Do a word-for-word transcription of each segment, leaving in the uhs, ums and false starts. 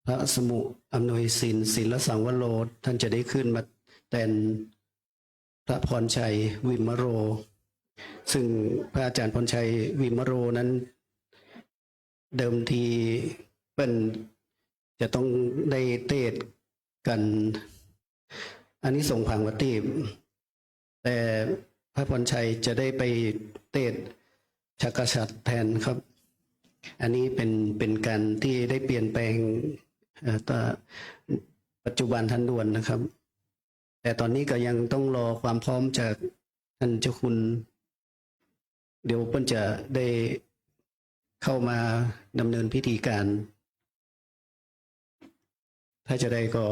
พระสมุอำนวยสิน ศิลสังวโร ท่านจะได้ขึ้นมาแตนพระพรชัย วิมโร ซึ่งพระอาจารย์พรชัย วิมโรนั้น เดิมทีเปิ้นจะต้องได้เตสน์กั๋น อานิสงส์ผางประทีป แต่พระพรชัยจะได้ไปเตสน์ชักกษัตริย์แตนครับ อันนี้เป๋น เป๋นก๋านตี้ได้เปลี่ยนแปลง เอ่อ ตะ ปัจจุบันทันด่วนนะครับ แต่ต๋อนนี้ก็ยังต้องรอความพร้อมจากต้านเจ้าคุณ เดี๋ยวเปิ้นจะได้เข้ามาดำเนินพิธีก๋าน ถ้าจะได้ก็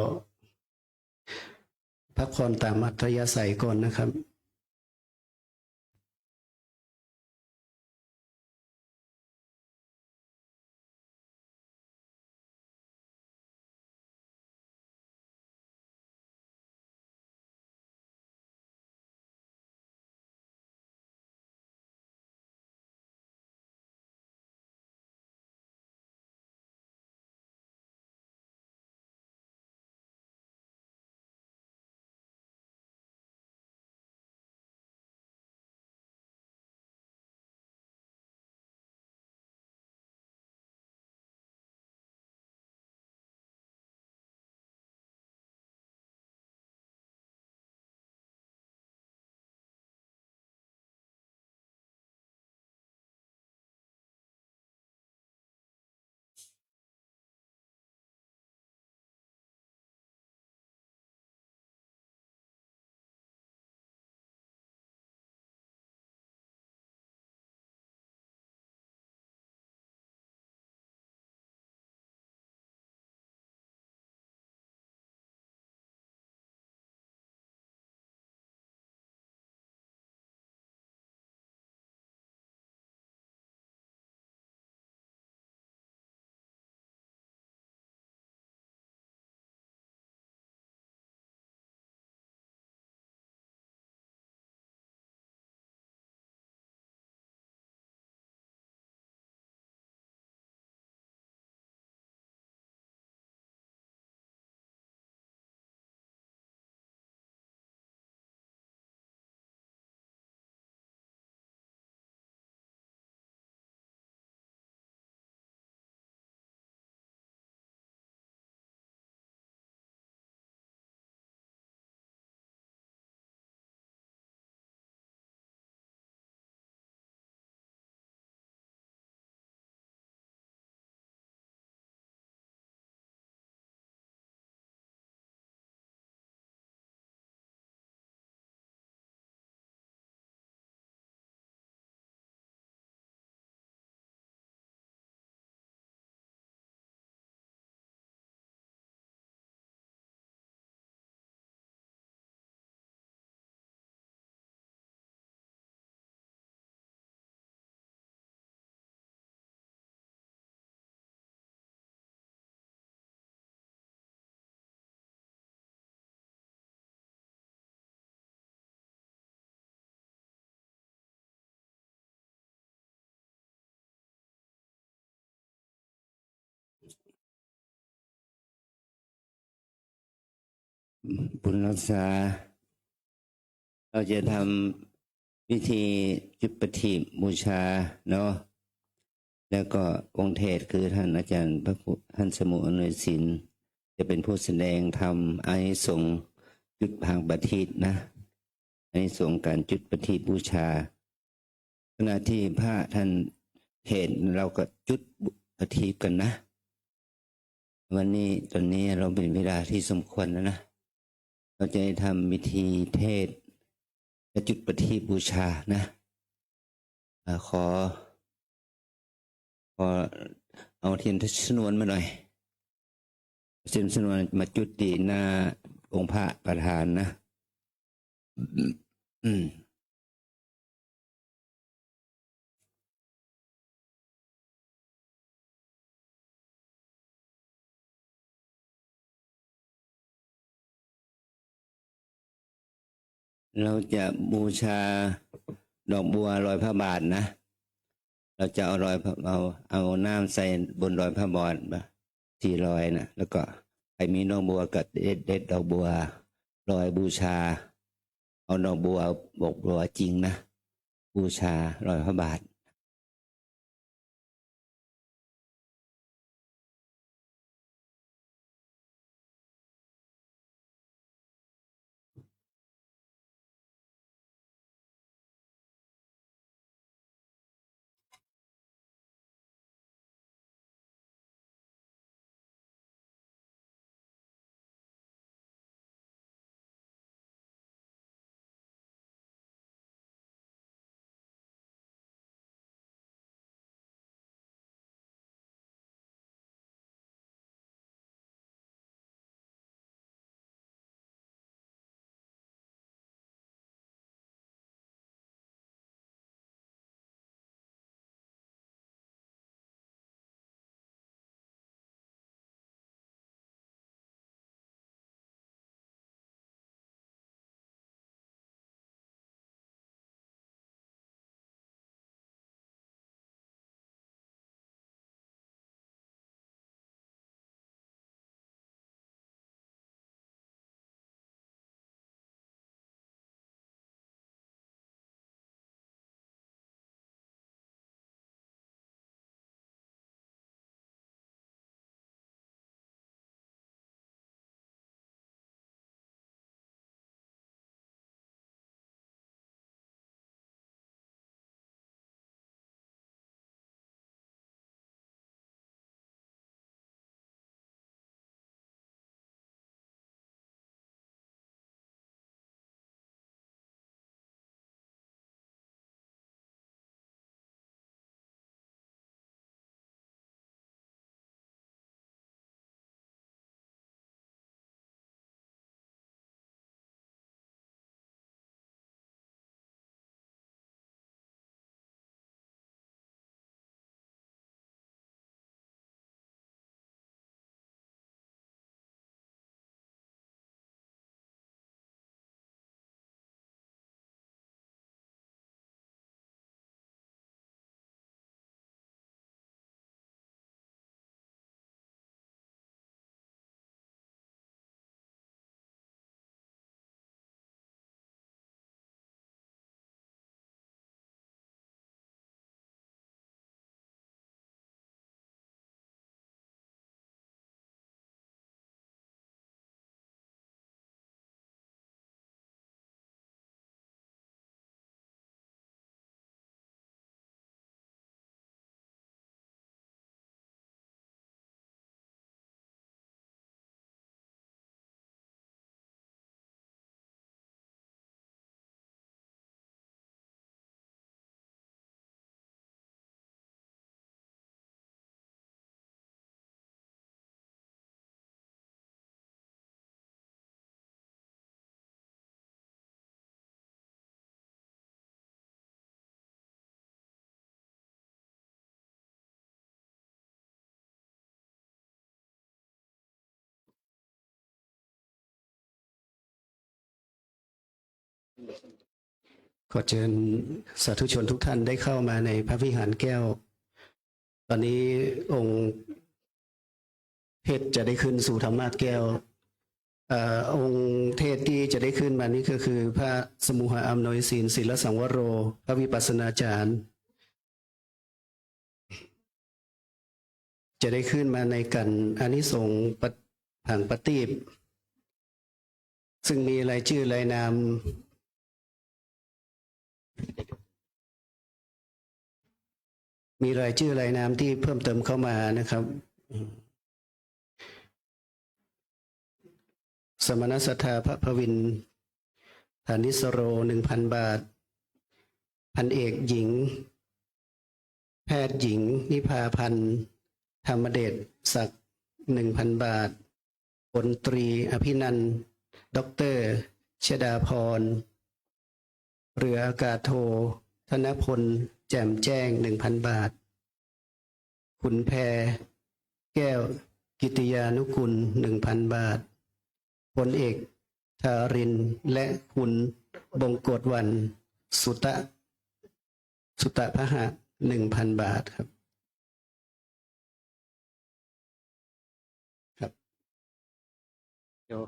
พักผ่อนต๋ามอัธยาศัยก่อนนะครับบุญรักษา เราจะทำพิธีจุดประทีปบูชาเนาะ แล้วก็องค์เทศน์คือท่านอาจารย์พระครู ท่านสมุอำนวยสิน จะเป็นผู้แสดงธรรมอานิสงส์จุดผางประทีปนะ อานิสงส์การจุดประทีปบูชา ขณะที่พระท่านเทศน์ เราก็จุดประทีปกันนะ วันนี้ ตอนนี้เราเป็นเวลาที่สมควรแล้วนะ เราจะได้ทำพิธีเทศน์และจุดประทีปบูชานะ อ่า ขอ ขอเอาเทียนชนวนมาหน่อย เทียนชนวนมาจุดตี้หน้าองค์พระประธานนะ อืม เราจะบูชาดอกบัวรอยพระบาทนะ เราจะเอารอยพระ เอา เอาน้ำใส่บนรอยพระบาทนะ เท สี่ร้อยนะ แล้วก็ใผมีดอกบัวก็เด็ด เด็ดดอกบัวลอยบูชา เอาดอกบัว ดอกบัวจริงนะ บูชาลอยพระบาทขอเชิญสาธุชนทุกท่านได้เข้ามาในพระวิหารแก้ว ตอนนี้องค์เทศจะได้ขึ้นสู่ธรรมาสน์แก้ว เอ่อ องค์เทศที่จะได้ขึ้นมานี้ก็คือพระสมุหะอำนวยศีล ศีลสังวโร พระวิปัสสนาจารย์ จะได้ขึ้นมาในกัณฑ์อานิสงส์ปะ-, ผางประทีป ซึ่งมีรายจื้อรายนาม มีรายจื้อรายนามที่เพิ่มเติมเข้ามานะครับ สมณสัทธาพระพวิน ฐานิสโร หนึ่งพันบาท พันเอกหญิง แพทย์หญิง นิพาพันธ์ ธรรมเดชศักดิ์ หนึ่งพันบาท พลตรีอภินันท์ ด็อกเตอร์ชดาพร เรืออากาศโท ธนพล แจ่มแจ้ง หนึ่งพันบาท ขุนแพ แก้วกิตติยานุกูล หนึ่งพันบาท พลเอกธารินทร์ และคุณบงกฎวรรณ สุตะ สุตะพหะ หนึ่งพันบาทครับ ดี๋ยว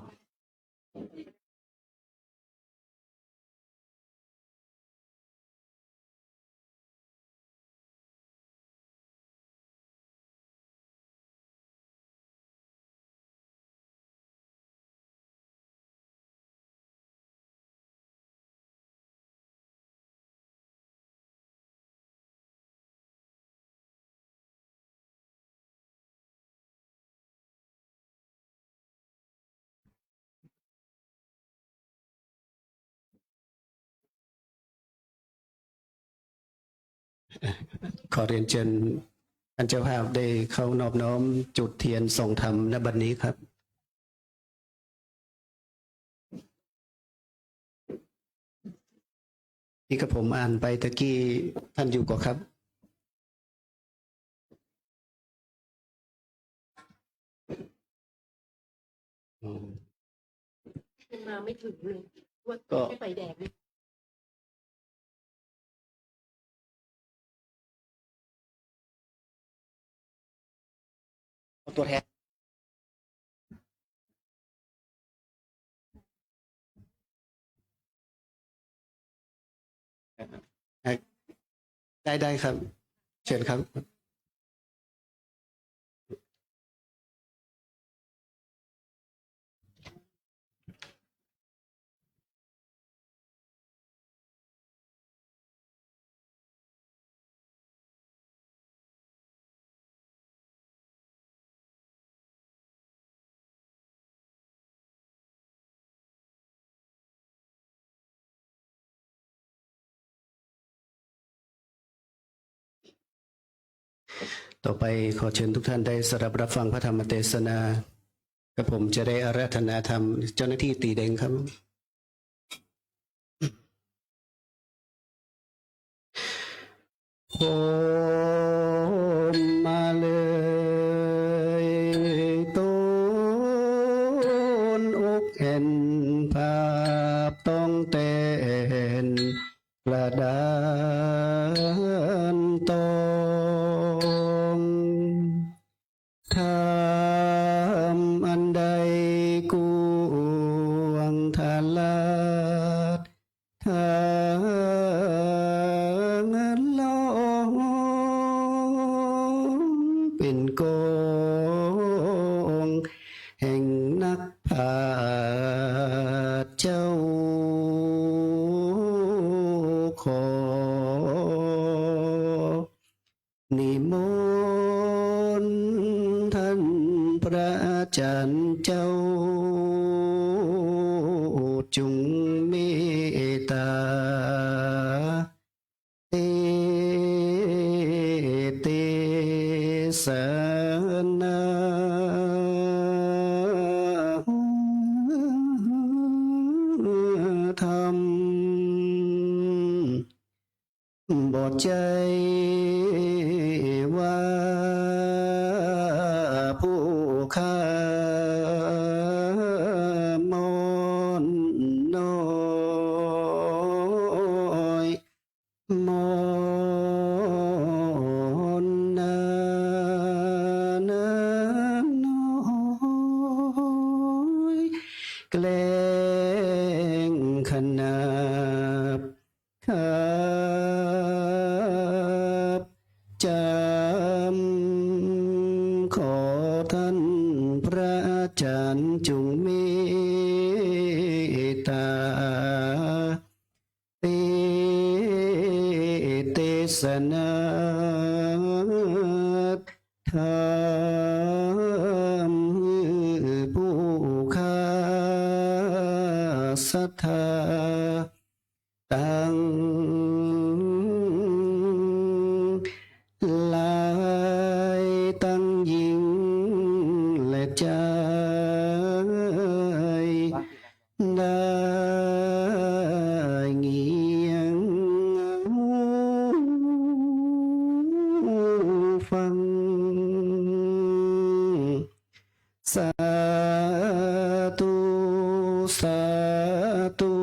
ขอเรียนเชิญท่านเจ้าภาพได้เข้านอบน้อมจุดเทียนส่งธรรม ณ บัดนี้ครับ ที่กระผมอ่านไปตะกี้ ท่านอยู่ก่อครับ อืม ยังมาไม่ถึงเลย ว่า ก็ ให้ไฟแดง เอาตัวแทน ได้ ได้ครับ เชิญครับ ต่อไปขอเชิญทุกท่านได้สดับรับฟังพระธรรมเตสนา กระผมจะได้อาราธนาธรรม เจ้าหน้าที่ตี๋เด็งครับ โฮมมาเลย ต้นอกแอ่น ภาพต้องแต๋น กระดานตอง ธรรมอันใดกว้างทะลัด ทางลอง เป๋นกองแห่งนักปราชญ์เจ้า ขอ นิมนต์ท่านพระอาจารย์เจ้า จุ่งเมตต๋า เต เตสนาธรรม บ่ใจ้ว่าผู้ข้าม่อนน้อย ม่อนนาน้อย แกล้งขนาบ ครับ จ๋ำ ขอท่านพระอาจารย์จุ่งเมตต๋า เต เตสนาธรรม หื้อผู้ข้าศรัทธา ตังหลายตังญิงและจาย ได้เงียงฟัง สาธุ สาธุ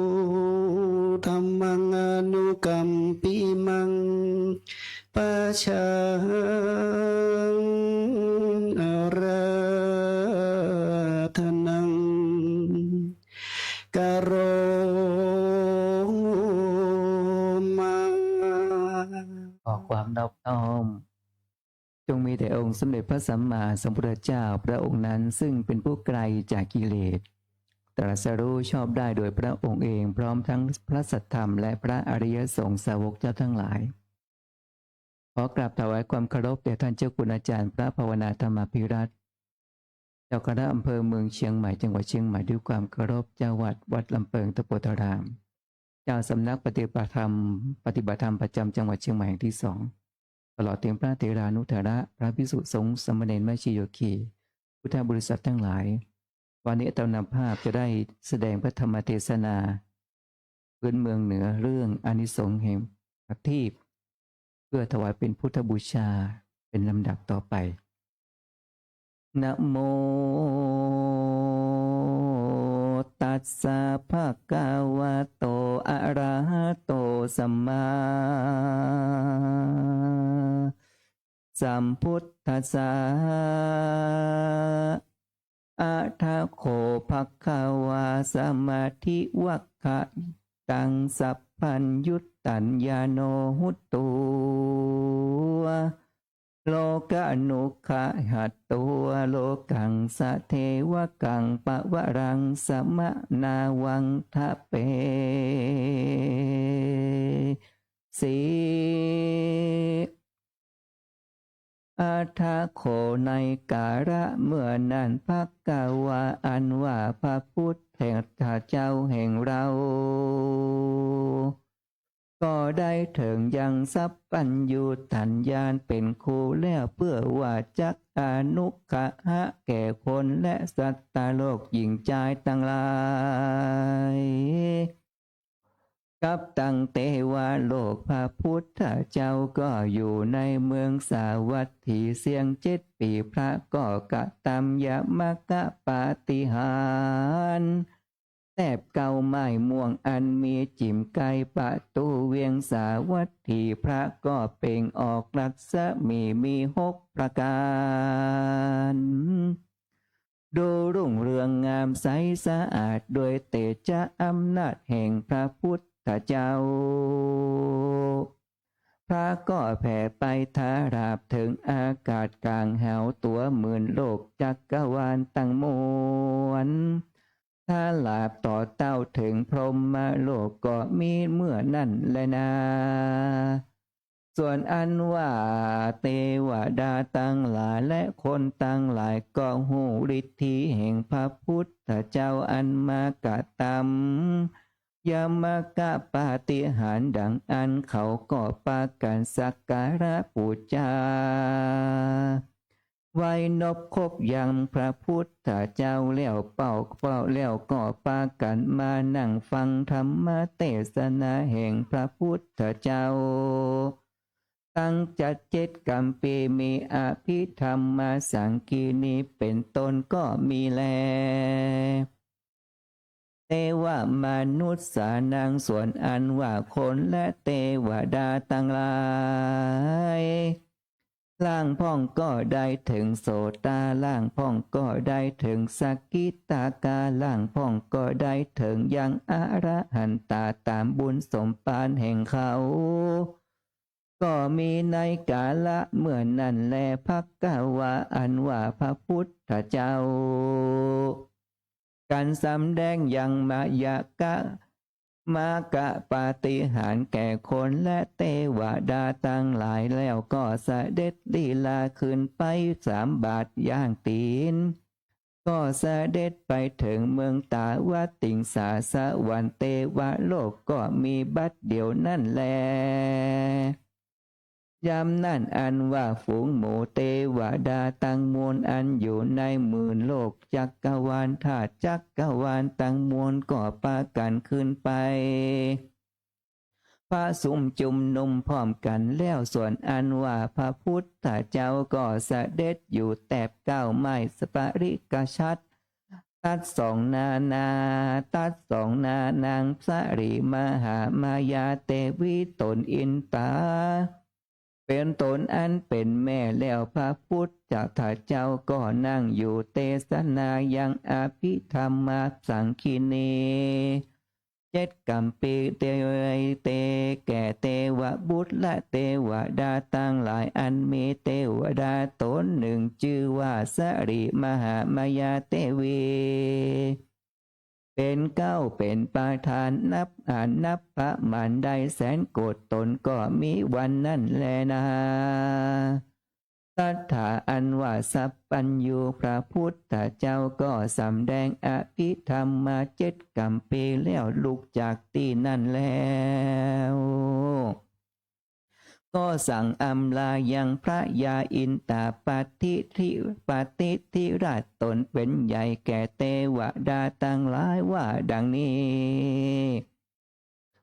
ธัมมัง อนุกัมปิมัง ปะชัง อาราธนัง สมเด็จพระสัมมาสัมพุทธเจ้าพระองค์นั้นซึ่งเป็นผู้ไกลจากกิเลส ตรัสรู้ชอบได้โดยพระองค์เองพร้อมทั้งพระสัทธรรมและพระอริยสงฆ์สาวกเจ้าทั้งหลาย ขอกราบถวายความเคารพแด่ท่านเจ้าคุณอาจารย์พระภาวนาธรรมาภิรัตน์ เจ้าคณะอำเภอเมืองเชียงใหม่ จังหวัดเชียงใหม่ ด้วยความเคารพ เจ้าวัดวัดลำเปิงตะโปธาราม เจ้าสำนักปฏิบัติธรรม ปฏิบัติธรรมประจำจังหวัดเชียงใหม่แห่งที่สอง ตลอดถึงพระเถรานุเถระ พระภิกษุสงฆ์ สามเณร แม่ชีโยคี พุทธบริษัททั้งหลาย วันนี้อาตมานภาพจะได้แสดงพระธรรมเทศนา พื้นเมืองเหนือเรื่องอานิสงส์แห่งประทีป เพื่อถวายเป็นพุทธบูชาเป็นลำดับต่อไป นะโม ตัสสะ ภะคะวะโต อะระหะโต สัมมา สัมพุทธัสสะ อะถะโข ภะคะวา สะมะทิ วักขะยิตัง สัพพัญญุตตัญญาโณ หุตวา โลกานุกขะหัตวา โลกัง สะเทวะกัง ปะวะรัง สะมะนาวัง ทะเป สี อะถะโข ในกาละเมื่อนั้น ภะคะวา อันว่าพระพุทธเจ้าแห่งเรา ก็ได้เถิงยังสัพพัญญุตตัญญาณเป็นครูแล้ว เพื่อว่าจักอนุกขะแก่คนและสัตว์โลกหญิงจายตังหลาย กับตังเตวะโลก พระพุทธเจ้าก็อยู่ในเมืองสาวัตถีเสี้ยงเจ็ดปี๋ พระก็กระตำยมกปาฏิหาริย์ แตบเก๊าไม้ม่วงอันมีจิ๋มใก้ประตู๋เวียงสาวัตถี พระก็เปล่งออกรัศมีมีหกประก๋าน ดูรุ่งเรืองงามใสสะอาดด้วยเตจะอำนาจแห่งพระพุทธเจ้า พระก็แผ่ไปทราบเถิงอากาศก๋างหาวตั๋วหมื่นโลกจักรวาลตังมวล ทราบต่อเต้าเถิงพรหมโลกก็มีเมื่อนั้นแลนา ส่วนอันว่าเตวดาตังหลายและคนตังหลายก็ฮู้ฤทธิแห่งพระพุทธเจ้าอันมากระตำยมกปาฏิหาริย์ดังอั้น เขาก็ปากั๋นสักการะปู๋จา ไหว้นบคบยังพระพุทธเจ้าแล้วเป้า เป้าแล้วก็ปากั๋นมานั่งฟังธรรมเตสนาแห่งพระพุทธเจ้า ตังจะเจ็ดกัมภีร์มีอภิธรรมสังคีณีเป็นต้นก็มีแล เตวะมนุสสานัง ส่วนอันว่าคนและเตวดาตังหลาย ล่างพ่องก็ได้เถิงโสตา ล่างพ่องก็ได้เถิงสกิทาคา ล่างพ่องก็ได้เถิงยังอรหันตาต๋ามบุญสมภารแห่งเขา ก็มีในกาละเมื่อนั้นแล ภะคะวา อันว่าพระพุทธเจ้า กั๋นสำแดงยังมยกะ มกปาฏิหาริย์แก่คนและเตวดาตังหลายแล้วก็เสด็จลีลาขึ้นไปสามบาทย่างตี๋น ก็เสด็จไปเถิงเมืองตาวัตติงสาสวรรค์ เตวโลกก็มีบัดเดี๋ยวนั้นแล ยามนั้นอันว่าฝูงหมู่เตวดาตังมวลอันอยู่ในหมื่นโลกจักรวาลธาตุจักรวาลตังมวลก็ปากั๋นขึ้นไป ประสุมจุมนุมพร้อมกั๋นแล้ว ส่วนอันว่าพระพุทธเจ้าก็เสด็จอยู่แตบเก๊าไม้สปริกชัด ตัดสองนานา ตัดสองนานังสะหรีมหามายาเตวีตนอินตา เป็นตนอันเป็นแม่แล้ว พระพุทธเจ้าก็นั่งอยู่เตสนายังอภิธรรมสังคีณี เจ็ดกัมพี เต เต แก่เตวบุตรและเตวดาตังหลาย อันมีเตวดาต๋นนึ่งจื้อว่าสรีมหามายาเตวี เป๋นเก๊าเป๋นประธานนับอันนับประมาณได้แสนโกฏย์ต๋นก็มีวันนั้นแลนา สัตถาอันว่าสัพพัญญูพระพุทธเจ้าก็สำแดงอภิธรรมมาเจ็ดกัมพีแล้วลุกจากตี้นั่นแล้ว ก็สั่งอำลายังพระยาอินตาปฏิทิ ปฏิทิราชต๋นเป๋นใหญ่แก่เตวดาตังหลายว่าดังนี้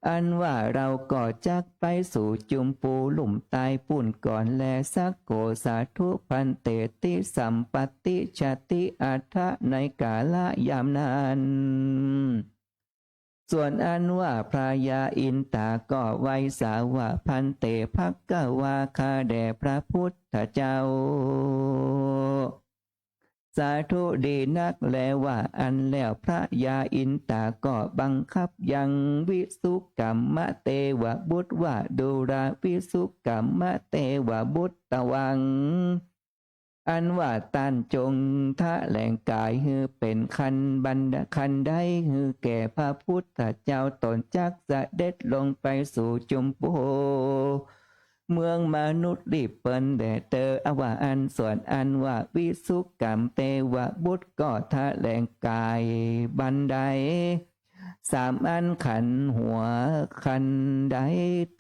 อันว่าเราก็จักไปสู่จุมปูลุ่มใต้ปู้นก่อนแลสักโข สาธุภันเตติ สัมปติชฌาติ อัฏฐะ ในกาละยามนั้น ส่วนอันว่าพระยาอินตาก็ไหว้สาว่า ภันเต ภักขวา ข้าแด่พระพุทธเจ้า สาธุดีนักแลว่าอั้นแล้วพระยาอินตาก็บังคับยังวิสุกัมมะเตวบุตรว่า ดูราวิสุกัมมะเตวบุตรตวัง อันว่าต้านจงแถลงก๋ายหื้อเป๋นคันบันดา คันไดหื้อแก่พระพุทธเจ้า ต๋นจักเสด็จลงไปสู่จุมปู เมืองมนุษย์รีบเปิ้นแด่เตอ ว่าอั้น ส่วนอันว่าวิสุกัมเตวบุตรก็แถลงก๋ายบันไดสามอันขันหัว คันได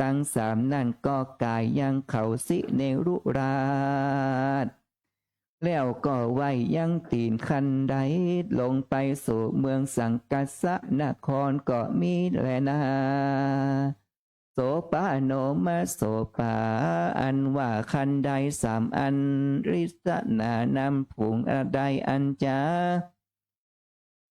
ตังสามนั้นก็ก๋ายยังเขาสิเนรุราช แล้วก็ไหว้ยังตี๋นคันไดลงไปสู่เมืองสังกัสสนครก็มีแลนา โสปาโนมะโสปา อันว่าคันไดสามอัน ริสนานำฝูงได้อันจา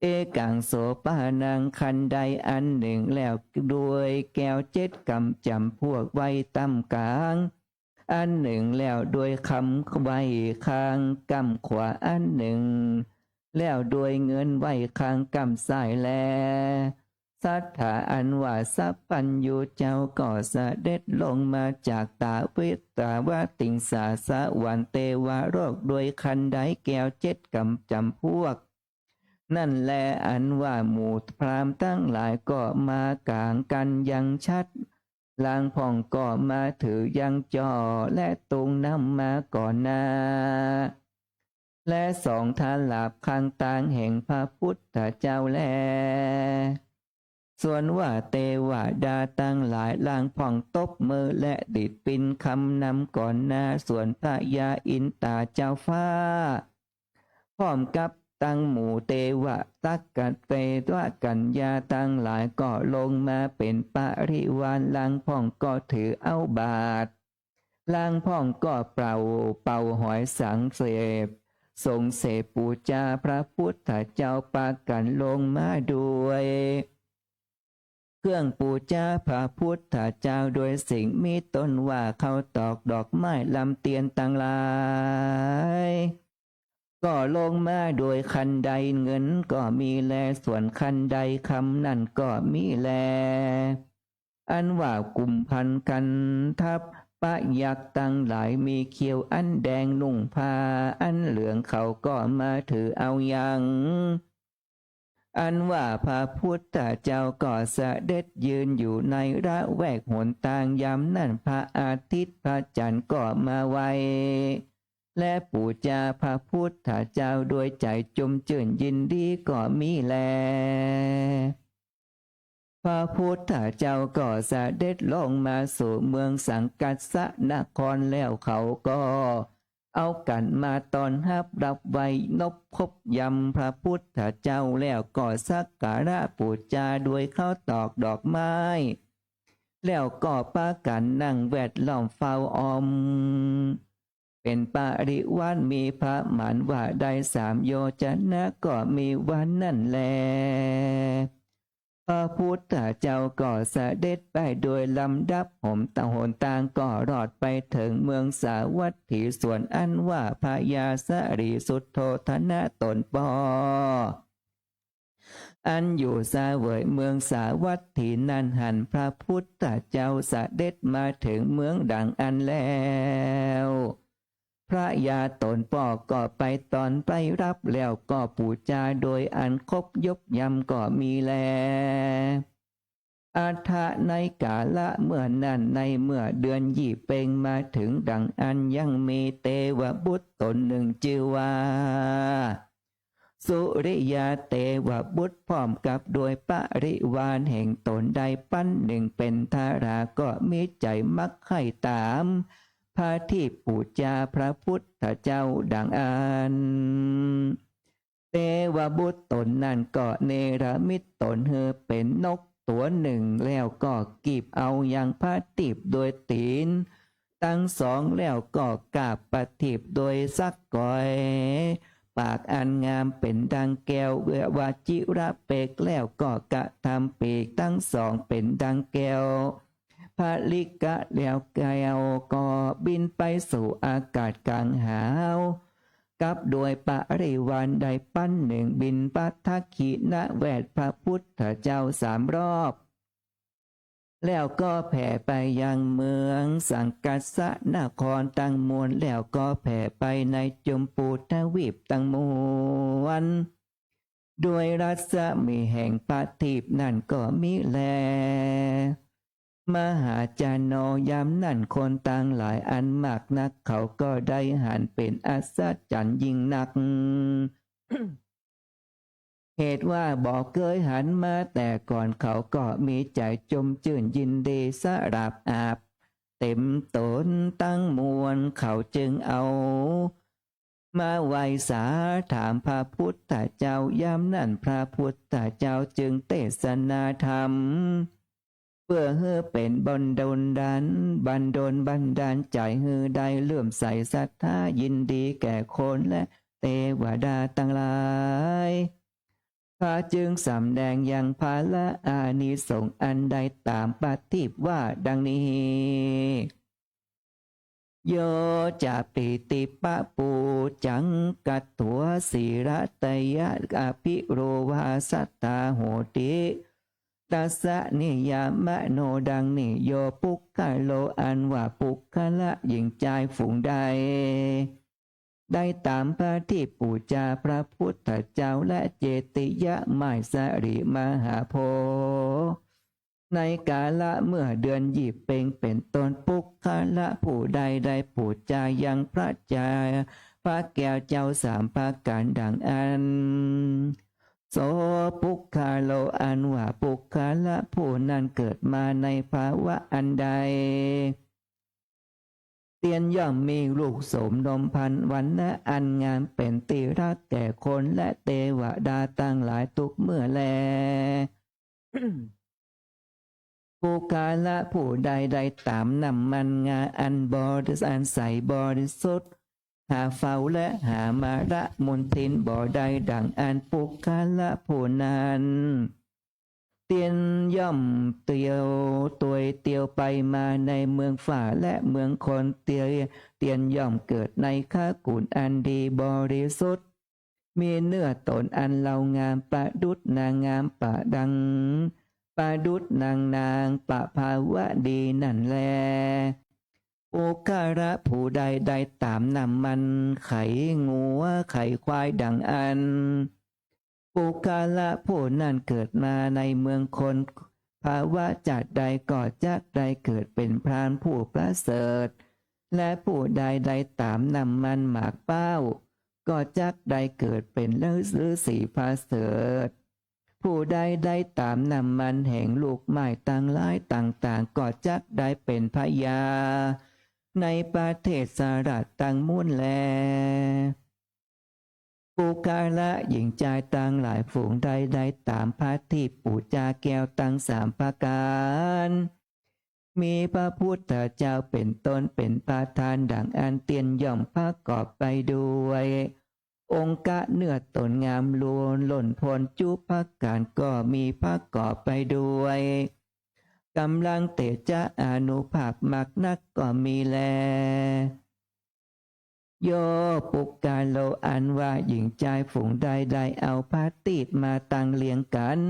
เอกังโสปานัง คันไดอันนึ่งแล้วด้วยแก้วเจ็ดกำจ๋ำพวกไว้ต้ำก๋าง อันนึ่งแล้วด้วยคำไว้ข้างก้ำขวา อันนึ่งแล้วด้วยเงินไว้ข้างก้ำซ้ายแล สัตถาอันว่าสัพพัญญูเจ้าก็เสด็จลงมาจากตาวิตาวติงสาสวรรค์เตวโลกด้วยคันไดแก้วเจ็ดกำจ๋ำพวก นั่นแล อันว่าหมู่พราหมณ์ตังหลายก็มาก๋างกั๋นยังฉัตร ลางพ่องก็มาถือยังจ้อ และตุงน้ำมาก่อนหน้า และสองทาหลาบข้างตางแห่งพระพุทธเจ้าแล ส่วนว่าเตวดาตังหลายลางพ่องตบมือและดีดปินคำนำก่อนหน้า ส่วนพระยาอินตาเจ้าฟ้า พร้อมกับตังหมู่เตวะตักกะเตวะกัญญาตังหลายก็ลงมาเป๋นปริวาร ลางพ่องก็ถือเอาบาตร ลางพ่องก็เป่า เป่าหอยสังเสพ สงเสพปู๋จาพระพุทธเจ้าปากั๋นลงมาด้วย เครื่องปู๋จาพระพุทธเจ้าด้วยสิ่งมีต้นว่าข้าวตอกดอกไม้ลำเตียนตังหลาย ก็ลงมาด้วยคันไดเงินก็มีแล ส่วนคันไดคำนั้นก็มีแล อันว่ากุมภัณฑ์กันทัพปะยักษ์ตังหลายมีเขี้ยวอันแดงนุ่งผ้าอันเหลืองเขาก็มาถือเอายัง อันว่าพระพุทธเจ้าก็เสด็จยืนอยู่ในละแวกหนตาง ยามนั้นพระอาทิตย์พระจันทร์ก็มาไหว้ และปู๋จาพระพุทธเจ้าด้วยใจ๋จุ่มจื้นยินดีก็มีแล พระพุทธเจ้าก็เสด็จลงมาสู่เมืองสังกัสสนครแล้ว เขาก็เอากั๋นมาต้อนฮับรับไหว้นบคบยำพระพุทธเจ้า แล้วก็สักการะปู๋จาด้วยข้าวตอกดอกไม้ แล้วก็ปากั๋นนั่งแวดล้อมเฝ้าอ้อม เป๋นปริวารมีประมาณว่าได้สามโยชนะก็มีวันนั้นแล พระพุทธเจ้าก็เสด็จไปโดยลำดับหนตาง หนตางก็รอดไปเถิงเมืองสาวัตถี ส่วนอันว่าพญาสรีสุทโธทนะต๋นป้อ อันอยู่เสวยเมืองสาวัตถีนั้นหัน พระพุทธเจ้าเสด็จมาเถิงเมืองดังอั้นแล้ว พระญาติต๋นป้อก็ไปต้อนไปฮับ แล้วก็ปู๋จาโดยอันครบยบย่ำก็มีแล อัฏฐะ ในกาละเมื่อนั้น ในเมื่อเดือนยี่เป็งมาเถิงดังอั้น ยังมีเตวบุตรต๋นนึ่งจื้อว่า สุริยะเตวบุตร พร้อมกับโดยปริวารแห่งต๋นได้ปันนึ่งเป๋นทารา ก็มีใจ๋มักใค่ต๋าม พระทิพย์ปู๋จาพระพุทธเจ้าดังอั้น เตวบุตรต๋นนั้นก็เนรมิตต๋นหื้อเป๋นนกตั๋วนึ่ง แล้วก็กีบเอายังพระทิพย์โดยตี๋นตังสอง แล้วก็กาบพระทิพย์โดยสักก๋อย ปากอันงามเป๋นดังแก้ว วจิระเปก แล้วก็กระทำปีกตังสองเป๋นดังแก้ว ผลิกะ แล้วแก้วก็บินไปสู่อากาศก๋างหาว กับโดยปริวารได้ปันนึ่ง บิณฑทักขิณเวทพระพุทธเจ้าสามรอบ แล้วก็แผ่ไปยังเมืองสังกัสสนครตังมวล แล้วก็แผ่ไปในจุมพูทวีปตังมวล โดยรัศมีแห่งพระทิพย์นั้นก็มีแล มหาจโน ยามนั้นคนตังหลายอันมากนัก เขาก็ได้หันเป๋นอัศจรรย์ยิ่งนัก เหตุว่าบ่เกยหันมาแต่ก่อน เขาก็มีใจ๋จมจื้นยินดี สราบอาบเต็มต๋นตังมวล เขาจึงเอา มาไหว้สาถามพระพุทธเจ้า ยามนั้นพระพุทธเจ้าจึงเตสนาธรรม เปื้อหื้อเป๋นบันดลดัน บันดลบันดาลใจ๋หื้อได้เลื่อมใสศรัทธายินดีแก่คนและเตวดาตังหลาย พระจึงสำแดงยังพระอานิสงส์อันได้ต๋ามพระทิพย์ว่าดังนี้ โยจะปิติปะปูจัง กัตถัว สีลตยะ อภิโรวาสัตตาโหติ ตัสสะ นิยามโน ดังนี้ โย ปุคคโล อันว่าปุคคละหญิงจายฝูงใด ได้ต๋ามพระทิพย์ปู๋จาพระพุทธเจ้าและเจติยะไม้สาลีมหาโพธิ์ ในกาละเมื่อเดือนยี่เป็งเป๋นต้น ปุคคละผู้ใดได้ปู๋จายังพระจา พระแก้วเจ้าสามประก๋านดังอั้น โส ปุคคโล อันว่าปุคคละผู้นั้นเกิดมาในภาวะอันใด เตียนย่อมมีลูกโสมนมพันธุ์ วรรณะอันงาม เป๋นตี้ฮักแก่คนและเตวดาตังหลายทุกเมื่อแล ปุคคละผู้ใดได้ต๋ามน้ำมันงาอันบริสุทธิ์ อันใสบริสุทธิ์ หาเฝ้าและหามาละมลทินบ่ได้ดังอั้น ปุคคละผู้นั้น เตียนย่อมเตียวตวยเตียวไปมาในเมืองฟ้าและเมืองคน เตีย เตียนย่อมเกิดในขกุลอันดีบริสุทธิ์ มีเนื้อต๋นอันเลางามประดุจนางงามประดัง ประดุจนางนางประภาวดีนั่นแล ปุคคละผู้ใดได้ต๋ามน้ำมันไขงัวไขควายดังอั้น ปุคคละผู้นั้นเกิดมาในเมืองคน ภาวะจักใดก็จักได้เกิดเป๋นพราหมณ์ผู้ประเสริฐ และผู้ใดได้ต๋ามน้ำมันหมากเป๊า ก็จักได้เกิดเป๋นฤาษีประเสริฐ ผู้ใดได้ต๋ามน้ำมันแห่งลูกไม้ตังหลายต่างๆ ก็จักได้เป๋นพญาในประเทศสหรัฐตังมวลแล ปุคคละหญิงจายตังหลายฝูงใดได้ต๋ามพระทิพย์ปู๋จาแก้วตังสามประก๋าน มีพระพุทธเจ้าเป๋นต้นเป๋นประธานดังอั้น เตียนย่อมประกอบไปด้วยองค์เกล้าเนื้อต๋นงามล้นล้นพ้นจุประก๋าน ก็มีประกอบไปด้วยก๋ำลังเตจะอานุภาพมากนักก็มีแล โย ปุคคโล อันว่าหญิงจายฝูงใดได้เอาผ้าตีบมาตั้งเรียงกั๋น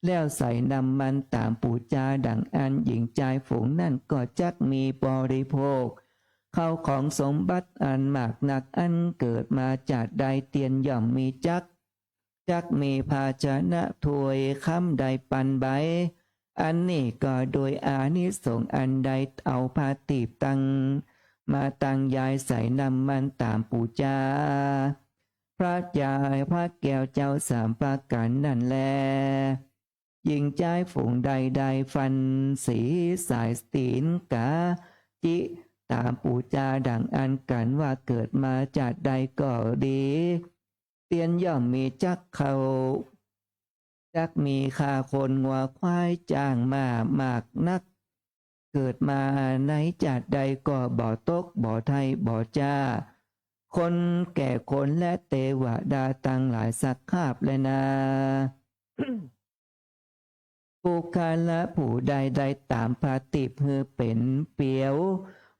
แล้วใส่น้ำมันต๋ามปู๋จาดั่งอั้น หญิงจายฝูงนั้นก็จักมีบริโภค ข้าวของสมบัติอันมากนัก อันเกิดมาจาติใดเตียนย่อมมีจัก จักมีภาชนะถ้วยคำได้ปันใบ อันนี้ก็โดยอานิสงส์อันได้เอาผ้าตีบตั้ง มาตั้งยายใส่น้ำมันต๋ามปู๋จา พระยาพระแก้วเจ้าสามประก๋านนั้นแล หญิงจายฝูงใดได้ฟันสีสายสินกาจิต๋ามปู๋จาดั่งอั้นกั๋นว่าเกิดมาจาติใดก็ดี เตียนย่อมมีจักข้าว จักมีข้าคนงัวควายจ้างม้ามากนัก เกิดมาในจาติใดก็บ่ตกบ่ไท้บ่จ้า คนแก่คนและเตวดาตังหลายสักคาบแลนา ปุคคละผู้ใดได้ต๋ามผ้าตีบหื้อเป๋นเปียว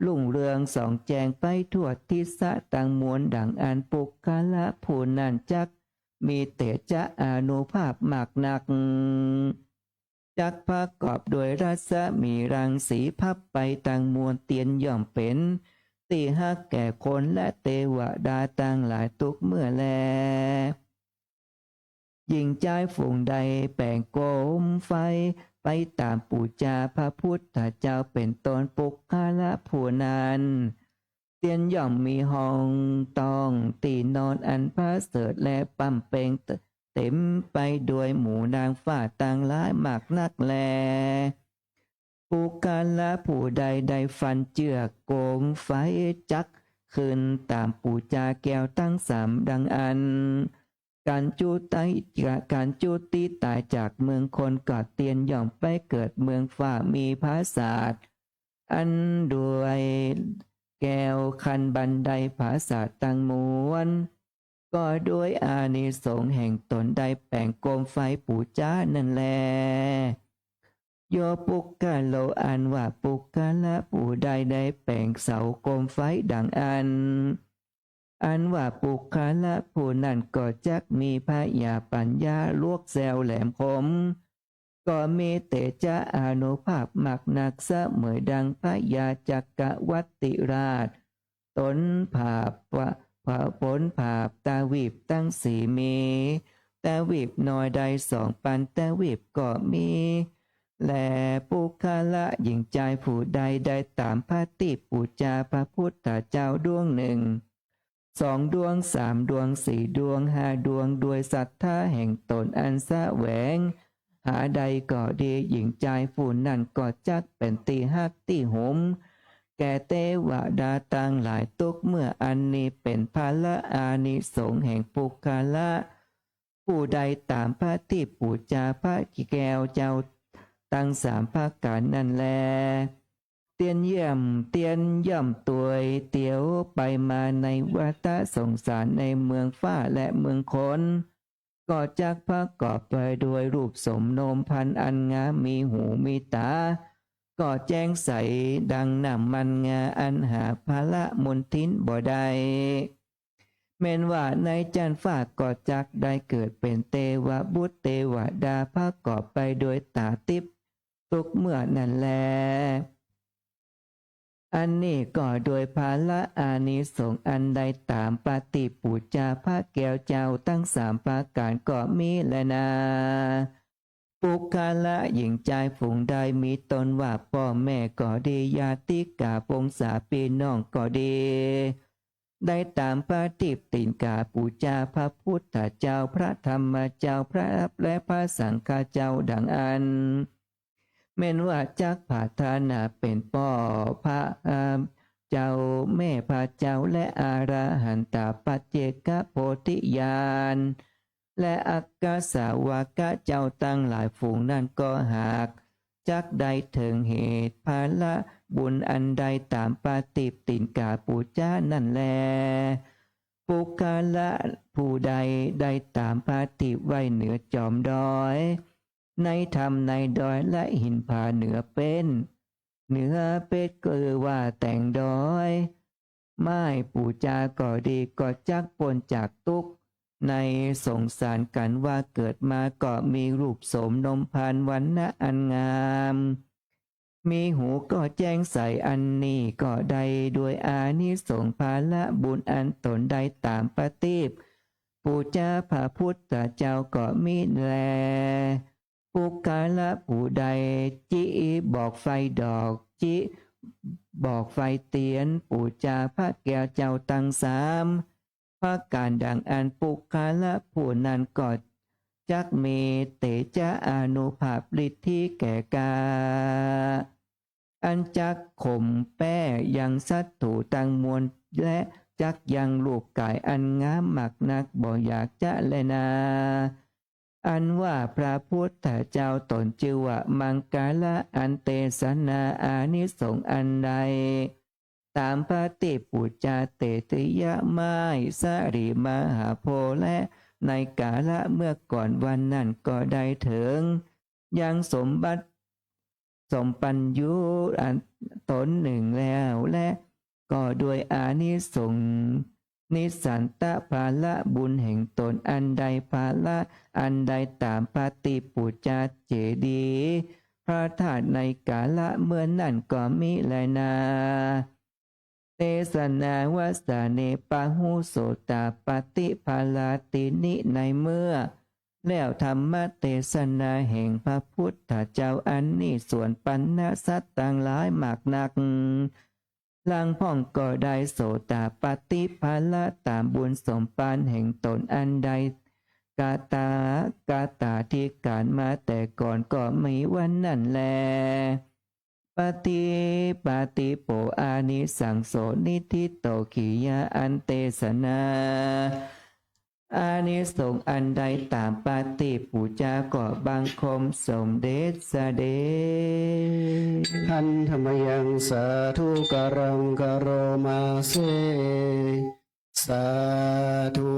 รุ่งเรืองส่องแจ้งไปทั่วทิศะตังมวลดั่งอั้น ปุคคละผู้นั้นจักมีเตจะอานุภาพมากนัก จักประกอบด้วยรัศมีรังสีพับไปตังมวล เตียนย่อมเป๋นตี้ฮักแก่คนและเตวดาตังหลายตุ๊กเมื่อแล หญิงจายฝูงใดแป๋งโกมไฟไปต๋ามปู๋จาพระพุทธเจ้าเป๋นต้น ปุคคละผู้นั้น เตียนย่อมมีห้องต้องตี้นอนอันประเสริฐและป้ำเป๋งเต๋มไปด้วยหมู่นางฟ้าตังหลายมากนักแล ปุคคละผู้ใดได้ฟันเจื้อโกมไฟจักขึ้นต๋ามปู๋จาแก้วตังสามดั่งอั้น กัญจุติ กัญจุติต๋ายจากเมืองคนก็เตียนย่อมไปเกิดเมืองฟ้ามีผาสาท อันด้วยแก้วคันบันไดผาสาทตังมวล ก็ด้วยอานิสงส์แห่งต๋นได้แป๋งโกมไฟปู๋จานั้นแล โย ปุคคโล อันว่าปุคคละผู้ใดได้แป๋งเสาโกมไฟดั่งอั้น อันว่าปุคคละผู้นั้นก็จักมีผญาปัญญาลวกแซวแหลมคม ก็มีเตจะอานุภาพมากนักเสมอดังผญาจักรวรรติราช ต๋นผาบ ผา ผา ต๋นผาบตวีปตังสี่มี ตวีปน้อยได้สองปันตวีปก็มี และปุคคละหญิงจายผู้ใดได้ต๋ามผ้าตีบปู๋จาพระพุทธเจ้าดวงหนึ่ง สองดวง สามดวง สี่ดวง ห้าดวง ด้วยศรัทธาแห่งต๋นอันแสวงหาได้ก็ดี หญิงจายผู้นั้นก็จักเป๋นตี้ฮักตี้หุม แก่เตวดาตังหลายตุ๊กเมื่อ อันนี้เป๋นผละอานิสงส์แห่งปุคคละ ผู้ใดต๋ามผ้าตีบปู๋จาพระแก้วเจ้าตังสามประก๋านนั้นแล เตียนเยี่ยม เตียนย่อมตวยเตียวไปมาในวัฏสงสารในเมืองฟ้าและเมืองคน ก็จักประกอบไปด้วยรูปโสมโนมพันอันงาม มีหูมีต๋า ก็แจ้งใสดังน้ำมันงาอันหาผละมลทินบ่ได้ แม้นว่าในจั๊นฟ้าก็จักได้เกิดเป๋นเตวบุตรเตวดาประกอบไปโดยต๋าติ๊บตุ๊กเมื่อนั้นแล อันนี้ก็โดยผละอานิสงส์อันได้ต๋ามผ้าตีบปู๋จาพระแก้วเจ้าตังสามประก๋านก็มีแลนา ปุคคละหญิงจายฝูงใดมีตนว่าป้อแม่ก็ดี ญาติกาปงสาปี้น้องก็ดี ได้ต๋ามผ้าตีบตี๋นกาปู๋จาพระพุทธเจ้า พระธรรมเจ้า พระ และพระสังฆเจ้าดังอั้น แม้นว่าจักผาถนาเป๋นป้อพระ อ่า เจ้า แม่พระเจ้า และอรหันตปัจเจกโพธิญาณ และอัคคสาวกเจ้าตังหลายฝูงนั้นก็หากจักได้เถิงเหตุผละบุญอันได้ต๋ามผ้าตีบตี๋นกาปู๋จานั้นแล ปุคคละผู้ใดได้ต๋ามผ้าตีบไว้เหนือจอมดอย ในถ้ำในดอย และหินผาเหนือเป๊น เหนือเป๊นก็ว่าแต่งดอย ไหม้ ปู๋จาก็ดี ก็จักป๊นจากตุ๊กข์ในสงสาร กันว่าเกิดมาก็มีรูปโสมนมพาน วรรณะอันงาม มีหูก็แจ้งใส อันนี้ก็ได้ด้วยอานิสงส์ผละบุญอันต๋นได้ต๋ามประทีปปู๋จาพระพุทธเจ้าก็มีแล ปุคคละผู้ใดจิบอกไฟดอก จิบอกไฟเตียน ปู๋จาพระแก้วเจ้าตังสามประก๋านดังอั้น ปุคคละผู้นั้นก็จักมีเตจะอานุภาพฤทธิแก่ก้า อันจักข่มแป้ยังศัตรู๋ตังมวล และจักยังรูปก๋ายอันงามมากนัก บ่อยากจะแลนา อันว่าพระพุทธเจ้าต๋นจื้อว่ามังคละ อันเตสนาอานิสงส์อันได้ต๋ามประทีปปู๋จาเตติยะไม้สะหลีมหาโพธิ์ และในกาละเมื่อก่อนวันนั้นก็ได้เถิงยังสมบัติ สมปัญญูอันต๋นนึ่งแล้ว และก็ด้วยอานิสงส์นิสสันตะผละบุญแห่งต๋นอันได้ผละอันได้ต๋ามประทีปปู๋จาเจดีย์พระธาตุในกาละเมื่อนั้นก็มีแลนา เตสนาวสเน ปะหุโสตาปาติผลาตินิ ในเมื่อแล้วธรรมเตสนาแห่งพระพุทธเจ้าอันนี้ ส่วนปรรณสัตว์ตังหลายมากนัก ลางพ่องก็ได้โสตาปาติผละต๋ามบุญสมปานแห่งต๋นอันได้กะตะกะตาธิการมาแต่ก่อนก็มีวันนั้นแล ปาติปาติโป อานิสังโส นิฏฐิโต กิริยาอันเตสนา อานิสงส์อันได้ต๋ามประทีปปู๋จาก็บังคมสมเด็จเสด็จ หันธมยังสาธุการังกะโรมาเส สาธุ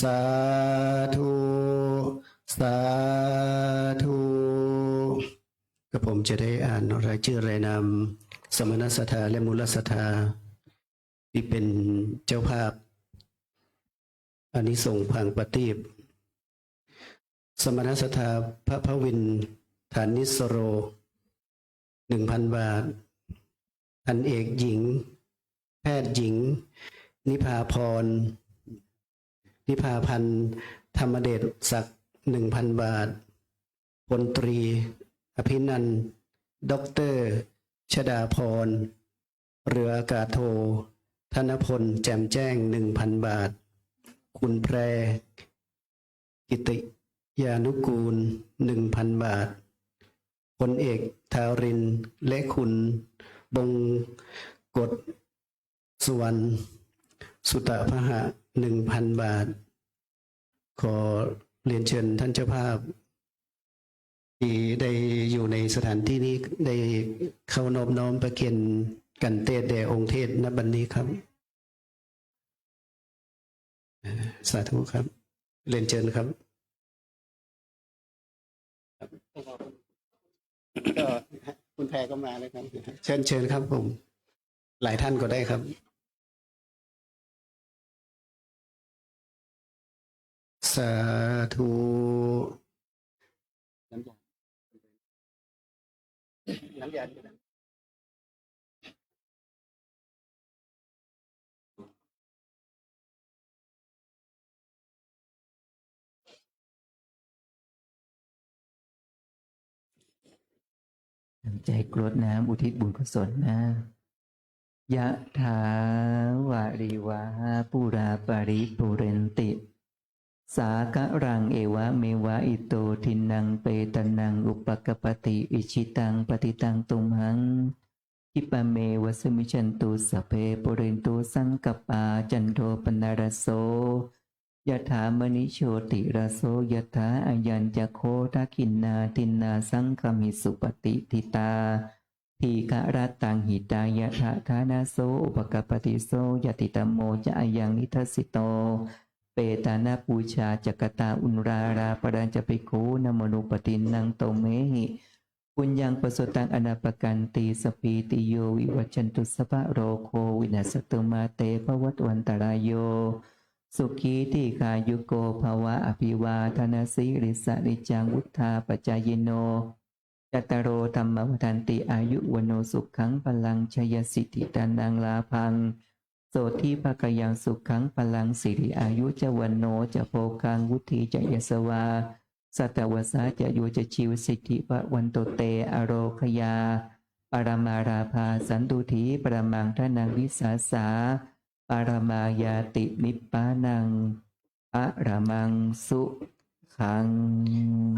สาธุ สาธุ กระผมจะได้อ่านรายจื้อรายนาม สมณศรัทธาและมูลศรัทธา ตี้เป๋นเจ้าภาพ อานิสงส์ผางประทีป สมณศรัทธาพระพวิน ฐานิสโร หนึ่งพันบาท พันเอกหญิง แพทย์หญิง นิพาพร นิพาพันธ์ ธรรมเดชศักดิ์ หนึ่งพันบาท พลตรี อภินันท์ ด็อกเตอร์ ชดาพร เรืออากาศโท ธนพล แจ่มแจ้ง หนึ่งพันบาท คุณแพร กิติยานุกูล หนึ่งพันบาท พลเอก ทารินทร์ และคุณ บงกฎ สุวรรณ สุตะพหะ หนึ่งพันบาท ขอเรียนเชิญท่านเจ้าภาพ ตี้ได้อยู่ในสถานที่นี้ ได้เข้านอบน้อมประเคนกัณฑ์เตศแด่องค์เทศ ณ บัดนี้ครับ สาธุครับ เรียนเชิญครับ ก็คุณแพรก็มาแล้วครับ เชิญ เชิญครับผม หลายท่านก็ได้ครับ สาธุ น้ำยา น้ำยา ตั้งใจกรวดน้ำอุทิศบุญกุศลนะ ยะถา วาริวาหา ปูรา ปะริปูเรนติ สาคะรัง เอวะเมวะ อิโต ทินนัง เปตานัง อุปะกัปปะติ อิจฉิตัง ปะฏิตัง ตุมหัง คิปะเมวะ สะมิชชันตุ สัพเพ ปูเรนตุ สังกัปปา จันโท ปะนะระโส ยะถา มะณิ โชติระโส ยะถา อะยัญจะ โข ทะขินนา ทินนา สังคะมิ สุปะฏิฏฐิตา ทีฆะระตัง หิตายะถะ ทานะโส อุปะกัปปะติ โส ยะติ ธัมโม จะ อะยัง นิทัสสิโต เปตานะปูชา จะ กะตา อุรารา ปะรัญจะ ภิกขู นะโมนุ ปะตินนัง โต เมหิ Puññaṃ pasutaṃ anappakanti, sabbītiyo vivajjantu, sabbarogo vinassatu, mā te bhavatvantarāyo, sukhī dīghāyuko bhava. Abhivādanasīlissa niccaṃ vuḍḍhāpacāyino, cattāro dhammā vaḍḍhanti, āyu vaṇṇo sukhaṃ balaṃ. Jayasiddhi dhanaṃ lābhaṃ, sotthi bhāgyaṃ sukhaṃ balaṃ, siri āyu ca vaṇṇo ca, bhogaṃ vuḍḍhī ca yasavā, satavassā ca ye ca jīvasiddhī bhavantu te. Ārogyā paramā lābhā, santuṭṭhī paramaṃ dhanaṃ, vissāsā paramā ñāti, nibbānaṃ paramaṃ sukhaṃ.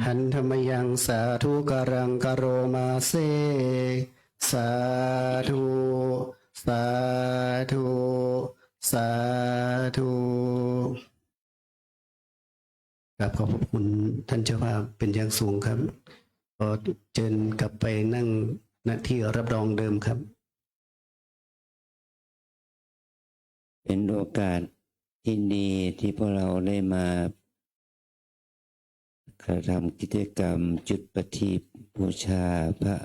Handa mayaṃ sādhukaraṃ karomā se. Sādhu, sādhu, sādhu. กราบขอบพระคุณท่านเจ้าภาพเป็นอย่างสูงครับ ขอเชิญกลับไปนั่ง ณ ที่รับรองเดิมครับ เป็นโอกาสที่ดีที่พวกเราได้มากระทำกิจกรรมจุดประทีปบูชาพระ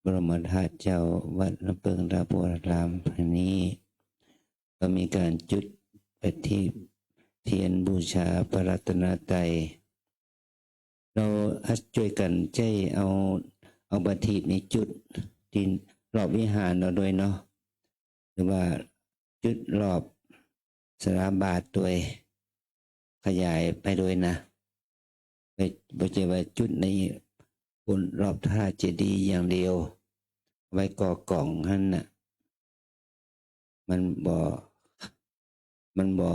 บรมธาตุเจ้าวัดน้ำเปิงราชบุรณารามแห่งนี้ ก็มีการจุดประทีปเทียนบูชาพระรัตนตรัย เฮาช่วยกั๋นใจ๊เอา เอาประทีปนี่จุดตี้รอบวิหารเฮาด้วยเนาะ หรือว่าจุดรอบศาลาบาตรด้วย ขยายไปด้วยนะ บ่ บ่ใจ้ว่าจุดในบนรอบธาตุเจดีย์อย่างเดียว ไว้ก่อกองหั้นน่ะ มันบ่ มันบ่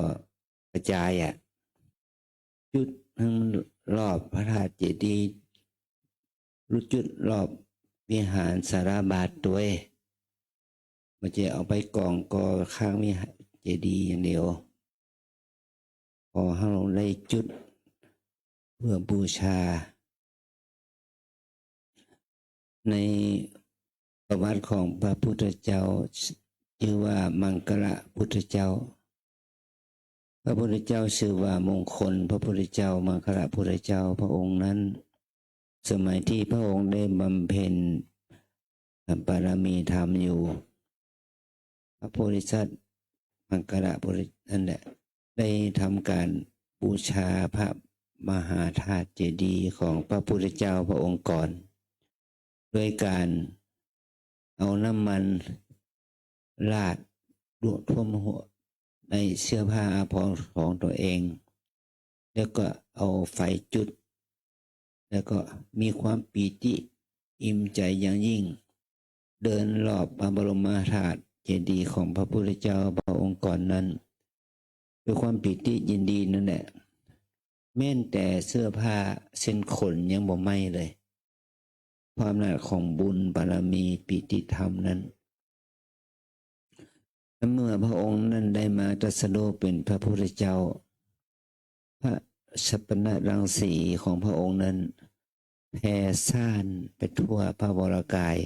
กระจายอะ จุดทั้งรอบพระธาตุเจดีย์ หรือจุดรอบวิหารศาลาบาตรด้วย บ่ใจ้เอาไปกองก่อข้างวิหารเจดีย์อย่างเดียว ขอเฮาได้จุดเพื่อบูชา ในประวัติของพระพุทธเจ้า จื้อว่ามังคละพุทธเจ้า พระพุทธเจ้าชื่อว่ามงคลพระพุทธเจ้า มังคละพุทธเจ้า พระองค์นั้น สมัยที่พระองค์ได้บำเพ็ญบารมีธรรมอยู่ พระโพธิสัตว์มังคละพุทธนั่นแหละ ได้ทำการบูชาพระมหาธาตุเจดีย์ของพระพุทธเจ้าพระองค์ก่อน โดยการเอาน้ำมันราดทั่วท่วมหัว ในเสื้อผ้าอาภรณ์ของตัวเอง แล้วก็เอาไฟจุด แล้วก็มีความปีติอิ่มใจอย่างยิ่ง เดินรอบพระบรมธาตุเจดีย์ของพระพุทธเจ้าพระองค์ก่อนนั้น ด้วยความปีติยินดีนั่นแหละ แม้นแต่เสื้อผ้าเส้นขนยังบ่ไหม้เลย เพราะอำนาจของบุญบารมีปีติธรรมนั้น และเมื่อพระองค์นั้นได้มาตรัสรู้เป็นพระพุทธเจ้า พระสัปปนรังสีของพระองค์นั้นแผ่ซ่านไปทั่วพระวรกาย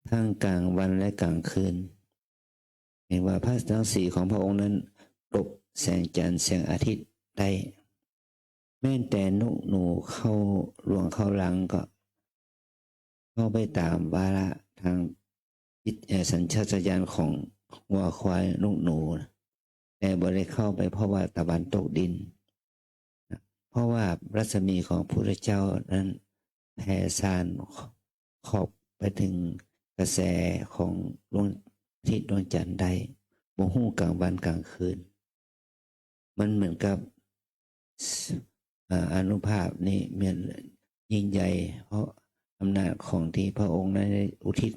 ทั้งกลางวันและกลางคืน เห็นว่าพระรังสีของพระองค์นั้นกลบแสงจันทร์แสงอาทิตย์ได้ แม้นแต่นกหนูเข้าหลวงเข้ารังก็เข้าไปตามวาระทางจิต เอ่อ สัญชาตญาณของวัวควายนกหนู แต่บ่ได้เข้าไปเพราะว่าตะวันตกดิน เพราะว่ารัศมีของพระพุทธเจ้านั้นแผ่ซ่านขอบไปถึงกระแสของดวงอาทิตย์ดวงจันทร์ได้ บ่ฮู้กลางวันกลางคืน มันเหมือนกับ อ่า อานุภาพนี้มันยิ่งใหญ่ เพราะอำนาจของที่พระองค์นั้นได้อุทิศ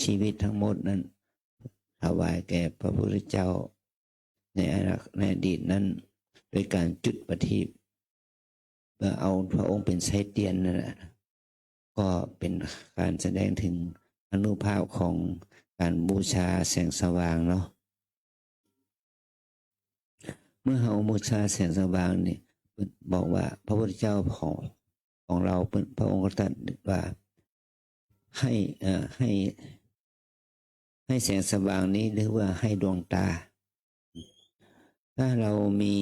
ชีวิตทั้งหมดนั้นถวายแก่พระพุทธเจ้าในอนา- ในอดีตนั้น โดยการจุดประทีป เพื่อเอาพระองค์เป็นไส้เตียนนั่นแหละ ก็เป็นการแสดงถึงอานุภาพของการบูชาแสงสว่างเนาะ เมื่อเฮาบูชาแสงสว่างนี่ บอกว่าพระพุทธเจ้าของ ของเรา พระองค์ก็ตรัสว่า ให้ เอ่อ ให้ ให้แสงสว่างนี้ หรือว่าให้ดวงตา ถ้าเรามี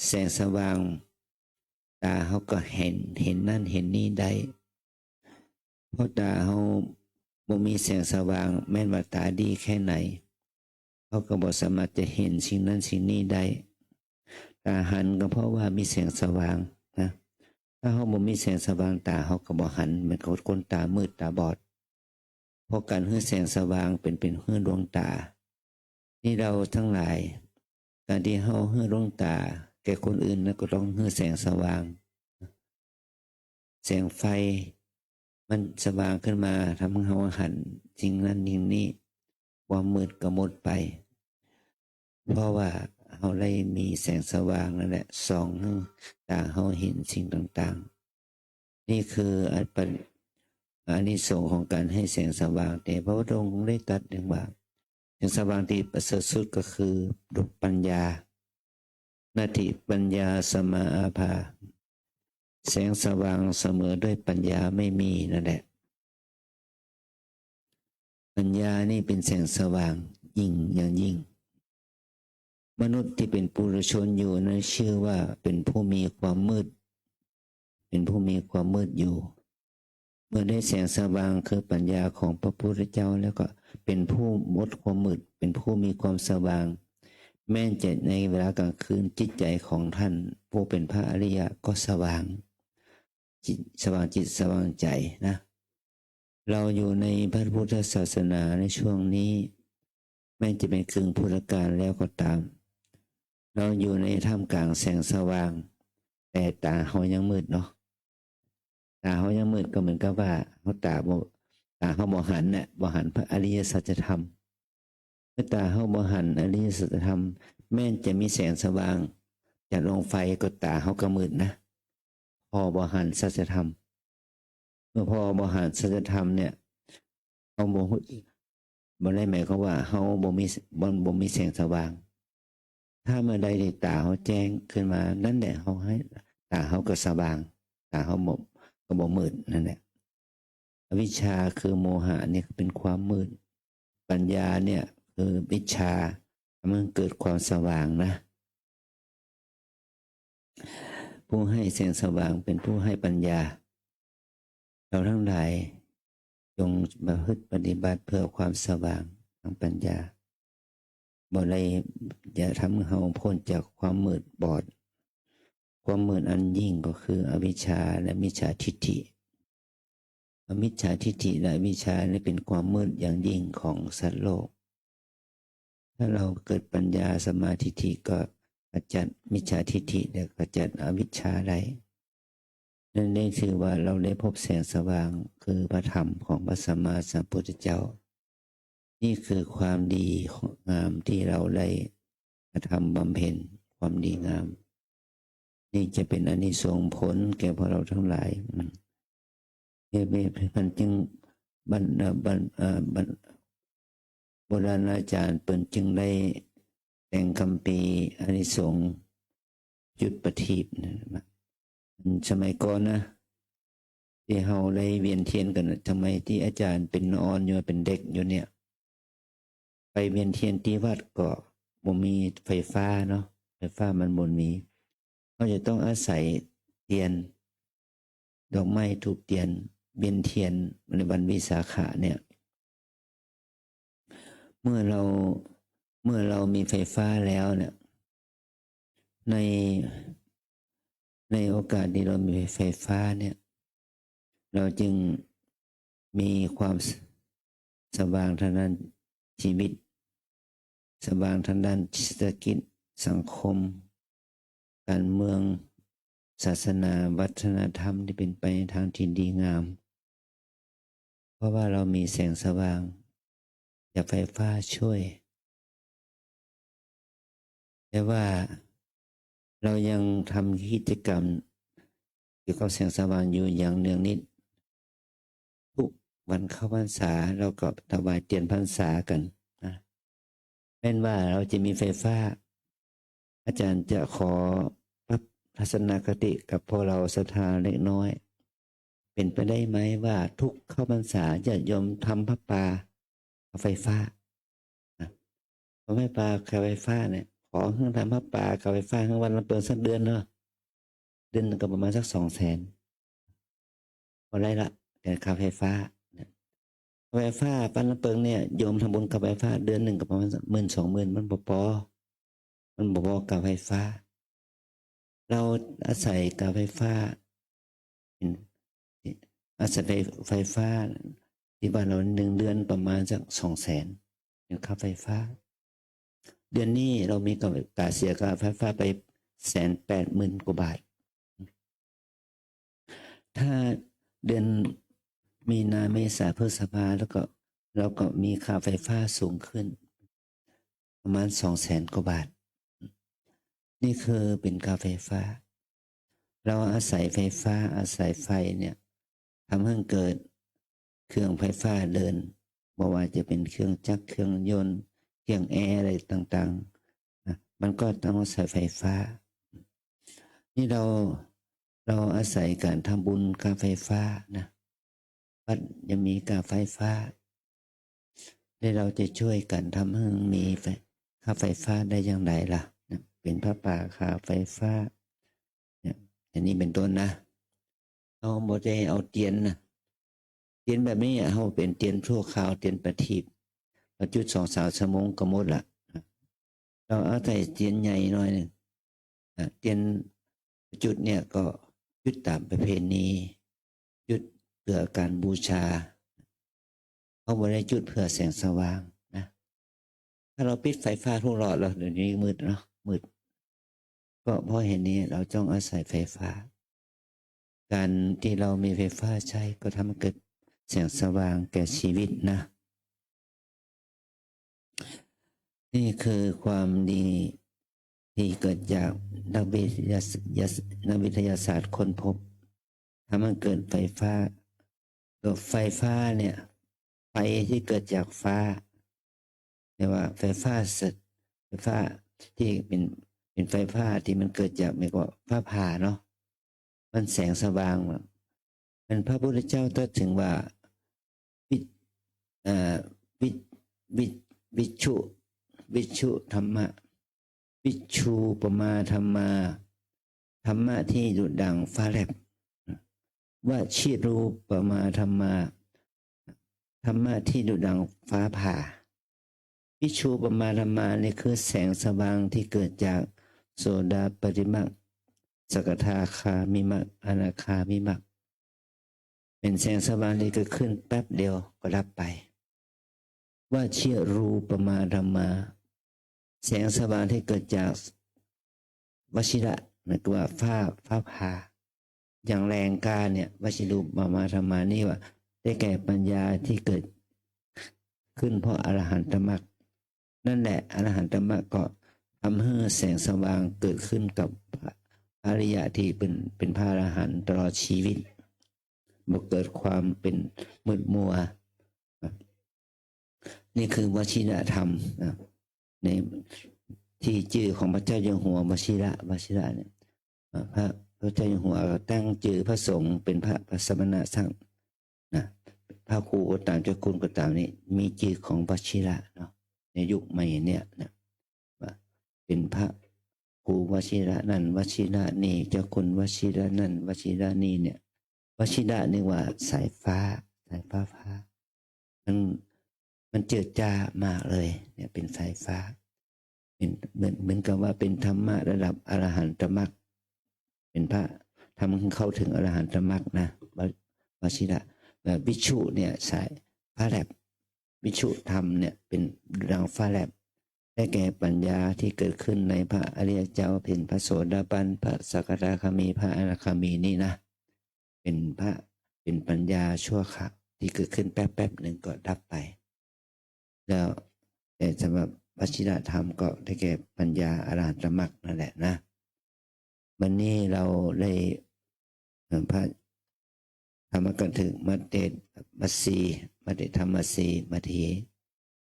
แสงสว่าง ตาเฮาก็เห็น เห็นนั่นเห็นนี่ได้ เพราะต๋าเฮาบ่มีแสงสว่าง แม้นว่าต๋าดีแค่ไหน เฮาก็บ่สามารถจะหันสิ่งนั้นสิ่งนี้ได้ ต๋าหันก็เพราะว่ามีแสงสว่างนะ ถ้าเฮาบ่มีแสงสว่าง ต๋าเฮาก็บ่หัน เหมือนกับคนต๋ามืดต๋าบอด เพราะก๋านหื้อแสงสว่างเป๋น เป๋นหื้อดวงต๋า นี่เฮาตังหลาย ก๋านตี้เฮาหื้อดวงต๋าแก่คนอื่นนั้นก็ต้องหื้อแสงสว่าง แสงไฟมันสว่างขึ้นมา ทำหื้อเฮาหันสิ่งนั้นสิ่งนี้ ความมืดก็หมดไป เพราะว่าเฮาได้มีแสงสว่างนั่นแหละ ส่องหื้อต๋าเฮาหันสิ่งต่างๆ นี่คืออานิสงส์ของก๋านหื้อแสงสว่าง แต่พระพุทธองค์ได้ตรัสเองว่า แสงสว่างตี้ประเสริฐสุดก็คือดวงปัญญา นัตถิปัญญาสมาอาภา แสงสว่างเสมอด้วยปัญญาไม่มีนั่นแหละ ปัญญานี่เป๋นแสงสว่างยิ่งอย่างยิ่ง มนุษย์ตี้เป๋นปุถุชนอยู่นั้นชื่อว่าเป๋นผู้มีความมืด เป๋นผู้มีความมืดอยู่ เมื่อได้แสงสว่างคือปัญญาของพระพุทธเจ้าแล้วก็เป๋นผู้หมดความมืด เป๋นผู้มีความสว่าง แม้นจะในเวลากลางคืนจิตใจของท่านผู้เป๋นพระอริยะก็สว่าง จิต สว่างจิตสว่างใจนะ เฮาอยู่ในพระพุทธศาสนาในช่วงนี้ แม้นจะเป๋นกึ่งพุทธกาลแล้วก็ต๋าม เฮาอยู่ในท่ามกลางแสงสว่าง แต่ต๋าเฮายังมืดเนาะ ต๋าเฮายังมืดก็เหมือนกับว่าเฮาต๋าบ่ ต๋าเฮาบ่หันน่ะ บ่หันพระอริยสัจธรรม เมื่อต๋าเฮาบ่หันอริยสัจธรรม แม้นจะมีแสงสว่างจากดวงไฟก็ต๋าเฮาก็มืดนะ ผ่อบ่หันสัจธรรม เมื่อผ่อบ่หันสัจธรรมเนี่ย เฮาบ่ฮู้ บ่ได้หมายความว่าเฮาบ่มี บ่ บ่มีแสงสว่าง ถ้าเมื่อใดตี้ต๋าเฮาแจ้งขึ้นมา นั่นแหละเฮาหื้อ ต๋าเฮาก็สว่าง ต๋าเฮาบ่ ก็บ่มืดนั่นแหละ อวิชชาคือโมหะเนี่ยเป๋นความมืด ปัญญาเนี่ยคือวิชชา ทำหื้อเกิดความสว่างนะ ผู้หื้อแสงสว่างเป๋นผู้หื้อปัญญา เฮาตังหลายจงประพฤติปฏิบัติเพื่อความสว่างทางปัญญา บ่ได้จะทำหื้อเฮาป๊นจากความมืดบอด ความมืดอันยิ่งก็คืออวิชชาและมิจฉาทิฏฐิ อวิชชาทิฏฐิและอวิชชานี่เป๋นความมืดอย่างยิ่งของสัตว์โลก ถ้าเฮาเกิดปัญญาสัมมาทิฏฐิก็ขจัดมิจฉาทิฏฐิและขจัดอวิชชาได้ นั่นได้ชื่อว่าเฮาได้พบแสงสว่างคือพระธรรมของพระสัมมาสัมพุทธเจ้า นี่คือความดีงามตี้เฮาได้กระทำบำเพ็ญความดีงาม นี่จะเป๋นอานิสงส์ผลแก่พวกเฮาตังหลาย อืม เหตุนี้เปิ้นจึง บรร เอ่อ บรร เอ่อ บรร โบราณอาจารย์เปิ้นจึงได้แต่งคัมภีร์อานิสงส์จุดประทีปนะ สมัยก่อนนะ ตี้เฮาได้เวียนเทียนกั๋นน่ะ สมัยตี้อาจารย์เป๋นอ่อนอยู่ เป๋นเด็กอยู่เนี่ย ไปเวียนเทียนตี้วัดก็บ่มีไฟฟ้าเนาะ ไฟฟ้ามันบ่มี เฮาจะต้องอาศัยเตียน ดอกไม้ธูปเตียน เวียนเทียนในวันวิสาขะเนี่ย เมื่อเฮา เมื่อเฮามีไฟฟ้าแล้วเนี่ย ใน ในโอกาสตี้เฮามีไฟฟ้าเนี่ย เฮาจึงมีความส- สว่างทางด้านชีวิต สว่างทางด้านเศรษฐกิจ สังคม ก๋านเมือง ศาสนา วัฒนธรรมตี้เป๋นไปในทางตี้ดีงาม เพราะว่าเฮามีแสงสว่างจากไฟฟ้าช่วย แต่ว่าเฮายังทำกิจกรรมเกี่ยวกับแสงสว่างอยู่อย่างเนืองนิด กู้วันเข้าพรรษาเฮาก็ถวายเตียนพรรษากั๋นนะ แม้นว่าเฮาจะมีไฟฟ้า อาจารย์จะขอปรับทัศนคติกับพวกเฮาศรัทธาเล็กน้อย เป๋นไปได้ไหมว่ากู้เข้าพรรษาญาติโยมทำผ้าป่ากับไฟฟ้า นะ ทำผ้าป่ากับไฟฟ้าเนี่ย ขอหื้อทำผ้าป่ากับไฟฟ้าหื้อวัดลำเปิงสักเดือนเนาะ เดือนหนึ่งก็ประมาณสักสองแสน พอได้ละ แต่ค่าไฟฟ้านะ ค่าไฟฟ้าบ้านลำเปิงเนี่ย โยมทำบุญค่าไฟฟ้าเดือนหนึ่งก็ประมาณหมื่นสองหมื่น มันบ่ปอ มันบ่ปอค่าไฟฟ้า เฮาอาศัยค่าไฟฟ้า เป็น อาศัยไฟ ไฟฟ้าที่บ้านเฮาหนึ่งเดือนประมาณสักสองแสน เป็นค่าไฟฟ้า เดือนนี้เฮามีค่า ค่าเสียค่าไฟฟ้าไปแสนแปดหมื่นกว่าบาท ถ้าเดือนมีนา เมษา พฤษภา แล้วก็ เฮาก็มีค่าไฟฟ้าสูงขึ้น ประมาณสองแสนกว่าบาท นี่คือเป็นค่าไฟฟ้า เฮาอาศัยไฟฟ้า อาศัยไฟเนี่ย ทำให้เกิดเครื่องไฟฟ้าเดิน บ่ว่าจะเป็นเครื่องจักร เครื่องยนต์ เครื่องแอร์อะไรต่างๆ นะ มันก็ต้องอาศัยไฟฟ้า นี่เฮา เฮาอาศัยก๋านทำบุญค่าไฟฟ้านะ วัดยังมีค่าไฟฟ้า แล้วเฮาจะช่วยกั๋นทำหื้อมีไฟ ค่าไฟฟ้าได้อย่างใดล่ะนะ เป็นผ้าป่าค่าไฟฟ้า เนี่ย อย่างนี้เป็นต้นนะ เฮาบ่ได้เอาเตียนนะ เตียนแบบนี้อะ เฮาเป๋นเตียนชั่วคราว เตียนประทีป เฮาจุดสองสามชั่วโมงก็หมดละ เฮาเอาใส่เตียนใหญ่หน่อยนึ่ง อ่ะ เตียนจุดเนี่ยก็จุดต๋ามประเพณี จุดเปื้อก๋านบูชา เฮาบ่ได้จุดเปื้อแสงสว่างนะ ถ้าเฮาปิดไฟฟ้าทุกหลอดแล้ว เดี๋ยวนี้มืดเนาะ มืด ก็เพราะเหตุนี้เฮาจ้องอาศัยไฟฟ้า ก๋านตี้เฮามีไฟฟ้าใจ๊ก็ทำให้เกิดแสงสว่างแก่ชีวิตนะ นี่คือความดีที่เกิดจากนักวิทยาศ- นักวิทยาศาสตร์ค้นพบ ทำให้เกิดไฟฟ้า ก็ไฟฟ้าเนี่ย ไฟที่เกิดจากฟ้า เรียกว่าไฟฟ้าส- ไฟฟ้าที่เป็น เป็นไฟฟ้าที่มันเกิดจาก เรียกว่าฟ้าผ่าเนาะ มันแสงสว่างอะ มันพระพุทธเจ้าตรัสถึงว่า วิ- เอ่อ วิ- วิ- วิชชุ วิชชุธัมมะ วิชชูปมาธัมมา ธรรมะที่ดุจดังฟ้าแลบ วชิรูปมาธัมมา ธรรมะที่ดุจดังฟ้าผ่า วิชชูปมาธัมมา นี่คือแสงสว่างที่เกิดจากโสดาปัตติมรรค สกทาคามิมรรค อนาคามิมรรค เป๋นแสงสว่างที่เกิดขึ้นแป๊บเดียวก็ดับไป วชิรูปมาธัมมา แสงสว่างที่เกิดจากวชิระ หมายความว่าฟ้า ฟ้าผ่า อย่างแรงกล้าเนี่ย วชิรูปมาธัมมานี่ว่า ได้แก่ปัญญาที่เกิดขึ้นเพราะอรหันตมรรค นั่นแหละ อรหันตมรรคก็ทำให้แสงสว่างเกิดขึ้นกับพระ พระอริยะที่เป็น เป็นพระอรหันต์ตลอดชีวิต บ่เกิดความเป็นมืดมัว นี่คือวชิรธรรมนะ ในที่จื้อของพระเจ้าอยู่หัววชิระ วชิระเนี่ย อ่า พระ พระเจ้าอยู่หัวก็ตั้งจื้อพระสงฆ์เป็นพระ พระสมณะสังฆนะ พระครูก็ต๋าม เจ้าคุณก็ต๋าม นี่มีจื้อของวชิระเนาะ ในยุคใหม่เนี่ยนะ ว่าเป๋นพระครูวชิระนั่น วชิระนี่ เจ้าคุณวชิระนั่น วชิระนี่เนี่ย วชิระนี่ว่าสายฟ้า สายฟ้าผ่า มัน มันเจิดจ้ามากเลย เนี่ย เป๋นสายฟ้า เป๋น เหมือน เหมือนกับว่าเป๋นธรรมะระดับอรหันตมรรค เป๋นพระธรรมเข้าถึงอรหันตมรรคนะ ว- วชิระ แบบวิชชุเนี่ยสายฟ้าแลบ วิชชุธรรมเนี่ยเป๋นดังฟ้าแลบ ได้แก่ปัญญาที่เกิดขึ้นในพระอริยเจ้า เป๋นพระโสดาปัน พระสกทาคามี พระอนาคามีนี่นะ เป๋นพระ เป๋นปัญญาชั่วคราวที่เกิดขึ้นแป๊บๆ นึ่งก็ดับไป แล้ว แต่สำหรับวชิรธรรมก็ได้แก่ปัญญาอรหันตมรรคนั่นแหละนะ วันนี้เราได้ เอ่อ พระธรรมกถึกมัตเต มัสสี มัตเตธรรมสี มาถี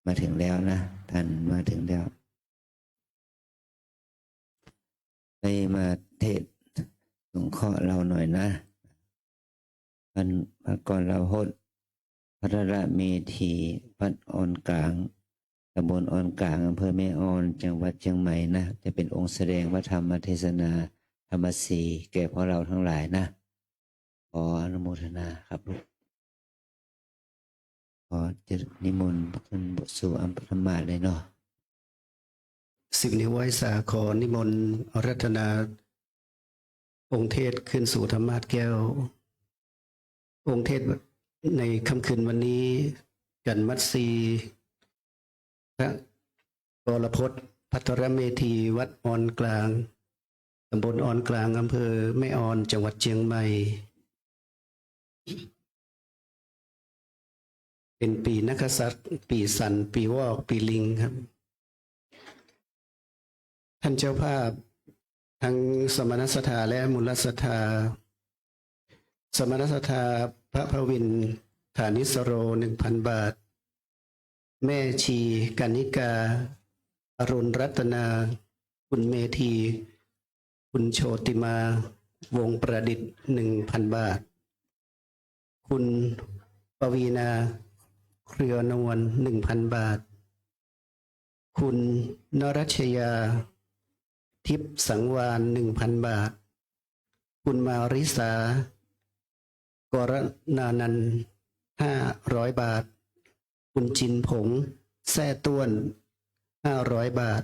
มาถึงแล้วนะ ท่านมาถึงแล้ว ได้มาเทศน์สงเคราะห์เราหน่อยนะ ท่านพระกรลาโหต พัทรเมธี วัดออนกลาง ตำบลออนกลาง อำเภอแม่ออน จังหวัดเชียงใหม่นะ จะเป็นองค์แสดงพระธรรมเทศนา ธรรมสี แก่พวกเราทั้งหลายนะ ขออนุโมทนาครับลูก อจะนิมนต์ขึ้นสู่อำปฐมมาสน์เลยเนาะ สิบ นิ้วไหว้สา ขอนิมนต์อาราธนาองค์เทศน์ขึ้นสู่ธรรมาสน์แก้ว องค์เทศน์ในค่ำคืนวันนี้ กัณฑ์มัสสี พระกรพจน์ ภัทรเมธี วัดออนกลาง ตำบลออนกลาง อำเภอแม่ออน จังหวัดเจียงใหม่ เป๋นปี๋นักขสัตว์ ปี๋สัน ปี๋วอก ปี๋ลิงครับ ท่านเจ้าภาพ ทั้งสมณศรัทธาและมูลศรัทธา สมณศรัทธา พระพวิน ฐานิสโร หนึ่งพัน บาท แม่ชีกนิกา อรุณรัตนา คุณเมธี คุณโชติมา วงศ์ประดิษฐ์ หนึ่งพัน บาท คุณปวีณา เครือนวล หนึ่งพัน บาท คุณนรัชยา ทิพย์สังวาล หนึ่งพัน บาท คุณมาริสา กรณานันท์ ห้าร้อย บาท คุณจินผง แซ่ต้วน ห้าร้อย บาท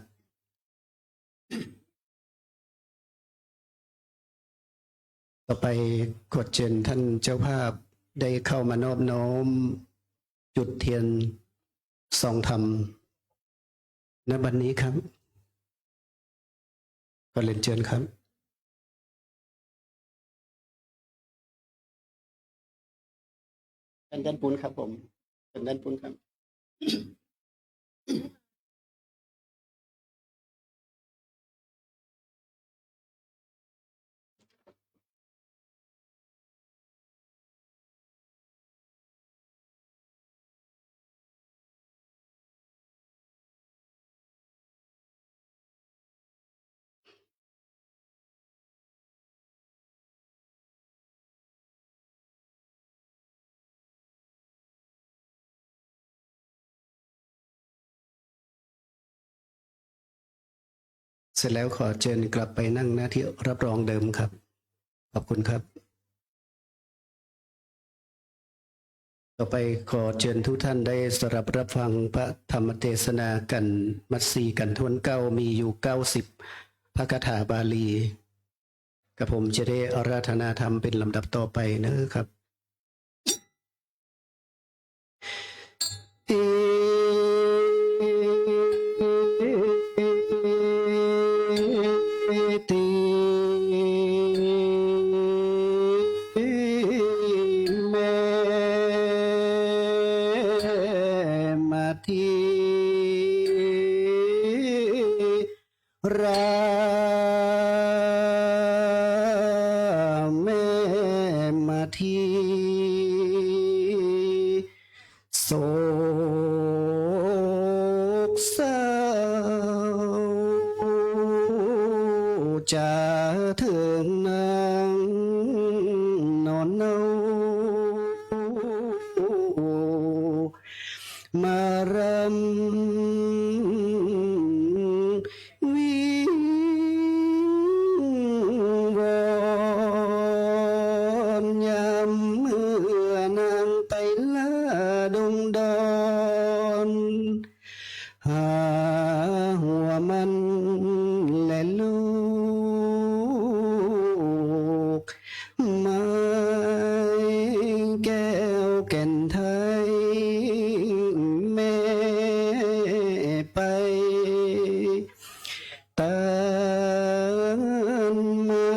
ต่อไปขอเจิญท่านเจ้าภาพได้เข้ามานอบน้อมจุดเทียนซองธรรม ณ บัดนี้ครับ ขอเรียนเจิญครับ เจิญด้านปู๊นครับผม เจิญด้านปู๊นครับ เสร็จแล้วขอเจิญกลับไปนั่งหน้าที่รับรองเดิมครับ ขอบคุณครับ ต่อไปขอเจิญทุกท่านได้สดับรับฟังพระธรรมเตสนากัณฑ์มัสสี กัณฑ์ถ้วนเก้า มีอยู่เก้าสิบพระคาถาบาลี กระผมจะได้อาราธนาธรรมเป๋นลำดับต่อไปเนอะครับ เอ ติ แม่มาที รา แม่มาที โศกเศร้า จะเถิงนางนอนเน่า มารำวิงวอนยามเมื่อนางไปละดงดอน หาหัวมันและลูก ไม้แก้วแก่นไทย แม่ไป ตันมา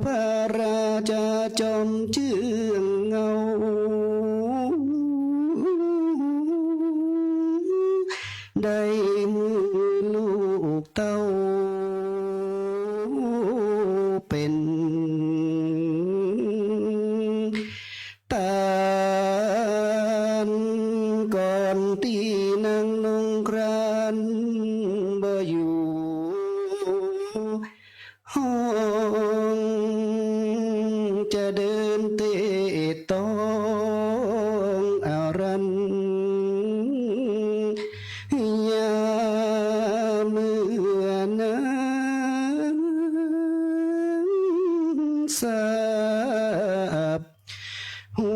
พระราชาจอมเจื้องเงา ได้หื้อลูกเต้าเป๋น ตานก่อนตี้นางนงครานบ่อยู่ห้อง จะเดินเตะต้องอารัญญา เมื่อนางทราบ ฮู้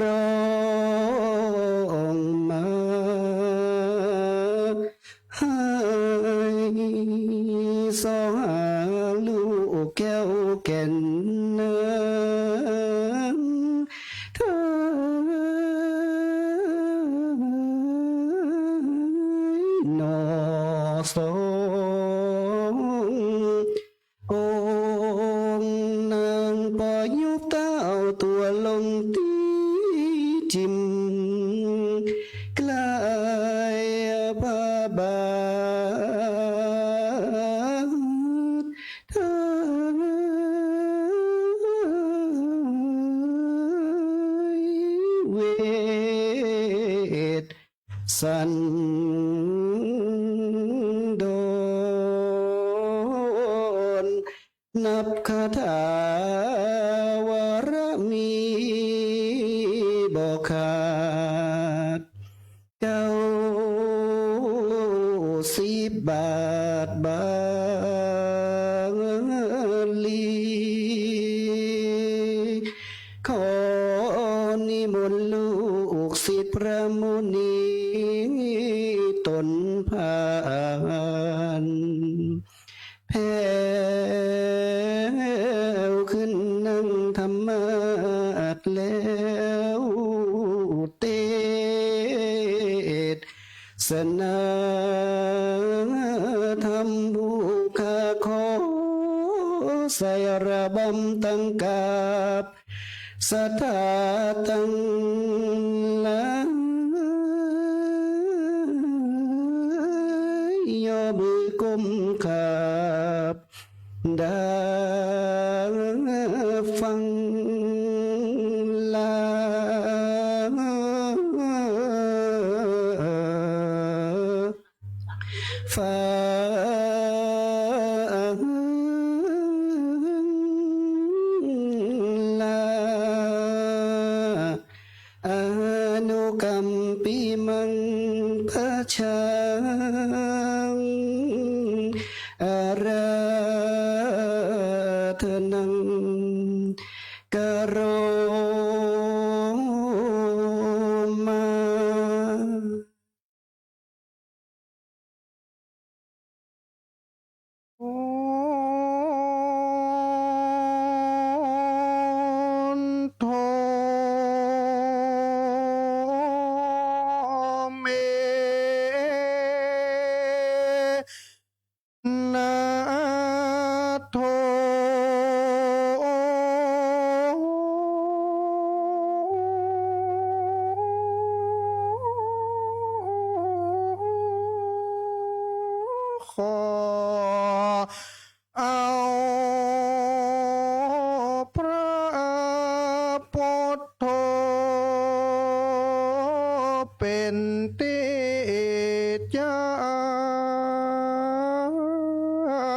ร้องมา ไห้ส่อหาลูกแก้วแก่นนาง เถิงหนอสอง องค์นางปอยุบเต้าตั๋วลงตี้จิ่ม ใก้พระบาท เถิงเวท สันดอน นับคาถาวารมีบ่ขาด เก้าสิบบาทบาลี ขอนิมนต์ลูกศิษย์พระมุนีตนผ่าน แผ่วขึ้นนั่งธรรมาสน์แล้วเตสนาธรรม ผู้ข้าขอใส่ระบำตังกราบ ศรัทธาตังหลาย ยอมือก้มกราบ ดาฟังลา ฟ้าลา อนุกัมปิมัง ประชาอาราธนัง กะโรมา โอโทเม นะโท ขอเอาพระพุทโธ เป๋นตี้จั้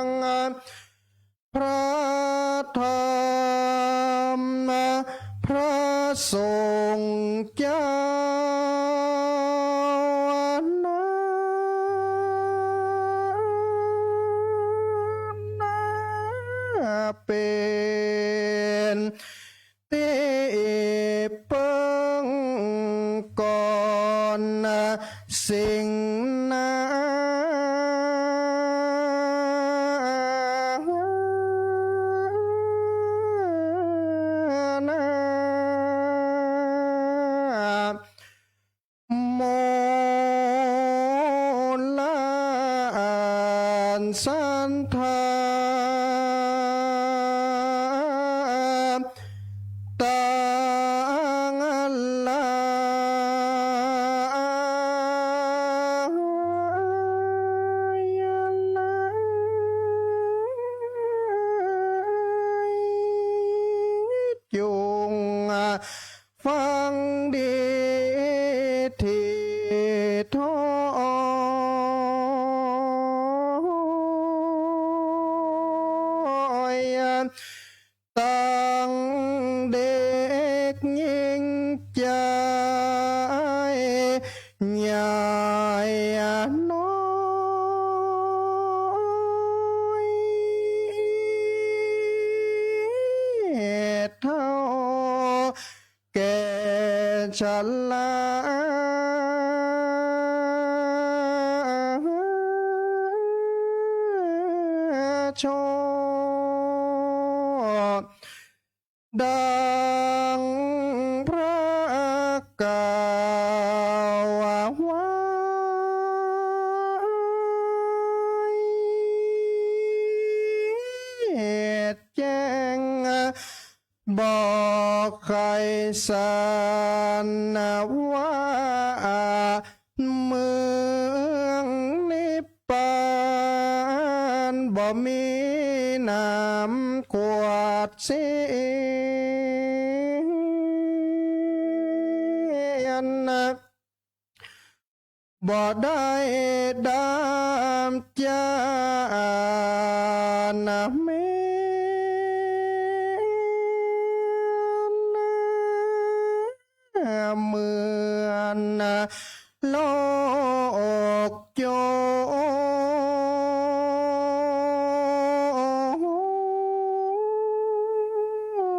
ง พระธรรม พระสงฆ์เจ้า นั้น เป๋น ตี้เปิ้งก่อนสิ่งนานา โมลานสันธา ตังหลายจุ่ง ฟังดีทีถ้อย ตังเด็กญิงจายใหญ่น้อย เฒ่า แก่ ชลาชน ดังพระกล่าวไว้ แจ้งบอกไขสารว่า เมืองนิพพานบ่มีน้ำขวดเสียน บ่ได้ดำจานแม่น เหมือนโลกโจ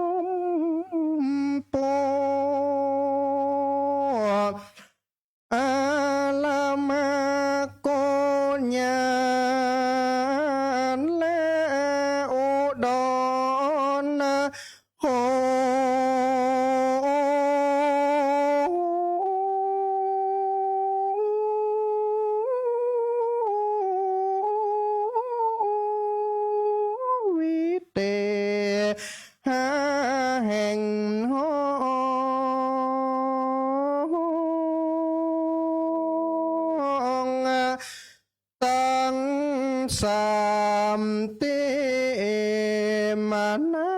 มปู อาลามะโกญาณและอุดร โหวิเต ห้าแห่งห้อง ตังสามตี้มานั้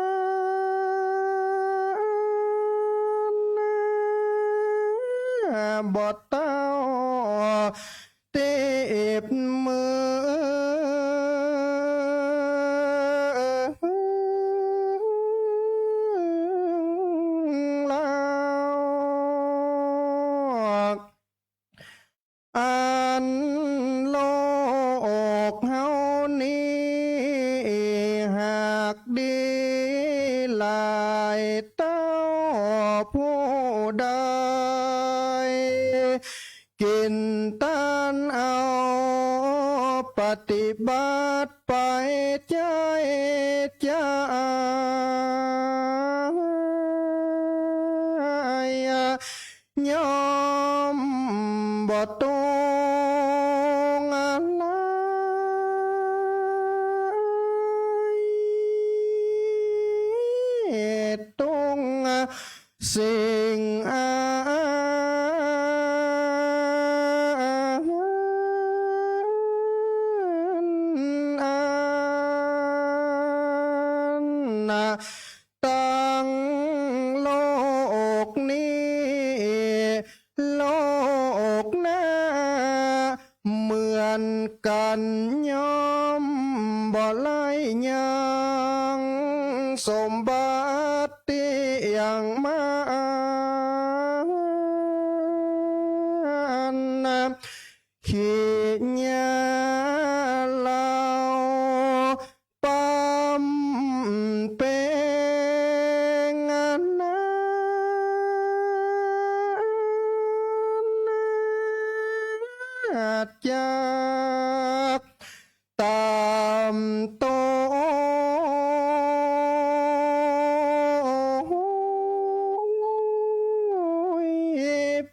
น บ่เต้า เตียบเมืองลาว อันโลกเฮานี้ หากดีหลายเต้าผู้ใด กิ๋นตานเอาปฏิบัติไปใจ๊ใจ๊ ย่อมบ่ตวงอะไร ตวง สิ่งอัน อัน ตังโลกนี้ โลกหน้า เหมือนกั๋นย่อมบ่ไล่ยัง สมบัติตี้ยังมาอัน ขี้เหย้าเหล้า ปำเป๋งอันนั้น จักตามโต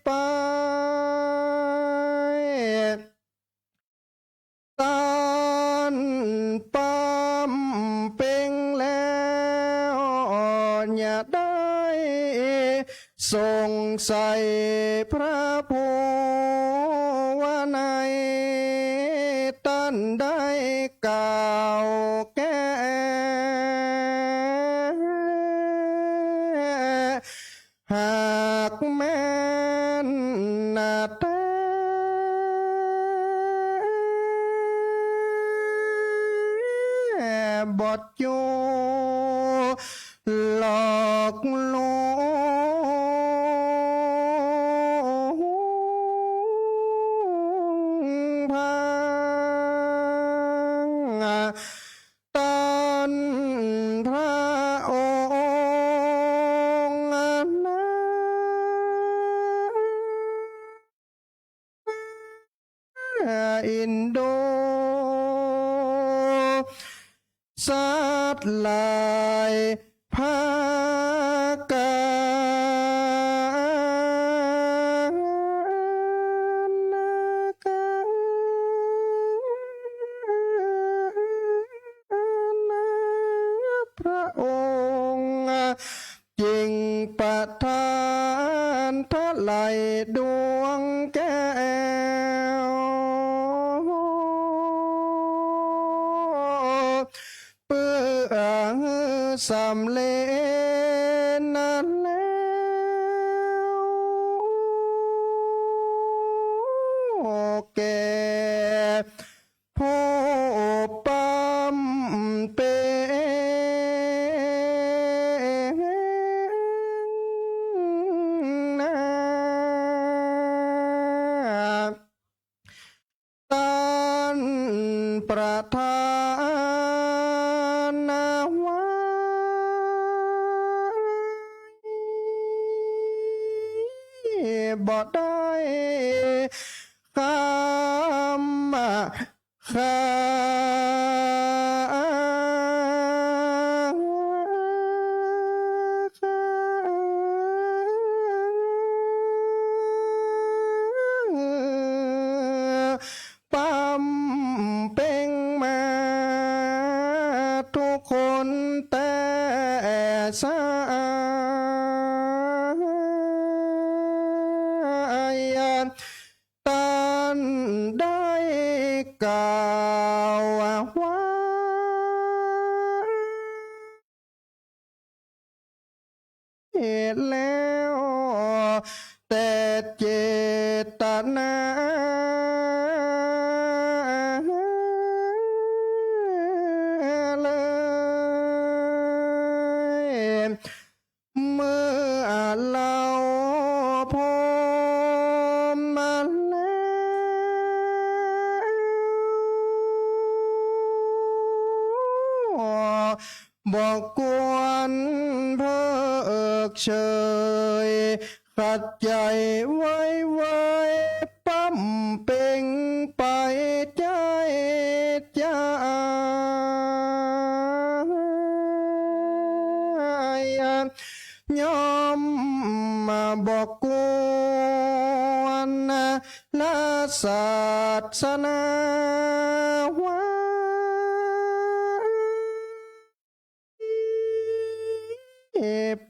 ไป ตันปำเป๋งแล้ว อย่าได้สงสัยพระผู้ว่าใน ตันได้กล่าวแก้ หากแม่นนาแต๊ บ่จูหลอกลวงพัง ตันพระองค์นั้น อินดู สัตว์หลายพากั๋น พระองค์ จึงประทานทะไหลดวงแก้ว เปื้อสำเร็จนั้นแล้ว แก่ ผู้บำเพ็ญนา ต้านประทานไว้ บ่ได้คำ ข้าบำเพ็ญมาทุกคนแต่สายัน ต้านได้กล่าวไว้แล้ว แต่เจตนาเลย เมื่อเฮาพร้อมมาแล้ว บ่ควรเพิกเฉย ขัดใจไว้ไว้ บำเพ็ญไปใจ ย่อมบ่ควรละศาสนาไว้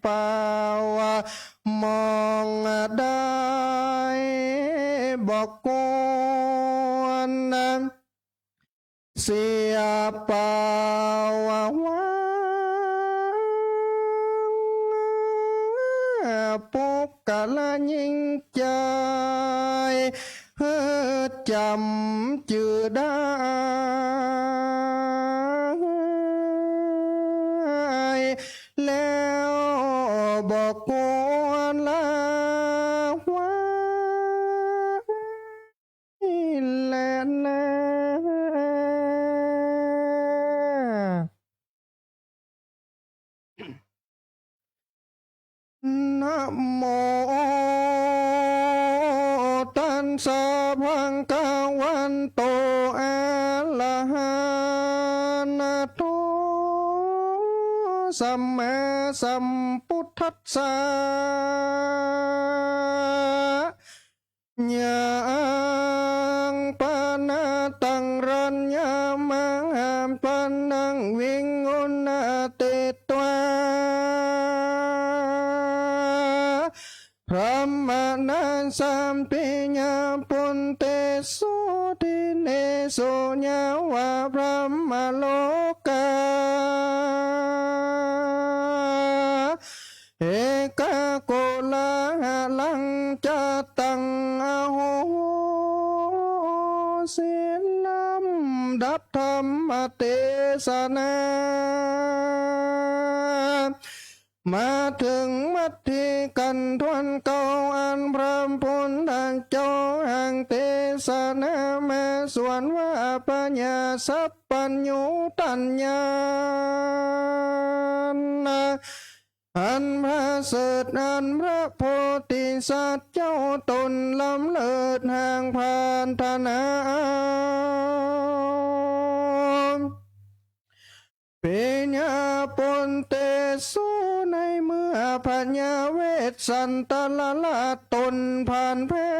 เปล่ามองได้ บ่ควรเสียเปล่า ปุคคละยิ่งใจ๋ หื้อจ๋ำจื้อได้ แล้วบ่ควรละไว้แลนา นะโมตัสสะ ภะคะวะโต อะระหะโต สัมมาสัมพุทธัสสะ ยังปะนะตัง รัญญะมะหาปะนัง วิงุณาติตวา พรหมานัสสัมปิยะ ปุตเตสุ ทิเนสุ ยะวะ พรหมโลกา เอกัง โกลาหะลัง จะตัง อโหสิ ลำดับธรรมเตสนา มาเถิงมัทธิกัณฑวนเก้า อันพระพุทธเจ้าหังเตสนามาสวดว่า อะปะยาสัพพัญญูตัญญาณ อันประเสริฐอันพระโพธิสัตว์เจ้าตนล้ำเลิศห่างปรารถนา ปิยะปุตเตสุ ในเมื่อพญาเวสสันตะราชตนพ่านแพ้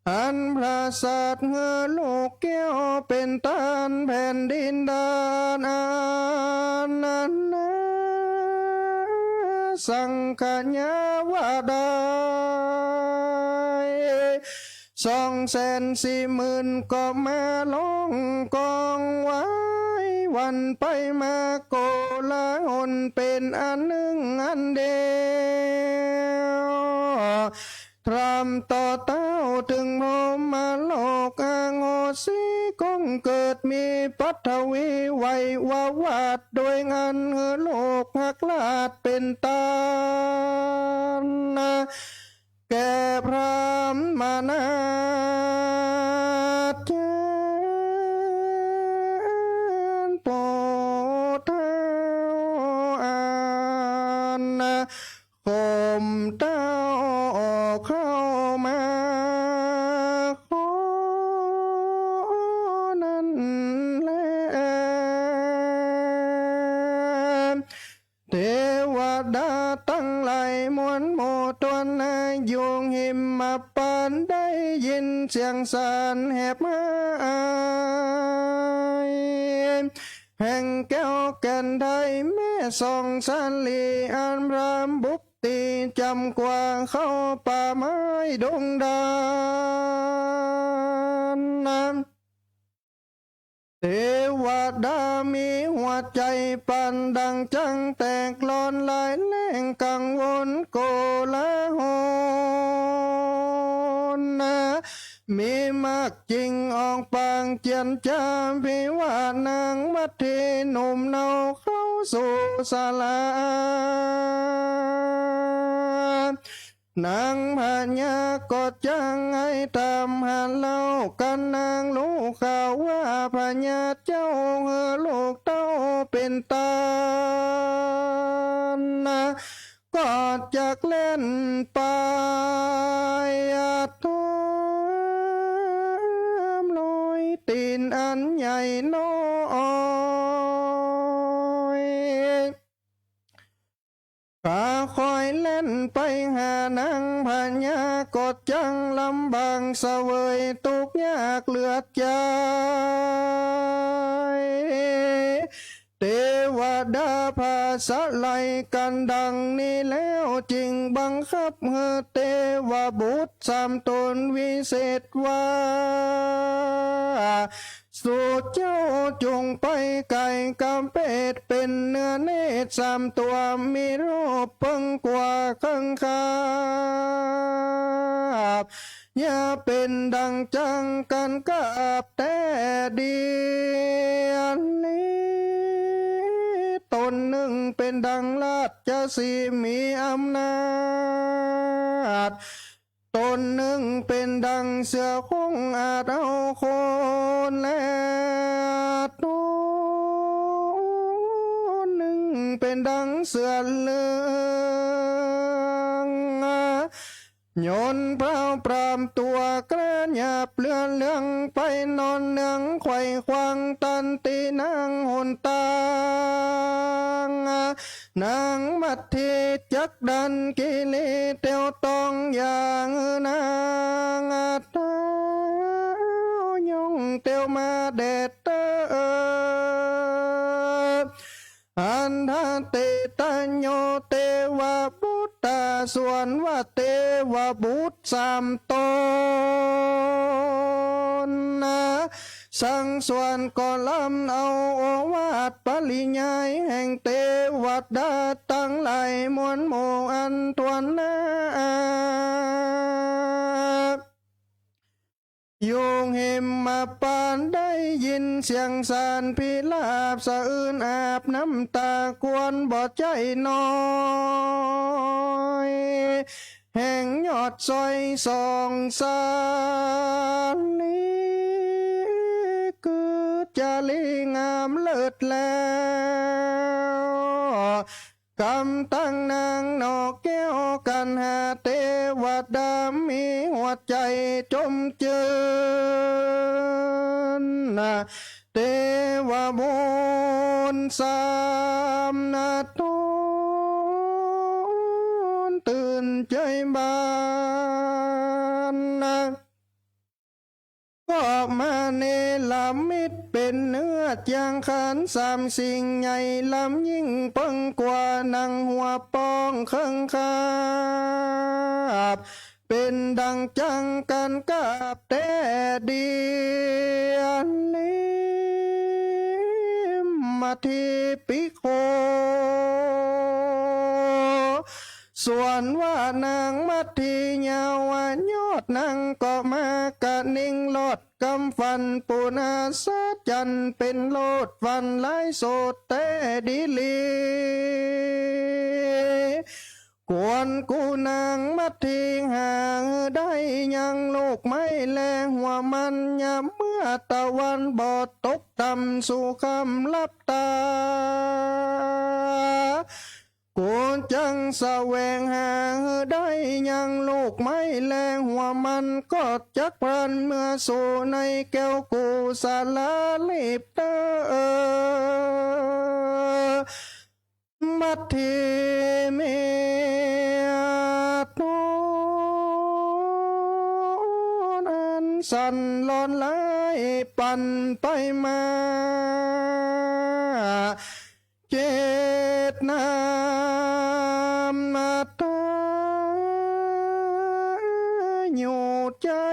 อันประสาทหื้อลูกแก้วเป๋นต้านแผ่นดินดานอันนั้นนา สังขยาว่าได้ สองแสนสี่หมื่นก็มาร้องก้องไหว้หวั่นไปมาโกลาหลเป๋นอันนึ่งอันเดียว ทรามต่อเต้าเถิงพรหมโลกอโหสิ ก้องเกิดมีปัทวีไหววาวาท โดยอันหื้อลูกฮักหลาดเป๋นต้านนา แก่พรามนาถจารย์ ผู้เฒ่าอันนา ข่มเต้าเข้ามาขอนั้นแล เตวดาตังหลายมวลหมู่ตวนนา อยู่หิมพานต์ได้ยินเสียงสารแหบหาย แห่งแก้วแก่นไทยแม่สองสาลี อันพรามบุตรีจ๋ำกว่าเข้าป่าไม้ดงดานนา เตวดามีหัวใจ๋ปันดังจั้งแตกร้อนร้ายแรงกังวลโกลาหลนา มีมากจึงออกปากเจียรจาพิวาทนางมัททีหนุ่มเนาเข้าสู่ศาลา นางพญาก็จั้งไห้ถามหาเล่า กั๋นนางฮู้ข่าวว่าพญาเจ้าหื้อลูกเต้าเป๋นต้านนา ก็จักแล่นไปต๋ามรอยตี๋นอันใหญ่น้อย ก็ค่อยแล่นไปหานางพญา ก็จั้งลำบากเสวยตุ๊กข์ยากเหลือใจ๋ เตวดาผ่าสลายกั๋นดังนี้แล้ว จึงบังคับหื้อเตวบุตรสามต๋นวิเศษว่า สูเจ้าจุ่งไปไก๋ก๋ำเปตเป๋นเนื้อเนตรสามตั๋ว มีรูปเปิงกว่าเคิงคาบ อย่าเป๋นดังจั้งกั๋นกาบแต๊ดีอันนี้ ต๋นนึ่งเป๋นดังราชสีห์มีอำนาจ ต๋นนึ่งเป๋นดังเสือโคร่งอาจเอาคน และต๋นนึ่งเป๋นดังเสือเหลือง ยนต์พร้าวปรามตั๋วกล้าหยาบเลือดเหลือง ไปนอนเนืองไขว่ขวางตันตี้หน้าหนตาง นางมัททีจักดันกิริเตียวต้อง อย่างนางเต้ายองเตียวมาแดดเต้อ อันทะเตตะโยเตวบุตตา ส่วนว่าเตวบุตรสามต๋นนา สังสวรรค์ก็ลำเอาโอวาทปริยายแห่งเตวดาตังหลายมวลหมู่อันถ้วนหน้า อยู่หิมพานต์ได้ยินเสียงสารพิราบสะอื้นอาบน้ำตากวนบ่ใจ้น้อย แห่งยอดสอยสองสาลี กึ๊ด จารีงามเลิศแล้ว กำตังนางหน่อแก้วกันหาเตวดามีหัวใจ๋จมจื้น เตวบุญสามนาตูนตื่นใจ๋บาน ก็มาเนรมิตเป๋นเนื้อเจียงขันสามสิ่งใหญ่ล้ำยิ่งเปิงกว่าหนังหัวป้องเคิงคาบ เป๋นดั่งจังกั๋นกาบแต๊ดี ลิมมาทิปิโค ส่วนว่านางมัทธิยาวะยอดนางก็มากะนิ่งลอดกำฝันปูนอัศจรรย์เป๋นโลดฝันหลายโสดแต๊ดีหลี ควรกู้นางมัทธิหาหื้อได้ยังลูกไม้แลหัวมัน ยามเมื่อตะวันบ่ตกต่ำสู่ค่ำลับต๋า กูจักแสวงหาหื้อได้ยังลูกไม้แลหัวมัน ก็จักพลันเมือสู่ในแก้วกุศลาลีบเต๊อ มัทธิเมตตนอันสั่นหลอนไหลปั่นไปมา เจตนามาตาอยู่ใจ๋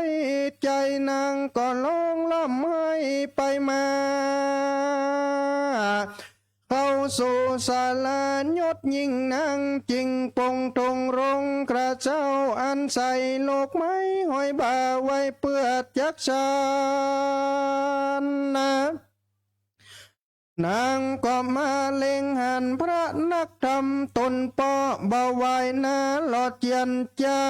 ใจ๋นางก็ฮ้องร่ำไห้ไปมา เข้าสู่ศาลายศยิ่งนางจิ่งปงธงรงกระเจ้า อันใส่ลูกไม้ห้อยบ่าไว้เปื้อจักฉันนะ นางก็มาเล็งหันพระนักธรรมต๋นเปาะบ่ไหวนาหลอดเจียนจา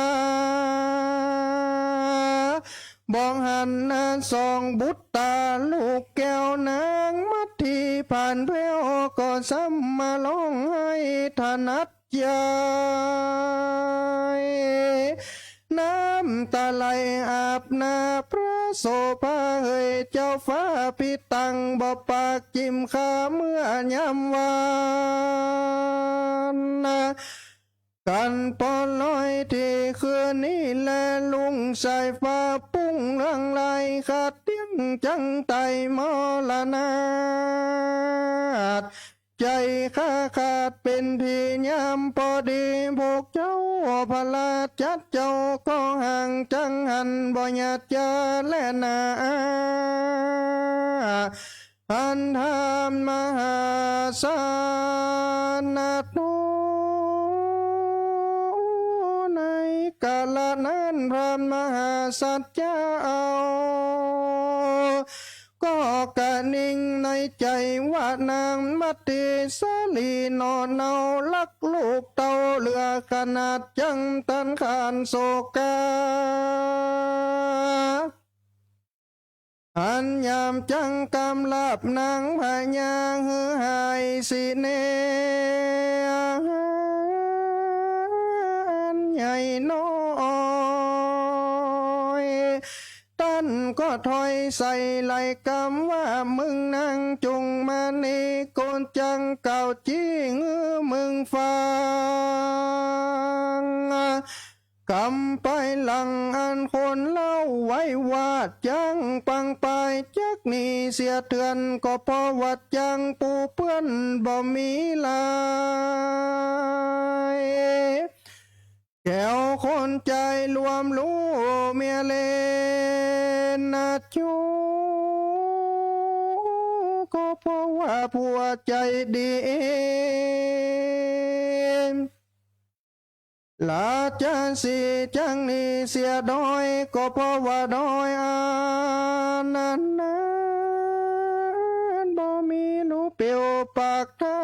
บ่หันนาสองบุตตาลูกแก้วนางมัทธิผ่านแผ้ว ก็ซ้ำมาฮ้องไห้ถนัดใจ๋ น้ำต๋าไหลอาบหน้าพระโสภาเหย เจ้าฟ้าพิตังบ่ปากจิ่มข้าเมื่อยามวานนะ กันปอลอยตี้คืนนี้แล ลุงสายฟ้าปุ้งเรืองไล ขาดเตี้ยงจังไต๋มรณาฏ ใจ๋ข้าขาดเป๋นผียามปอดี พวกเจ้าพระราชเจ้าก็ห่างจังหันบ่หยาดยาแลนา อันธรรมมหาสารทูต ในกาละนั้นพระมหาสัจจ์เจ้า ก็กะนิ่งในใจ๋ว่านางมัทธิสาลีหน่อเนารักลูกเต้าเหลือขนาด จักตันขานโศกา อันยามจักกำราบนางพญาหื้อหายสิเน อันใหญ่น้อย ตันก็ถ้อยใส่ไหลกำว่า มึงนางจุ่งมานี่ กูจักกล่าวจี๊หื้อมึงฟัง กำปายหลังอันคนเล่าไว้ว่า จักปังปายจักหนีเสียเถื่อน ก็เพราะว่าจักปูเปื้อนบ่มีหลาย แก้วคนใจ๋รวมรู้เมียเลนนะจู ก็เพราะว่าผัวใจ๋ดี ราชสีห์จักหนีเสียดอย ก็เพราะว่าดอยอันนั้นนั้น บ่มีรูเปียวปากถ้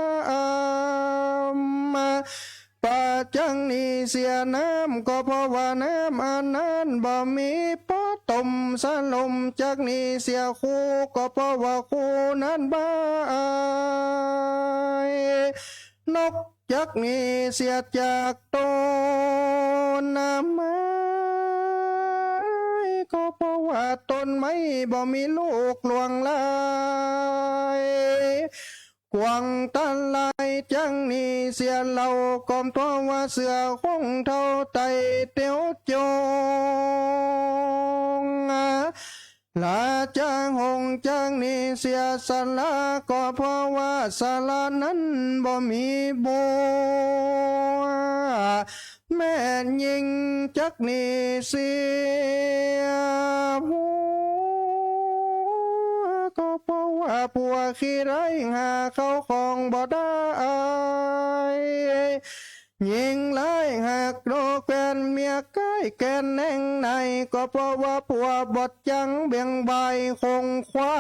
ำ ป่าจักหนีเสียน้ำ ก็เพราะว่าน้ำอันนั้นบ่มีปอต สมสลมจักนี้เสียครู ก็เพราะว่าครูนั้นบ่าย นกจักนี้เสียจากต้นไม้ ก็เพราะว่าต้นไม้บ่มีลูกหลวงหลาย กว้างตันหลายจักนี้เสียเล่า ก็เพราะว่าเสื้อของเฒ่าไตเตียวจง ราชาหงส์จักนี้เสียสละ ก็เพราะว่าสละนั้นบ่มีบัว แม่ญิงจักนี้เสียผัว ก็เพราะว่าผัวขี้ร้ายหาเข้าของบ่ได้ ญิงร้ายหากโดนแควน เมียใก้แควนแหนงใน ก็เพราะว่าผัวบอดจังเบี่ยงบ่ายคงควา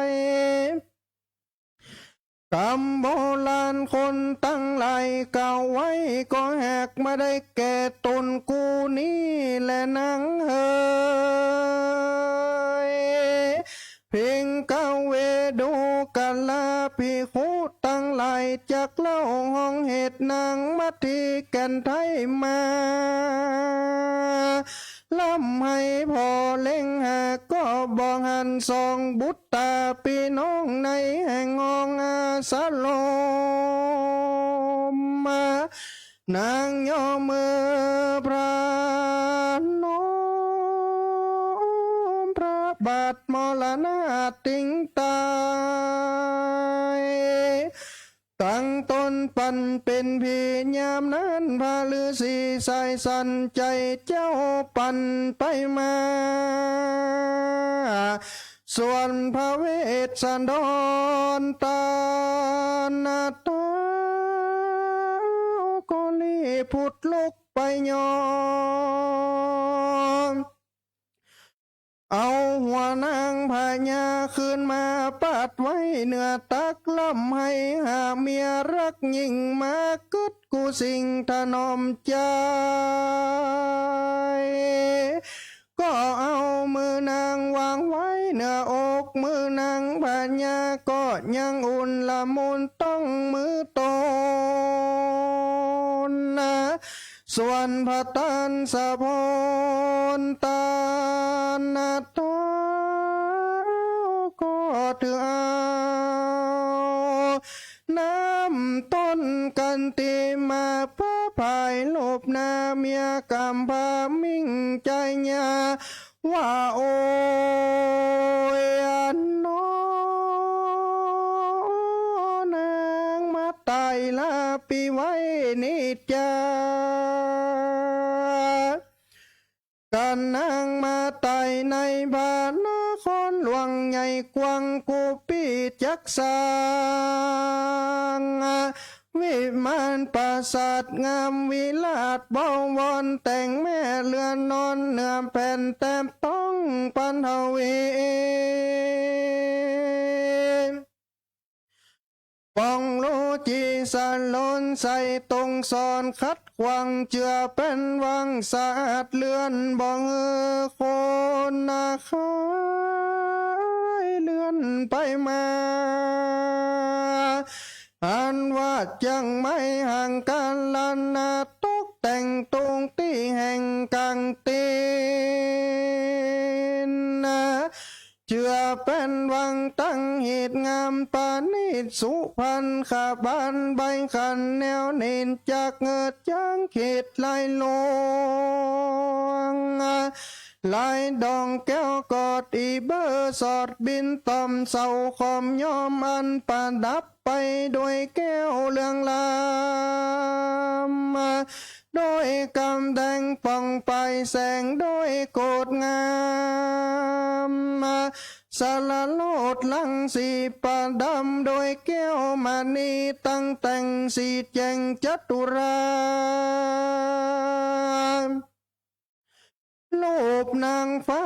ย กำโบราณคนตังหลายกล่าวไว้ ก็แหกมาได้แก่ต๋นกูนี้แลนางเหย เพ็งกเวดูกะลาภิกขุตังหลาย จักเล่าห้องเหตุนางมัททีแก่นไทยมา ร่ำไห้ผ่อเล็งหา ก็บ่หันสองบุตรต๋าปี้น้องในแห่งห้องอาสรม นางย่อมือพระนม พระบาทมรณาติงตาย ตั้งต๋นปันเป๋นผียามนั้น พระฤๅษีสายสันใจ๋เจ้าปันไปมา ส่วนพระเวสสันดรตานาตา ก็รีบผุดลุกไปยอม เอาหัวนางพญาคืนมาปาดไว้เหนือตัก ร่ำไห้หาเมียรักยิ่ง มากึ๊ดกู้สิ่งถนอมใจ๋ ก็เอามือนางวางไว้เหนืออก มือนางพญาก็ยังอุ่นละมุนต้องมือตนนะ ส่วนพระต้านสะพนตานาตา ก็ถือเอาน้ำต้นกันติมา พระพายลูบหน้าเมียกำพร้ามิ่งใจ๋ยา ว่าโอยอันน้อ นางมาต๋ายลาปี้ไว้นิจจา กั๋นนางมาต๋ายในพระนครหลวงใหญ่กว้างกู้ปี้จักสร้าง วิมานปราสาทงามวิลาศบวร แต่งแม่เรือนนอนเนื้อแผ่นแต้มต้องปันทวี ป่องโลจีสะหลนใส่ตรงสอนขัดขวาง เจื้อแป้นวางสะอาดเรือนบ่หื้อคนนาขายเรือนไปมา อันว่าจักไม้หางกาลานา ตกแต่งตรงตี้แห่งกางเตนนะ เจื้อแป้นวางตั้งหีดงามประณีตสุพรรณ ขบานใบขันแนวเน้นจากเงิดจางขีดลายหลวง ลายดองแก้วกอดอีเบอร์สอดบินต่อมเสาขอมย้อมอันประดับไปด้วยแก้วเรืองราม ด้วยกำแดงป่องไปแสงด้วยโกศงาม สละโลดรังสีประดับด้วยแก้วมณี ตั้งแต่งสีแจ่งจัตุรา รูปนางฟ้า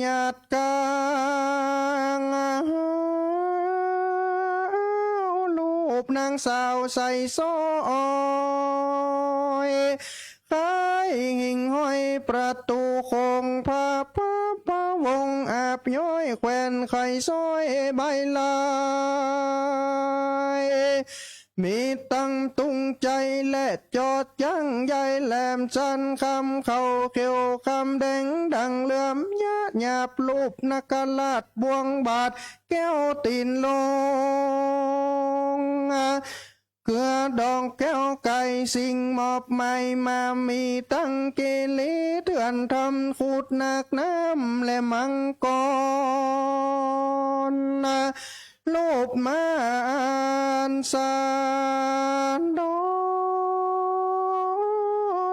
หยาดกลาง รูปนางสาวใสสร้อย คล้ายหิ่งห้อยประตูโขง ย้อยแขวนไขซ้อยใบลาย มีตังตุงใจ๋และจอดจั๊งใหญ่แหลมสัน คำขาวเขียวคำแดงดั่งเหลือม ยะหยาบรูปนาคราชบ่วงบาท แก้วตี๋นลง เกลือดองแก้วไก่สิ่งมอบหมายมา มีตังกิริเถื่อนธรรม ครุฑนาคน้ำและมังกร รูปมารสาด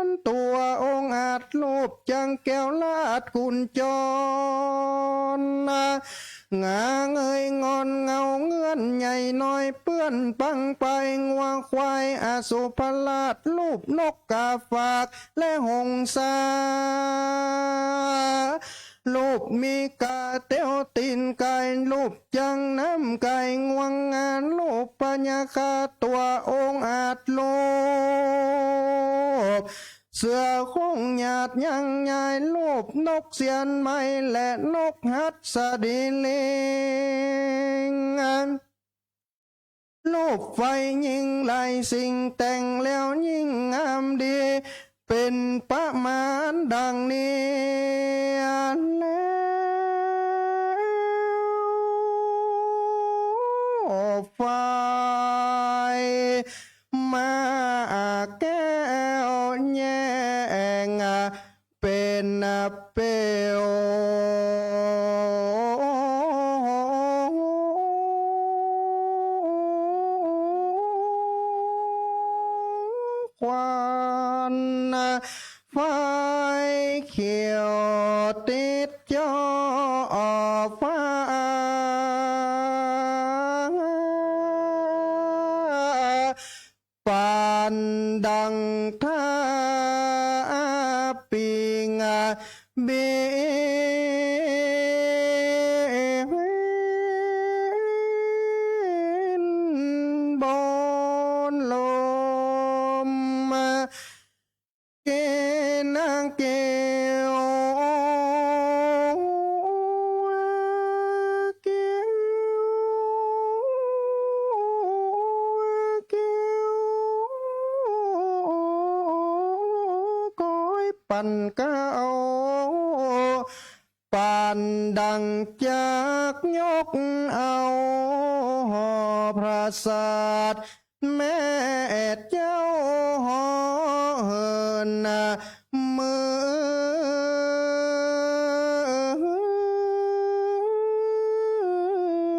ร ตั๋วองค์อาจรูปจั๊งแก้วราชกุญจร งาเงยงอนเงาเงื้อนใหญ่น้อย เปื้อนปังไปงัวควาย อสุภราชรูปนกกาฝากและหงสา รูปมีกาเตี้ยวตี๋นไก่ รูปจั๊งน้ำไก่งวงงาน รูปพญาคาตั๋วองค์อาจรูป เสือโคร่งหยาดยังยาย รูปนกเสียนไหมและนกหัสดีลิง รูปฝ่ายญิงหลายสิ่งแต่งแล้วยิ่งงามดี เป๋นประมาณดั่งนี้แล ฝ่าย มาแก้วแยงเป๋นเปลวควัน ไฟเขียวติดจ่อฟ้า ปานดังถ้าปิงบินบนลม เกณฑ์เกลียวเกลียวเกลียว ก้อยปั่นเกล้า ปานดังจักยกเอาหอปราสาท แม่เจ้าหอเหินเมื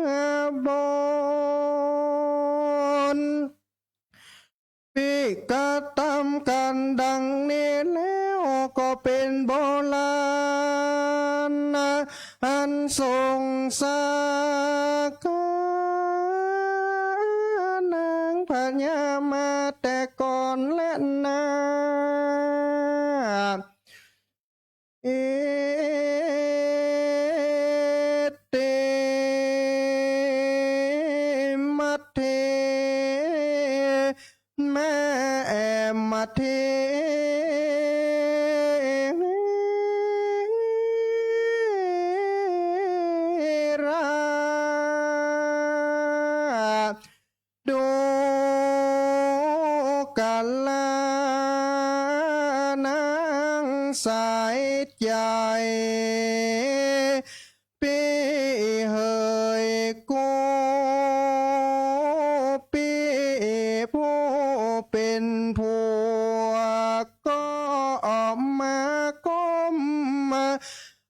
องบน ปิกระตำกั๋นดังนี้แล้วก็เป๋นโบราณ อันส่งสาขานางพญามาแต่ก่อนแลนา เอเต มัทเท แม่มัทเทรา ดูกะลานางสายใจ๋ ปี้เหยกู้ ปี้ผู้เป๋นผัว ก็ออกมาก้ม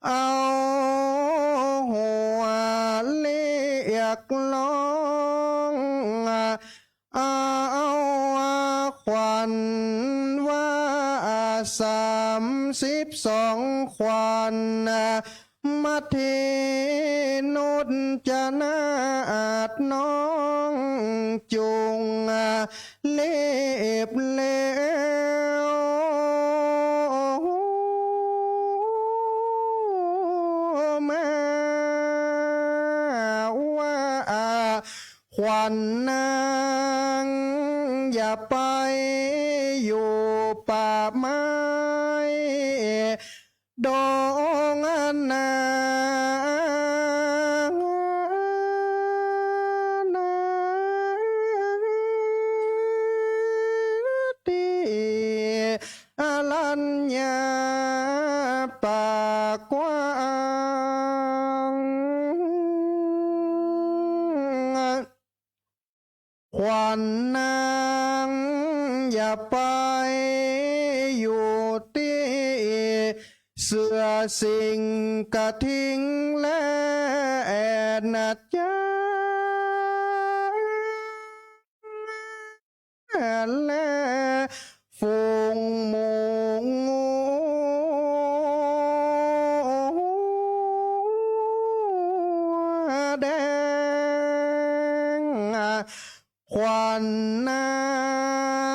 เอาหัวเรียกร้อง เอาขวัญว่าสามสิบสองขวัญ มัทเทนุจนาอาจน้องจุ่ง รีบแล้วมาว่า ขวัญนางอย่าไปอยู่ป่าไม้ดงนา อย่าไปอยู่ตี้เสือสิงห์กระทิงและแอดนะจ๊ะ และฝูงหมูแดง ขวัญนา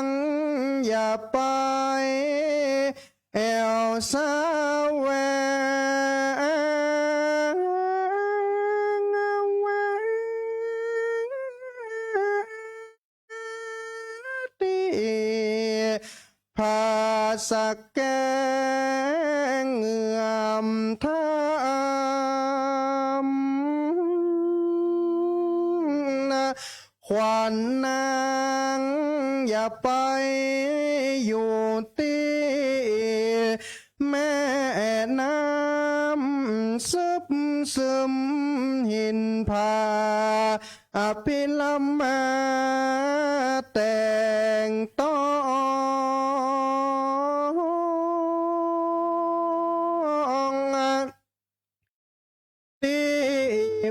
งอย่าไปแอ่วสะแหวง ตี้ผาสะแก้งเอื้อมถ้ำ ขวัญนางอย่าไปอยู่ตี้แม่น้ำ ซึบซึมหินผา อภิรมย์มาแต่งต้อง ตี้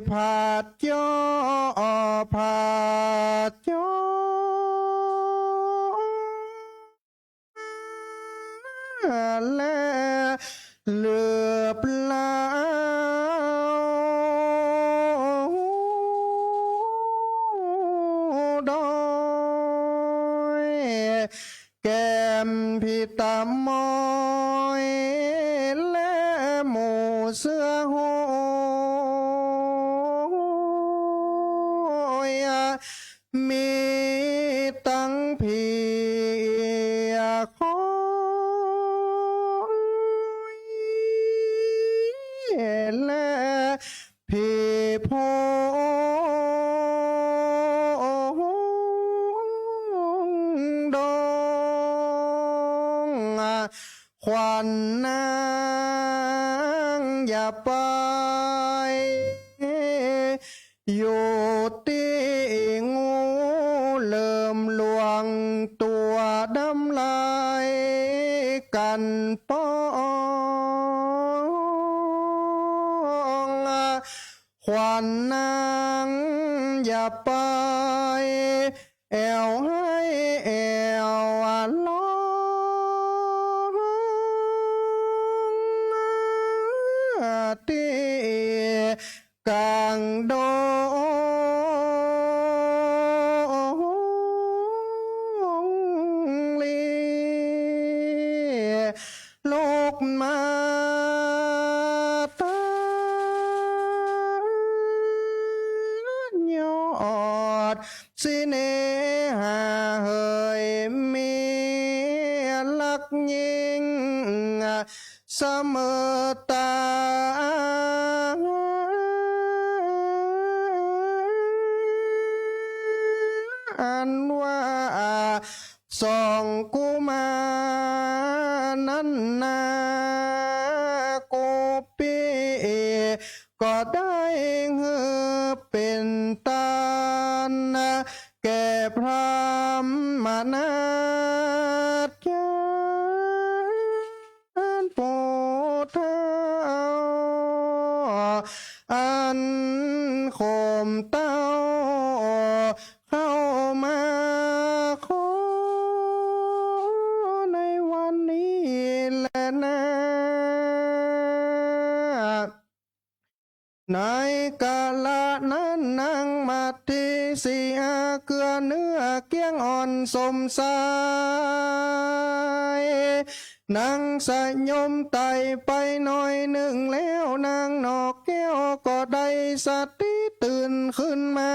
ผาดจ้อผาดจ้อ และเหลือบลาวดอย แก้มผีตามอย และหมู่เสือโหย มีตังผีคอย และผีโพงดง ขวัญนางอย่าไป อยู่ตี้งูเหลิมหลวง ตั๋วดำลายกันป๋อง ขวัญนางอย่าไป แอ่วไห้แอ่วฮ้อง ตี้ก๋างดงลี ลุกมาตานยอด สิเนหาเหยเมียฮักยิ่ง เสมอต๋า อันว่าสองกุมารนั้นนา กู้ปี้ ก็ได้หื้อเป๋นตาน แก่พราหมณาจารย์ผู้เฒ่า อันโขมเต้าเข้ามาขอในวันนี้แลนา ในกาละนั้นนางมัททิสีหาเกื้อเนื้อเกี้ยงอ่อนสมสาย นางสยมไตไปหน่อยนึ่งแล้ว นางนกแก้วก็ได้สติตื่นขึ้นมา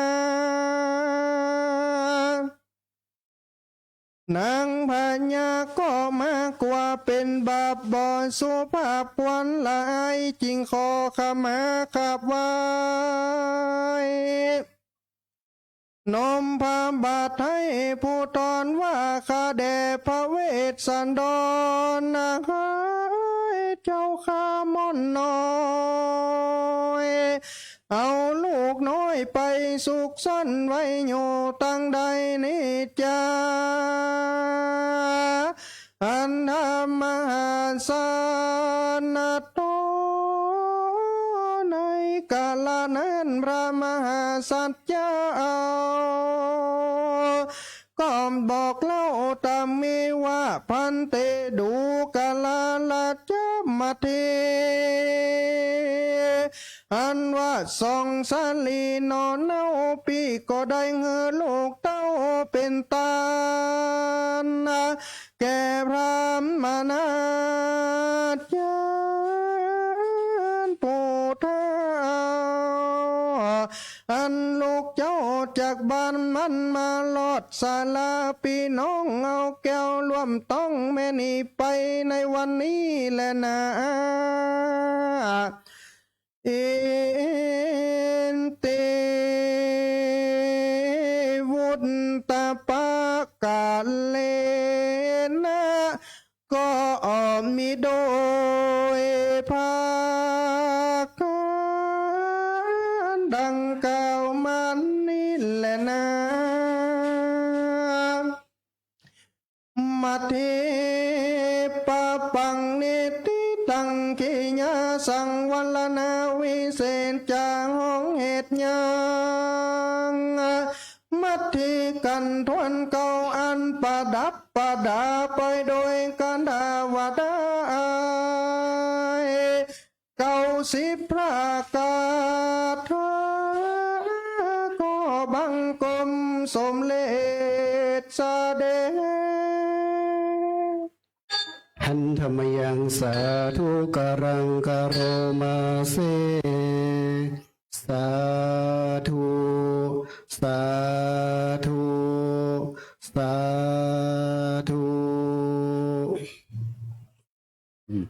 นางพญาก็มากลัวเป๋นบาปบ่สุภาพควรละอาย จึงขอขมาขับไหว้ น้อมพระบาทไท้ผู้ตอนว่า ข้าแด่พระเวสสันดรนะ เจ้าข้าม่อนน้อย เอาลูกน้อยไปสุขสันต์ไว้อยู่ตังใดนิจจา อันธรรมมหาสารณะโต ในกาละนั้นพระมหาสัจจา ก็บอกเล่าตามนี้ว่า ภันเต ดูกราราชมัทธิ อันว่าสองสาลีหน่อเนาะ ปี้ก็ได้หื้อลูกเต้าเป๋นตาน แก่พราหมณาจารย์ผู้เฒ่า อันลูกเจ้าจากบ้านมันมารอดศาลา ปี้น้องเอาแก้วร่วมต้องแม่นี้ไปในวันนี้แลนา อิติ วุตตปะกาเลนะ ก็มีโดยประก๋านดังกล่าวมานี้แลนา มัทธิปะปัง นิฏฐิตัง ขีณาสังวรณา วิเศษจา ห้องเหตุยัง มัทธิกัณฑวนเก้า อันประดับประดาไปโดยคาถาว่าได้ เก้าสิบประก๋าน ขอบังคมสมเร็จเสด็จ หันธมยัง สาธุการัง กะโรมาเส สาธุ สาธุ สาธุ อืม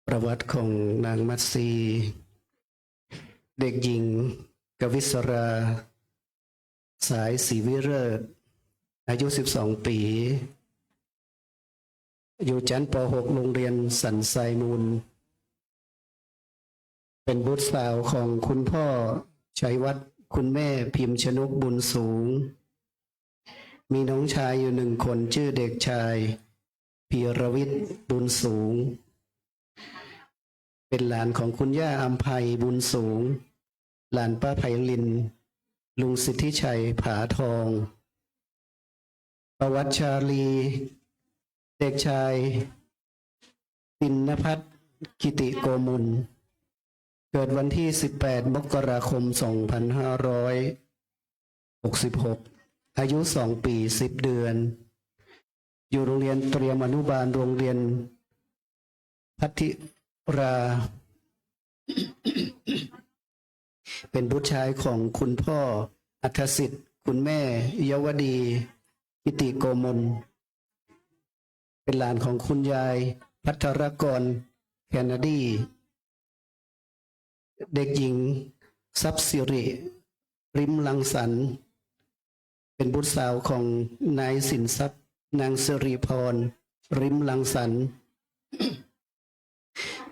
ประวัติของนางมัตสี เด็กหญิงกวิศรา สายศรีวิเริศ อายุสิบสองปี๋ อยู่ชั้น ป.หก โรงเรียนสันทรายมูล เป็นบุตรสาวของคุณพ่อชัยวัฒน์ คุณแม่พิมพ์ชนกบุญสูง มีน้องชายอยู่หนึ่งคน ชื่อเด็กชายพีรวิทย์บุญสูง เป็นหลานของคุณย่าอำไพบุญสูง หลานป้าไพลิน ลุงสิทธิชัยผาทอง ประวัติชาลี เด็กชาย ติณพัฒน์ กิติโกมล เกิดวันที่สิบแปด มกราคม สองพันห้าร้อยหกสิบหก อายุสองปี๋สิบเดือน อยู่โรงเรียนเตรียมอนุบาล โรงเรียนพัทธิรา เป็นบุตรชายของคุณพ่ออัธสิทธิ์ คุณแม่เยาวดี กิติโกมล เป็นหลานของคุณยายภัทรกร แคนาดี เด็กหญิง ทรัพย์สิริ ริมรังสรรค์ เป็นบุตรสาวของนายสินทรัพย์ นางสิริพร ริมรังสรรค์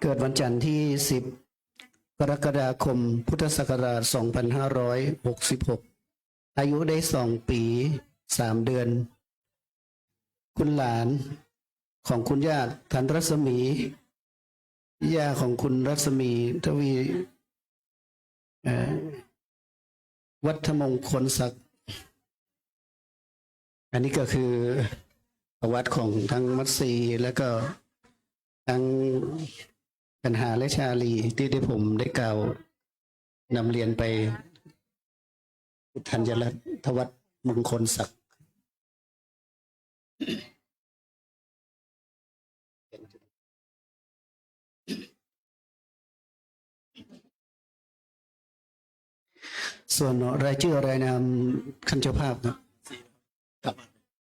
เกิดวันจันทร์ที่สิบ กรกฎาคม พุทธศักราช สองพันห้าร้อยหกสิบหก อายุได้สองปี๋สามเดือน คุณหลานของคุณย่า ทันรัศมี ย่าของคุณรัศมี ทวี เอ่อ วัฒมงคลศักดิ์ อันนี้ก็คือประวัติของทั้งมัตสี แล้วก็ทั้งกันหาและชาลี ตี้ได้ผมได้กล่าวนำเรียนไป ธัญรัตน์ ทวัฒน์มงคลศักดิ์ ส่วนรายจื้อรายนามคันเจ้าภาพครับ ครับ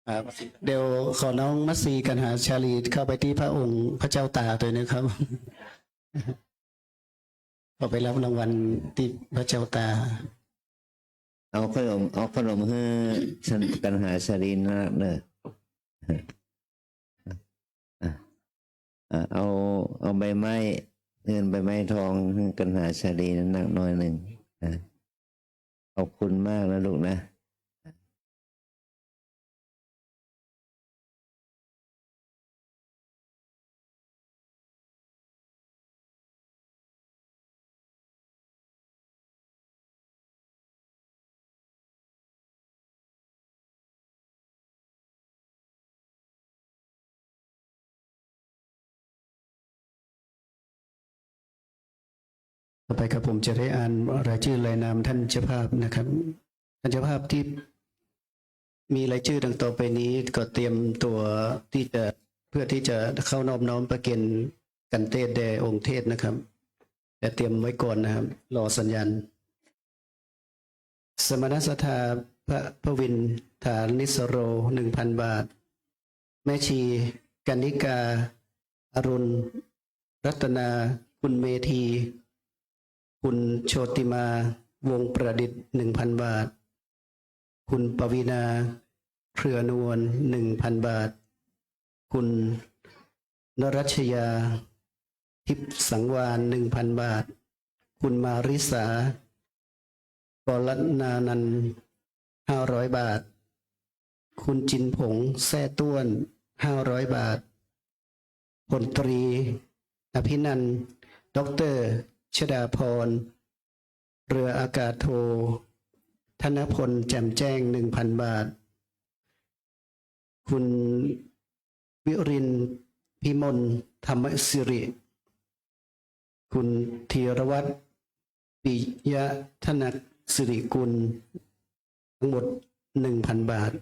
ครับ เดี๋ยวขอน้องมัตสี กันหาชาลี เข้าไปตี้พระองค์พระเจ้าต๋าตวยนะครับ เข้าไปรับรางวัลตี้พระเจ้าต๋า เอาขนม เอาขนมหื้อกันหาชาลีนะเนอะ อ่า เอา เอาใบไม้เงินใบไม้ทองหื้อกัณหาชาลีนั้นหนักหน่อยนึ่งนะ ขอบคุณมากนะลูกนะ ต่อไปครับ ผมจะได้อ่านรายจื้อรายนามท่านเจ้าภาพนะครับ ท่านเจ้าภาพตี้มีรายจื้อดังต่อไปนี้ ก็เตรียมตั๋วตี้จะ เพื่อตี้จะเข้านอบน้อมประเคนกัณฑ์เตศน์แด่องค์เทศน์นะครับ แต่เตรียมไว้ก่อนนะครับ รอสัญญาณ สมณศาสดาพระ พระวินทานิสโร หนึ่งพันบาท แม่ชีกนิกา อรุณรัตนา คุณเมธี คุณโชติมา วงศ์ประดิษฐ์ หนึ่งพันบาท คุณปวีณา เครือนวล หนึ่งพันบาท คุณนรัชยา ทิพย์สังวาล หนึ่งพันบาท คุณมาริสา กรณานันท์ ห้าร้อยบาท คุณจินผงษ์ แซ่ต้วน ห้าร้อยบาท พลตรีอภินันท์ ด็อกเตอร์ชดาพร เรืออากาศโท ธนพล แจ่มแจ้ง หนึ่งพันบาท คุณวิรินทร์ พิมล ธรรมสิริ คุณธีรวัฒน์ ปิยะธนสิริกุล ทั้งหมด หนึ่งพันบาท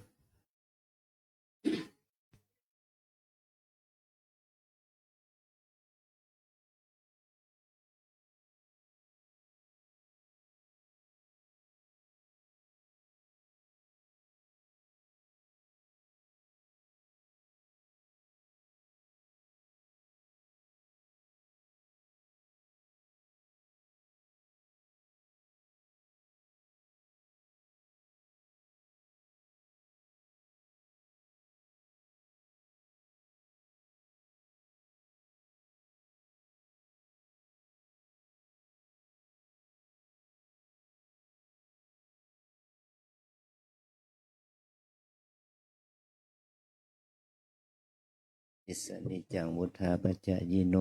อิสสะ นิจจัง วุฑฒาปะจายิโน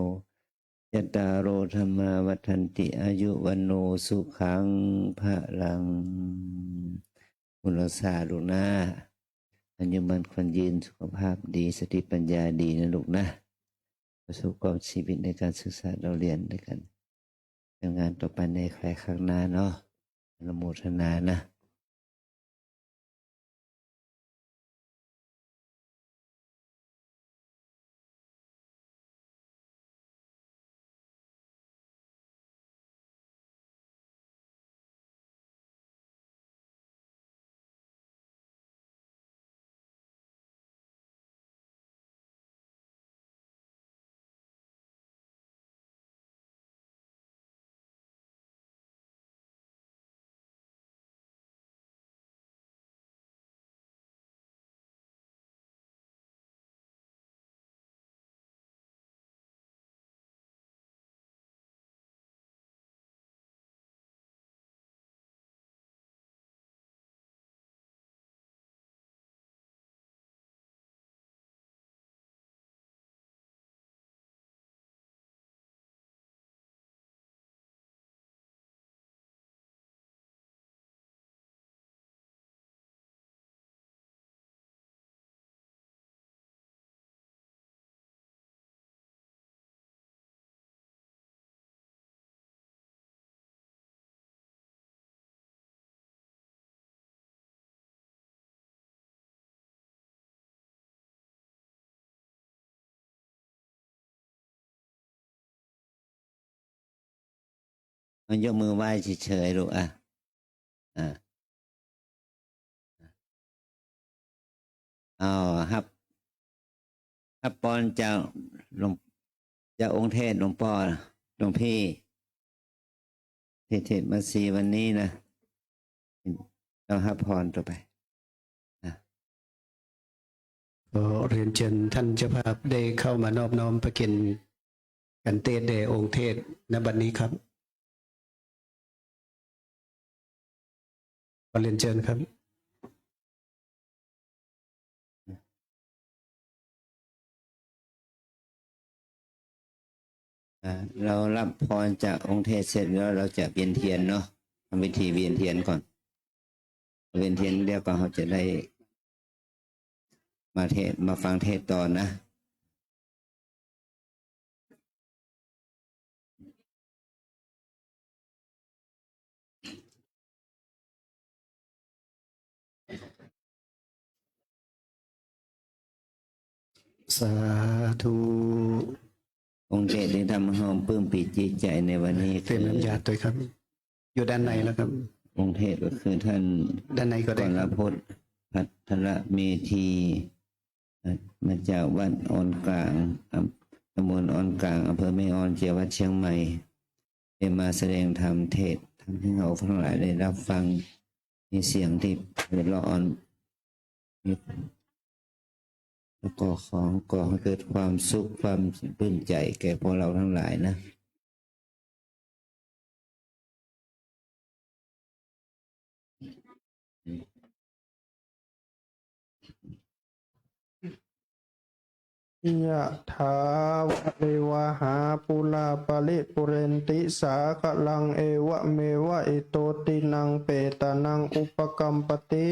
จัตตาโร ธัมมา วัฑฒันติ อายุ วัณโณ สุขัง พะลัง คุณรักษาลูกนะ อายุมั่นขวัญยืน สุขภาพดี สติปัญญาดีนะลูกนะ ประสบความชีวิตในการศึกษาเล่าเรียนด้วยกัน งานต่อไปในภายข้างหน้าเนาะ อนุโมทนานะ มันยกมือไหว้เฉยๆ ลูก อ่ะ อ่ะ เอา ฮับ ฮับปอนจากหลวง จากองค์เทศน์หลวงป้อ หลวงพี่ ที่เทศน์มาสี่วันนี้นะ เจ้าฮับปอนต่อไป อ่ะ ก็เรียนเชิญท่านเจ้าภาพได้เข้ามานอบน้อมประเคนกันเตศน์แด่องค์เทศน์ ณ บัดนี้ครับ ขอเรียนเชิญครับ อ่า เรารับพรจากองค์เทศน์เสร็จแล้ว เราจะเวียนเทียนเนาะ ทำพิธีเวียนเทียนก่อน เวียนเทียนแล้วก็เราจะได้มาเทศน์ มาฟังเทศน์ต่อนะ สาธุ องค์เทศน์ตี้ทำหื้อเฮาปลื้มปี๋ตจิตใจ๋ในวันนี้ เตรียมน้ำยาตวยครับ อยู่ด้านในแล้วครับ องค์เทศน์ก็คือท่าน ด้านในก็ได้ครับ กรพจน์ ภัทรเมธี มาจากวัดออนกลาง อำ ตำบลออนกลาง อำเภอแม่ออน จังหวัดเชียงใหม่ ได้มาแสดงธรรมเทศน์ ทำให้เราทั้งหลายได้รับฟังในเสียงที่ไพเราะอ่อน แล้วก็ขอ ขอให้เกิดความสุข ความปลื้มใจ๋แก่พวกเราทั้งหลายนะ ยะถาวะริวะหาปูราปะริปูเรนติสาคะลัง เอวะเมวะอิโตตินังเปตานังอุปะกัมปะติ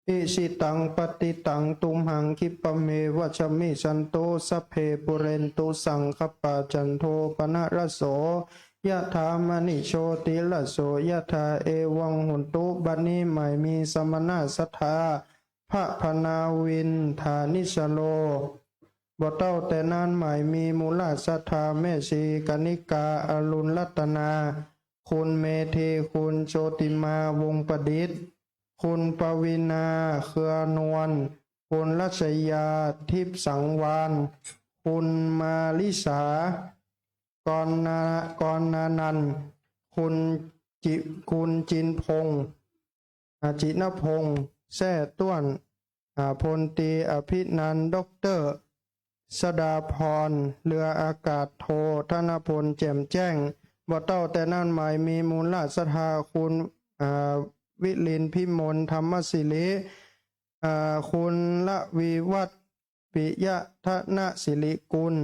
อิชิตังปะติตังตุมหังคิปะเมวะสะมิชฌันตุ สัพเพปูเรนตุสังคะปา จันโทปะนะระโส ยะถามะณิโชติระโสยะถา เอวังโหนตุ บัดนี้หมายมีสมณะศรัทธา พระพนาวินทานิสโล บ่เต้าแต่นั้นหมายมีมูลศรัทธาแม่ชีกนิกา อรุณรัตนา คุณเมธี คุณโชติมา วงศ์ประดิษฐ์ คุณปวีณา เครือนวล คุณรัชยา ทิพย์สังวาลย์ คุณมาริสา กรณา กรณานันท์ คุณจิ คุณจินพงษ์ อา จินพงษ์ แซ่ต้วน อา พลตรีอภินันท์ ด็อกเตอร์ สดาพร เรืออากาศโท ธนพล แจ่มแจ้ง บ่เต้าแต่นั้นหมายมีมูลศรัทธาคุณ อ่า วิรินทร์ พิมล ธรรมสิริ อ่า คุณละวีวัฒน์ ปิยะธนสิริกุล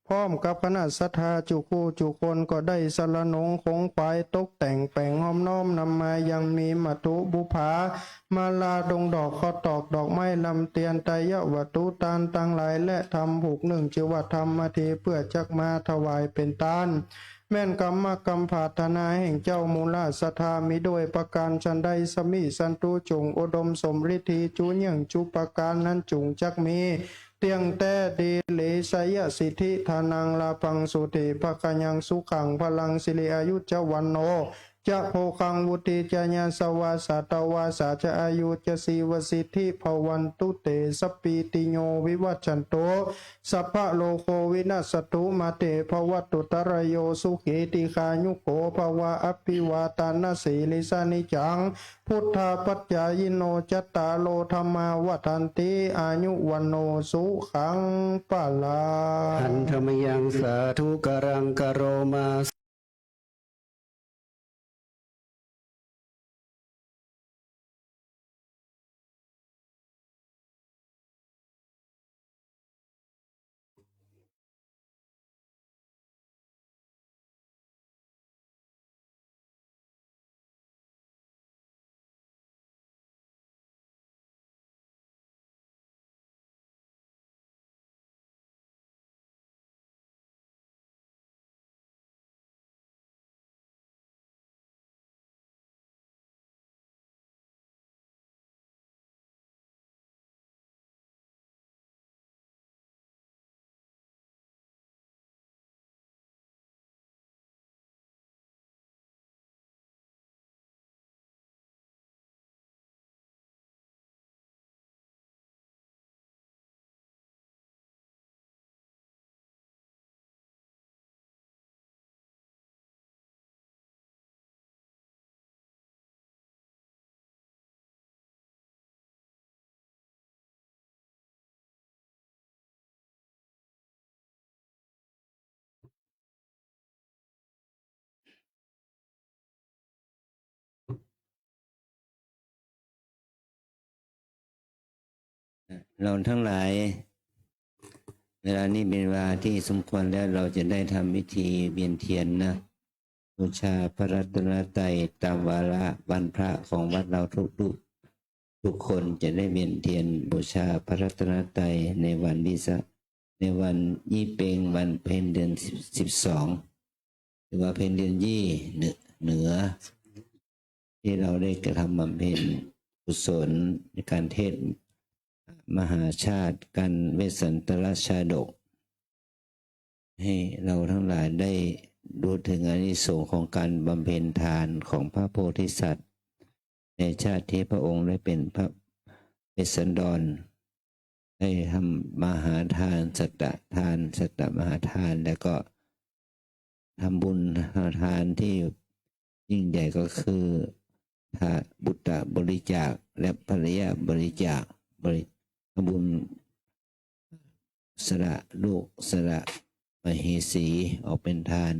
พร้อมกับคณะศรัทธาจุคู่จุคน ก็ได้สรรหนงขงขวายตกแต่งแป๋งห้อมน้อมนำมายังมีมัตถุบุปผา มาลาดงดอก ข้าวตอก ดอกไม้ ลำเตียน ไตรยวัตถุตานตังหลาย และธรรมผูกนึ่ง จื้อว่าธรรมมาเท เปื้อจักมาถวายเป๋นตาน แม่นกำมะกำผาถนาแห่งเจ้ามูลศรัทธา มีด้วยประการฉันใด สะมิชฌันตุ จุ่งอุดมสมฤทธี จุเยื่องจุประการนั้นจุ่งจักมี เตี้ยงแต๊ดีหลี ชัยสิทธิ ธนัง ลาภัง สุติภะคะยัง สุขัง พลัง สิริอายุ จะ วรรณโณ จะ โภคัง วุฒิ จะ ยะสะวา สัตวาสา จะ อายุ จะ ชีวสิทธิ ภะวันตุ เต สัพพีติโย วิวัชชันตุ สัพพะโรโค วินัสสตุ มา เต ภะวัตตุ อันตะราโย สุขี ทีฆายุโก ภะวะ อะภิวาทะนะสีลิสสะ นิจจัง พุทธา ปัจจายิโน จัตตาโร ธัมมา วัฑฒันติ อายุ วัณโณ สุขัง พะลัง หันธมยัง สาธุการัง กะโรมา เราทั้งหลาย เวลานี้เป็นเวลาที่สมควรแล้ว เราจะได้ทำพิธีเวียนเทียนนะ บูชาพระรัตนตรัยตามวาระวันพระของวัดเราทุกๆ ทุกคนจะได้เวียนเทียนบูชาพระรัตนตรัยในวันวิสา ในวันยี่เป็ง วันเพ็ญเดือนสิบ สิบสอง หรือว่าเพ็ญเดือนยี่ เหนือ เหนือ ที่เราได้กระทำบำเพ็ญกุศลในการเทศน์มหาชาติ การเวสสันตรชาดก ให้เราทั้งหลายได้รู้ถึงอานิสงส์ของการบำเพ็ญทานของพระโพธิสัตว์ ในชาติที่พระองค์ได้เป็นพระเวสสันดร ได้ทำมหาทาน สัตตทาน สัตตมหาทาน แล้วก็ทำบุญทานที่ยิ่งใหญ่ก็คือทา ปุตตบริจาค และภริยบริจาค บริ ทำบุญ สละลูก สละมเหสีออกเป็นทาน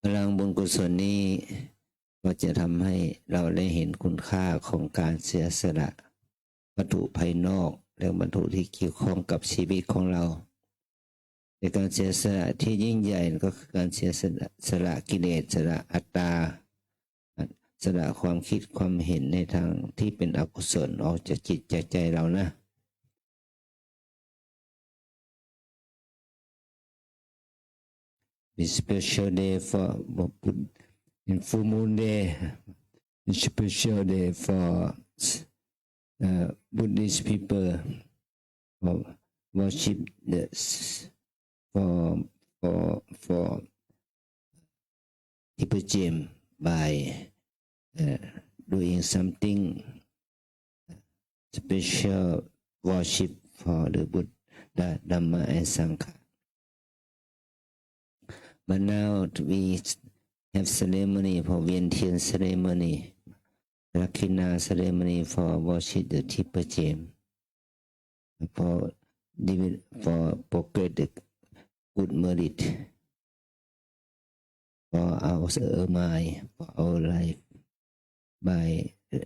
พลังบุญกุศลนี้ก็จะทำให้เราได้เห็นคุณค่าของการเสียสละวัตถุภายนอก และวัตถุที่เกี่ยวข้องกับชีวิตของเรา แต่การเสียสละที่ยิ่งใหญ่ก็คือการเสียสละ สละกิเลส สละอัตตา สละความคิดความเห็นในทางที่เป็นอกุศลออกจากจิตจากใจเรานะ It's special day for Bud-, in full moon day. It's special day for, uh, Buddhist people for worship the s-, for, for, for Tibetan by, uh, doing something special worship for the Buddha, Dhamma and Sangha. But now we have ceremony for เวียนเทียน ceremony, Dakkhiṇā ceremony for worship the Tibetan, for divi-, for progress the good merit for our mind, for our life by, uh,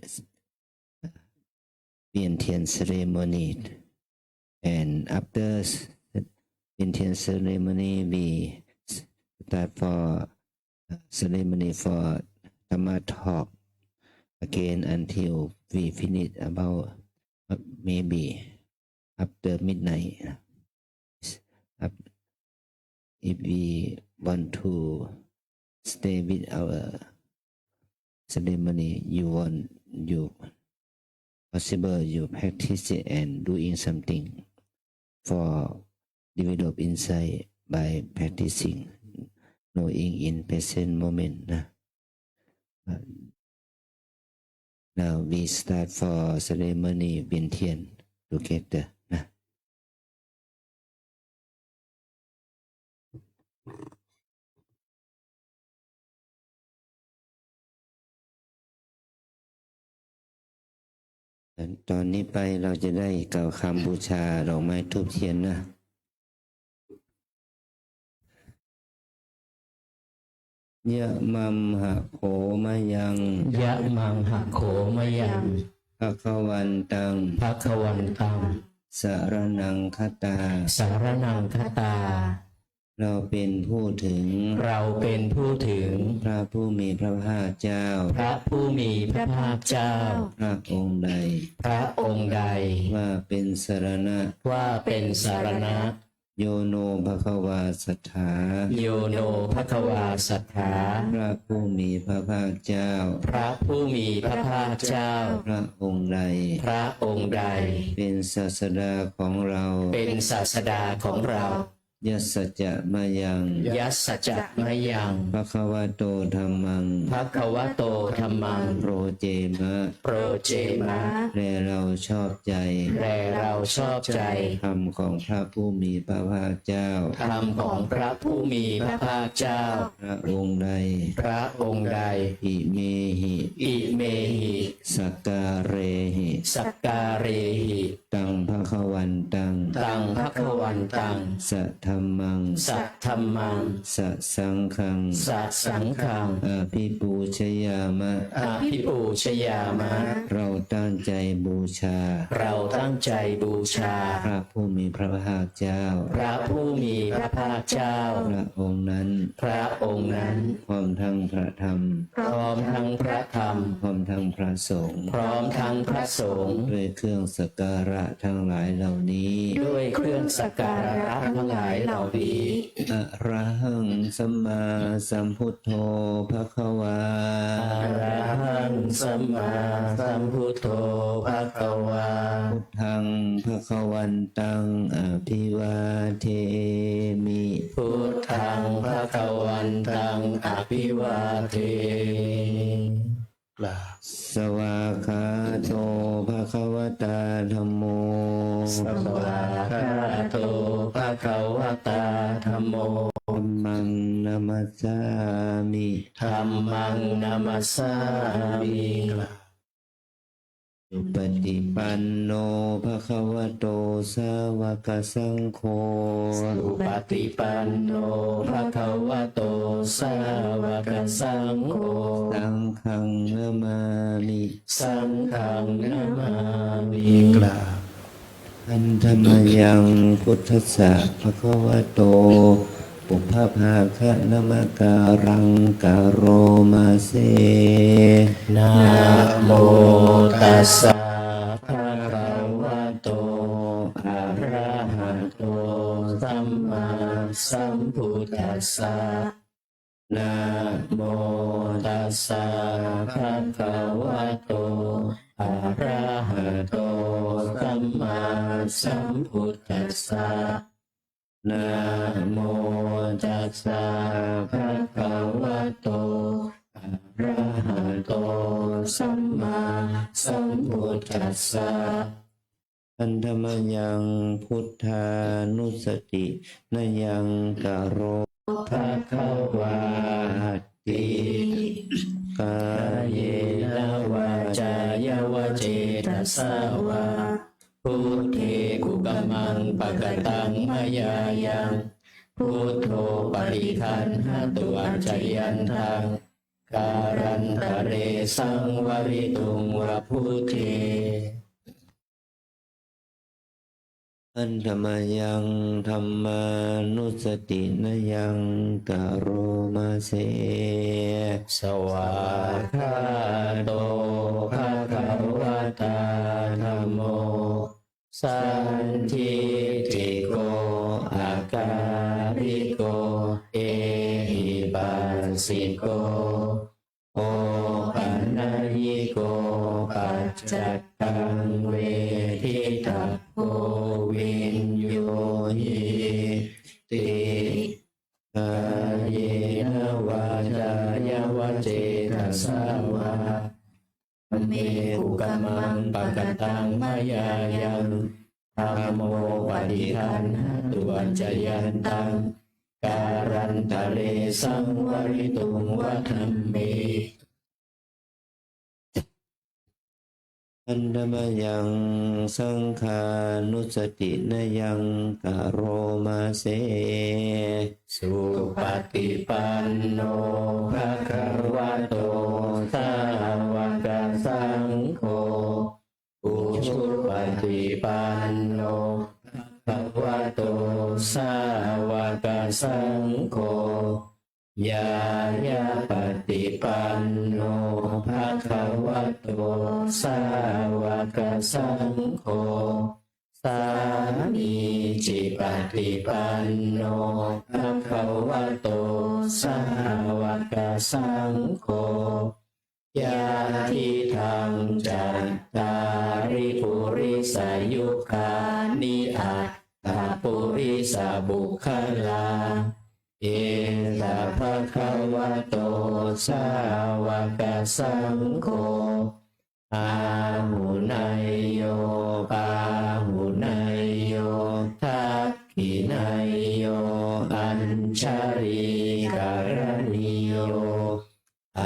เวียนเทียน ceremony. And after s-, เวียนเทียน ceremony, we s-, start for, uh, ceremony for Dhamma talk again until we finish about, uh, maybe after midnight. Af-, if we want to stay with our ceremony, you want, you possible, you practice it and doing something for develop insight by practicing, knowing in present moment นะ. Now we start for ceremony เวียนเทียน together นะ. ตอนนี้ไปเราจะได้กล่าวคำบูชาดอกไม้ธูปเทียนนะ. Yamaṃ ha kho mayaṃ. Yamaṃ ha kho mayaṃ. Bhagavantaṃ. Bhagavantaṃ. Saraṇaṃ gatā. Saraṇaṃ gatā. เราเป็นผู้ถึง เราเป็นผู้ถึง พระผู้มีพระภาคเจ้า พระผู้มีพระภาคเจ้า พระองค์ใด พระองค์ใด ว่าเป็นสรณะ ว่าเป็นสรณะ Yo no bhagavā satthā. Yo no bhagavā satthā. พระผู้มีพระภาคเจ้า พระผู้มีพระภาคเจ้า พระองค์ใด พระองค์ใด เป็นศาสดาของเรา เป็นศาสดาของเรา Yassa ca mayaṃ. Yassa ca mayaṃ. Bhagavato dhammaṃ. Bhagavato dhammaṃ. Procema. Procema. แลเราชอบใจ แลเราชอบใจ ธรรมของพระผู้มีพระภาคเจ้า ธรรมของพระผู้มีพระภาคเจ้า พระองค์ใด พระองค์ใด Imehi. Imehi. Sakkārehi. Sakkārehi. Taṃ bhagavantaṃ. Taṃ bhagavantaṃ. Sadhammaṃ. Sadhammaṃ. Sasaṅghaṃ. Sasaṅghaṃ. Abhipū ชยามะ อภิปูชยามะ เราตั้งใจบูชา เราตั้งใจบูชา พระผู้มีพระภาคเจ้า พระผู้มีพระภาคเจ้า พระองค์นั้น พระองค์นั้น พร้อมทั้งพระธรรม พร้อมทั้งพระธรรม พร้อมทั้งพระสงฆ์ พร้อมทั้งพระสงฆ์ ด้วยเครื่องสักการะทั้งหลายเหล่านี้ ด้วยเครื่องสักการะทั้งหลายเหล่านี้ อะระหังสัมมาสัมพุทโธภะคะวา อะระหังสัมมาสัมพุทโธภะคะวา พุทธังภะคะวันตังอะภิวาเทมิ พุทธังภะคะวันตังอะภิวาเทมิ กราบ สวากขาโตภะคะวะตาธัมโม สวากขาโตภะคะวะตาธัมโม ธัมมังนะมัสสามิ ธัมมังนะมัสสามิ กราบ สุปฏิปันโนภะคะวะโตสาวกสังโฆ สุปฏิปันโนภะคะวะโตสาวกสังโฆ สังฆังนะมามิ สังฆังนะมามิ กราบ Handa mayaṃ buddhassa bhagavato pubbabhāganamakāraṃ karoma se. Namo tassa bhagavato arahato sammāsambuddhassa. Namo tassa bhagavato arahato sammāsambuddhassa. Namo tassa bhagavato arahato sammāsambuddhassa. Handa mayaṃ buddhānussatinayaṃ karoma. Bhagavāti. Kāyena vācāya va cetasā vā, buddhe kukammaṃ pakataṃ mayā yaṃ, buddho paṭiggaṇhatu accayantaṃ, kālantare saṃvarituṃ va buddhe. Handa mayaṃ dhammānussatinayaṃ karoma se. Svākkhāto bhagavatā dhammo, sandiṭṭhiko akāliko ehipassiko opanayiko paccattaṃ veditabbo viññūhīti. Kāyena vācāya va cetasā vā, dhamme kukammaṃ pakataṃ mayā yaṃ, dhammo paṭiggaṇhatu accayantaṃ, kālantare saṃvarituṃ va dhamme. Handa mayaṃ saṅghānussatinayaṃ karoma se. Supaṭipanno bhagavato sāvakasaṅgho, ujupaṭipanno bhagavato sāvakasaṅgho, ñāyapaṭipanno bhagavato sāvakasaṅgho, sāmīcipaṭipanno bhagavato sāvakasaṅgho, yadidaṃ cattāri purisayugāni aṭṭha purisapuggalā, esa bhagavato sāvakasaṅgho, āhuneyyo pāhuneyyo dakkhiṇeyyo añjalikaraṇīyo,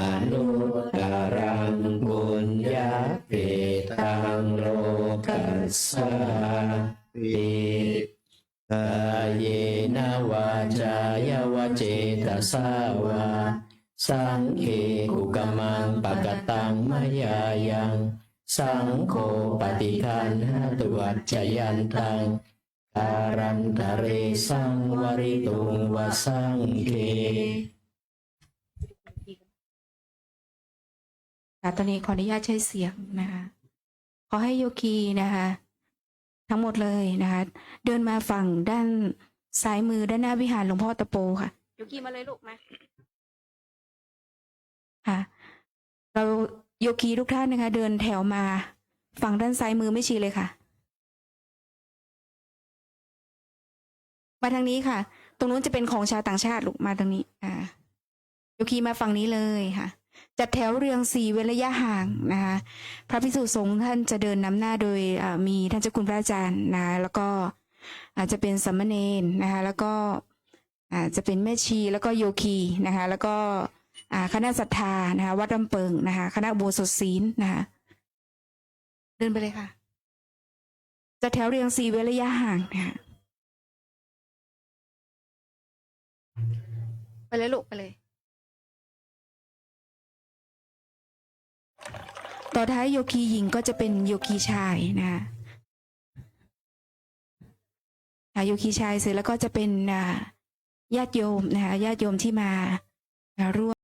anuttaraṃ puññakkhettaṃ lokassāti. Kāyena vācāya va cetasā vā, saṅghe kukammaṃ pakataṃ mayā yaṃ, saṅgho paṭiggaṇhatu accayantaṃ, kālantare saṃvarituṃ va saṅghe. ค่ะ ตอนนี้ขออนุญาตใช้เสียงนะคะ ขอให้โยคีนะคะ ทั้งหมดเลยนะคะ เดินมาฝั่งด้านซ้ายมือด้านหน้าวิหารหลวงพ่อตะโปค่ะ โยคีมาเลยลูก มา ค่ะ เราโยคีทุกท่านนะคะ เดินแถวมาฝั่งด้านซ้ายมือแม่ชีเลยค่ะ มาทางนี้ค่ะ ตรงนู้นจะเป็นของชาวต่างชาติลูก มาทางนี้ อ่า โยคีมาฝั่งนี้เลยค่ะ จัดแถวเรียงสี่เว้นระยะห่างนะคะ พระภิกษุสงฆ์ท่านจะเดินนำหน้าโดย อ่า มีท่านเจ้าคุณพระอาจารย์นะคะ แล้วก็ อ่า จะเป็นสามเณรนะคะ แล้วก็ อ่า จะเป็นแม่ชี แล้วก็โยคีนะคะ แล้วก็ อ่า คณะศรัทธานะคะ วัดลำเปิงนะคะ คณะอุโบสถศีลนะคะ เดินไปเลยค่ะ จัดแถวเรียงสี่เว้นระยะห่างนะคะ ไปเลยลูก ไปเลย ต่อท้ายโยคีหญิงก็จะเป็นโยคีชายนะคะ อ่า โยคีชายเสร็จแล้วก็จะเป็น อ่า ญาติโยมนะคะ ญาติโยมที่มา อ่า ร่วม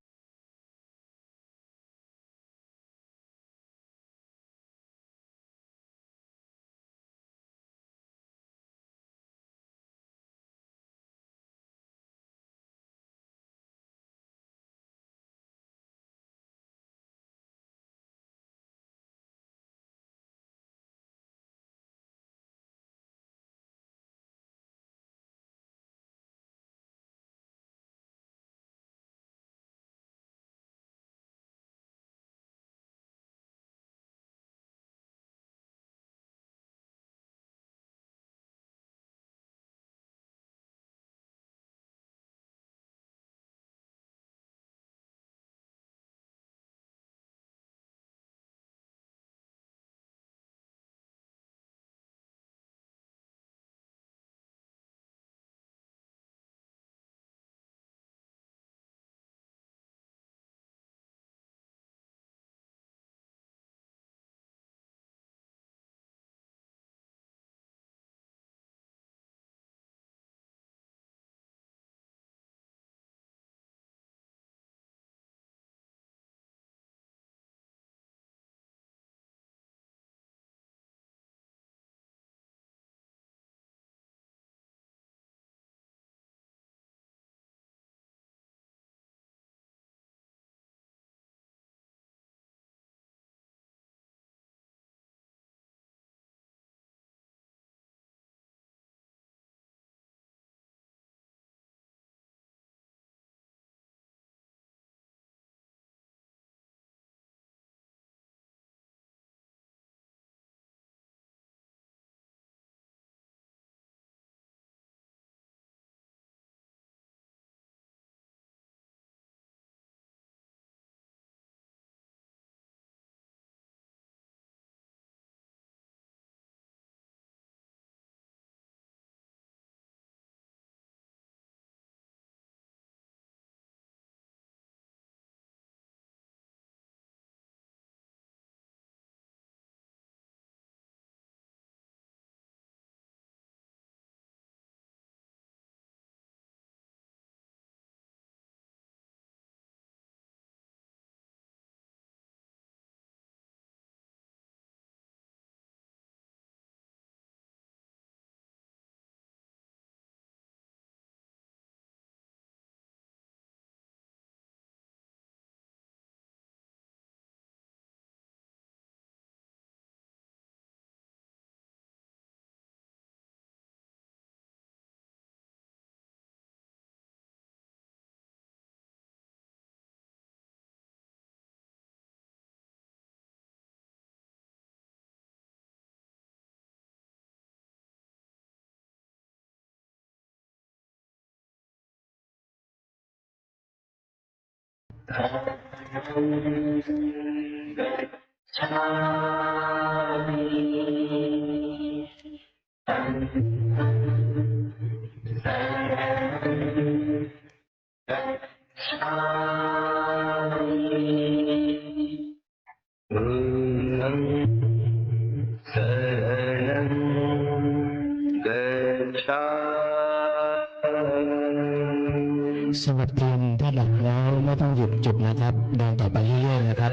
สำหรับเทียนถ้าดับแล้วไม่ต้องหยุดจุดนะครับ เดินต่อไปเรื่อยๆนะครับ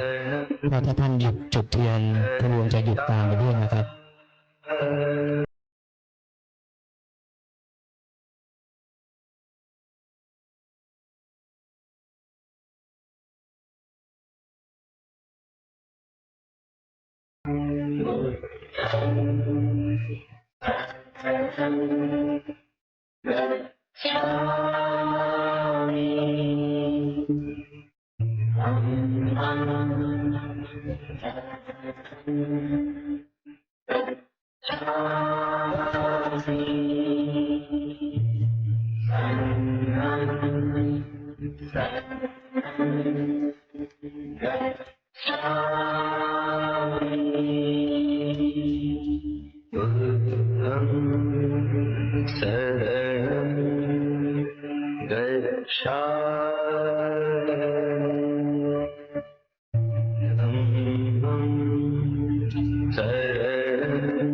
เพราะถ้าท่านหยุดจุดเทียน คุณลุงจะหยุดตามไปด้วยนะครับ बुद्धं शरणं गच्छामि। धम्मं शरणं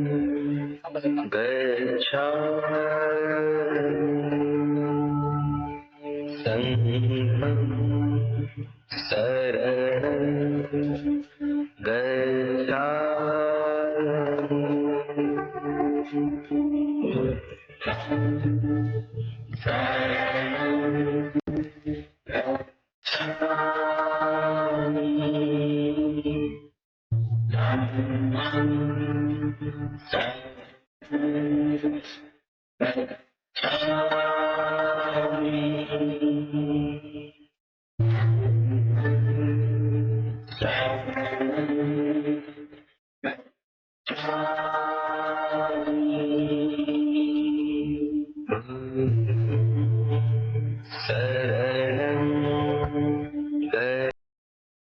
गच्छामि। संघं शरणं गच्छामि। शरणं गच्छामि।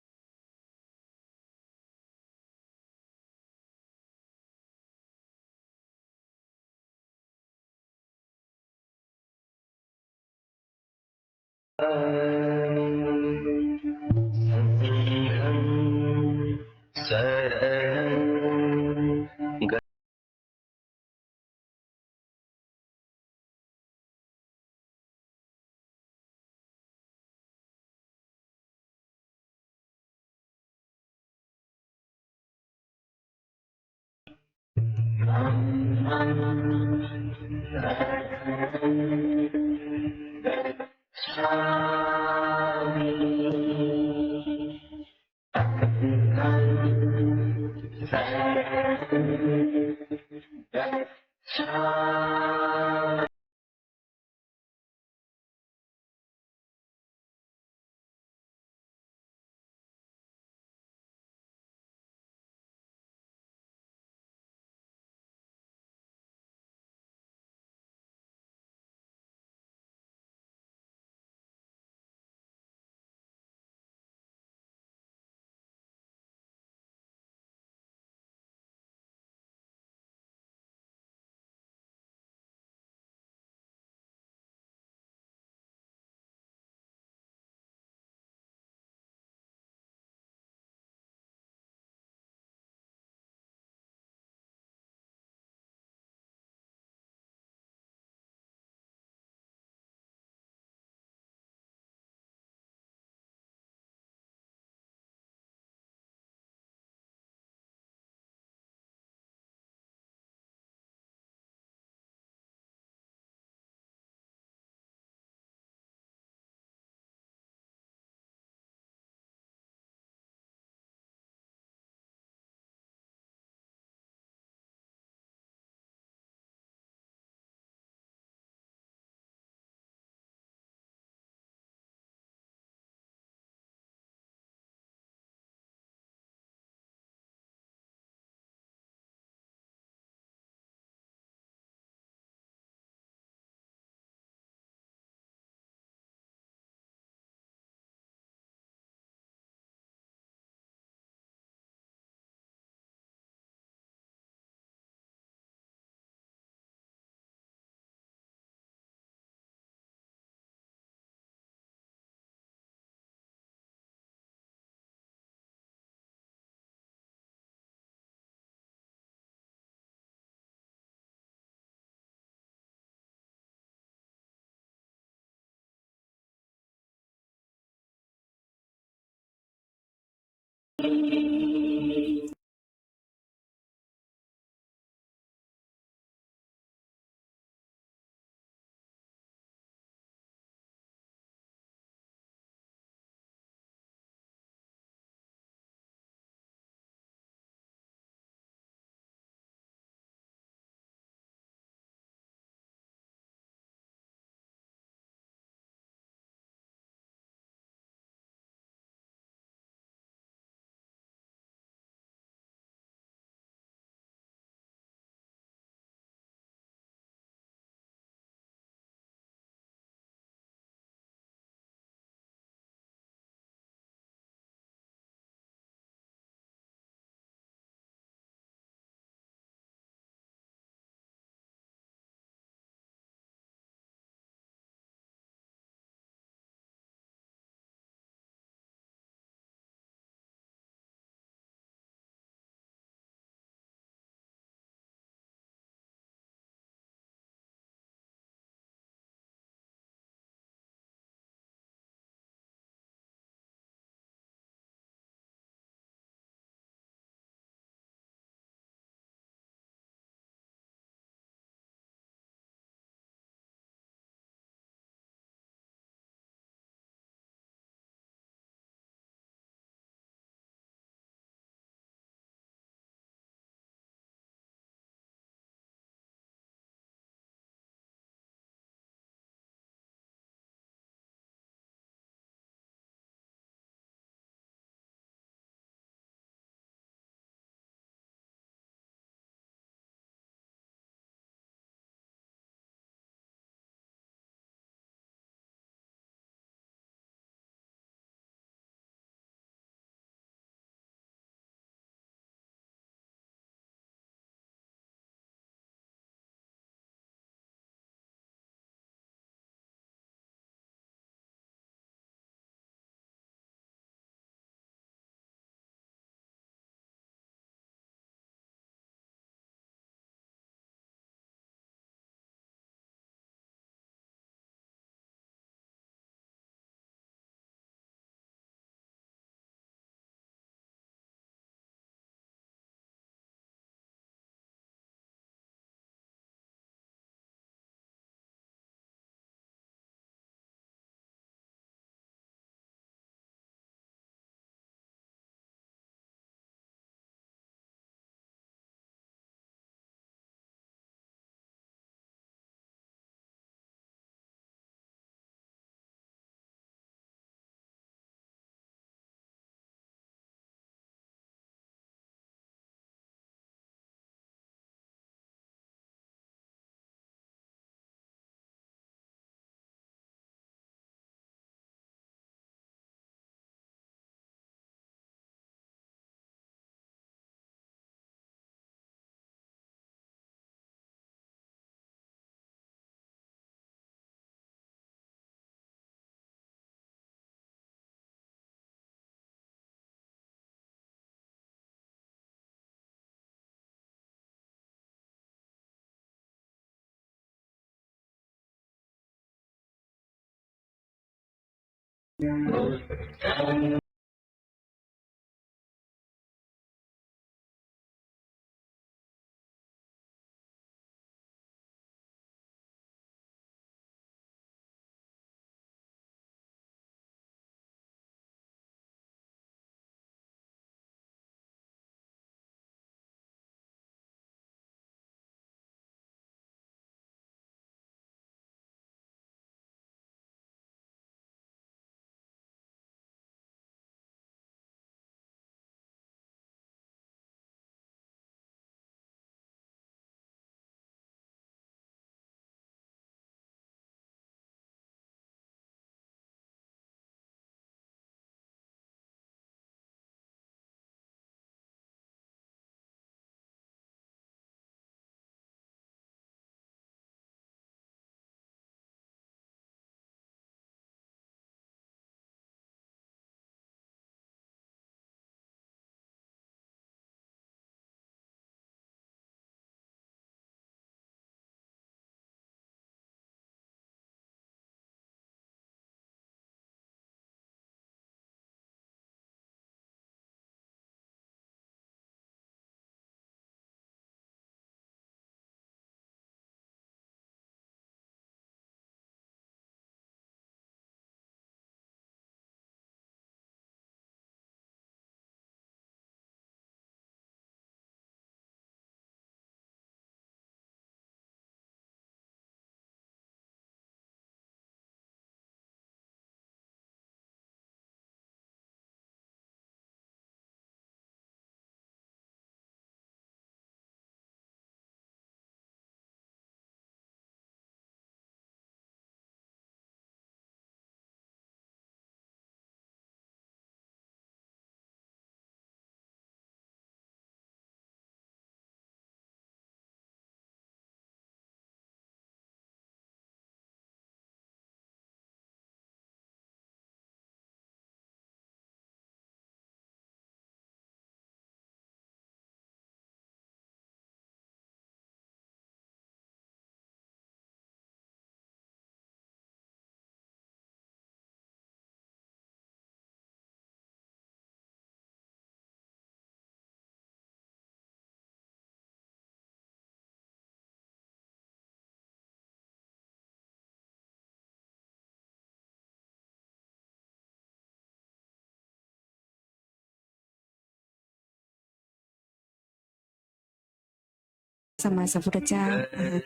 สัมมาสัมพุทธเจ้านะคะ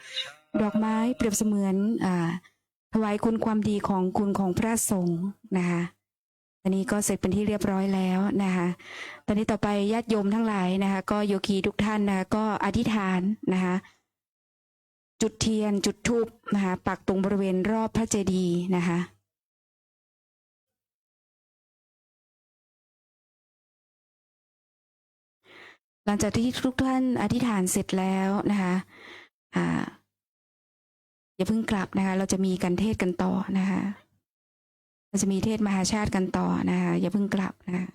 ดอกไม้เปรียบเสมือน อ่า ถวายคุณความดีของคุณของพระสงฆ์นะคะ อันนี้ก็เสร็จเป็นที่เรียบร้อยแล้วนะคะ ตอนนี้ต่อไปญาติโยมทั้งหลายนะคะ ก็โยคีทุกท่านนะคะ ก็อธิษฐานนะคะ จุดเทียน จุดธูปนะคะ ปักตรงบริเวณรอบพระเจดีย์นะคะ หลังจากที่ทุกท่านอธิษฐานเสร็จแล้วนะคะ อ่า อย่าเพิ่งกลับนะคะ เราจะมีการเทศน์กันต่อนะคะ เราจะมีเทศน์มหาชาติกันต่อนะคะ อย่าเพิ่งกลับนะคะ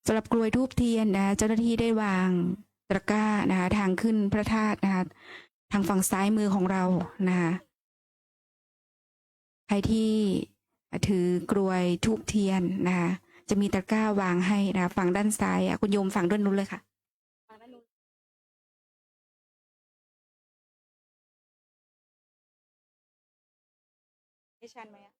สำหรับกรวยธูปเทียนนะคะ เจ้าหน้าที่ได้วางตะกร้านะคะ ทางขึ้นพระธาตุนะคะ ทางฝั่งซ้ายมือของเรานะคะ ใครที่ถือกรวยธูปเทียนนะคะ จะมีตะกร้าวางให้นะคะ ฝั่งด้านซ้ายอ่ะ คุณโยมฝั่งด้านนู้นเลยค่ะ ฝั่งด้านนู้น ได้ชันไหมอะ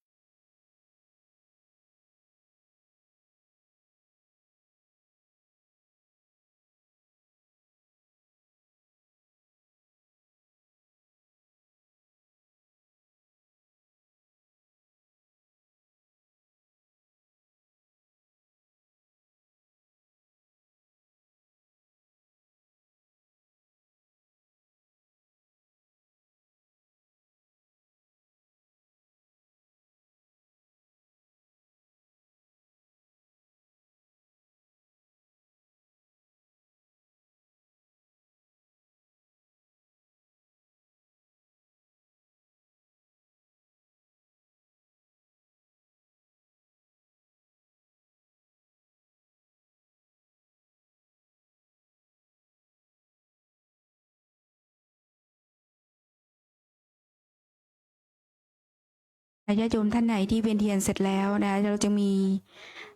ญาติโยมท่านไหนที่เวียนเทียนเสร็จแล้วนะ เราจะมี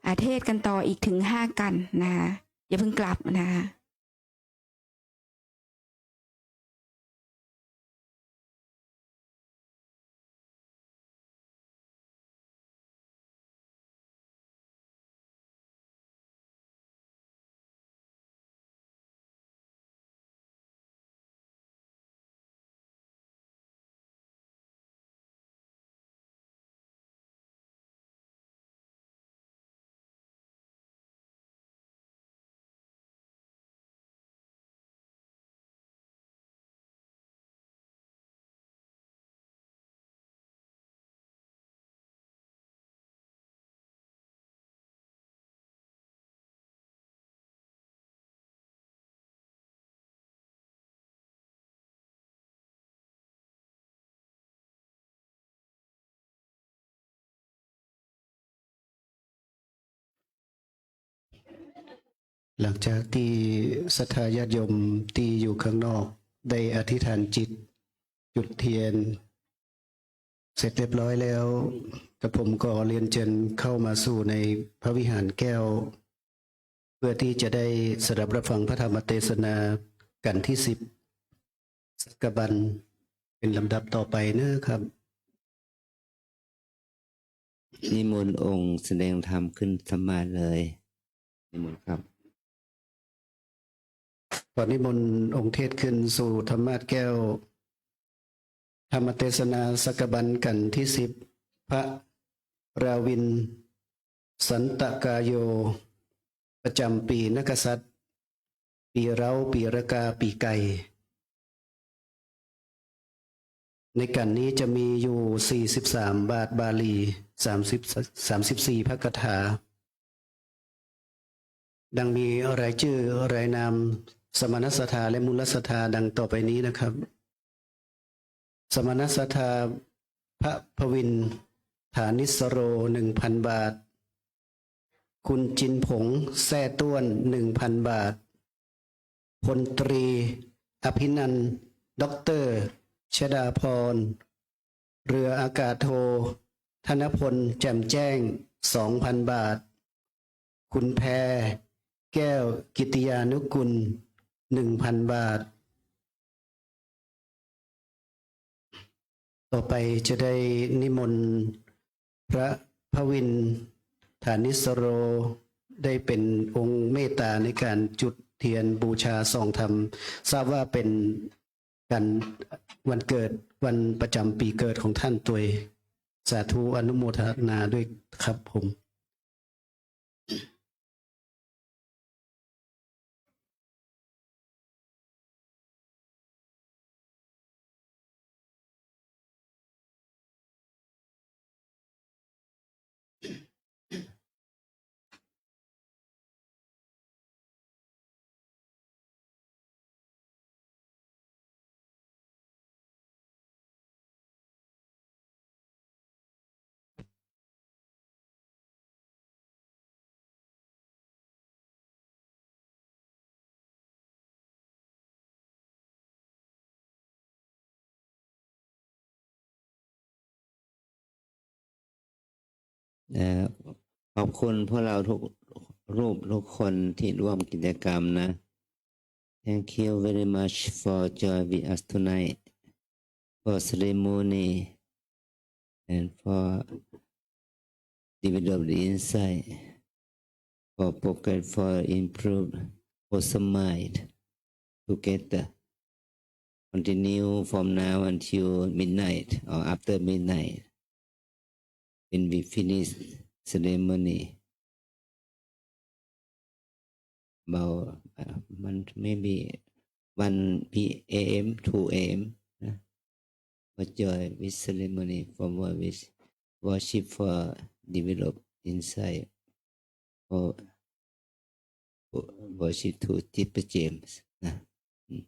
อ่า เทศน์กันต่ออีกถึงห้ากัณฑ์นะคะ อย่าเพิ่งกลับนะคะ หลังจากตี้ศรัทธาญาติโยมตี้อยู่ข้างนอกได้อธิษฐานจิต จุดเทียน เสร็จเรียบร้อยแล้ว กระผมก็เรียนเชิญเข้ามาสู่ในพระวิหารแก้ว เพื่อที่จะได้สดับรับฟังพระธรรมเตสนากัณฑ์ที่สิบ สักกบัณฑ์ เป็นลำดับต่อไปเนอะครับ นิมนต์องค์แสดงธรรมขึ้นธรรมาสน์เลย นิมนต์ครับ ขอนิมนต์องค์เทศน์ขึ้นสู่ธรรมาสน์แก้ว ธรรมเตสนาสักกบัณฑ์กัณฑ์ที่สิบ พระราวิณ สันตกาโย ประจำปีนักกษัตริย์ ปีเร้า ปีรากา ปีไก่ ในกัณฑ์นี้จะมีอยู่สี่สิบสามบาทบาลี สามสิบ สามสิบสี่พระคาถา ดังมีรายจื้อรายนาม สมณศรัทธาและมูลศรัทธาดังต่อไปนี้นะครับ สมณศรัทธา พระพวิน ฐานิสโร หนึ่งพันบาท คุณจินผง แซ่ต้วน หนึ่งพันบาท พลตรี อภินันท์ ด็อกเตอร์ ชดาพร เรืออากาศโท ธนพล แจ่มแจ้ง สองพันบาท คุณแพร แก้วกิตติยานุกุล หนึ่งพันบาท ต่อไปจะได้นิมนต์พระพวิน ฐานิสโร ได้เป็นองค์เมตตาในการจุดเทียนบูชาส่องธรรม ทราบว่าเป็นการวันเกิด วันประจำปีเกิดของท่านตวย สาธุอนุโมทนาด้วยครับผมเอ่อ ขอบคุณพวกเราทุกรูปทุกคนที่ร่วมกิจกรรมนะ Thank you very much for join with us tonight for ceremony and for develop the insight for progress for improve wholesome mind together. Continue from now until midnight or after midnight when we finish ceremony. About, uh, มัน maybe one P M, two A M นะ มา join with ceremony for worship, worship for develop insight for worship to deeper gems นะ อืม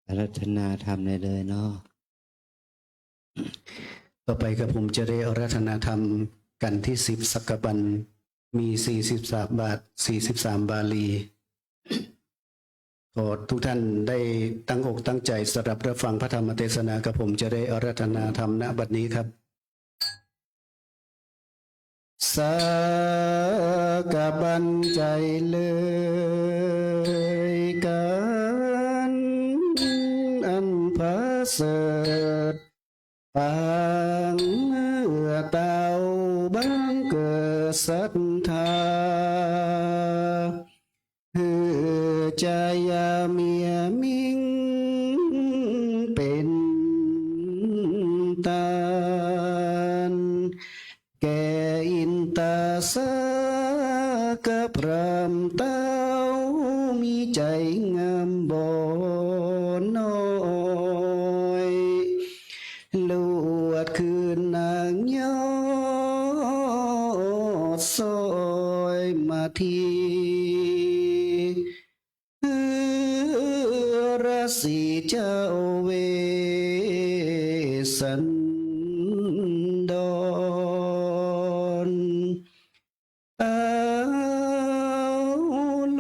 อาราธนาธรรมได้เลยเนาะ ต่อไปกระผมจะได้อาราธนาธรรมกันที่สิบสักกะบัน มีสี่สิบสามบาท สี่สิบสามบาลี ขอทุกท่านได้ตั้งอกตั้งใจสดับรับฟังพระธรรมเทศนา กระผมจะได้อาราธนาธรรม ณ บัดนี้ครับ สักกะบันใจ๋เลยกั๋น อันผะเสริฐ ปางเมื่อเต้าบังเกิดศรัทธา หื้อจาเมียมิ่งเป๋นตาน แก่อินตาสักกะพราหมณ์เต้า มีใจ๋งามบ่น้อย ลวดขึ้นนางยอดสอยมาที ฤๅษีเจ้าเวสสันดร เอาล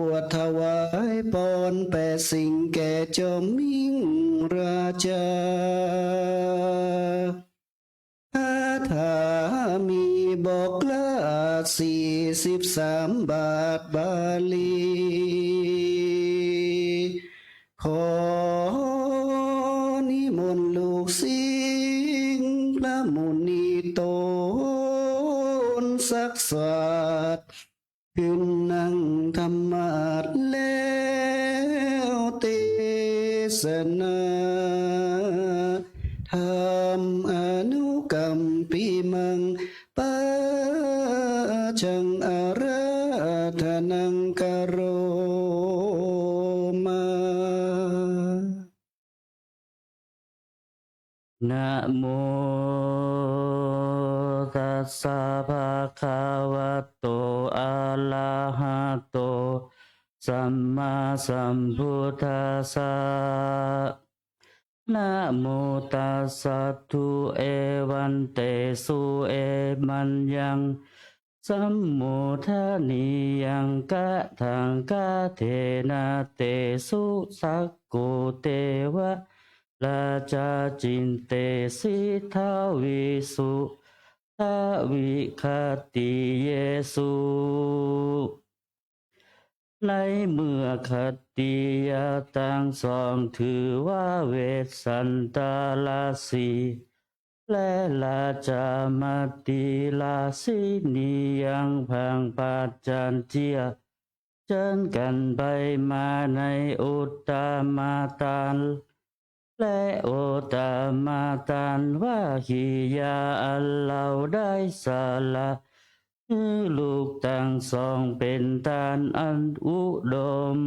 วดถวายปอนแปดสิ่งแก่จอมมิ่งราชา คาถามีบอกละสี่สิบสามบาทบาลี ขอนิมนต์ลูกศิษย์พระมุนีต๋นสักสาธ ขึ้นนั่งธรรมาสน์แล้วเตสนา ธรรมอนุกัมปิมัง ปัจจังอาราธนังกะโรมา นะโม ตัสสะ ภะคะวะโต อะระหะโต สัมมาสัมพุทธัสสะ นะโมตัสสะ ทุ เอวัง เตสุ เอวังยัง สัมโมทะนียัง กะถัง กะเถนะ เตสุ สักโก เตวะ ราชา จินเตสิ ทาวิสุ ทาวิคติเยสุ ในเมื่อขตติยะตังสอง ถือว่าเวสสันตะราศี และราชามาติราชินียังผางพระจันทร์เจีย เจิญกั๋นไปมาในอุตตมาตาน และโอตตมาตาน วาหิยา อันเฮาได้สละ หื้อลูกตังสองเป๋นตานอันอุดม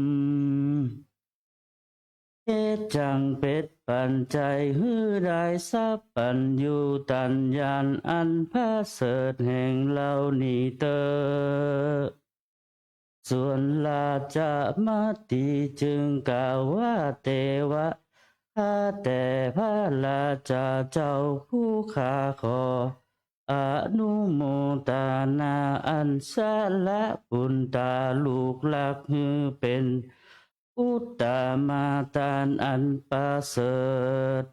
เหตุจังเป๋นปัจจัยหื้อได้สัพพัญญูตัญญาณอันผะเสริฐแห่งเฮานี้เต๊อะ ส่วนราชามาติจึงกล่าวว่า เตวะ ข้าแต่พระราชาเจ้าผู้ข้าขออนุโมตนาอันสละปุณณาลูกรักหื้อเป๋นอุตตมาตานอันประเสริฐ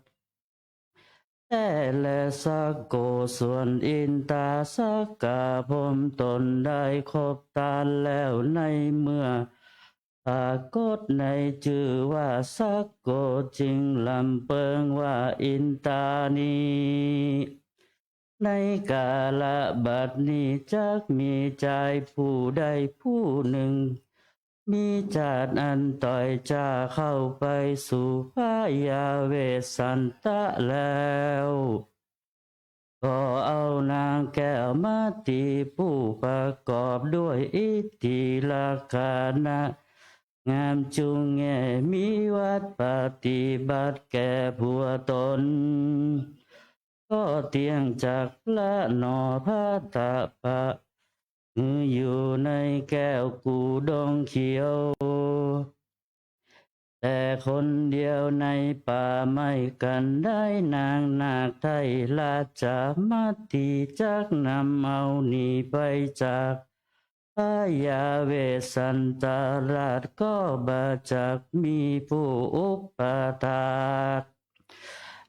แต๊แลสักโก ส่วนอินตาสักกะพรหมต๋นได้ครบตานแล้ว ในเมื่อปรากฏในจื้อว่าสักโก จึงลำเปิงว่าอินตานี้ ในกาละบัดนี้จักมีจายผู้ใดผู้หนึ่ง มีจาตอันต้อยจ๊าเข้าไปสู่พญาเวสสันตะแล้ว ขอเอานางแก้วมาติผู้ประกอบด้วยอิทธิลักษณะงามจุ่งแง่ มีวัตรปฏิบัติแก่ผัวต๋น ก็เตี้ยงจักละหนอพระตะปะ หื้ออยู่ในแก้วกู่ดงเขียว แต่คนเดียวในป่า ไม่กันได้นางนาคไท้ ราชมัตตีจักนำเอาหนีไปจาก พญาเวสสันตราชก็บ่จักมีผู้อุปถาก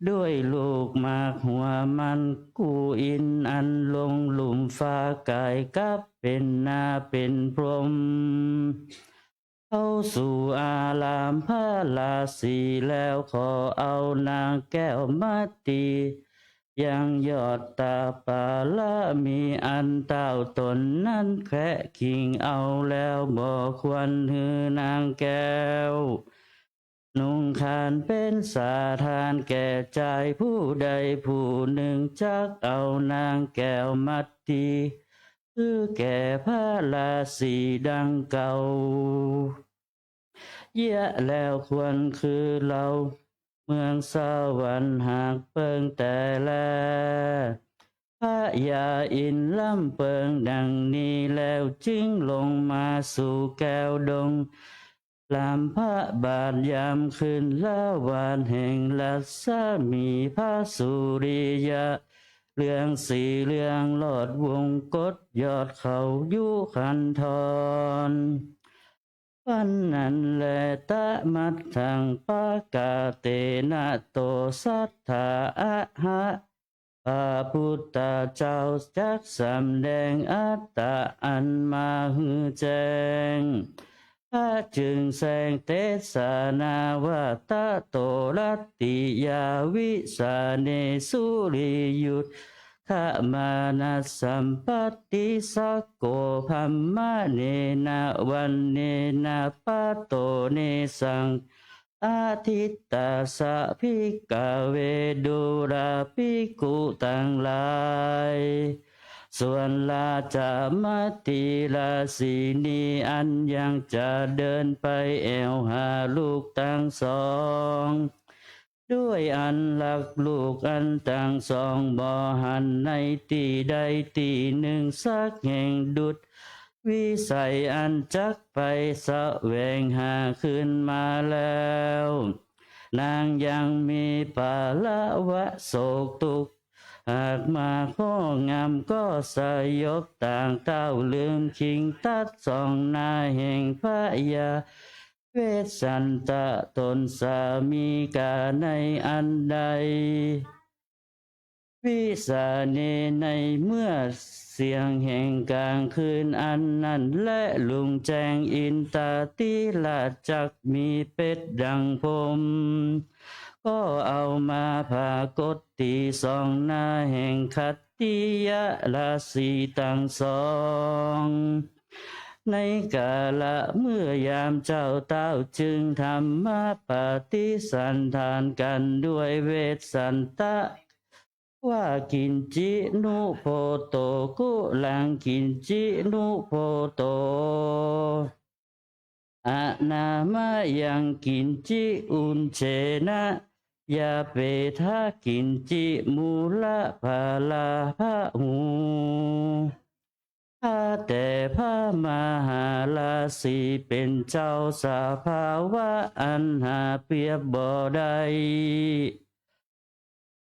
ด้วยลูกหมากหัวมัน กู้อินทร์อันลงลุ่มฟ้า ก๋ายกลับเป๋นนาเป๋นพรหม เข้าสู่อารามพระราศีแล้ว ขอเอานางแก้วมัตตี ยังยอดตาปาระมีอันเต้าต๋นนั้นแคะคิงเอาแล้ว บ่ควรหื้อนางแก้ว นุงขานเป๋นสาทานแก่จายผู้ใดผู้นึ่ง จักเอานางแก้วมัตตี หื้อแก่พระราศีดังเก่า เยียะแล้วควรคือเฮา เมืองสวรรค์หากเปิงแต่แล พญาอินทร์ล้ำเปิงดังนี้แล้ว จึงลงมาสู่แก้วดง ลำพระบาทยามคืน ละวาดแห่งรัศมีพระสุริยะ เรืองสีเรืองโลดวงกตยอดเขายุคันธร วันนั้นแล ตมัตถัง ปะกะเตนะ โต สัตถา อะหะ พระพุทธเจ้าจักสำแดงอัตตะอันมาหื้อแจ้ง พระจึงแสดงเตสนาว่า ตะโต รัตติยา วิสาเน สุริยุต ขมานะสัมปัตติสโก ภัมมะเนนะ วันเนนะ ปะโต เนสัง อะทิตตาสะ ภิกขะเว ดูราภิกขุตังหลาย ส่วนราชมัตตีราศีนีอันยังจะเดินไปแอ่วหาลูกตังสอง ด้วยอันฮักลูกอันตังสองบ่หันในตี้ใดตี้นึ่งสักแห่ง ดุจวิสัยอันจักไปแสวงหาคืนมาแล้ว นางยังมีปาระวะโศกตุ๊กข์ หากมาข้องามก็สยบต่างเต้า ลืมคิงตัดสองหน้าแห่งพญา เวสสันตะตนสามีกาในอันใด วิสาเน ในเมื่อเสี้ยงแห่งกลางคืนอันนั้นแล ลุงแจ้งอินทาธิราชจักมีเป๊ดดังพรหม ก็เอามาผากตตี้สองหน้าแห่งขัตติยราศีตังสอง ในกาละเมื่อยามเจ้าเต้าจึงธรรมปฏิสันถานกั๋นด้วยเวสสันตะ ว่า กิญจิ นุโพโต กุลัง กิญจิ นุโพโต อะนามะยัง กิญจิ อุญเชนะ ยาเปทะ กิญจิ มูละ พาลาพะหู ข้าแต่พระมหาราศีเป๋นเจ้า สภาวะอันหาเปรียบบ่ได้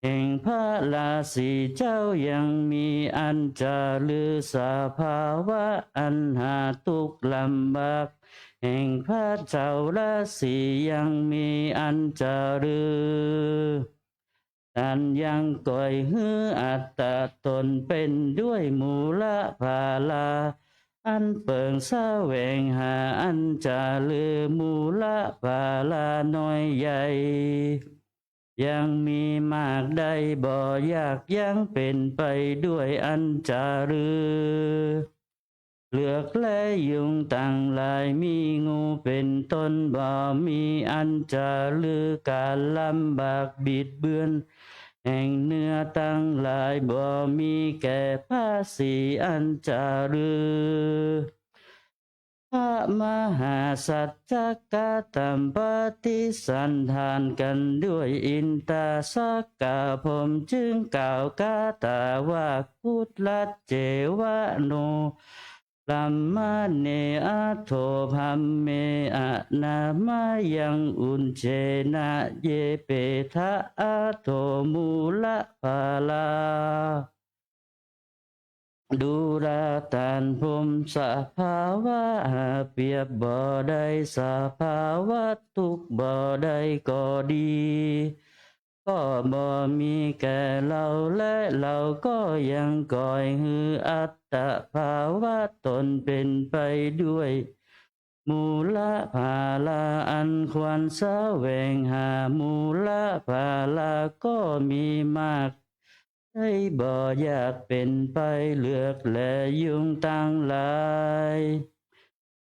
แห่งพระราศีเจ้ายังมีอันจะลือ สภาวะอันหาตุ๊กข์ลำบาก แห่งพระเจ้าราศียังมีอันจะลือ ตันยังก่อยหื้ออัตตะตนเป๋นด้วยมูละพาลา อันเปิงแสวงหาอันจะลือ มูละพาลาน้อยใหญ่ ยังมีมากได้บ่ยาก ยังเป๋นไปด้วยอันจะลือ เหลือกและยุงตังหลาย มีงูเป๋นต้น บ่มีอันจะลือ ก๋านลำบากบิดเบือน แห่งเนื้อตังหลาย บ่มีแก่พระสีอันจะลือ พระมหาสัจจกะธรรมปฏิสันถานกั๋นด้วยอินทาสกะพรหม จึงกล่าวคาถาว่า กุลัจเจวะโน พรหมเณ อัฏโฐ พรหมเม อนามายัง อุจเชนะ เยเปทะ อัฏโฐ มูลพารา ดูราต้านพรหม สภาวะหาเปรียบบ่ได้ สภาวะตุ๊กข์บ่ได้ก็ดี ก็บ่มีแก่เฮา และเฮาก็ยังก่อยหื้ออัตตภาวะต๋นเป๋นไปด้วย มูลพารา อันควรแสวงหา มูลพาราก็มีมาก ใจ๊บ่ยากเป๋นไป เฮือกและยุงตังหลาย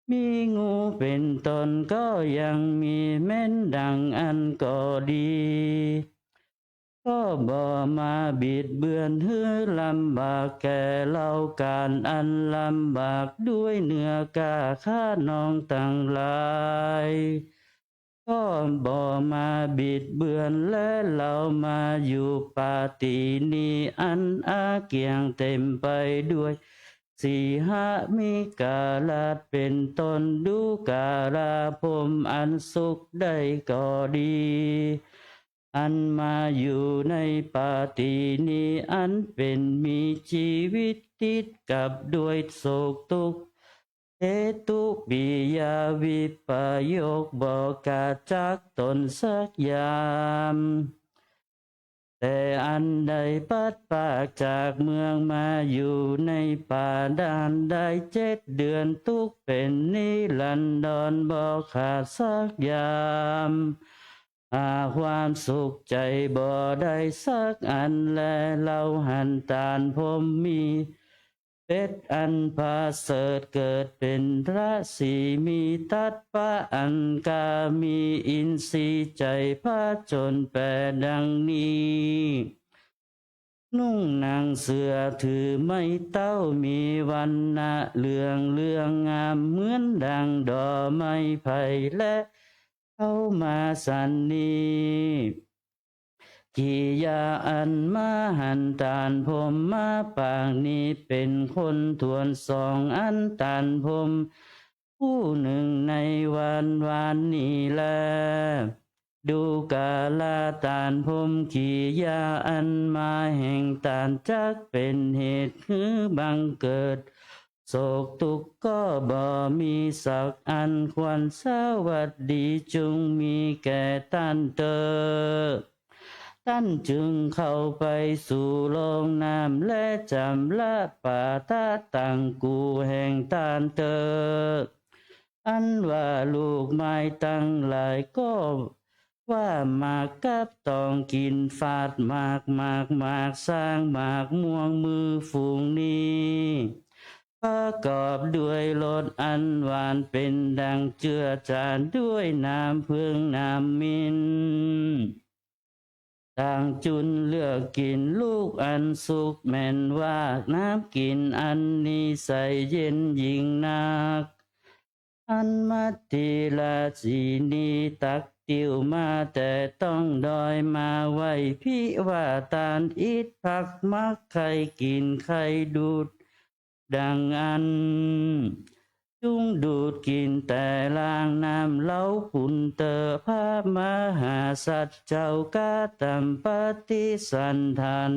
มีงูเป๋นต้นก็ยังมี แม้นดังอั้นก็ดี ก็บ่มาบิดเบือนหื้อลำบากแก่เฮา ก๋านอันลำบากด้วยเนื้อก้าข้าน้องตังหลาย ก็บ่มาบิดเบือน และเฮามาอยู่ปาตี้นี้ อันอาเกียงเต๋มไปด้วย สีหมิกราชเป๋นต้น ดูกราพรหมอันสุขได้ก็ดี อันมาอยู่ในปาตี้นี้ อันเป๋นมีจีวิตติดกับด้วยโศกตุ๊กข์ เหตุปิยาวิปโยคบ่ขาดจากต๋นสักยาม แต่อันใดพลัดพรากจากเมืองมาอยู่ในป่าด้านได้เจ็ดเดือน ตุ๊กข์เป๋นนิรันดรบ่ขาดสักยาม หาความสุขใจ๋บ่ได้สักอันแล เฮาหันต้านพรหมมี เปรตอันประเสริฐเกิดเป๋นราศี มีตัปปะอันกล้า มีอินทรีย์ใจ๋ผจญแปดดังนี้ นุ่งหนังเสื้อถือไม้เต๊า มีวรรณะเหลืองเรืองงาม เหมือนดังดอกไม้ไพร และเข้ามาสันนี้ กิริยาอันมาหันต้านพรหมมาปางนี้ เป๋นคนถ้วนสอง อันต้านพรหมผู้นึ่งในวันวานนี้แล ดูกราต้านพรหม กิริยาอันมาแห่งต้านจักเป๋นเหตุหื้อบังเกิด โศกตุ๊กข์ก็บ่มีสักอัน ควรสวัสดีจุ่งมีแก่ต้านเต๊อะ ต้านจึงเข้าไปสู่โรงน้ำ และจำระปาตะตังกูแห่งต้านเต๊อะ อันว่าลูกไม้ตังหลายก็ว่าหมากกับตอง กลิ่นฝาดหมาก หมาก หมากสร้าง หมากม่วง หมู่ฝูงนี้ ประกอบด้วยรสอันหวาน เป๋นดังเจือจานด้วยน้ำผึ้งน้ำมิน ต่างจุ่นเลือกกิ๋นลูกอันสุก แม้นว่าน้ำกิ๋นอันนี้ใสเย็นยิ่งนัก อันมัทธิราชินีตักติ้วมาแต่ต้องดอย มาไหว้ภิวาต้านอิดผักหมาก ใค่กิ๋นใค่ดูดดังอั้น จุ่งดูดกิ๋นแต่รางน้ำเฮาปูนเต๊อะ พระมหาสัตว์เจ้ากระตำปฏิสันถาน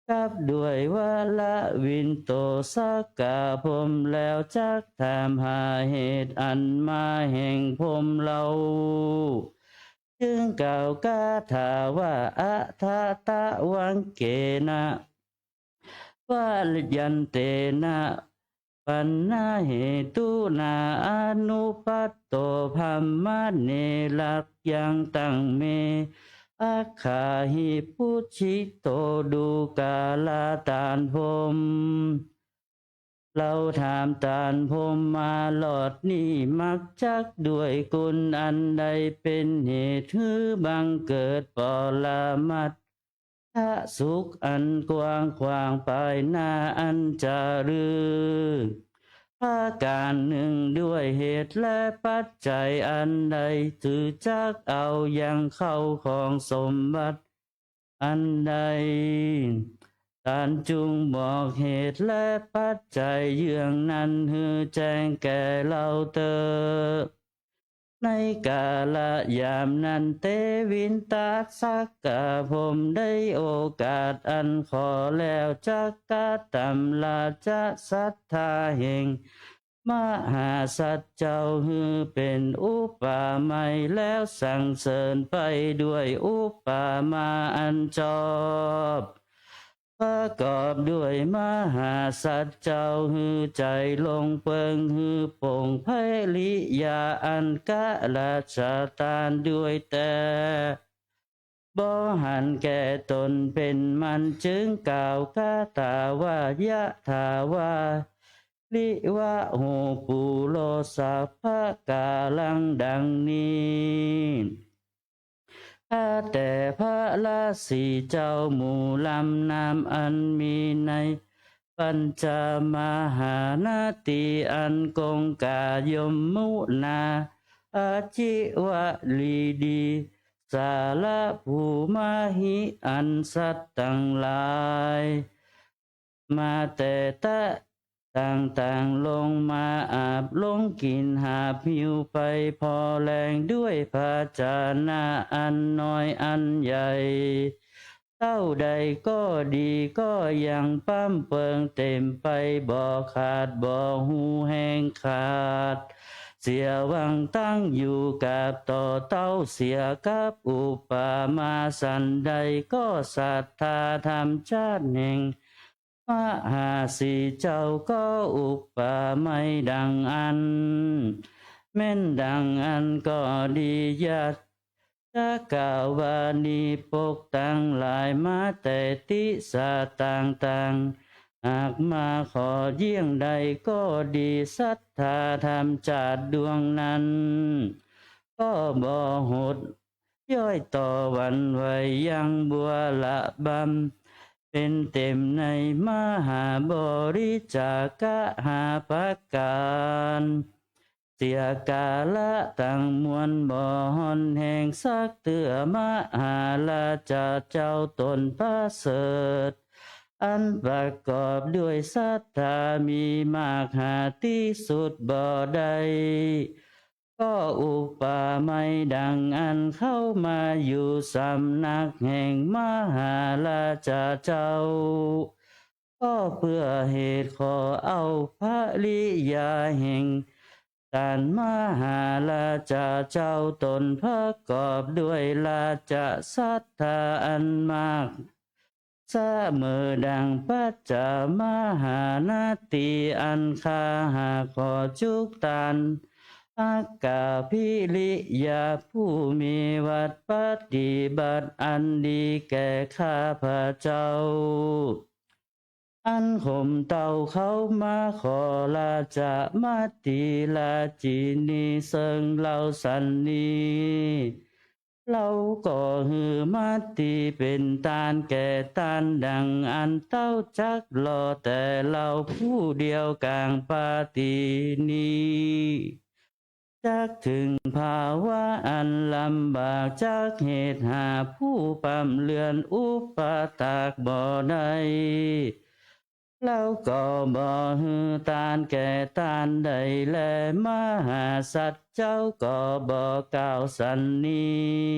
กับด้วยวรวินโตสกะพรหมแล้ว จักถามหาเหตุอันมาแห่งพรหมเฮา จึงกล่าวคาถาว่า อะทะตะวังเกนะ วะยันเตนะ ปัณหาเหตุนา อนุปัตโต พรหมเณรักยังตังเม อักขาหิ ปุจฉิโต ดูกราต้านพรหม เฮาถามต้านพรหมมารอดนี้ มักจักด้วยกุณอันใด เป๋นเหตุหื้อบังเกิดปรมัต ถสุขอันกว้างขวางปายหน้าอันจะลือ ประก๋านนึ่ง ด้วยเหตุและปัจจัยอันใด จึงจักเอายังเข้าของสมบัติอันใด ต้านจุ่งบอกเหตุและปัจจัยเยื่องนั้นหื้อแจ้งแก่เฮาเต๊อะ ในกาละยามนั้น เตวินทสักกะพรหมได้โอกาสอันขอแล้ว จักกะตำราชศรัทธาแห่งมหาสัตว์เจ้าหื้อเป๋นอุปมาแล้วสั่งเสริญไปด้วยอุปมาอันชอบ ประกอบด้วยมหาสัตว์เจ้าหื้อใจ๋ลงเปิงหื้อโป่งภริยาอันกระชะตานด้วยแต่บ่หันแก่ตนเป๋นมัน จึงกล่าวคาถาว่า ยะถาวาริวะโหปูโร สัพพะกาลัง ดังนี้ ข้าแต่พระราศีเจ้า หมู่ลำน้ำอันมีในปัญจมหานาทีอันคงคายมุนา อจิวลีดี สาระภูมหิ อันสัตว์ตังหลาย มาแต่ตะต่างๆ ลงมาอาบลงกิ๋นหาบหิ้วไปผ่อแลงด้วยภาชนะอันน้อยอันใหญ่ เต้าใดก็ดีก็ยังปั๊มเปิงเต๋มไปบ่ขาดบ่ฮู้แห้งขาด เสียหวังตั้งอยู่กับต่อเต้าเสียกับอุปมาสันใด ก็ศรัทธาธรรมชาติแห่งมหาสีเจ้าก็อุปมาดังอั้น แม่นดังอั้นก็ดี อยากจะกล่าววาลีปกตังหลายมาแต่ทิศต่างๆ หากมาขอเยี่ยงใดก็ดี ศรัทธาธรรมชาติดวงนั้น ก็บ่หดย้อยต่อหวั่นไหว ยังบัวระบำเป๋นเต๋มในมหาบริจาคะห้าประก๋าน เสียกาละตังมวลบ่ห่อนแห้งสักเตื้อ มหาราชาเจ้าต๋นประเสริฐ อันประกอบด้วยศรัทธามีมากหาตี้สุดบ่ได้ ก็อุปมาดังอั้น เข้ามาอยู่สำนักแห่งมหาราชาเจ้า ก็เปื้อเหตุขอเอาภริยาแห่งต้านมหาราชาเจ้าต๋นประกอบด้วยราชศรัทธาอันมาก เสมอดังปัญจมหานาทีอันข้าหากขอจุ๊กต้าน อัคคาภิริยาผู้มีวัตรปฏิบัติอันดีแก่ข้าพเจ้า อันข่มเต้าเข้ามาขอราชมัตติราชินีเซิ่งเฮาสันนี้ เฮาก็หื้อมัตติเป๋นต้านแก่ต้านดังอั้น เต้าจักรอแต่เฮาผู้เดียวก๋างปาตี้นี้ จักเถิงภาวะอันลำบาก จักเหตุหาผู้ปำเรือนอุปถากบ่ได้ เฮาก็บ่หื้อต้านแก่ต้านใดแล มหาสัตว์เจ้าก็บ่กล่าวสันนี้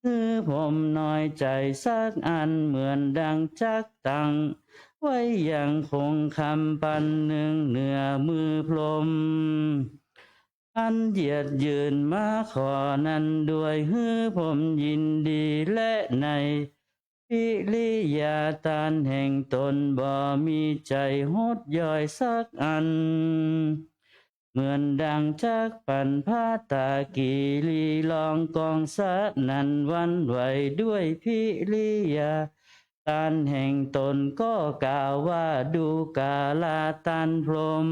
หื้อผมน้อยใจ๋สักอัน เหมือนดังจักตั้งไว้ยังคงคำปันหนึ่งเหนือมือพรหม อันเยียดยื่นมาขอนั้นด้วย หื้อผมยินดีและใน ภิริยาต้านแห่งต๋นบ่มีใจ๋หดย้อยสักอัน เหมือนดังจักปันพาตากิริร้องก้องสนั่นหวั่นไหวด้วยภิริยาต้านแห่งต๋น ก็กล่าวว่า ดูกราต้านพรหม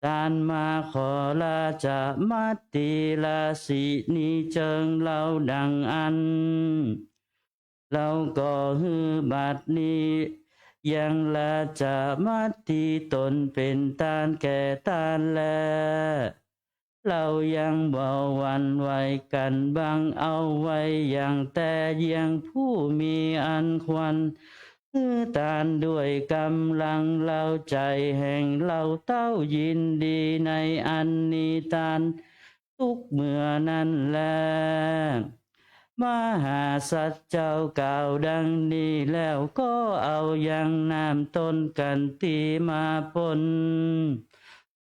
ต้านมาขอราชมัตติราชินีเจิงเฮาดังอั้น เฮาก็หื้อบัดนี้ยังราชมัตติต๋นเป๋นต้านแก่ต้านแล เฮายังบ่หวั่นไหวกั๋นบังเอาไว้หยัง แต่เยี่ยงผู้มีอันควร หื้อตานด้วยก๋ำลังเร้าใจ๋แห่งเฮาเต้ายินดีในอันมีตาน ตุ๊กเมื่อนั้นแล มหาสัตว์เจ้ากล่าวดังนี้แล้ว ก็เอายังน้ำต้นขันทีมาปน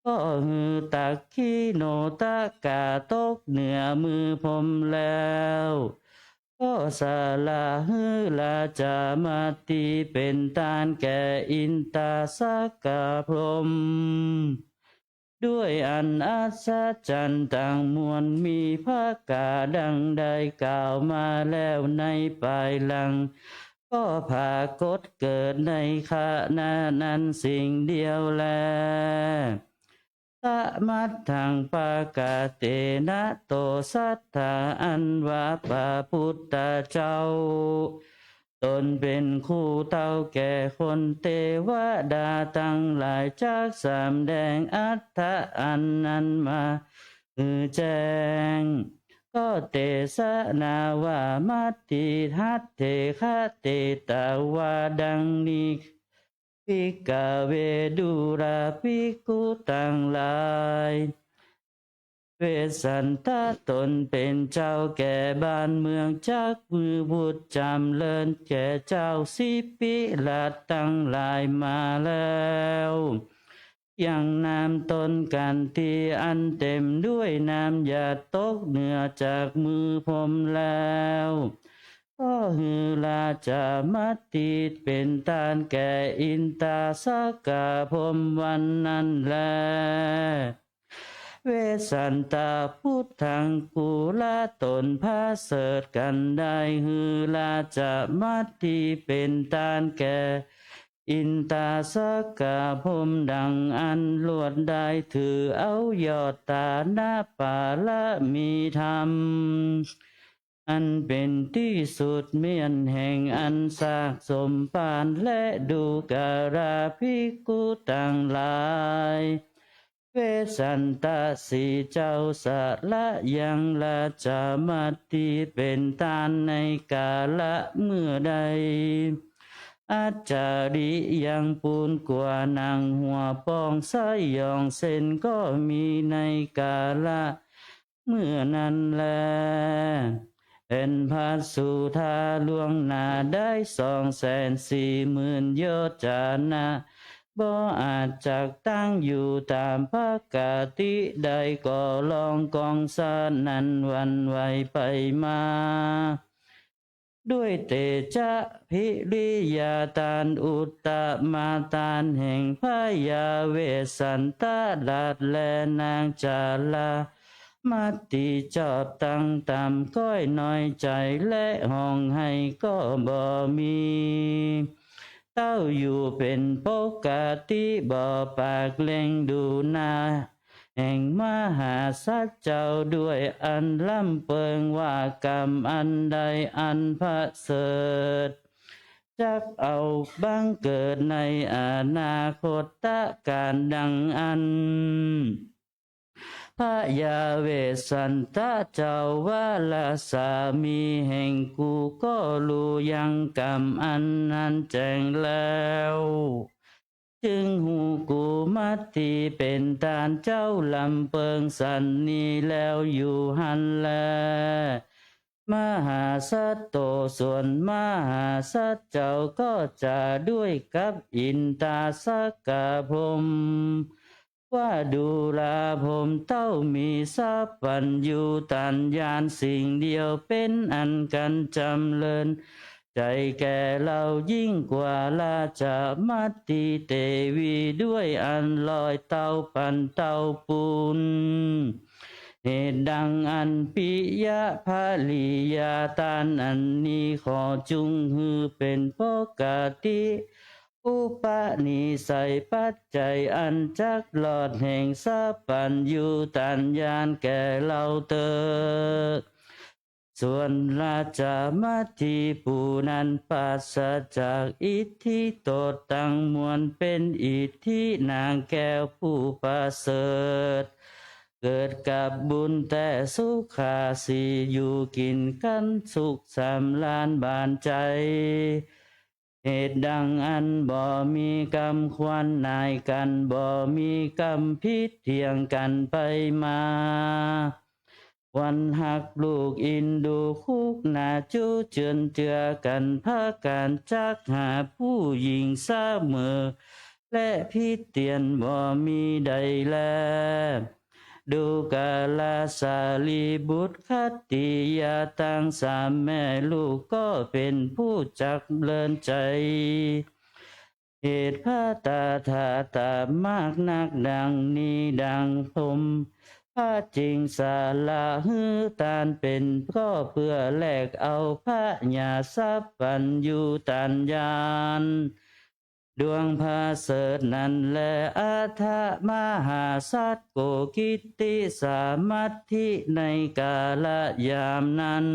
ก็หื้อตักขีโนตกะตกเหนือมือพรหมแล้ว ก็สละหื้อราชมัตติเป๋นตานแก่อินตาสกะพรหม ด้วยอันอัศจรรย์ตังมวลมีผกาดังได้กล่าวมาแล้วในปายหลัง ก็ผากฏเกิดในขณะนั้นสิ่งเดียวแล ตมัตถัง ปะกะเตนะ โต สัตถา อันว่าพระพุทธเจ้า ตนเป๋นครูเฒ่าแก่คน เตวดาตังหลายจักสำแดงอัตถะอันนั้นมาหื้อแจ้ง ก็เตสนาว่า มัตถิ หัตเถ ขะเต ตะ ว่าดังนี้ ภิกขะเว ดูราภิกขุตังหลาย เวสสันตะตนเป๋นเจ้าแก่บ้านเมือง จักหื้อบุตรจ๋ำเริญแก่เจ้าสิปปิราชตังหลายมาแล้ว ยังน้ำต้นขันทีอันเต๋มด้วยน้ำหยาดตกเหนือจากมือพรหมแล้ว ก็หื้อราชมัตติเป๋นตานแก่อินตาสกะพรหมวันนั้นแล เวสสันตะ พุทธัง กุละตนผะเสริฐกันได้หื้อราชมัตติเป๋นตานแก่อินตาสกะพรหมดังอั้น ล้วนได้ถือเอายอดตานะปารมีธรรม อันเป๋นตี้สุดเมียนแห่งอันซากสมภาร และดูกราภิกขุตังหลาย เวสสันตะ สีเจ้าสละยังราชมัตติเป๋นตานในกาละเมื่อใด อัจฉริยังปูนกั๋วหนังหัวป้องสยองเส้นก็มีในกาละ เมื่อนั้นแล เห็นพระสุธาล่วงหน้าได้สองแสนสี่หมื่นโยจนะ บ่อาจจักตั้งอยู่ต๋ามปกติได้ ก็ร้องก้องสนั่นหวั่นไหวไปมา ด้วยเตจะ กิริยาตาน อุตตมะตานแห่งพญาเวสสันตราช และนางจารามัตติจอบตังต่ำ ก้อยน้อยใจ๋ และฮ้องไห้ก็บ่มี เต้าอยู่เป๋นปกติ บ่ปากเล็งดูหน้า แห่งมหาสัตว์เจ้า ด้วยอันลำเปิงว่ากรรมอันใดอันประเสริฐ จักเอาบังเกิดในอนาคตกาลดังอั้น พญาเวสสันตะเจ้า วรสามีแห่งกูก็ฮู้ยังกรรมอันนั้นแจ้งแล้ว จึงฮู้กุมัตติเป๋นตานเจ้าลำเปิงสันนี้แล้วอยู่หั้นแล มหาสัตโต ส่วนมหาสัตว์เจ้าก็จะด้วยกับอินตาสกะพรหม ว่าดูราพรหมเต้ามีสัพพัญญูตญาณสิ่งเดียวเป๋นอันกันจ๋ำเริญใจ๋แก่เฮายิ่งกว่าราชมัตติเตวีด้วยอันร้อยเต้าปันเต้าปูน เหตุดังอั้น ปิยะภริยาตานอันนี้ขอจุ่งหื้อเป๋นปกติ อุปนิสัยปัจจัยอันจักรอดแห่งสัพพัญญูตญาณแก่เฮาเตอ ส่วนราชมัตติผู้นั้นปราศจากอิทธิโตษตังมวล เป๋นอิทธินางแก้วผู้ประเสริฐ เกิดกับบุญแต๊สุขาสี อยู่กิ๋นกั๋นสุขสำราญบานใจ๋ เหตุดังอั้นบ่มีกำควรหน่ายกั๋น บ่มีกำผิดเถียงกั๋นไปมา ควรฮักลูกอินดูคุกหนา จุเจือนเจือกั๋น พากั๋นจักหาผู้หญิงเสมอ และผิดเตียนบ่มีใดแล ดูกราชาลีบุตรขัตติยาตังสามแม่ลูก ก็เป๋นผู้จักเลินใจ๋ เหตุพระตถาคตมากนักดังนี้ ดังพรหมพระจิงสาละหื้อตานเป๋น ก็เปื้อแลกเอาพญาสัพพัญญูตญาณ ดวงประเสริฐนั้นแล อัฏฐมหาสัตว์โกกิตติสามัตถิ ในกาละยามนั้น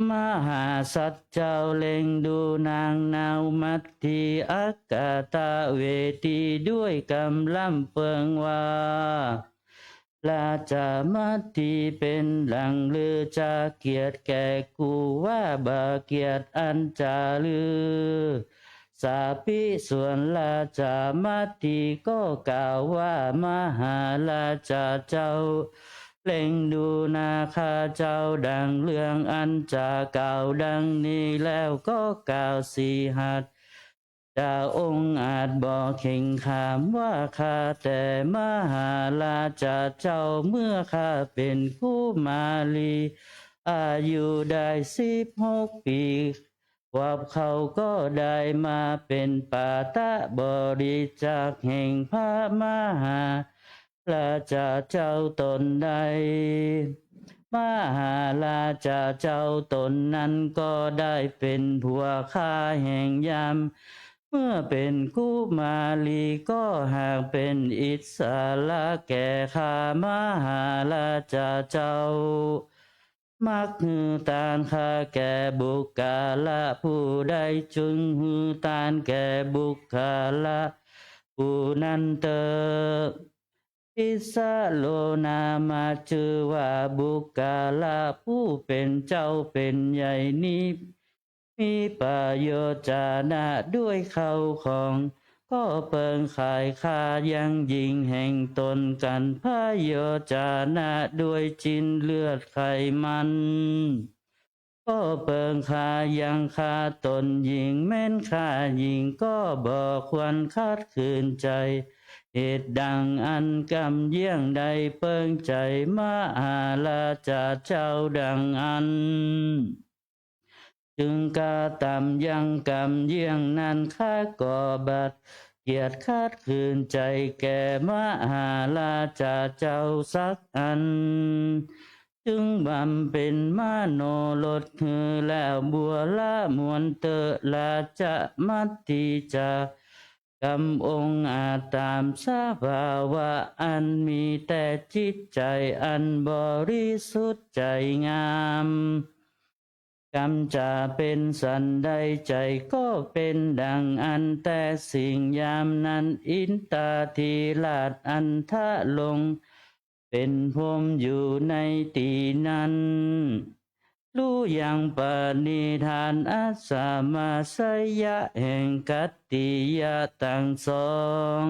มหาสัตว์เจ้าเล็งดูนางนาวมัตถี อัคคตเวที ด้วยกำร่ำเปิงว่า ราชมัตถีเป๋นหลังลือ จะเกียรติแก่กูว่าบ่เกียรติอันจะลือ สาปิ ส่วนราชมัตถีก็กล่าวว่า มหาราชาเจ้า เล็งดูนาข้าเจ้าดังเรื่องอันจะกล่าวดังนี้แล้ว ก็กล่าวสีหัตถ์ จะองอาจบ่เข็งขามว่า ข้าแต่มหาราชาเจ้า เมื่อข้าเป๋นกุมารี อายุได้สิบหกปี๋ ขวบเขาก็ได้มาเป๋นปาตะบริจาคแห่งพระมหาราชาเจ้าต๋นได้ มหาราชาเจ้าต๋นนั้นก็ได้เป๋นผัวข้าแห่งยาม เมื่อเป๋นกุมารีก็หากเป๋นอิสระแก่ข้า มหาราชาเจ้า มักหื้อตานข้าแก่บุคคละผู้ใด จึงหื้อตานแก่บุคคละผู้นั้นเต๊อะ ติสโส นามะ จื้อว่าบุคคละผู้เป๋นเจ้าเป๋นใหญ่นี้ มีประโยชน์จนะด้วยเข้าของ ก็เปิงขายค่ายังยิ่งแห่งต๋นกั๋น ประโยชน์จนะด้วยจิ๊นเลือดไขมัน ก็เปิงค่ายังค่าต๋นยิ่ง แม้นค่ายิ่งก็บ่ควรขัดขืนใจ๋ เหตุดังอั้นกำเยี่ยงได้เปิงใจ๋มหาราชาเจ้าดังอั้น จึงกระตำยังกำเยี่ยงนั้น ข้าก็บ่เกียจขัดขืนใจ๋แก่มหาราชาเจ้าสักอัน จึงบำเพ็ญมโนรสหื้อแล้วบัวละมวลเต๊อะ ราชมัตถีจะกำองอาจต๋ามสภาวะอันมีแต่จิตใจ๋อันบริสุทธิ์ใจ๋งาม กำจะเป๋นสันใดใจ๋ก็เป๋นดังอั้น แต่สิ่งยามนั้นอินทาธิราชอันทรงเป๋นพรหมอยู่ในตี้นั้น ฮู้ยังปณิธานอัสสมาสยะแห่งขัตติยะตังสอง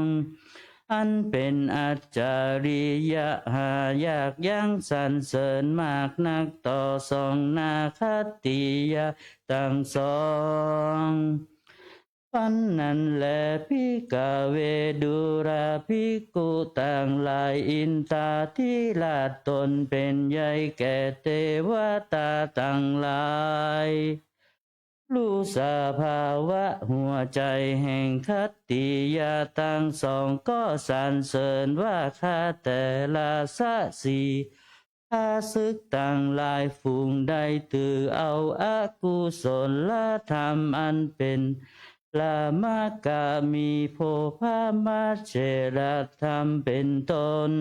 อันเป๋นอัจฉริยะหายากยังสรรเสริญมากนักต่อสองนาขัตติยะตังสอง ปันนั้นแล ภิกขเว ดูราภิกขุตังหลาย อินทาธิราชต๋นเป๋นใหญ่แก่เตวตาตังหลาย ฮู้สภาวะหัวใจ๋แห่งขัตติยะตังสอง ก็สรรเสริญว่า ข้าแต่ราชสีห์ ข้าศึกตังหลายฝูงใดถือเอาอกุศลธรรมอันเป๋นลามกะ มีโพธพมเจรธรรมเป๋นต้น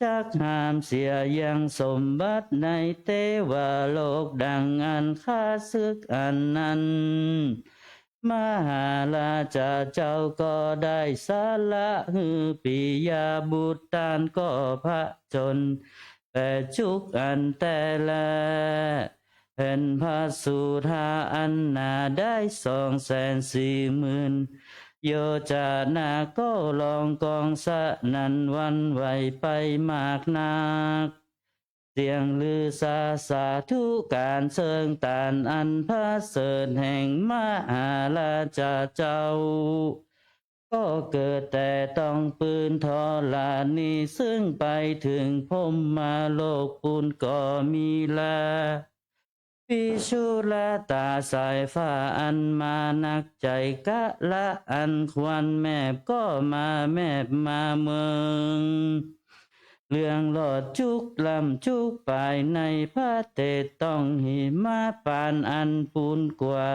จักหามเสียยังสมบัติในเตวโลกดังอั้น ข้าศึกอันนั้น มหาราชาเจ้าก็ได้สละหื้อปิยบุตรตานก็ผจญแปรจุกอันแต๊แล แผ่นพระสุธาอันหนาได้สองแสนสี่หมื่น โยจนะก็ร้องก้องสนั่นหวั่นไหวไปมากนัก เสียงลือสาสาธุการเซิงตานอันประเสริฐแห่งมหาราชาเจ้า ก็เกิดแต่ต้องปืนธรณี ซึ่งไปเถิงพรหมโลกปูนก็มีแล วิชุรตาสายฟ้าอันมานักใจ๋ กะละอันควรแมบก็มาแมบมาเมิง เรื่องรอดจุกล้ำจุกปายในประเทศต้องหิมะปานอันปูนกว่า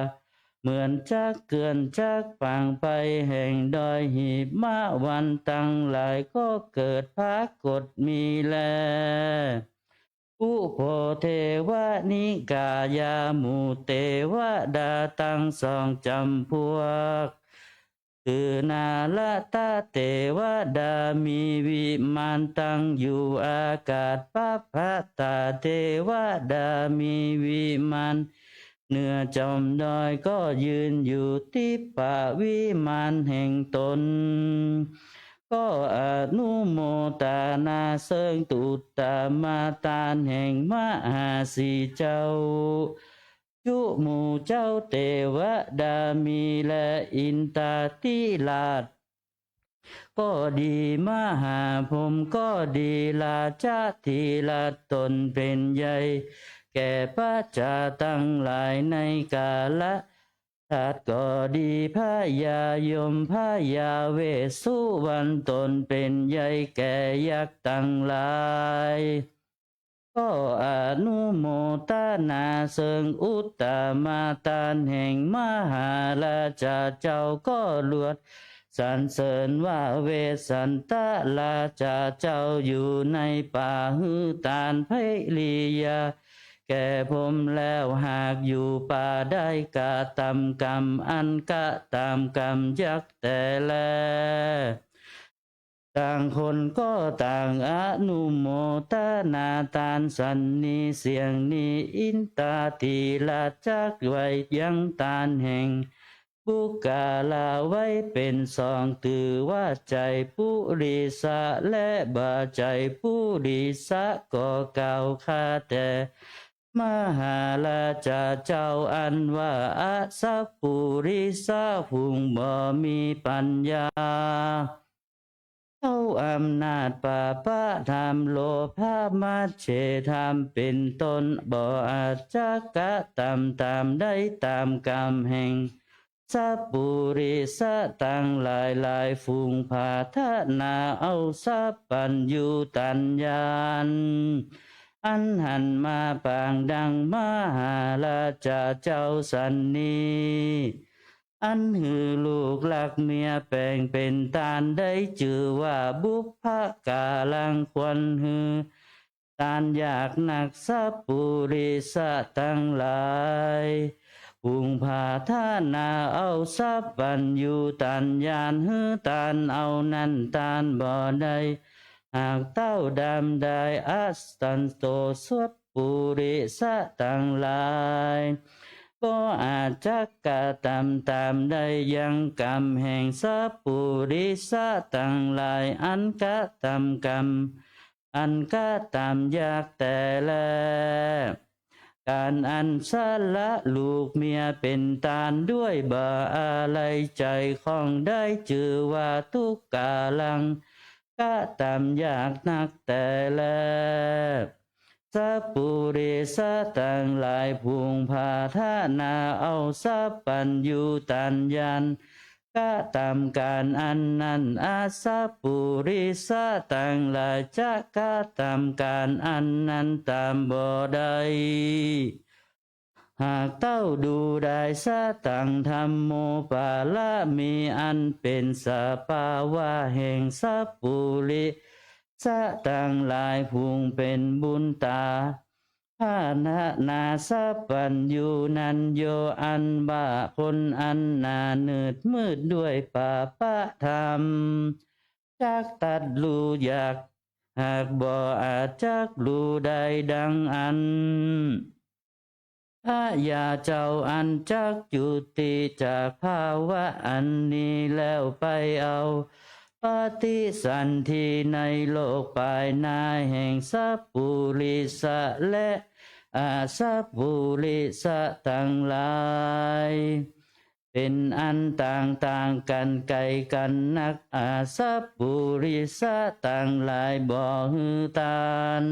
เหมือนจักเกือนจักปางไปแห่งดอยหิมะวันตังหลายก็เกิดปรากฏมีแล ปุโพเทวนิกายา หมู่เตวดาตังสองจ๋ำพวก คือนารัตเตวดามีวิมานตั้งอยู่อากาศ ปัพพตาเตวดามีวิมานเหนือจ๋อมดอย ก็ยืนอยู่ทิพวิมานแห่งตน ก็อนุโมตนาเซิงอุตตมะตานแห่งมหาสีห์เจ้า จุหมู่เจ้าเตวดามีและอินทาธิราชก็ดี มหาพรหมก็ดี ราชธิราชต๋นเป๋นใหญ่ แก่ประชาตังหลายในกาละชาติก็ดี พญายม พญาเวสสุวรรณต๋นเป๋นใหญ่แก่ยักษ์ตังหลาย ก็อนุโมตนาเซิงอุตตมะตานแห่งมหาราชาเจ้า ก็ลวดสรรเสริญว่า เวสสันตราชาเจ้าอยู่ในป่าหื้อตานไพริยาแก่พรหมแล้ว หากอยู่ป่าได้กระตำกรรมอันกระตำกรรมยักษ์แต๊แล ต่างคนก็ต่างอนุโมตนาตานสันนี้เสียงนี้ อินทาธิราชจักไหว้ยังตานแห่งบุคคละไว้เป๋นสอง ถือว่าใจ้ปุริสะและบ่ใจ้ปุริสะ ก็กล่าวข้าแต่มหาราชาเจ้าอันว่า อสัปปุริสะ ผู้บ่มีปัญญา เจ้าอำนาจปาปะธรรม โลภะมัจเฉทำเป๋นต้น บ่อาจจะกระตำต๋ามได้ต๋ามกรรมแห่งสัปปุริสะตังหลาย หลายฝูงผาถนาเอาสัพพัญญูต๋านญาณ อันหันมาปางดังมหาราชาเจ้าสันนี้ อันหื้อลูกฮักเมียแป๋งเป๋นตานได้จื้อว่าบุพกาลัง ควรหื้อตานยากนัก สัปปุริสะตังหลาย ฝูงผาถนาเอาสัพพัญญูต๋านญาณหื้อตานเอานั้นตานบ่ได้ หากเต้าดำได้ อสันโต สัปปุริสะตังหลาย บ่อาจจะกระตำต๋ามได้ยังกรรมแห่งสัปปุริสะตังหลาย อันกระตำกรรมอันกระตำยากแต๊แล ก๋านอันสละลูกเมียเป๋นตานด้วยบ่อาลัยใจ๋ของได้จื้อว่าทุกกาลัง กระตำยากนักแต๊แล สัปปุริสะตังหลาย ฝูงผาถนาเอาสัพพัญญูต๋านญาณ กระตำก๋านอันนั้น อสัปปุริสะตังหลาย จะกระตำก๋านอันนั้นต๋ามบ่ได้ หากเต้าดูได้ สตังธัมโม บารมีอันเป๋นสภาวะแห่งสัปปุริสะตังหลาย ฝูงเป๋นบุตตา ผาถนาสัพพัญญูนั้นโย อันว่าคนอันหน้ามืดมืดด้วยปาปะธรรม จักตรัสฮู้ยาก หากบ่อาจจักฮู้ได้ดังอั้น พญาเจ้าอันจักจุติจากภาวะอันนี้แล้วไปเอาปฏิสันธิในโลกปายหน้าแห่งสัพปุริสะและอสัพปุริสะตังหลาย เป๋นอันต่างๆ กั๋นไก๋กั๋นนัก อสัพปุริสะตังหลาย บ่หื้อตาน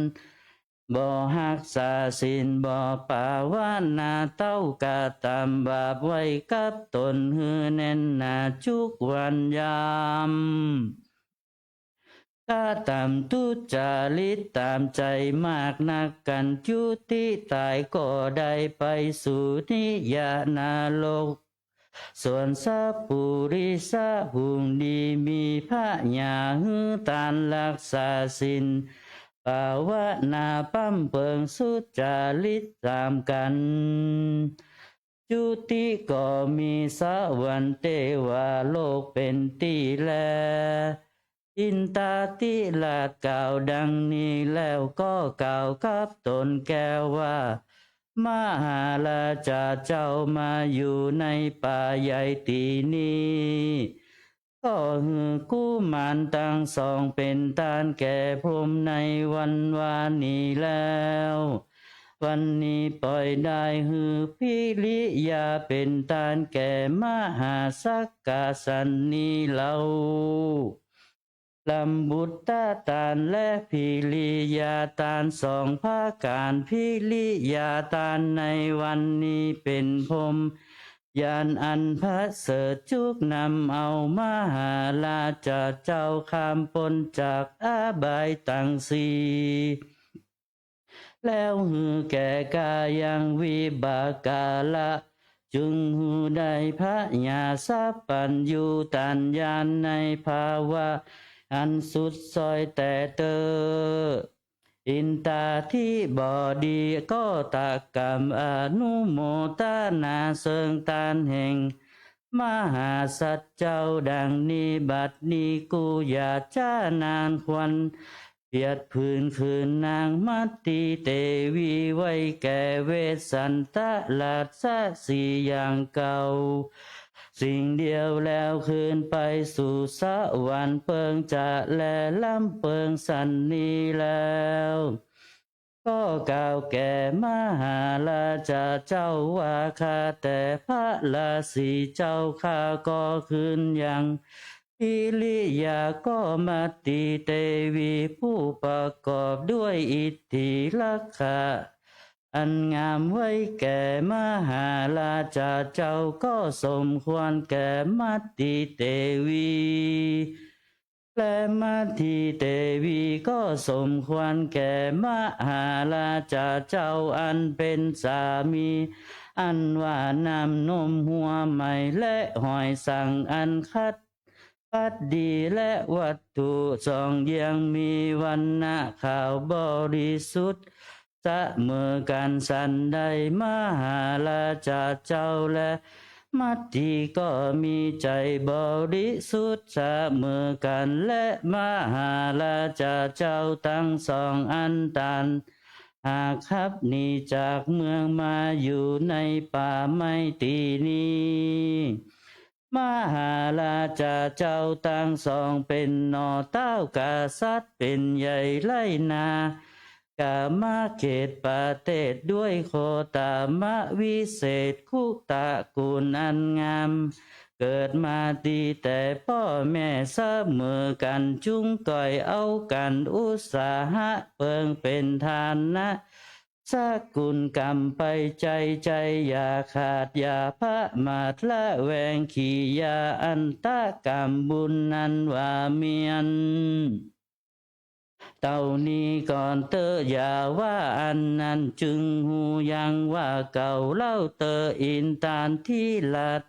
บ่ฮักษาศีล บ่ปาวนา เต้ากระตำบาปไว้กับต๋นหื้อแน่นหนาจุกวันยาม กระตำทุจริตต๋ามใจ๋มากนัก กั๋นจุติต๋ายก็ได้ไปสู่นิยนรก ส่วนสัพปุริสะผู้ดีมีพญาหื้อตานรักษาศีล ปาวนาปำเปิงสุจริตต๋ามกั๋น จุติก็มีสวรรค์เตวโลกเป๋นตี้แล อินทาธิราชกล่าวดังนี้แล้วก็กล่าวกับต๋นแก้วว่า มหาราชาเจ้ามาอยู่ในป่าใหญ่ตี้นี้ ก็หื้อกุมารตังสองเป๋นตานแก่พรหมในวันวานี้แล้ว วันนี้ปอยได้หื้อภิริยาเป๋นตานแก่มหาสักกะสันนี้เล่า ลำบุตรตานและภิริยาตานสองประก๋าน ภิริยาตานในวันนี้เป๋นพรหมญาณอันประเสริฐจุกนำเอามหาราชาเจ้าข้ามป๊นจากอบายตังสี่ แล้วหื้อแก่ก๋ายังวิปากาละ จึงหื้อได้พญาสัพพัญญูตญาณในภาวะอันสุดซอยแต๊เต๊อ อินทาธิบดีก็ตะกำอนุโมตนาเซิงตานแห่งมหาสัตว์เจ้าดังนี้ บัดนี้กูอย่าจ๊านานควร เปียดผืนคืนนางมัตติเตวีไว้แก่เวสสันตราชสีห์อย่างเก่า สิ่งเดียวแล้วคืนไปสู่สวรรค์เปิงจะแลลำเปิงสันนี้แล้ว ก็กล่าวแก่มหาราชาเจ้าว่า ข้าแต่พระราศีเจ้าข้าก็คืนยัง ภิริยาก็มัตติเตวีผู้ประกอบด้วยอิทธิลักขะอันงามไว้แก่มหาราชาเจ้าก็สมควรแก่มัตติเตวี และมัตติเตวีก็สมควรแก่มหาราชาเจ้าอันเป๋นสามี อันว่าน้ำนมหัวไหมและหอยสังอันคัด พัดดีและวัตถุสองอย่างมีวรรณะขาวบริสุทธิ์เสมอกั๋นสันใด มหาราชาเจ้าและมัตติก็มีใจ๋บริสุทธิ์เสมอกั๋น และมหาราชาเจ้าตังสองอันตานหากขับหนีจากเมืองมาอยู่ในป่าไม้ตี้นี้ มหาราชาเจ้าตังสองเป๋นหน่อเต้ากษัตริย์เป๋นใหญ่ไล่นา กามาเขตประเทศด้วยโคตมะวิเศษคุตระกูลอันงาม เกิดมาตี้แต่ป้อแม่เสมอกั๋น จุ่งก่อยเอากั๋นอุตสาหะเปิงเป๋นทานะ สกุลกรรมไปใจ๋ใจ๋ อย่าขาดอย่าประมาท ละแวงกิริยาอันตกรรมบุญนั้นว่าเมียน เต้านี้ก่อนเต๊อะ อย่าว่าอันนั้น จึงฮู้ยังว่าเก่าเล่าเต๊อะ อินทาธิราช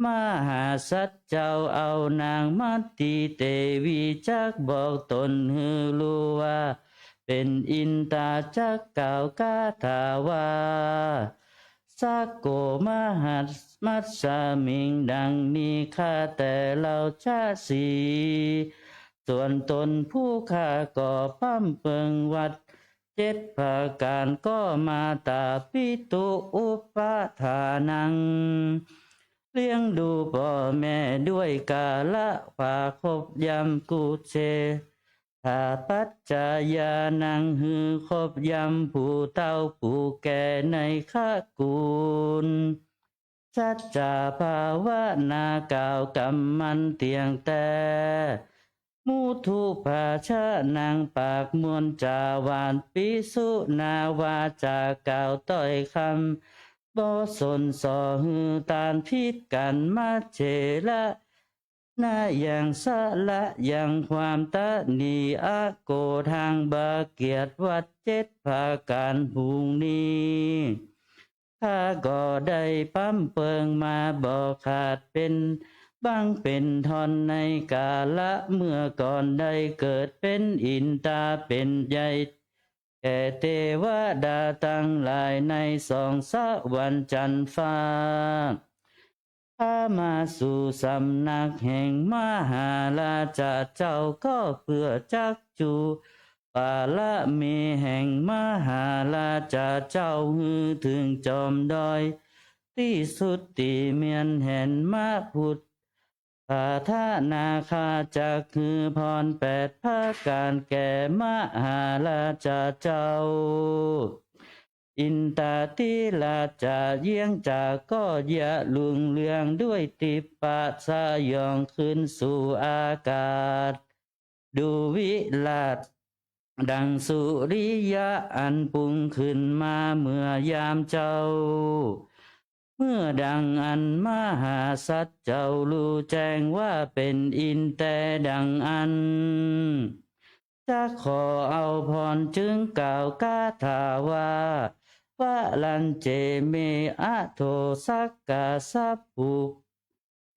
มหาสัตว์เจ้าเอานางมัตติเตวีจักบอกต๋นหื้อฮู้ว่า เป๋นอินทาจักกล่าวคาถาว่า สักโกมหัส มัสสามิง ดังนี้ ข้าแต่เหล่าชาติสีห์ ส่วนต๋นผู้ข้าก็พร่ำเปิงวัตร เจ็ดประก๋าน ก็มาตาปิตุอุปาทานัง เลี้ยงดูป้อแม่ด้วยกาละ ประคบยำกุเช ถาปัจจายานัง หื้อคบยำผู้เฒ่าผู้แก่ในขะกู๋น สัจจาภาวนา กล่าวกำมั่นเตี้ยงแต๊ มุทุภาชะนัง ปากม่วนจ๋าหวาน ปิสุนาวาจา กล่าวถ้อยคำบ่สนส่อ หื้อต้านผิดกั๋น มัจเฉระ นะยัง สละยังความตะหนี อโกฏหัง บ่เกียจ วัตรเจ็ดประก๋าน ฝูงนี้ ข้าก็ได้ปำเปิงมาบ่ขาด เป๋นบั้งเป๋นท่อนในกาละเมื่อก่อน ได้เกิดเป๋นอินตาเป๋นใหญ่ แก่เตวดาตังหลายในสองสวรรค์จั๊นฟ้า ข้ามาสู่สำนักแห่งมหาราชาเจ้า ก็เปื้อจักจูปาระมีแห่งมหาราชาเจ้า หื้อเถิงจอมดอย ตี้สุดตี้เมียนแห่นมะพุทธาธนา ข้าจักหื้อพรแปดประก๋านแก่มหาราชาเจ้า อินตาธิราชาเยียงจากก็เยียะรุ่งเรืองด้วยทิพย์สยองขึ้นสู่อากาศ ดูวิราชดังสุริยะอันปุงขึ้นมาเมื่อยามเจ๊า เมื่อดังอั้นมหาสัตว์เจ้าฮู้แจ้งว่าเป๋นอินทร์แต๊ดังอั้น จักขอเอาพรจึงกล่าวคาถาว่า วรัญเจ เม อโถ สักกา สัพพุต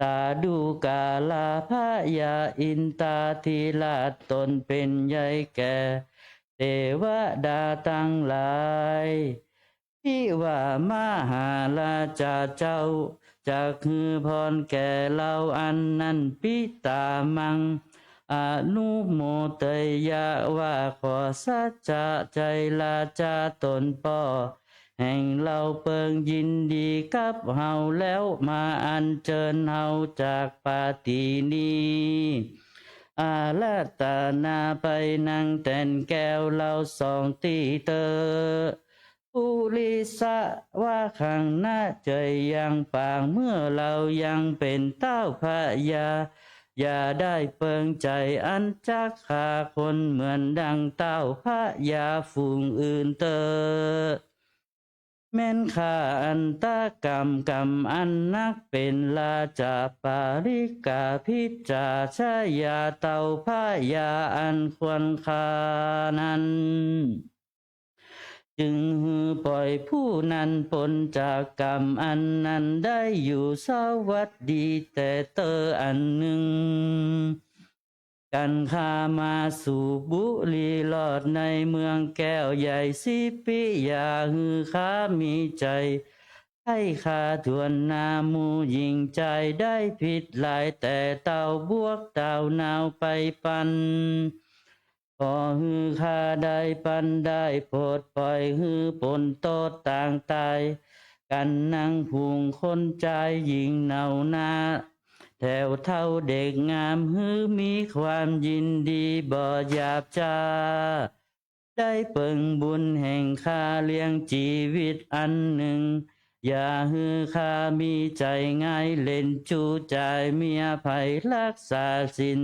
ตา ดูกรา พญาอินตาธิราช ต๋นเป๋นใหญ่แก่เตวดาตังหลาย ที่ว่ามหาราชาเจ้าจักหื้อพรแก่เฮาอันนั้น ปิตามัง อนุโมทยะ ว่าขอสัจจะใจ๋ราชาต๋นป้อแห่งเฮาเปิงยินดีกับเฮาแล้ว มาอัญเจิญเฮาจากปาฏินี้ อาราธนาไปนังแตนแก้วเฮาสองตี้เต๊อะ ปุริสะ ว่าคังนะ เจยยังปาง เมื่อเฮายังเป๋นเต้าพญา อย่าได้เปิงใจ๋อันจักฆ่าคนเหมือนดังเต้าพญาฝูงอื่นเต๊อะ แม้นฆ่าอันตกรรมกรรมอันนัก เป๋นราชาปาริกา พิจฉา ชายา เต้าพญาอันควรฆ่านั้น จึงหื้อป่อยผู้นั้นป๊นจากกรรมอันนั้น ได้อยู่สวัสดีแต่เต๊อะอันนึ่ง กันข้ามาสู่บุรีรอดในเมืองแก้วใหญ่สิปปิยา หื้อข้ามีใจ๋ใค่ฆ่าถ้วนหน้าหมู่หญิงจาย ได้ผิดหลายแต่เต้าบวกเต้านาวไปปัน ขอหื้อข้าได้ปันได้ปลดป่อย หื้อป๊นโต้ษตางต๋าย กั๋นนังฝูงคนจายหญิงเหน่านา แถวเฒ่าเด็กงาม หื้อมีความยินดีบ่หยาบจ๊า ได้เปิงบุญแห่งข้าเลี้ยงจีวิตอันนึ่ง อย่าหื้อข้ามีใจ๋ง่ายเล่นจู้จ่ายเมียใผ รักษาศีล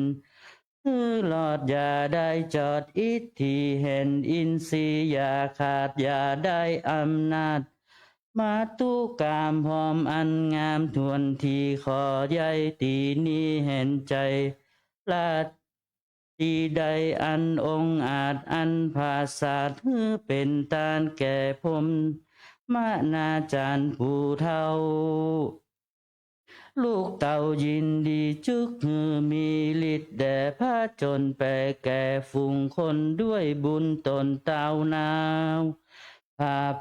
หื้อรอดอย่าได้จอด อิทธิแห่นอินทรีย์อย่าขาด อย่าได้อำนาจมาตุกามพร้อมอันงามถ้วนที ขอใยตี้นี้แห่นใจ๋ราช ตี้ใดอันองอาจอันผาดสาด หื้อเป๋นตานแก่พรหมมานาจารย์ผู้เฒ่า ลูกเต้ายินดีจึกหื้อมีฤทธิ์แด่ผจญแปรแก่ฝูงคนด้วยบุญต๋นเต้านาว ผาบ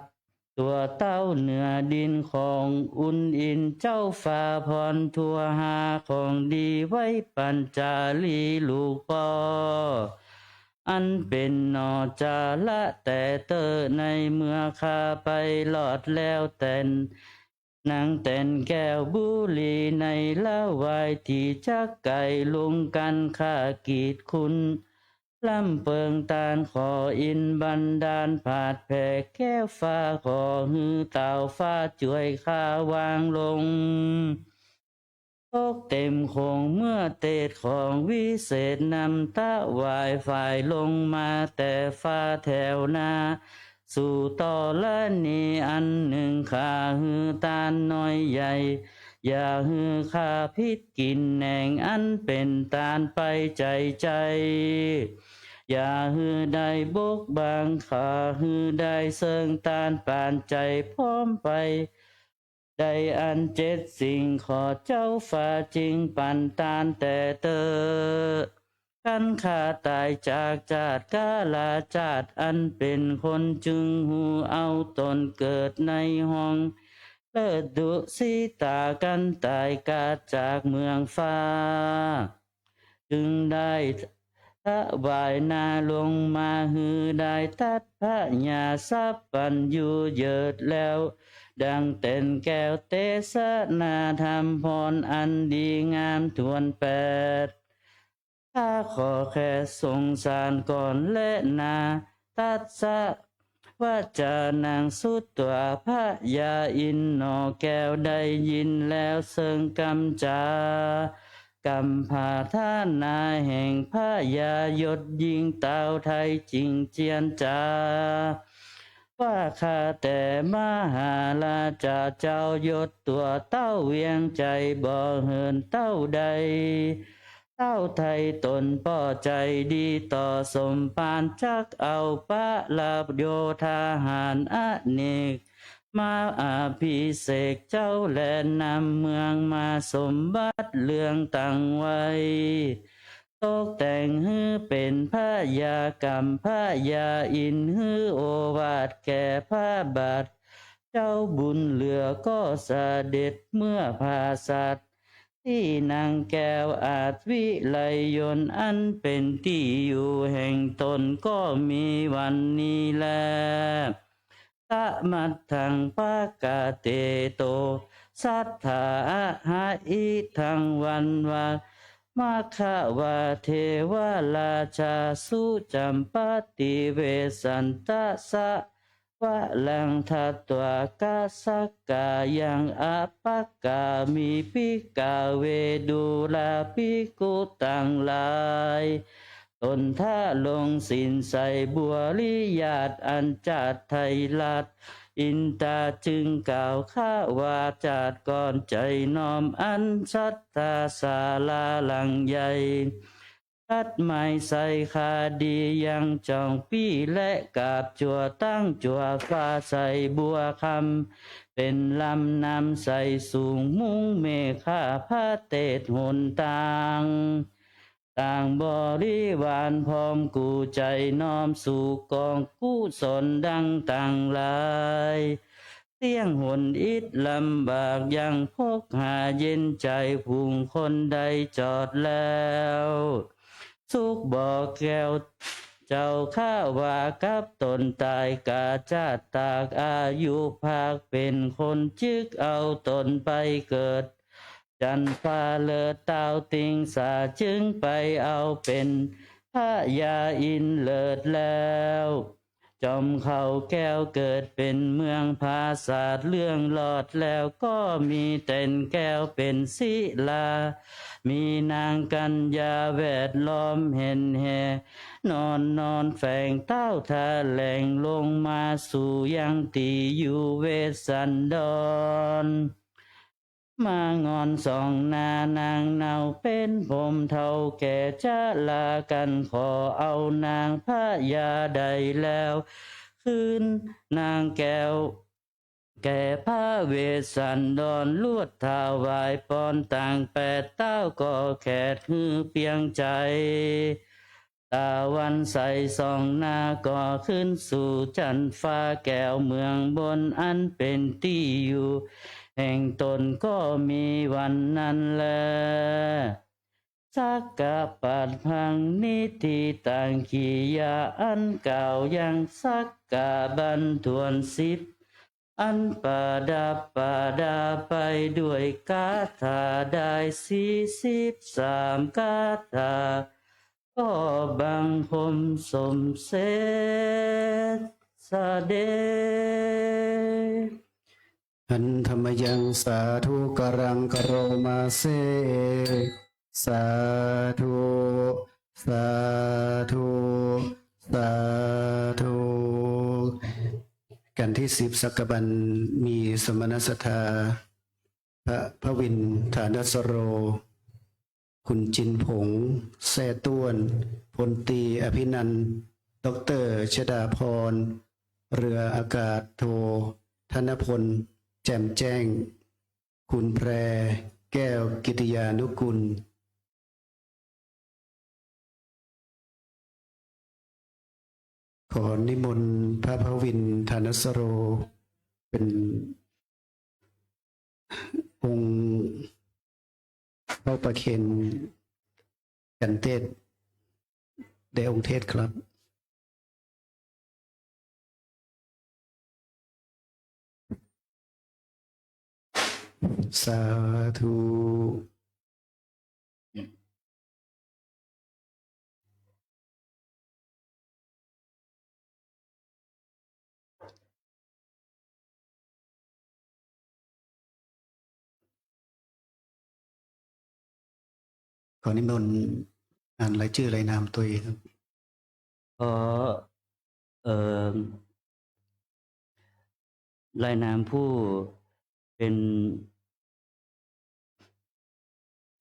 ตั๋วเต้าเหนือดินของอุณอินทร์เจ้าฟ้า พรทั่วหาของดีไว้ปัญจาลีลูกป้อ อันเป๋นหน่อจาระแต๊เต๊อะ ในเมื่อข้าไปรอดแล้วแต๊น นางแต๊นแก้วบุรี ในละวายตี้จักไก๋ลุงกั๋น ข้ากิตคุณ ล้ำเปิงตาน ขออินบันดาล ผาดแผ่แก้วฟ้า ขอหื้อตาวฟ้าจ้วยข้าวางลง ตกเต๋มโขง เมื่อเตศของวิเศษ นำถวายฝ่ายลงมาแต่ฟ้าแถวหน้า สู่ธรณีอันนึ่ง ข้าหื้อตานน้อยใหญ่ อย่าหื้อข้าผิดกิ๋นแหนง อันเป๋นตานไปใจ๋ใจ๋ อย่าหื้อได้บกบัง ข้าหื้อได้เซิ่งตานปานใจ๋พร้อมไป ได้อันเจ็ดสิ่ง ขอเจ้าฟ้าจึงปั๋นตานแต๊เต๊อะ คันข้าต๋ายจากจาติกาลาจาติ อันเป๋นคนจึงฮู้เอาต๋นเกิดในห้องเลิศดุสิตา คันต๋ายกาจากเมืองฟ้า จึงได้ถวายนาลงมา หื้อได้ตัดพญาสัพพัญญูเยิดแล้ว ดังแต๊นแก้วเตสนาธรรมพร อันดีงามถ้วนแปด ข้าขอแค่สงสารก่อนแลนา ตัสสะ วะจานังสุตวา พญาอินทร์หน่อแก้วได้ยินแล้วเซิ่งกำจา กำผาทานาแห่งพญายศยิ่งเต้าไทยจิ่งเจียนจา ว่าข้าแต่มหาราชาเจ้ายศตั๋วเต้าเวียงใจ๋บ่เหินเต้าใด เต้าไทยต๋นป้อใจ๋ดีต่อสมภาร จักเอาพระราชโยธาหารอเนก มาอภิเษกเจ้าและนำเมืองมาสมบัติเรื่องตั้งไว้ ตกแต่งหื้อเป๋นพญากำ พญาอินทร์หื้อโอวาทแก่พระบาท เจ้าบุญเหลือก็เสด็จเมื่อผาสัตว์ ตี้นางแก้วอาจวิไลยนต์ อันเป๋นตี้อยู่แห่งต๋นก็มีวันนี้แล ตะมัตถัง ปะกะเตโต สัตถา อะหะอิทัง วันวา มะคะวา เทวราชา สุจัมปะติเวสสันตะ สะ วะรัง ทัตวา กะสักกายัง อะปะกามิ ภิกขะเว ดูราภิกขุตังหลาย ตนทะลงศีลใส่บริญาติอันจาติไทยราชอินทราจึงกล่าวข้าว่า จาติก่อนใจ๋น้อมอันศรัทธาศาลาหลังใหญ่ ตัดไม้ใส่คาดียังจ่องปี้และกาบจั่วตั้งจั่วฟ้าใส่บัวคำ เป๋นลำน้ำใสสูงมุ้งเมฆาพระเตศหนตาง ต่างบริวารพร้อมกู้ใจ๋น้อมสู่กองกุศลดังตังหลาย เตี้ยงหนอิดลำบากยังพกหาเย็นใจ๋ฝูงคนได้จอดแล้ว สุขบ่แก้วเจ้าข้าว่ากับตนต๋ายกาจาติตากอายุภาคเป๋นคนจึกเอาตนไปเกิด จันฟ้าเลิศเต้าติงสาจึงไปเอาเป๋นพญาอินทร์เลิศแล้ว จอมเขาแก้วเกิดเป๋นเมืองผาสาทเรื่องรอดแล้วก็มีแต๊นแก้วเป๋นศิลา มีนางกัญญาแวดล้อมเห็นแห่ นอนนอนแฝงเต้าทะแหลงลงมาสู่ยังตี้อยู่เวสสันดร มางอนสองนานางเนาเป๋นพรหมเฒ่าแก่ชรากั๋น ขอเอานางพญาได้แล้ว คืนนางแก้วแก่พระเวสสันดร ลวดถวายปอนตังแปดเต้าก็แขดหื้อเปียงใจ๋ ตะวันใสส่องหน้าก็ขึ้นสู่จันฟ้าแก้วเมืองบน อันเป๋นตี้อยู่แห่งตนก็มีวันนั้นแล สักกะปัดพังนิติตัง กิริยาอันกล่าวยังสักกะบันถ้วนสิบ อันประดับประดาไปด้วยคาถาได้สี่สิบสามคาถา ขอบังคมสมเสด็จ หันธมยัง สาธุการัง กะโรมาเส สาธุ สาธุ สาธุ กันตี้สิบ สักกะบัน มีสมณศรัทธา พระพวิน ฐานสโร คุณจินผง แซ่ต้วน พลตรีอภินันท์ ด็อกเตอร์ชดาพร เรืออากาศโท ธนพล แจ่มแจ้ง คุณแพร แก้วกิติยานุกูล ขอนิมนต์พระพวิน ฐานสโร เป็นองค์พระประเคนกันเตศน์ แด่องค์เทศน์ครับ สาธุ ขอนิมนต์อ่านรายจื้อรายนามตวยครับ ขอ เอ่อ รายนามผู้เป๋น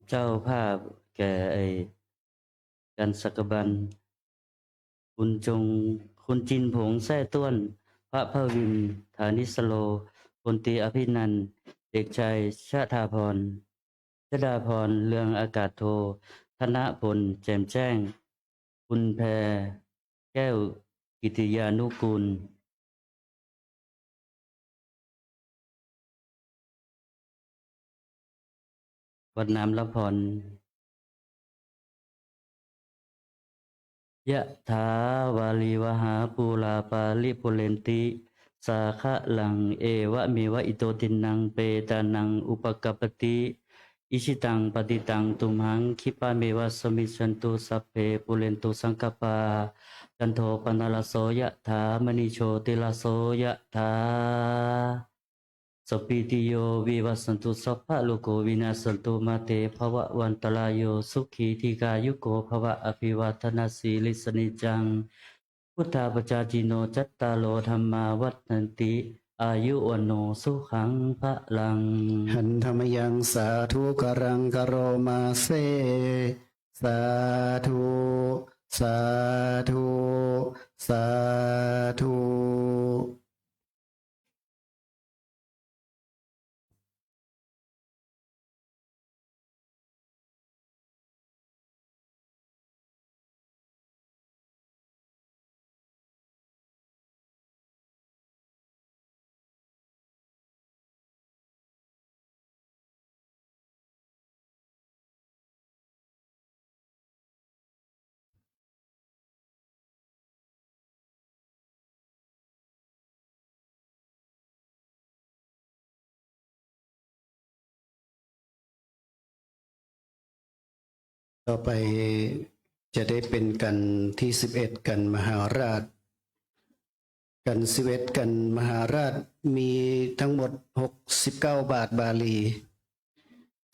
เจ้าภาพแก่ไอ้ กันสักกะบัน คุณจง คุณจินผง แซ่ต้วน พระพวิน ฐานิสโล พลตรีอภินันท์ เด็กชายชดาพร ชดาพร เรืองอากาศโท ธนพล แจ่มแจ้ง คุณแพร แก้วกิติยานุกูล วัดน้ำละพร ยะถา วาริวหา ปูรา ปาริปูเรนติ สาคะลัง เอวะเมวะ อิโต ทินนัง เปตานัง อุปะกัปปติ อิชิตัง ปะติตัง ตุมหัง คิปะเมวะ สมะยะยันตุ สัพเพ ปูเรนตุ สังกัปปา จันโท ปะนะระโส ยะถา มะณิ โชติระโส ยะถา สัพพีติโย วิวัชชันตุ สัพพะโรโค วินาชชันตุ มา เต ภะวะวันตะราโย สุขี ทีฆายุโก ภะวะ อะภิวาทะนะสีลิสสะนิจจัง วุฑฒาปะจายิโน จัตตาโร ธัมมา วัฑฒันติ อายุ วัณโณ สุขัง พะลัง หันธมยัง สาธุการัง กะโรมาเส สาธุ สาธุ สาธุ ต่อไปจะได้เป๋นกันตี้สิบเอ็ด กันมหาราช กันสิบเอ็ด กันมหาราช มีตังหมดหกสิบเก้าบาทบาลี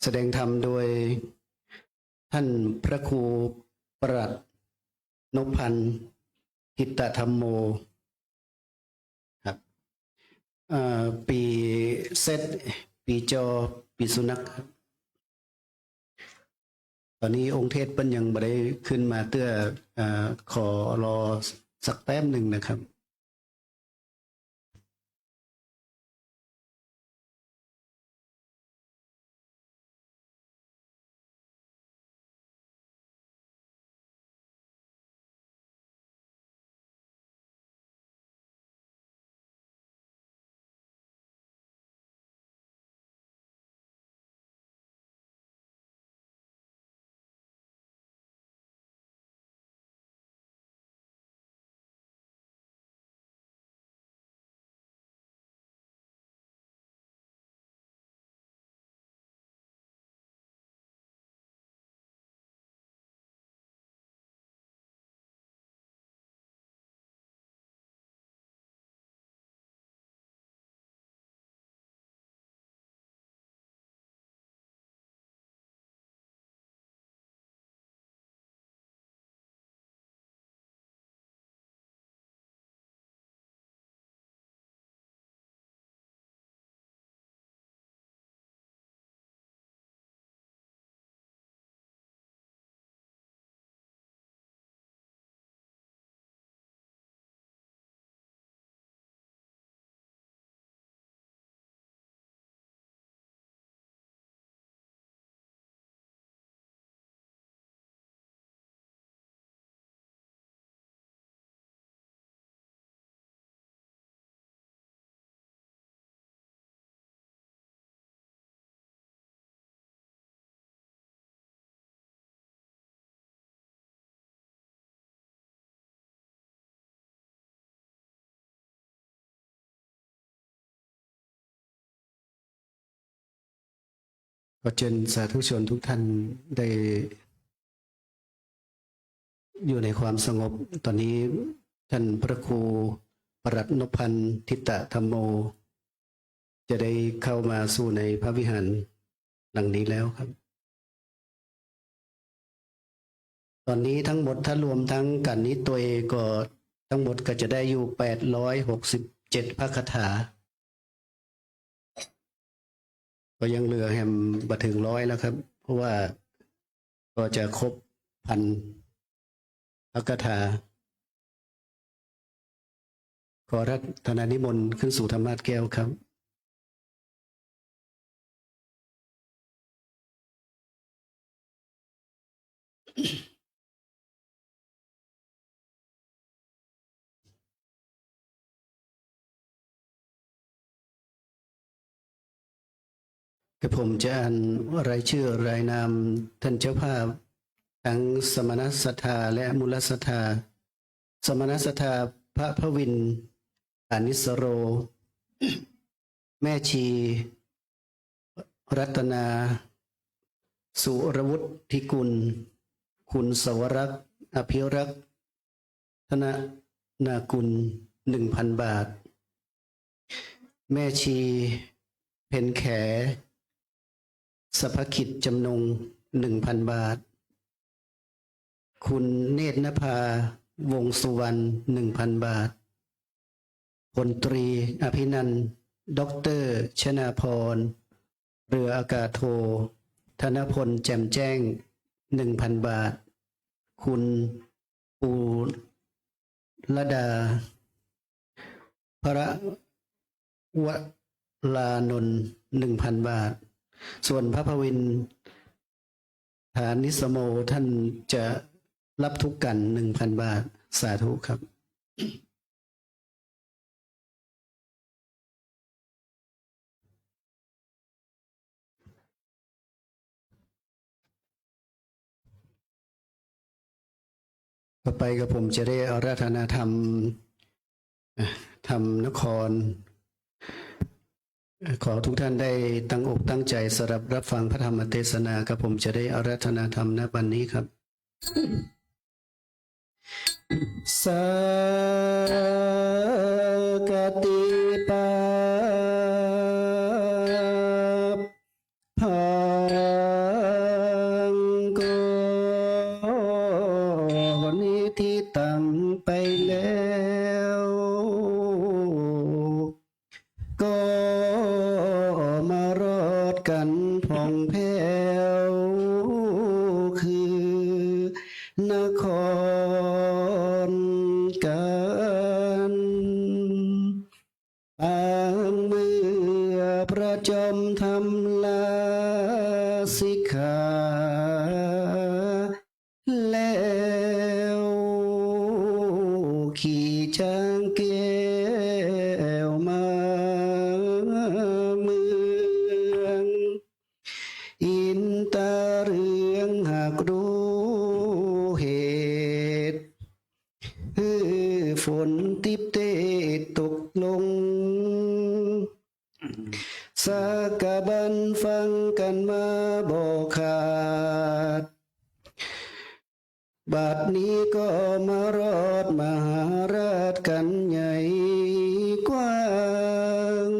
แสดงธรรมโดยต้านพระครูประหลัดนพพันธ์ หิตธรรมโม ครับ เอ่อ ปีเซด ปีจอ ปีสุนัขครับ ต๋อนนี้องค์เทศน์เปิ้นยังบ่ได้ขึ้นมาเตื้อ เอ่อ ขอรอสักแป๊บนึ่งนะครับ ขอเจิญสาธุชนทุกท่านได้อยู่ในความสงบ ตอนนี้ท่านพระครูปลัดนพพันธ์ ทิตะธัมโม จะได้เข้ามาสู่ในพระวิหารหลังนี้แล้วครับ ตอนนี้ทั้งหมดถ้ารวมทั้งกัณฑ์นี้ตวยก็ทั้งหมดก็จะได้อยู่แปดร้อยหกสิบเจ็ดพระคาถา ก็ยังเหลือแหมบ่เถิงร้อยแล้วครับ เพราะว่าก็จะครบพันพระคาถา ขออาราธนานิมนต์ขึ้นสู่ธรรมาสน์แก้วครับ กระผมจะอ่านรายชื่อรายนามท่านเจ้าภาพ ทั้งสมณศรัทธาและมูลศรัทธา สมณศรัทธา พระพวิน อานิสโร แม่ชี รัตนา สุรวุฒิกุล คุณสวรักษ์ อภิรักษ์ ธนนากุล หนึ่งพันบาท แม่ชี เพ็ญแข สภขิจจำนง หนึ่งพันบาท คุณเนตรนภา วงศ์สุวรรณ หนึ่งพันบาท พลตรีอภินันท์ ด็อกเตอร์ชนาภรณ์ เรืออากาศโท ธนพล แจ่มแจ้ง หนึ่งพันบาท คุณปูรดา พระวรานนท์ หนึ่งพันบาท ส่วนพระพวิน ฐานิสโม ท่านจะรับทุกกัณฑ์ หนึ่งพันบาท สาธุครับ ต่อไปกระผมจะได้อาราธนาธรรม อ่ะ ธรรมนคร ขอทุกท่านได้ตั้งอกตั้งใจสดับรับฟังพระธรรมเทศนา กระผมจะได้อาราธนาธรรมณบัดนี้ครับ สักขติปาปัง กรณีที่ตั้งไปแล้ว ก็มารอดกั๋นผ่องแผ้ว คือนครกั๋น ปางเมื่อพระจอมธรรมลาสิกขา แล้วขี่ช้างแก้วมาเมือง อินตาเหลืองหากรู้เหตุ หื้อฝนทิพย์เทศตกลง สากั๋นบันฟังกั๋นมาบ่ขาด บัดนี้ก็มารอดมหาราชกั๋นใหญ่กว้าง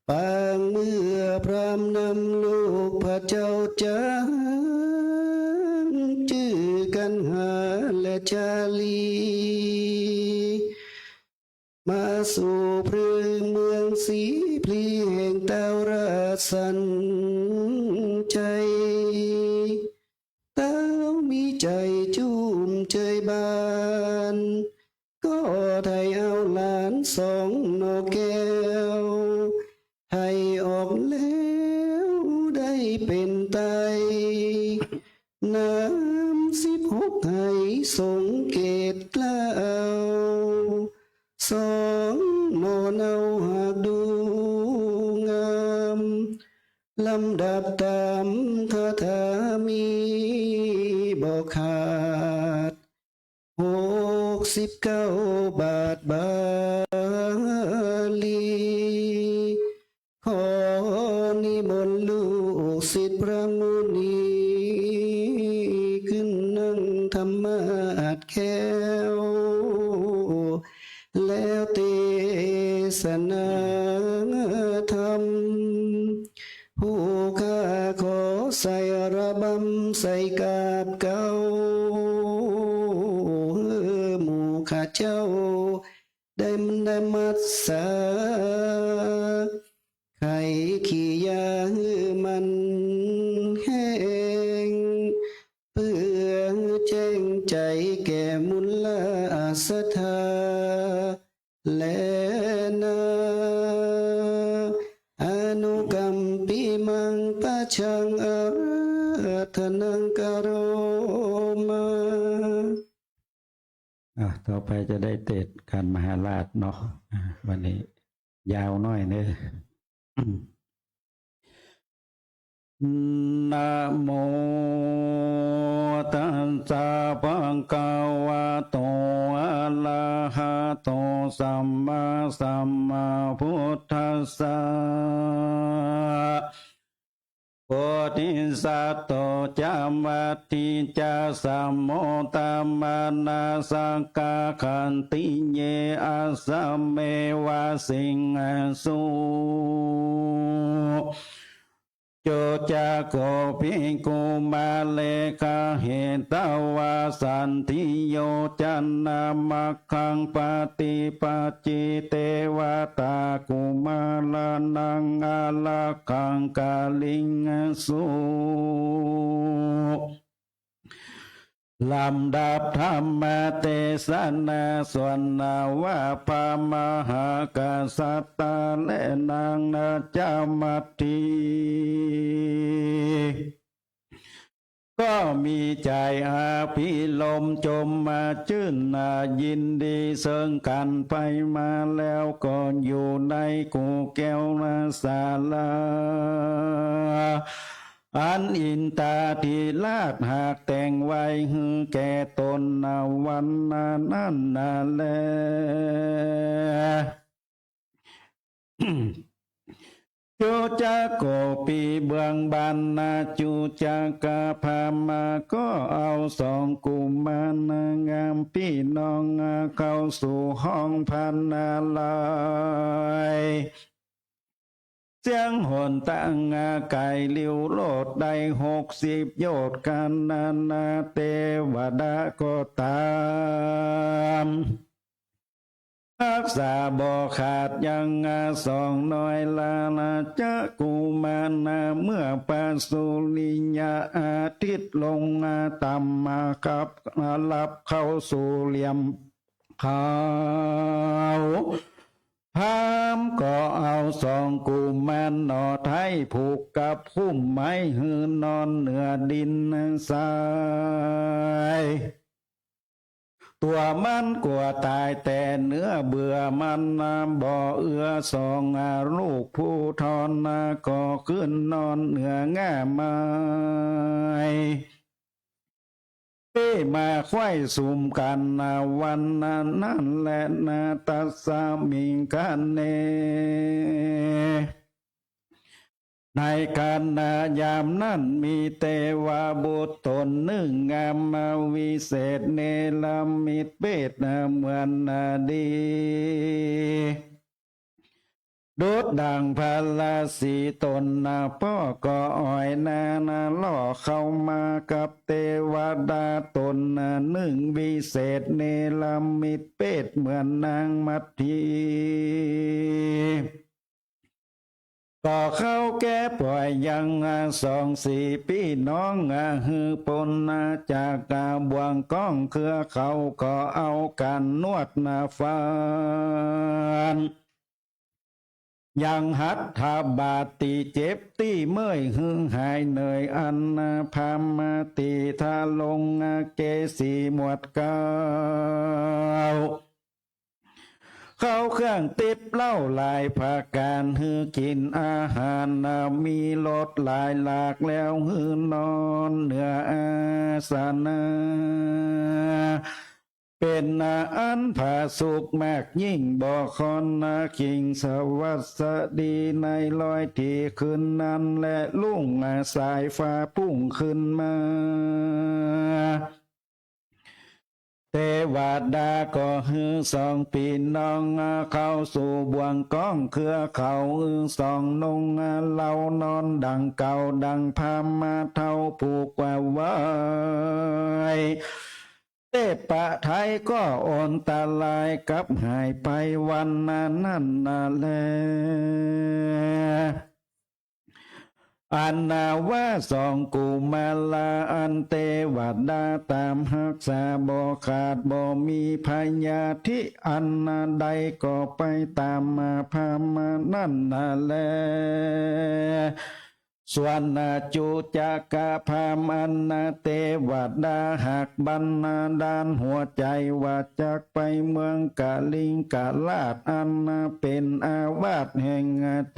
ปางเมื่อพราหมณ์นำลูกพระเจ้าจ๊าง จื้อกั๋นหาและจารี มาสู่พลึงเมืองสีพลีแห่งต้าวราชันชัย ต้าวมีใจ๋จุ้มเจยบาน ก็ไถ่เอาหลานสองหน่อแก้ว ไถ่ออกแล้วได้เป๋นไต น้ำสิบหกไหสงเกตเกล้า สองหน่อเนาหากดูงาม ลำดับต๋ามคาถามีบ่ขาด หกสิบเก้าบาทบาลี ขอนิมนต์ลูก สิทธิ์พระมุนี ขึ้นนั่งธรรมาสน์แก้ว แล้วเตสนาธรรม ผู้ข้าขอใส่ระบำใส่กราบเกล้า หื้อหมู่ข้าเจ้า ได้นมัสสา ไขกิริยาหื้อมันแฮง เปื้อแจ้งใจ๋แก่มูลศรัทธา แลนา อนุกัมปิมัง ปัจฉัง อาราธนัง กะโรมา อ่ะ ต่อไปจะได้เตสน์ขันธ์มหาราชเนาะ อ่ะ วันนี้ยาวหน้อยเน่อ นะโมตัสสะ ภะคะวะโต อะระหะโต สัมมาสัมพุทธัสสะ โพธิสัตโต จะ วัตถี จะ สะ โม ตะ มานะสะ กะ ขันติ เย อัสสะ เม วะ สิงหะ สุ จุ จะ โก ภิกขุ มา เล ขะ เห ตะ วา สันทิ โย จะ นะ มะ ขัง ปะ ฏิ ปัจ ฉิ เต วะ ตา กุ มา ระ นัง อา ระ ขัง กะ ลิง สุ ลำดับธรรมเตสนาส่วนว่าพระมหากษัตริย์และนางนาจามัตถี ก็มีใจ๋อภิรมย์จมมาจื้นนายินดีเซิงกั๋นไปมาแล้วก็อยู่ในกู่แก้วนาสาลา อันอินทาธิราชหากแต่งไว้หื้อแก่ต๋นนาวันนานั้นนาแล จุ จะ โก ปี เบื้องบานนาจุ จะ กะ พามา ก็เอาสองกุมารนางงามปี้น้องเข้าสู่ห้องพระนารายณ์ เสี้ยงหนตางไก๋หลิวโลดได้หกสิบโยชน์ กั๋นนานาเตวดาก็ต๋าม ฮักษาบ่ขาดยังสองน้อยลานาจะกุมารนาเมื่อพระสุริยะอาทิตย์ลงต่ำมาครับ รับเข้าสู่เหลี่ยมขาว พราหมณ์ก็เอาสองกุมารหน่อไท้ผูกกับพุ่มไม้หื้อนอนเหนือดินทราย ตั๋วมันกั๋วต๋ายแต่เนื้อเบื่อมันนาบ่เอือ สองลูกผู้ทอนนาก็ขึ้นนอนเหนือง่าไม้ เป้มาไขว้สุมกั๋นนาวันนานั้นแลนา ตัสสะมิงคเน ในขณะยามนั้นมีเตวบุตรต๋นนึ่งงามมาวิเศษเนรมิตเปศเหมือนนาดี ดุจดั่งพระราศีต๋นนาป้อก็อ่อยนานาล่อเข้ามากับเตวดาต๋นนานึ่งวิเศษเนรมิตเปศเหมือนนางมัตถี ก็เข้าแก้ป่อยยังสองสี่ปี้น้องหื้อป๊นจากบ่วงก๊องเครือเขาก็เอากั๋นนวดนาฟัน ยังหัตถบาทตี้เจ็บตี้เมื่อยหื้อหายเหนื่อยอันพามาติทาลงเกสีหมวดเกล้า เข้าเครื่องติ๊บเหล้าหลายประก๋านหื้อกิ๋นอาหารมีรสหลายหลากแล้วหื้อนอนเหนืออาสนะ เ เป๋นอันผาสุกมากยิ่ง บ่ค่อนคิงสวัสดี ในลอยตี้คืนนั้นแล ลุ่งสายฟ้าปุ้งขึ้นมา เตวดาก็หื้อสองปี้น้องเข้าสู่บ่วงก้องเครือเขา อือสองนงเฮานอนดั่งเก่า ดั่งพราหมณ์เฒ่าผูกว่าไว้ เตปะไทยก็อันตรายกับหายไปวันนั้นแล อันนาว่าสองกุมารลาอันเตวดาต๋ามฮักษาบ่ขาดบ่มีพยาธิอันนาใดก็ไปต๋ามมาพราหมณ์นั้นนาแล ส่วนจุจกะพราหมณ์อันนาเตวดาหักบันดาลหัวใจ๋ว่าจักไปเมืองกลิงกราชอันนาเป๋นอาวาสแห่ง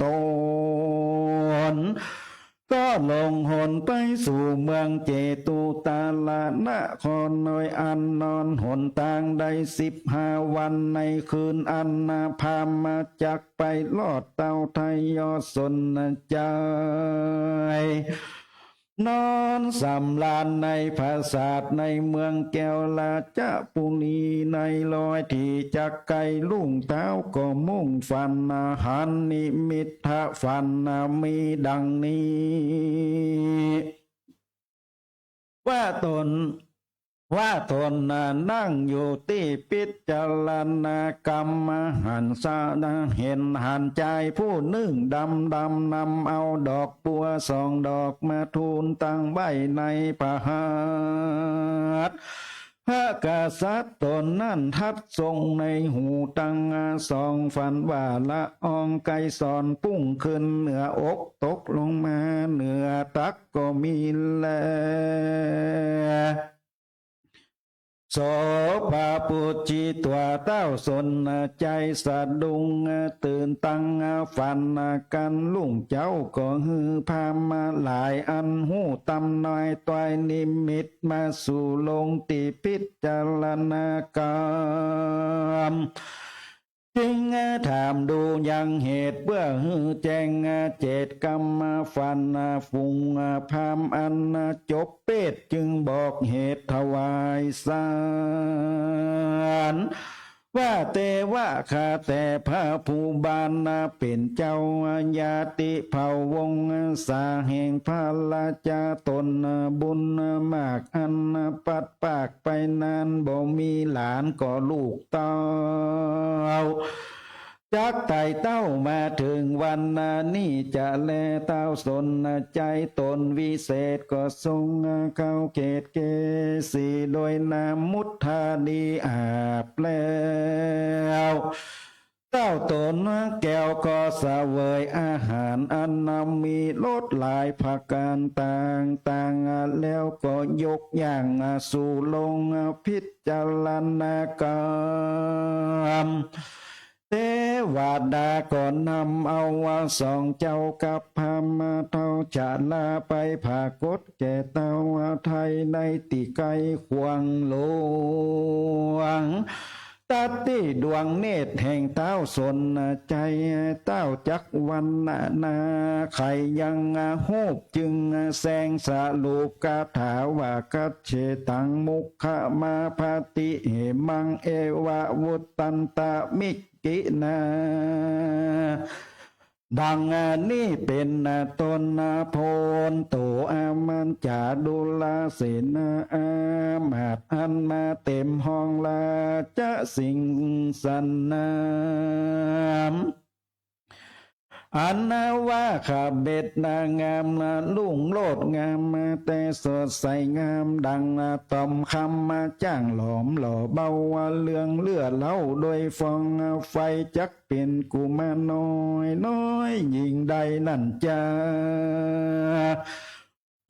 ต๋น ก็ลงหนไปสู่เมืองเจตุตาลนครน้อยอันนอนหนตางได้สิบห้าวันในคืนอันนาพราหมณ์จักไปลอดเต้าไทยยอดสนใจ๋ นอนสำราญในผาสาทในเมืองแก้วราชบุรี ในลอยตี้จักใก้รุ่งเต้าก็มุ่งฝันหันนิมิตฝันมีดังนี้ ว่าต๋น ว่าต๋นนั่งอยู่ตี้พิจารณากำมหันสา เห็นหันจายผู้นึ่งดำดำนำเอาดอกบัวสองดอกมาทูลตั้งไว้ในพระหัตถ์ พระกษัตริย์ต๋นนั้นตรัสทรงในหูตังสอง ฝันว่าละอองไกรสรปุ้งขึ้นเหนืออก ตกลงมาเหนือตัก ก็มีแล โสภาปุจจิตวา เต้าสนใจ๋สะดุ้งตื่นตังฝันกั๋น รุ่งเจ๊าก็หื้อพราหมณ์หลายอันฮู้ต๋ำน้อยตวยนิมิตมาสู่ลงตี้พิจารณากำ จึงถามดูยังเหตุเปื้อหื้อแจ้งเจตกำฝัน ฝูงพราหมณ์อันจบเปตจึงบอกเหตุถวายสาร ว่าเตวะ ข้าแต่พระผู้บานเป๋นเจ้า ญาติเผ่าวงศาแห่งพระราชาต๋นบุญมากอันปัดปากไปนานบ่มีหลานก็ลูกเต้า จักไต่เต้ามาเถิงวันนี้จะแล เต้าสนใจ๋ต๋นวิเศษก็ทรงเข้าเขตเกสีโดยนามมุทธาดีอาบแล้ว เต้าต๋นแก้วก็เสวยอาหารอันมีรสหลายประก๋านต่างๆ แล้วก็ยกอย่างสู่ลงพิจารณากำ เตวดาก็นำเอาสองเจ้ากับพราหมณ์เฒ่าจะลาไปผากฏแก่เต้าไทยในตี้ไกลขวางหลวง ตัดตี้ดวงเนตรแห่งเต้าสนใจ๋ เต้าจักวรรณนา ใค่ยังฮูบจึงแสดงสรุปคาถาว่า คัจเฉตัง มุขมาปาติ เหมัง เอวะ วุตตันตะมิกขินา ดังนี้เป๋นต้น โพนโต อามัญจา ดุลเสนา อามาตย์อันมาเต๋มห้องราชสิงหาสน อันว่าขเบศนางาม รุ่งโรจน์งามมาแต่สดใสงาม ดังต่อมคำมาจ้างหลอมหล่อเบา เหลืองเลื่อเล้าโดยฟองไฟ จักเป๋นกุมารน้อย น้อยหญิงได้นั้นจา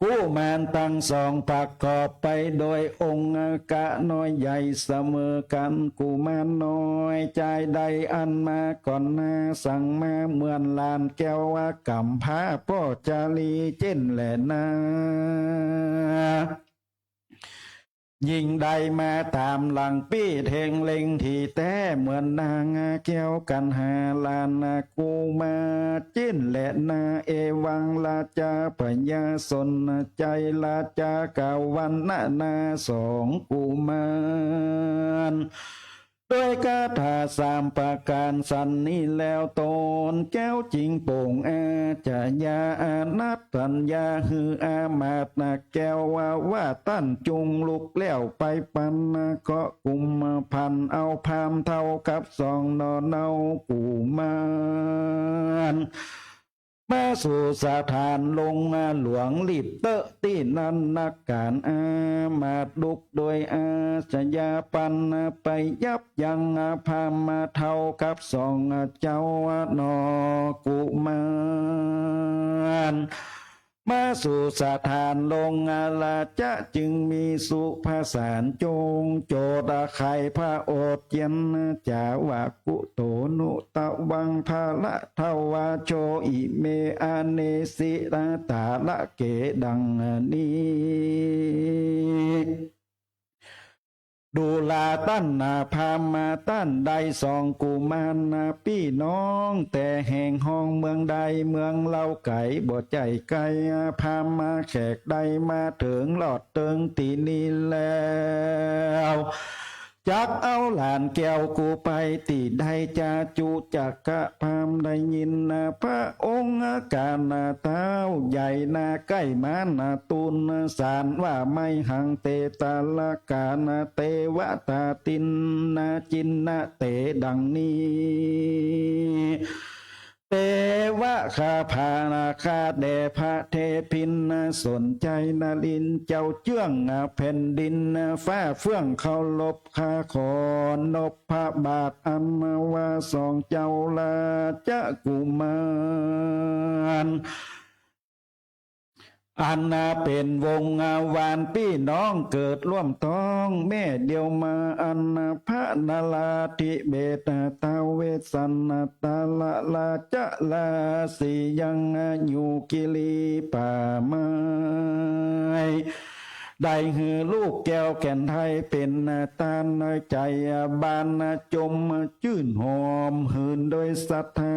กุมารตังสองประกอบไปโดยองค์อาการน้อยใหญ่เสมอกั๋น กุมารน้อยจายใดอันมาก่อนหน้าสั่งมาเหมือนหลานแก้วกำพร้าป้อจารีเจ้นแลนา ยิ่งได้มาต๋ามหลังปี้เท็งเล็งถี่แต๊ เหมือนนางแก้วกัณหา หลานกุมาร จินแลนา เอวังราชาพญาสนชัย ราชากล่าววรรณนาสองกุมาร ด้วยคาถาสามประก๋านสันนี้แล้ว ต๋นแก้วจึงโป่งอาชญา อานัตถัญญาหื้ออามาตย์แก้วว่า ว่าต้านจุ่งลุกแล้วไปปัน เคาะกุมภัณฑ์เอาพราหมณ์เฒ่ากับสองหน่อเนากุมาร มาสู่สถานลงหลวงหลีบเต๊อะตี้นั้นนัก ก๋านอามาตย์ลุกโดยอาชญาปัน ไปยับยั้งพราหมณ์เฒ่ากับสองเจ้าหน่อกุมาร มาสู่สถานลงราชะ จึงมีสุภาษารจงโจทย์ไขพระโอษฐ์เจียนจ๋าว่า กุโตนุตวัง พระเฒ่าว่า โชอิเม อเนสิตาละเก ดังนี้ ดูราต้านนาพราหมณ์ต้านได้สองกุมารปี้น้อง แต่แห่งฮ้องเมืองใดเมืองเล่าไก๋ บ่ใจ้ไก๋ พราหมณ์แขกได้มาเถิงลอดเติงตี้นี้แล้ว จักเอาหลานแก้วกูไปตี้ใด จาจุจักกะพราหมณ์ได้ยิน พระองค์กล่าวท้าวใหญ่นาใก้มานา ตูลสารว่า ไมหัง เตตาละกานา เตวะตาตินนา จินนะเต ดังนี้ เตวะ ข้าพระนาคาแด่พระเทพิน สนชัยนรินทร์เจ้าเจื้องแผ่นดิน ฟ้าเฟื่องเคารพ ข้าขอนบพระบาท อันว่าสองเจ้าราชกุมาร อันเป๋นวงวานปี้น้องเกิดร่วมต๊องแม่เดียวมา อันพระนราธิเบศท้าวเวสสันตะราชราศียังอยู่กิลีป่าไม้ ได้หื้อลูกแก้วแก่นไทยเป๋นต้าน ใจ๋บานจมจื้นหอมหืนโดยศรัทธา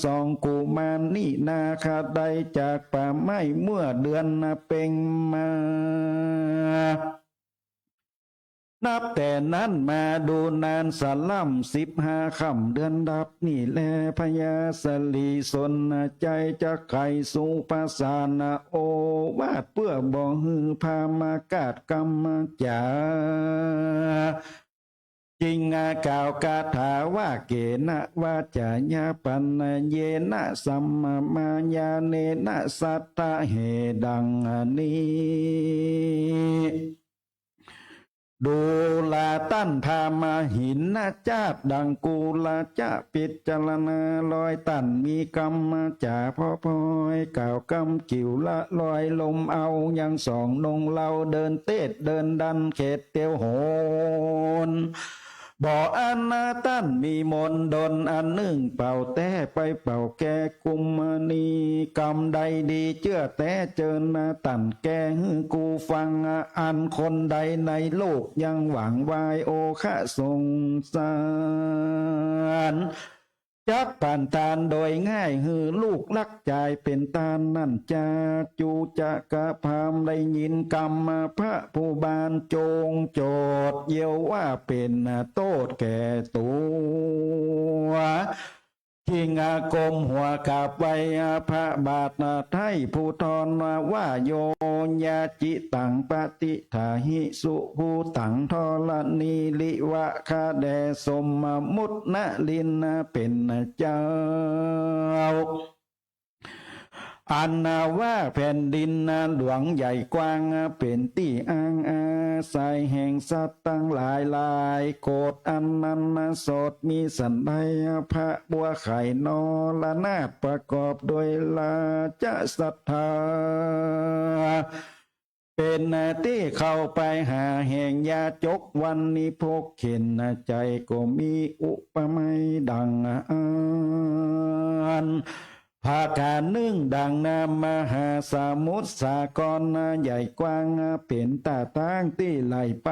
สองกุมารนี้นาคะได้จากป่าไม้เมื่อเดือนเพ็ญมา นับแต่นั้นมาดูนานสะล่ำ สิบห้าค่ำเดือนดับนี้แล พญาสลีสนชัยจักไขสุภาษารโอวาท เปื้อบ่หื้อพราหมณ์กล้ากำจ๋า จึงกล่าวคาถาว่า เกนะวาจาญาปัญเยนะสัมมาญาเณนะสัตถะ เหตุดังนี้ ดูราต้านพราหมณ์หินนะจาตุ ดังกูราจะพิจารณาลอย ต้านมีกำจ๋าพอพอย กล่าวกำกิ่วละลอย ลมเอายังสองนงเลา เดินเตศเดินดันเขตเตียวโหน บ่อั้นต้านมีมนต์ดลอันนึ่งเป่าแต๊ ไปเป่าแก่กุมารนี้ กำใดดีเจื้อแต๊ เจิญต้านแก้หื้อกูฟัง อันคนใดในโลกยังหวังไหว้ โอคะสงสาร จักปันตานโดยง่าย หื้อลูกรักจายเป๋นต้านนั้น จาจุจักกะพราหมณ์ได้ยินกำพระผู้บานจงโจทย์ เยียวว่าเป๋นโต้ษแก่ตั๋ว จึงก้มหัวกราบไหว้พระบาทไท้ผู้ทอนว่า โย ยะจิตัง ปะติฏฐาหิ สุภูตัง ธรณีริวะ ข้าแด่สมมุตินรินทร์เป๋นเจ้า อันว่าแผ่นดินหลวงใหญ่กว้าง เป๋นตี้อ้างอาศัยแห่งสัตว์ตังหลายหลายโกฏ อันนั้นโสดมีสันใด พระบัวไข่นรนาถประกอบโดยราชศรัทธา เป๋นตี้เข้าไปหาแห่งยาจก วันนี้พกเข็ญใจ ก็มีอุปไมยดังอั้น ผะก๋านนึ่งดั่งน้ำมหาสมุทรสาครใหญ่กว้าง เป๋นต้าตางตี้ไหลไป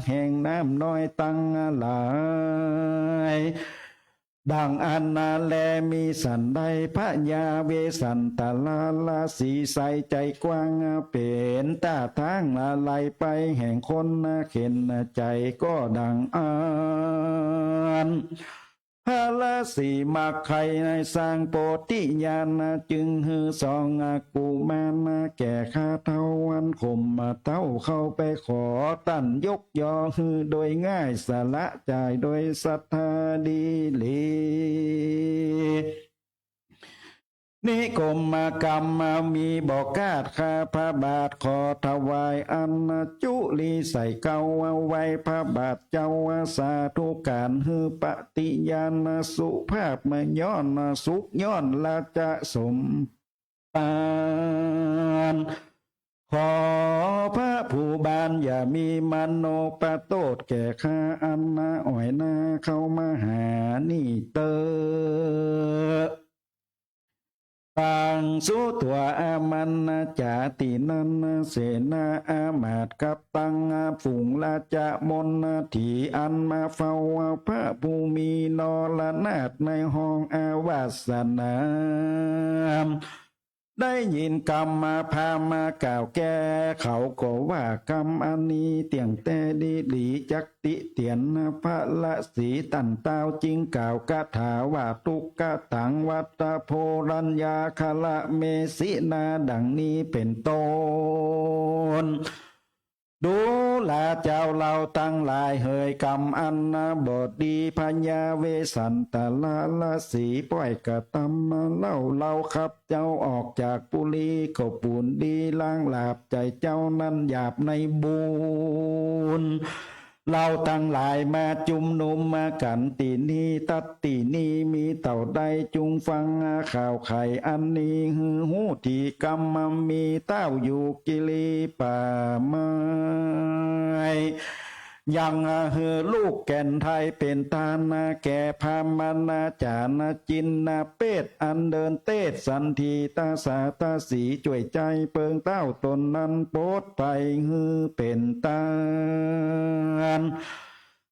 แห่งน้ำน้อยตังหลาย ดั่งอั้นนาแล มิสันใด พญาเวสสันตะลาสีใสใจ๋กว้าง เป๋นต้าตางไหลไปแห่งคนเข็ญใจ๋ก็ดั่งอั้น พระราศีมักใค่ในสร้างโพธิญาณ จึงหื้อสองกุมารแก่ข้าเท้าวันข่มเต้าเข้าไปขอต้านยกยอหื้อโดยง่าย สละจ่ายโดยศรัทธาดีหลี นิคมกรรมมีบ่ขาด ข้าพระบาทขอถวายอันจุลีใส่เกล้าไว้พระบาทเจ้า สาธุก๋านหื้อปฏิญาณสุภาพมาย้อนสุขย้อนราชสมภาร ขอพระผู้บานอย่ามีมโนประโทษแก่ข้าอันนาอ่อยนาเข้ามาหานี่เต๊อะ ปังสุตัวอามันนาจาตินันเสนาอามาตย์กับตังฝูงราชมนตรีอันมาเฝ้าพระผู้มีนรนาถในห้องอาวาสนาม ได้ยินกำพราหมณ์กล่าวแก่เขาก็ว่า กำอันนี้เตี้ยงแต๊ดีหลี จักติเตียนพระราศี ตันเต้าจึงกล่าวคาถาว่า ทุกขะตังวัตโพรัญญาคละเมสินา ดังนี้เป๋นต้น ดูราเจ้าเฮาตังหลายเหย กำอันนาบ่ดีพญาเวสสันตะลาสีป้อยกระตำมาเล่า เฮาขับเจ้าออกจากปุรีก็ปูนดี ล้างหลาบใจ๋เจ้านั้นหยาบในบุญ เฮาตังหลายมาจุมนุมมากั๋นตี้นี้ ตั๊ดตี้นี้มีเต้าใดจุงฟังข่าวไขอันนี้หื้อฮู้ ตี้กำมีเต้าอยู่กิริป่าไม้ ยังหื้อลูกแก่นไทยเป๋นตานแก่พราหมณาจ๋ารย์จินนาเปช อันเดินเตสสันทีตาสาตาสี จ้วยใจ๊เปิงเต้าต๋นนั้นปลอดภัยหื้อเป๋นตาน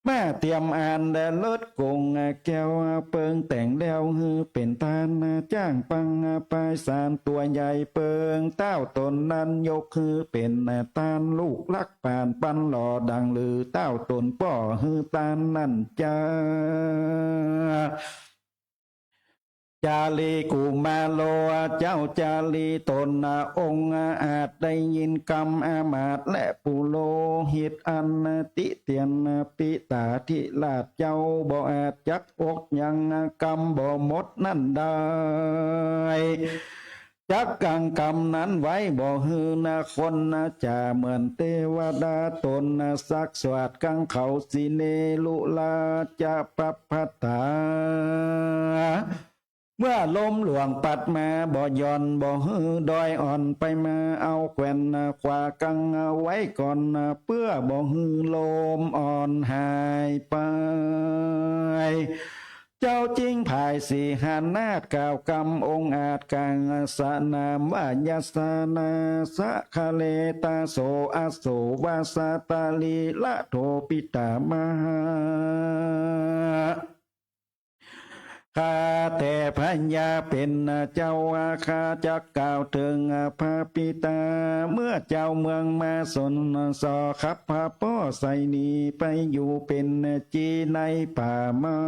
มาเตรียมอานและเลิศกงแก้วเปิงแต่งแล้วหื้อเป๋นตาน จ้างปังปายสารตั๋วใหญ่เปิงเต้าต๋นนั้นยกหื้อเป๋นตาน ลูกรักปานปันหล่อดังลือเต้าต๋นป้อหื้อตานนั้นจา จาลีกุมารโล เจ้าจาลีต๋นองอาจได้ยินกำอามาตย์และปุโรหิตอันติเตียนปิตาธิราชเจ้าบ่อาจจักอดยังกำบ่หมดนั้นได้ จักกังกำนั้นไว้บ่หื้อนะคนนะจ่า เหมือนเตวดาต๋นนะสักสวาดกังเขาสิเนรุราชปัพพตา เมื่อลมหลวงปัดมาบ่หย่อน บ่หื้อดอยอ่อนไปมา เอาแขวนขวากังไว้ก่อน เปื้อบ่หื้อลมอ่อนหายไป เจ้าจึงผายสีหนาฏกล่าวกำองอาจกลางสนามว่า ยัสสานาสะคะเลตาโส อโสวาสาตาลีละโทปิตามหา ข้าแต่พญาเป๋นเจ้า ข้าจักกล่าวเถิงพระปิตา เมื่อเจ้าเมืองมาสนสอขับพระป้อไสหนีไปอยู่เป๋นจีในป่าไม้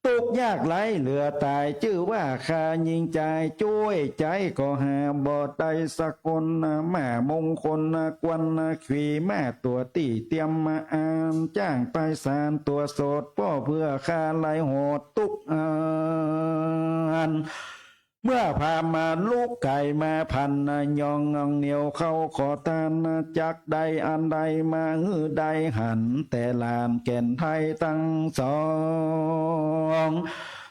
ตุ๊กข์ยากไร้เหลือต๋าย จื้อว่าข้าญิงจายจ้วยใจ๊ก็หาบ่ได้สักคน ม้ามงคลกวนขี่ม้าตั๋วตี้เตรียมมาอาน จ้างปายสารตั๋วโสดป้อเปื้อข้าไร้โหดตุ๊กข์อัน เมื่อพราหมณลูกไก่มาพัน ยองเหนียวเข้าขอตาน จักได้อันใดมาหื้อได้หัน แต่หลานแก่นไทยตังสอง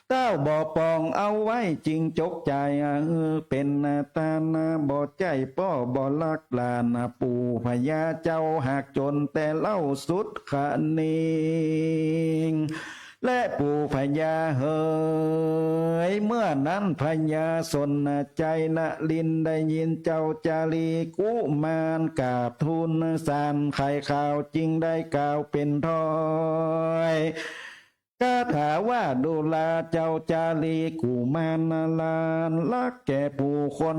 เต้าบ่ปองเอาไว้จึงจกจ่าย หื้อเป๋นตาน บ่ใจ้ป้อบ่ลักหลาน ปู่พญาเจ้าหากจ๋นแต่เล่าสุดขะนิง และปู่พญาเหย เมื่อนั้นพญาสนชัยนรินทร์ได้ยินเจ้าจารีกุมารกราบทูลสารไขข่าว จึงได้กล่าวเป๋นถ้อยคาถาว่า ดูราเจ้าจารีกุมาร หลานรักแก่ผู้คน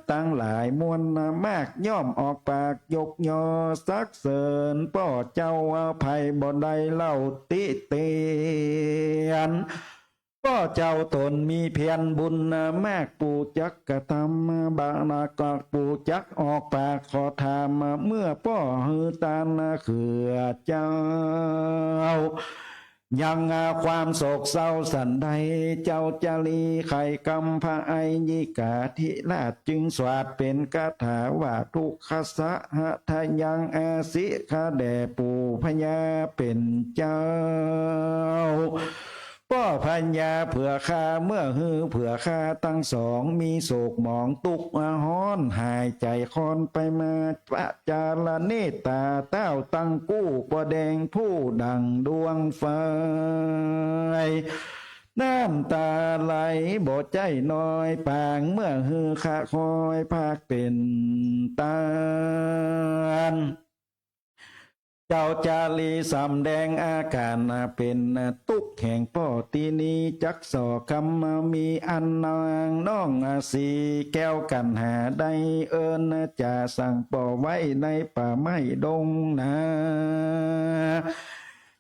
ตังหลายมวลมาก ย่อมออกปากยกยอสรรเสริญป้อเจ้า ใผบ่ได้เล่าติเตียน ป้อเจ้าต๋นมีเพียรบุญมาก ผู้จักกระทำบาป ก็ผู้จักออกปากขอถาม เมื่อป้อหื้อตานเกื้อเจ้า ยังความโศกเศร้าสันใด เจ้าจารีไขกำพระอัยยิกาธิราช จึงสวาทเป๋นคาถาว่า ทุกขัสสะหัตถยังอาสิ ข้าแด่ปู่พญาเป๋นเจ้า ป้อพญาเผื่อข้า เมื่อหื้อเผื่อข้าตังสอง มีโศกหมองตุ๊กข์ฮ้อน หายใจ๋คลอนไปมา ประจารเนตรา เต้าตังกู้ป้อแดงผู้ดั่งดวงไฟ น้ำตาไหลบ่ใจ้น้อย ปางเมื่อหื้อข้าคอยพากเป๋นตาน เจ้าจารีสำแดงอาก๋านเป๋นตุ๊กข์แห่งป้อตี้นี้ จักส่อคำมีอันนางน้องสีแก้วกัณหาได้เอิ้น จะสั่งป้อไว้ในป่าไม้ดงนา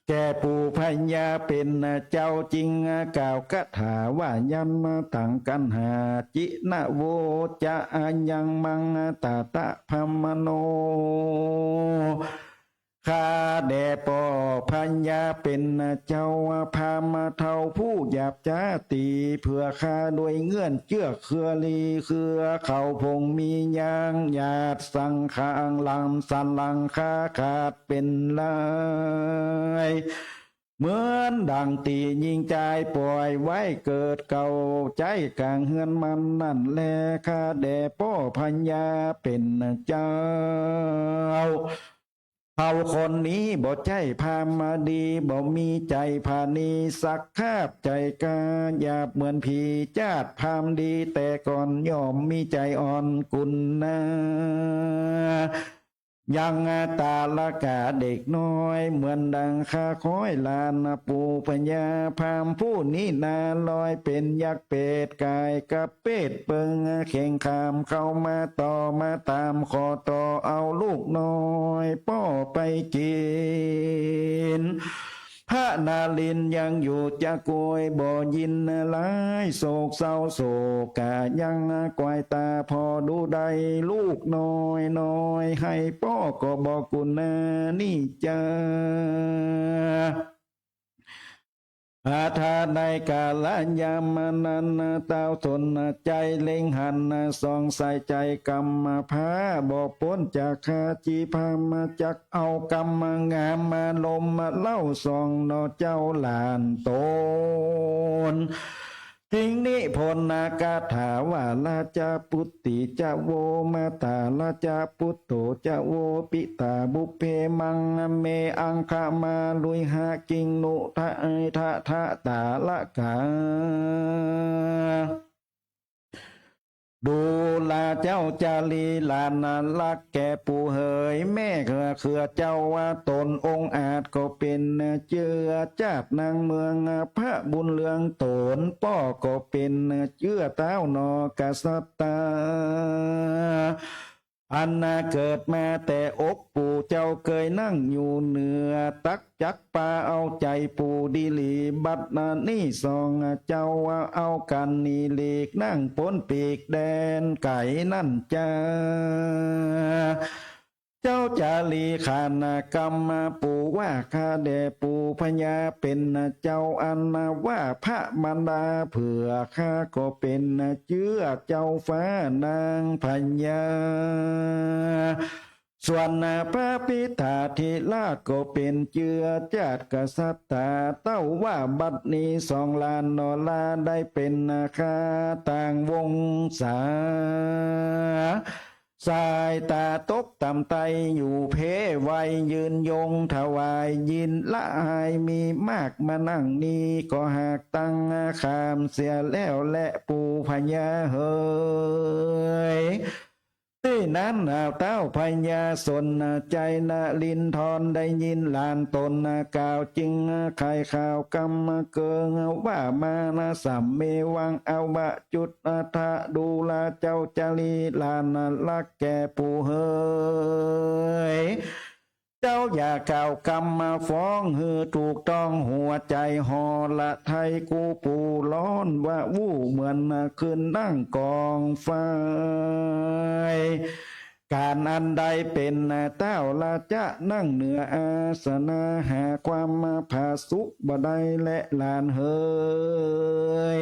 แก่ปู่พญาเป๋นเจ้า จึงกล่าวคาถาว่า ยันตังกัณหา จินะโวจะ ยังมังตะตะพรหมโน ข้าแด่ป้อพญาเป๋นเจ้า พราหมณ์เฒ่าผู้หยาบจ๊า ตี๋เผื่อข้าด้วยเงื่อนเจื้อเคือลี เคือเขาผงมียาง หยาดสังฆัง ลำสันหลังคาขาดเป๋นลาย เหมือนดั่งตี๋ญิงจายป่อยไว้เกิดเก่า ใจ๊ก๋างเฮือนมันนั้นแล ข้าแด่ป้อพญาเป๋นเจ้า เฒ่าคนนี้บ่ใจ้พราหมณ์ดี บ่มีใจ๋ผาณีสักคาบ ใจ๋กล้าหยาบเหมือนผี จาติพราหมณ์ดีแต่ก่อน ย่อมมีใจ๋อ่อนกุณนา ยังตาละกะเด็กน้อย เหมือนดั่งข้าคอยหลานปู่พญา พราหมณ์ผู้นี้นาลอยเป๋นยักษ์เปรต ก๋ายกับเปรตเปิงเข่งขาม เข้ามาต่อมาตาม ขอต่อเอาลูกน้อยป้อไปกิ๋น พระนรินทร์ยังอยู่จะกวยบ่ยินร้าย โศกเศร้าโศกกะยังกวายต๋า ผ่อดูได้ลูกน้อยน้อย ไห้ป้อก็บ่กุณนานี้จา อาทาในกาละยามนั้น เต้าสนชัยเล็งหัน ส่องใส่ใจ๋กำพร้า บ่ป๊นจากคาจิพราหมณ์ จักเอากำงามมาลมเล่าส่องหนอเจ้าหลานต๋น จึงนิพนธ์คาถาว่า ราชปุตติจะโว มาตาราชปุตโตจะโว ปิตาบุพเพมังเม อังคมาลุยหะ กิงนุทะทะทะตาละกา ดูราเจ้าจารีหลานรักแก่ปู่เหย แม่เกื้อเจ้าว่าต๋นองอาจก็เป๋นเจื้อจาตินางเมือง พระบุญเรืองต๋นป้อก็เป๋นเจื้อเต้าหนอกษัตริย์ อันเกิดมาแต่อกปู่เจ้าเกยนั่งอยู่เหนือตัก จักปาเอาใจ๋ปู่ดีหลี บัดนี้สองเจ้าเอากั๋นหนีหลีก นั่งป๊นปีกแดนไก๋นั่นจา เจ้าจารีขานกำปู่ว่า ข้าแด่ปู่พญาเป๋นเจ้า อันว่าพระมารดาเผื่อข้าก็เป๋นเจื้อเจ้าฟ้านางพญา ส่วนพระปิตาธิราชก็เป๋นเจื้อจาติกษัตริย์ เต้าว่าบัดนี้สองหลานหนอลา ได้เป๋นข้าต่างวงศา สายต๋าตกต่ำไต้อยู่เพไว ยืนยงถวายยินละอายมีมากมานั่งนี้ ก็หากตังข้ามเสียแล้วแลปู่พญาเหย ตี้นั้นท้าวพญาสนชัยนรินทรได้ยินหลานต๋นกล่าวจึงไขข่าวกำเกิงว่า มานะสัมเมวังอวจุตทะ ดูราเจ้าจารีหลานรักแก่ปู่เหย เจ้าอย่ากล่าวกำมาฟ้องหื้อถูกต้องหัวใจ๋ หอละไทยกูปู่ร้อนว่าอู้เหมือนคืนนั่งกองไฟ ก๋านอันใดเป๋นท้าวราจะนั่งเหนืออาสนะ หาความผาสุกบ่ได้แลหลานเหย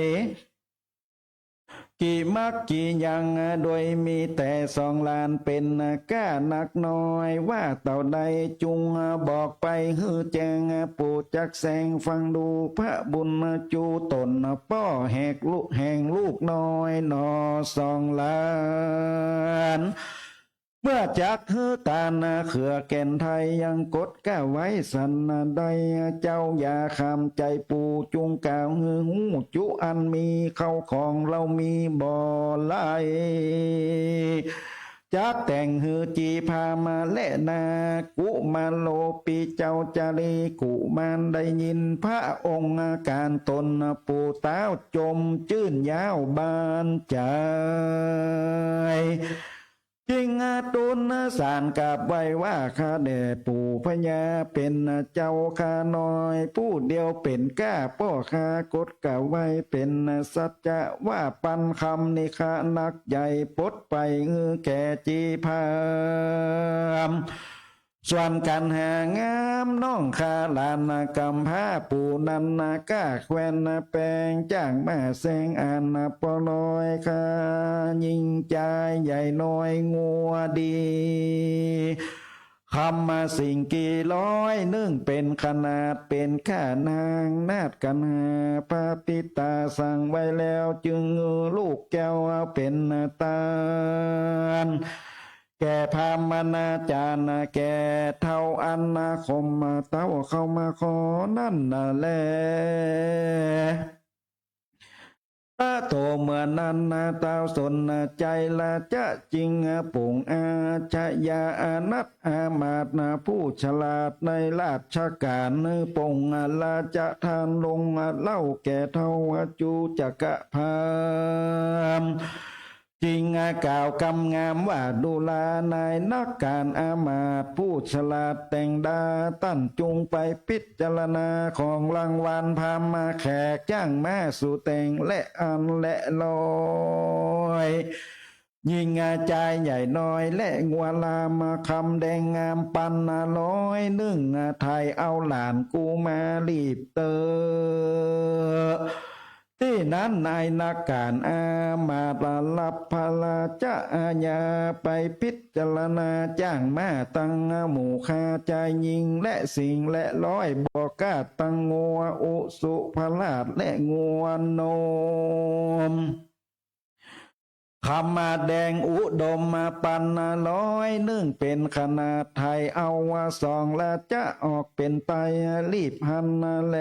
กี่มักกี่ยังโดยมีแต่สองหลานเป๋นก้านักน้อย ว่าเต้าใดจุ่งบอกไปหื้อแจ้ง ปู่จักแสงฟังดูพระบุญจูต๋นป้อแหกลุแห่งลูกน้อยหนอสองหลาน เมื่อจักหื้อตานเขือแก่นไทยยังกดก้าไว้สันใด เจ้าอย่าข้ามใจ๋ปู่จุ่งกล่าวหื้อฮู้จุอันมีเข้าของเฮามีบ่หลาย จักแต่งหื้อจีพราหมณ์แลนากุมารโลปีเจ้าจารีกุมารได้ยินพระองค์ก๋านต๋นปู่ต้าวจมจื้นย้าวบานใจ๋ จึงตูนสารกราบไหว้ว่า ข้าแด่ปู่พญาเป๋นเจ้าข้าน้อยผู้เดียวเป๋นก้า ป้อข้ากดก้าไว้เป๋นสัจจะว่าปันคำนิคะนักใหญ่ปลดไปหื้อแก่จีพราหมณ์ ส่วนก๋านหางามน้องข้าหลานก๋ำพร้าปู่นั้นก้าแควนแปงจ้างมาแสงอันปอลอยข้า ญิงจายใหญ่น้อยงัวดี คำมาสิ่งกี่ร้อยนึ่งเป๋นขนาดเป๋นข้านางนาฏกัณหา พระปิตาสั่งไว้แล้วจึงลูกแก้วเป๋นตาน แก่พราหมณาจารย์แก่เฒ่าอันคมเต้าเข้ามาขอนั้นแล พระโตเมื่อนั้นท้าวสนชัยราจะจึงปงอาชญาอานัตอามาตย์ผู้ฉลาดในราชก๋าน ปงราชทานลงเล่าแก่เฒ่าจูจกพราหมณ์ จึงกล่าวกำงามว่า ดูราห์นายนักก๋านอามาตย์ผู้ฉลาดแต่งดา ต้านจุ่งไปพิจารณาของรางวัลพราหมณ์แขกจ้างม้าสู่แต่งและอันและร้อย ญิงจายใหญ่น้อยและงัวลามคำแดงงามปันร้อยนึ่ง ไถ่เอาหลานกุมารีบเต๊อะ ตี้นั้นนายนักก๋านอามาตย์รับพระราชอาญาไปพิจารณาจ้างม้าตังหมู่ข้าจายญิงและสิงห์และร้อย บ่กล้าตังงัวอุสุภราชและงัวนม คำมาแดงอุดมมาปันร้อยนึ่งเป๋นขนาด ไถ่เอาสองราชะออกเป๋นไตรีบหันแล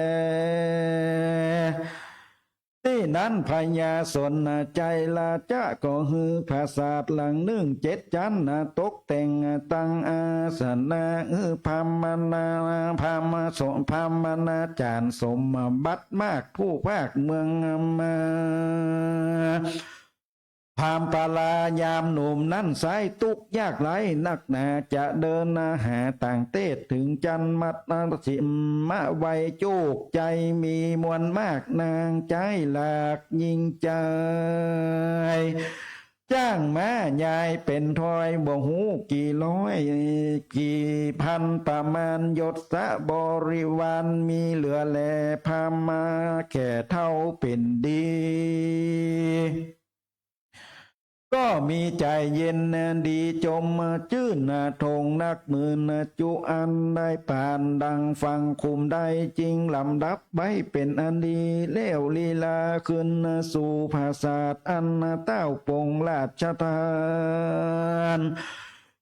ตี้นั้นพญาสนชัยราชะก็หื้อปราสาทหลังนึ่งเจ็ดจั๊นตกแต่งตังอาสนะ หื้อพราหมณา พราหมสม พราหมณาจารย์สมบัติมากผู้ภาคเมืองมา พราหมณ์ปรายามหนุ่มนั้นไซร้ตุ๊กข์ยากไร้นักหนา จะเดินหาต่างเตศ ถึงจันมัตตสิมะไวโจกใจ๋มีมวลมาก นางใจ๊หลากญิงจาย จ้างม้ายายเป๋นทอยบ่ฮู้กี่ร้อยกี่พัน ประมาณยศบริวารมีเหลือแล พราหมณ์แก่เฒ่าเป๋นดี ก็มีใจ๋เย็นดีจมจื้น ทงนักหมื่นจุอัน ได้ปานดังฟังคุมได้ จึงลำดับไว้เป๋นอันดี แล้วลีลาขึ้นสู่ผาสาท อันต้าวปงราชทาน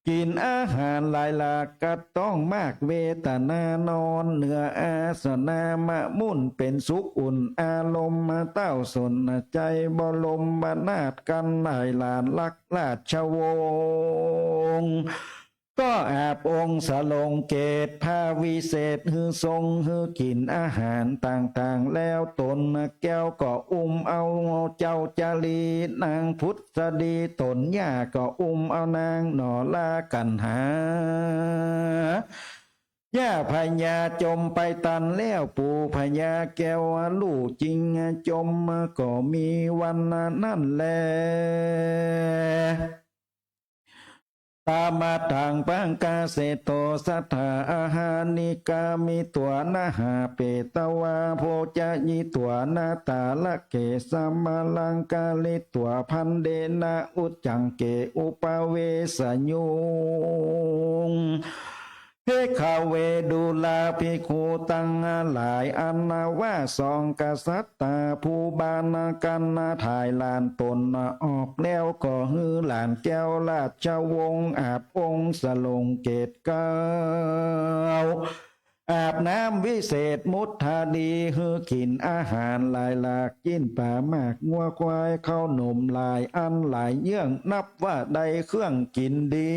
กิ๋นอาหารหลายหลาก กัดต๊องมากเวทนานอน เหนืออาสนะมะมุ่นเป๋นสุขอุ่น อารมณ์ต้าวสนใจ๋ บรมนาถกันหลายหลานรักราชวงศ์ ก็อาบองค์สรงเกศ พระวิเศษหื้อทรง หื้อกิ๋นอาหารต่างๆ แล้ว ต๋นแก้วก็อุ้มเอาเจ้าจารี นางผุสดีต๋นหญ้าก็อุ้มเอานางหนอรากัณหา หญ้าพญาจมไปตันแล้ว ปู่พญาแก้วลู่จึงจม ก็มีวันนั้นแล ตมาทังปังกาเสโต สัตถาอาหาริกามิ ตวา นะหาเปตวา โภจยิตวา นะตาละเก สมาลังกาลิตวา ภันเดนะ อุจจังเก อุปาเวสยุง ภิกขเว ดูราภิกขุตังหลาย อันว่าสองกษัตริย์ผู้บานกัน ถ่ายหลานต๋นออกแล้ว ก็หื้อหลานแก้วราชวงศ์ อาบองค์สรงเกศเกล้า อาบน้ำวิเศษมุทาดี หื้อกิ๋นอาหารหลายหลาก จิ๊นป๋ามากงัวควาย ข้าวหนมหลายอันหลายเยื่อง นับว่าได้เครื่องกิ๋นดี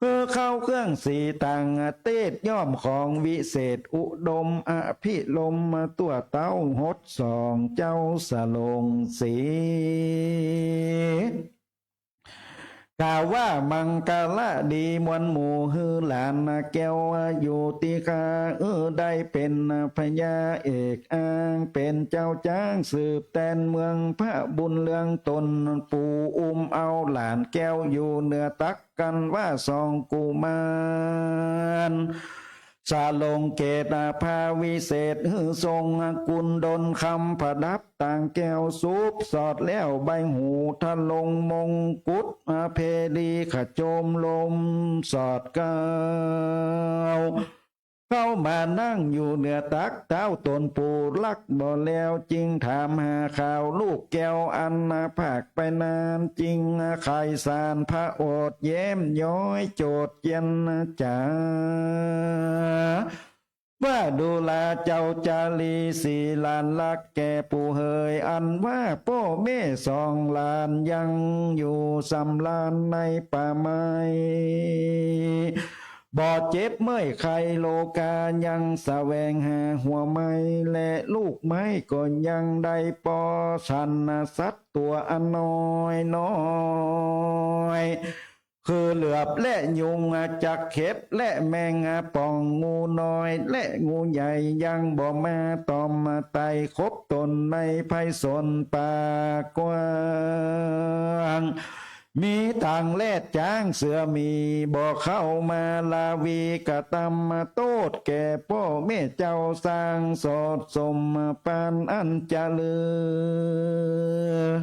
คือเข้าเครื่องสีต่างเตศ ย่อมของวิเศษอุดม อภิรมย์ตั๋วเต้าหดสอง เจ้าสรงสี กล่าวว่ามังคละดีมวลหมู่ หื้อหลานแก้วอยู่ตี้ข้า เออ ได้เป๋นพญาเอกอ้าง เป๋นเจ้าจ๊างสืบแตนเมือง พระบุญเรืองต๋นปู่ อุ้มเอาหลานแก้วอยู่เหนือตัก กันว่าสองกุมาร สรงเกศพาวิเศษ หื้อทรงกุณฑลคำประดับต่างแก้ว สูบสอดแล้วใบหูทะลงมงกุฎ อเพรีขโจมลมสอดเกล้า เข้ามานั่งอยู่เหนือตักเท้าต๋นปู่รักบ่แล้ว จึงถามหาข่าวลูกแก้วอันพรากไปนาน จึงไขสารพระโอษฐ์แย้มย้อยโจทย์เยียนจ๋า ว่าดูราเจ้าจารี สีหลานรักแก่ปู่เหย อันว่าป้อแม่สองหลานยังอยู่สำราญในป่าไม้ บ่เจ็บเมื่อยไข้โรคา ยังแสวงหาหัวไม้และลูกไม้ ก็ยังได้ปอสันสัตว์ตั๋วอันน้อยน้อย คือเหลือบและยุงจักเข็บ และแมงป่อง งูน้อยและงูใหญ่ ยังบ่มาตอมไต่ขบต๋นในไพศาลป่ากว้าง มีต่างแรดจ๊างเสือหมี บ่เข้ามาราวีกระตำโต้ษแก่ป้อแม่เจ้า สร้างสอดสมปานอันจะลือ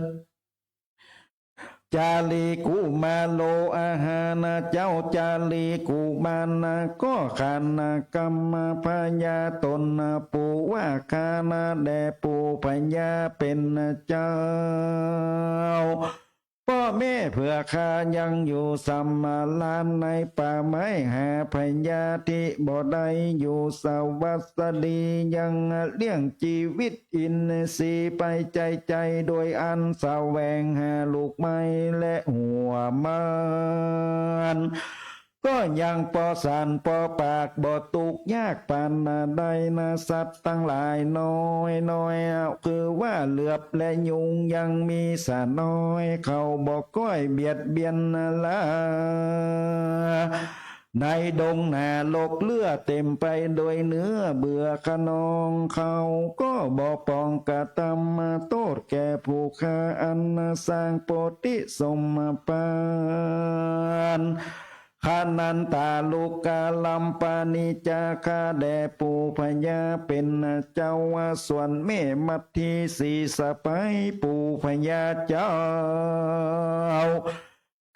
จารีกุมารโลอาหาร เจ้าจารีกุมารก็ขานกำพญาต๋นปู่ว่า ข้านาแด่ปู่พญาเป๋นเจ้า ป้อแม่เผื่อข้ายังอยู่สำราญในป่าไม้ หาพญาธิบ่ได้อยู่สวัสดี ยังเลี้ยงจีวิตอินทรีย์ไปใจ๋ใจ๋ โดยอันแสวงหาลูกไม้และหัวมัน ก็ยังปอสันปอปาก บ่ตุ๊กยากปานใดนา สัตว์ตังหลายน้อยน้อย คือว่าเหลือบและยุงยังมีสะน้อย เขาบ่ก้อยเบียดเบียนนาลา ในดงหนารกเลือเต็มไปโดยเนื้อเบื่อคะนอง เขาก็บ่ปองกระตำโต้ษแก่ผู้ข้า อันสร้างโปธิสมภาร คณันตาลุกาลัมปานิจจา ข้าแด่ปู่พญาเป๋นเจ้า ส่วนแม่มัททีสีสะใภ้ปู่พญาเจ้า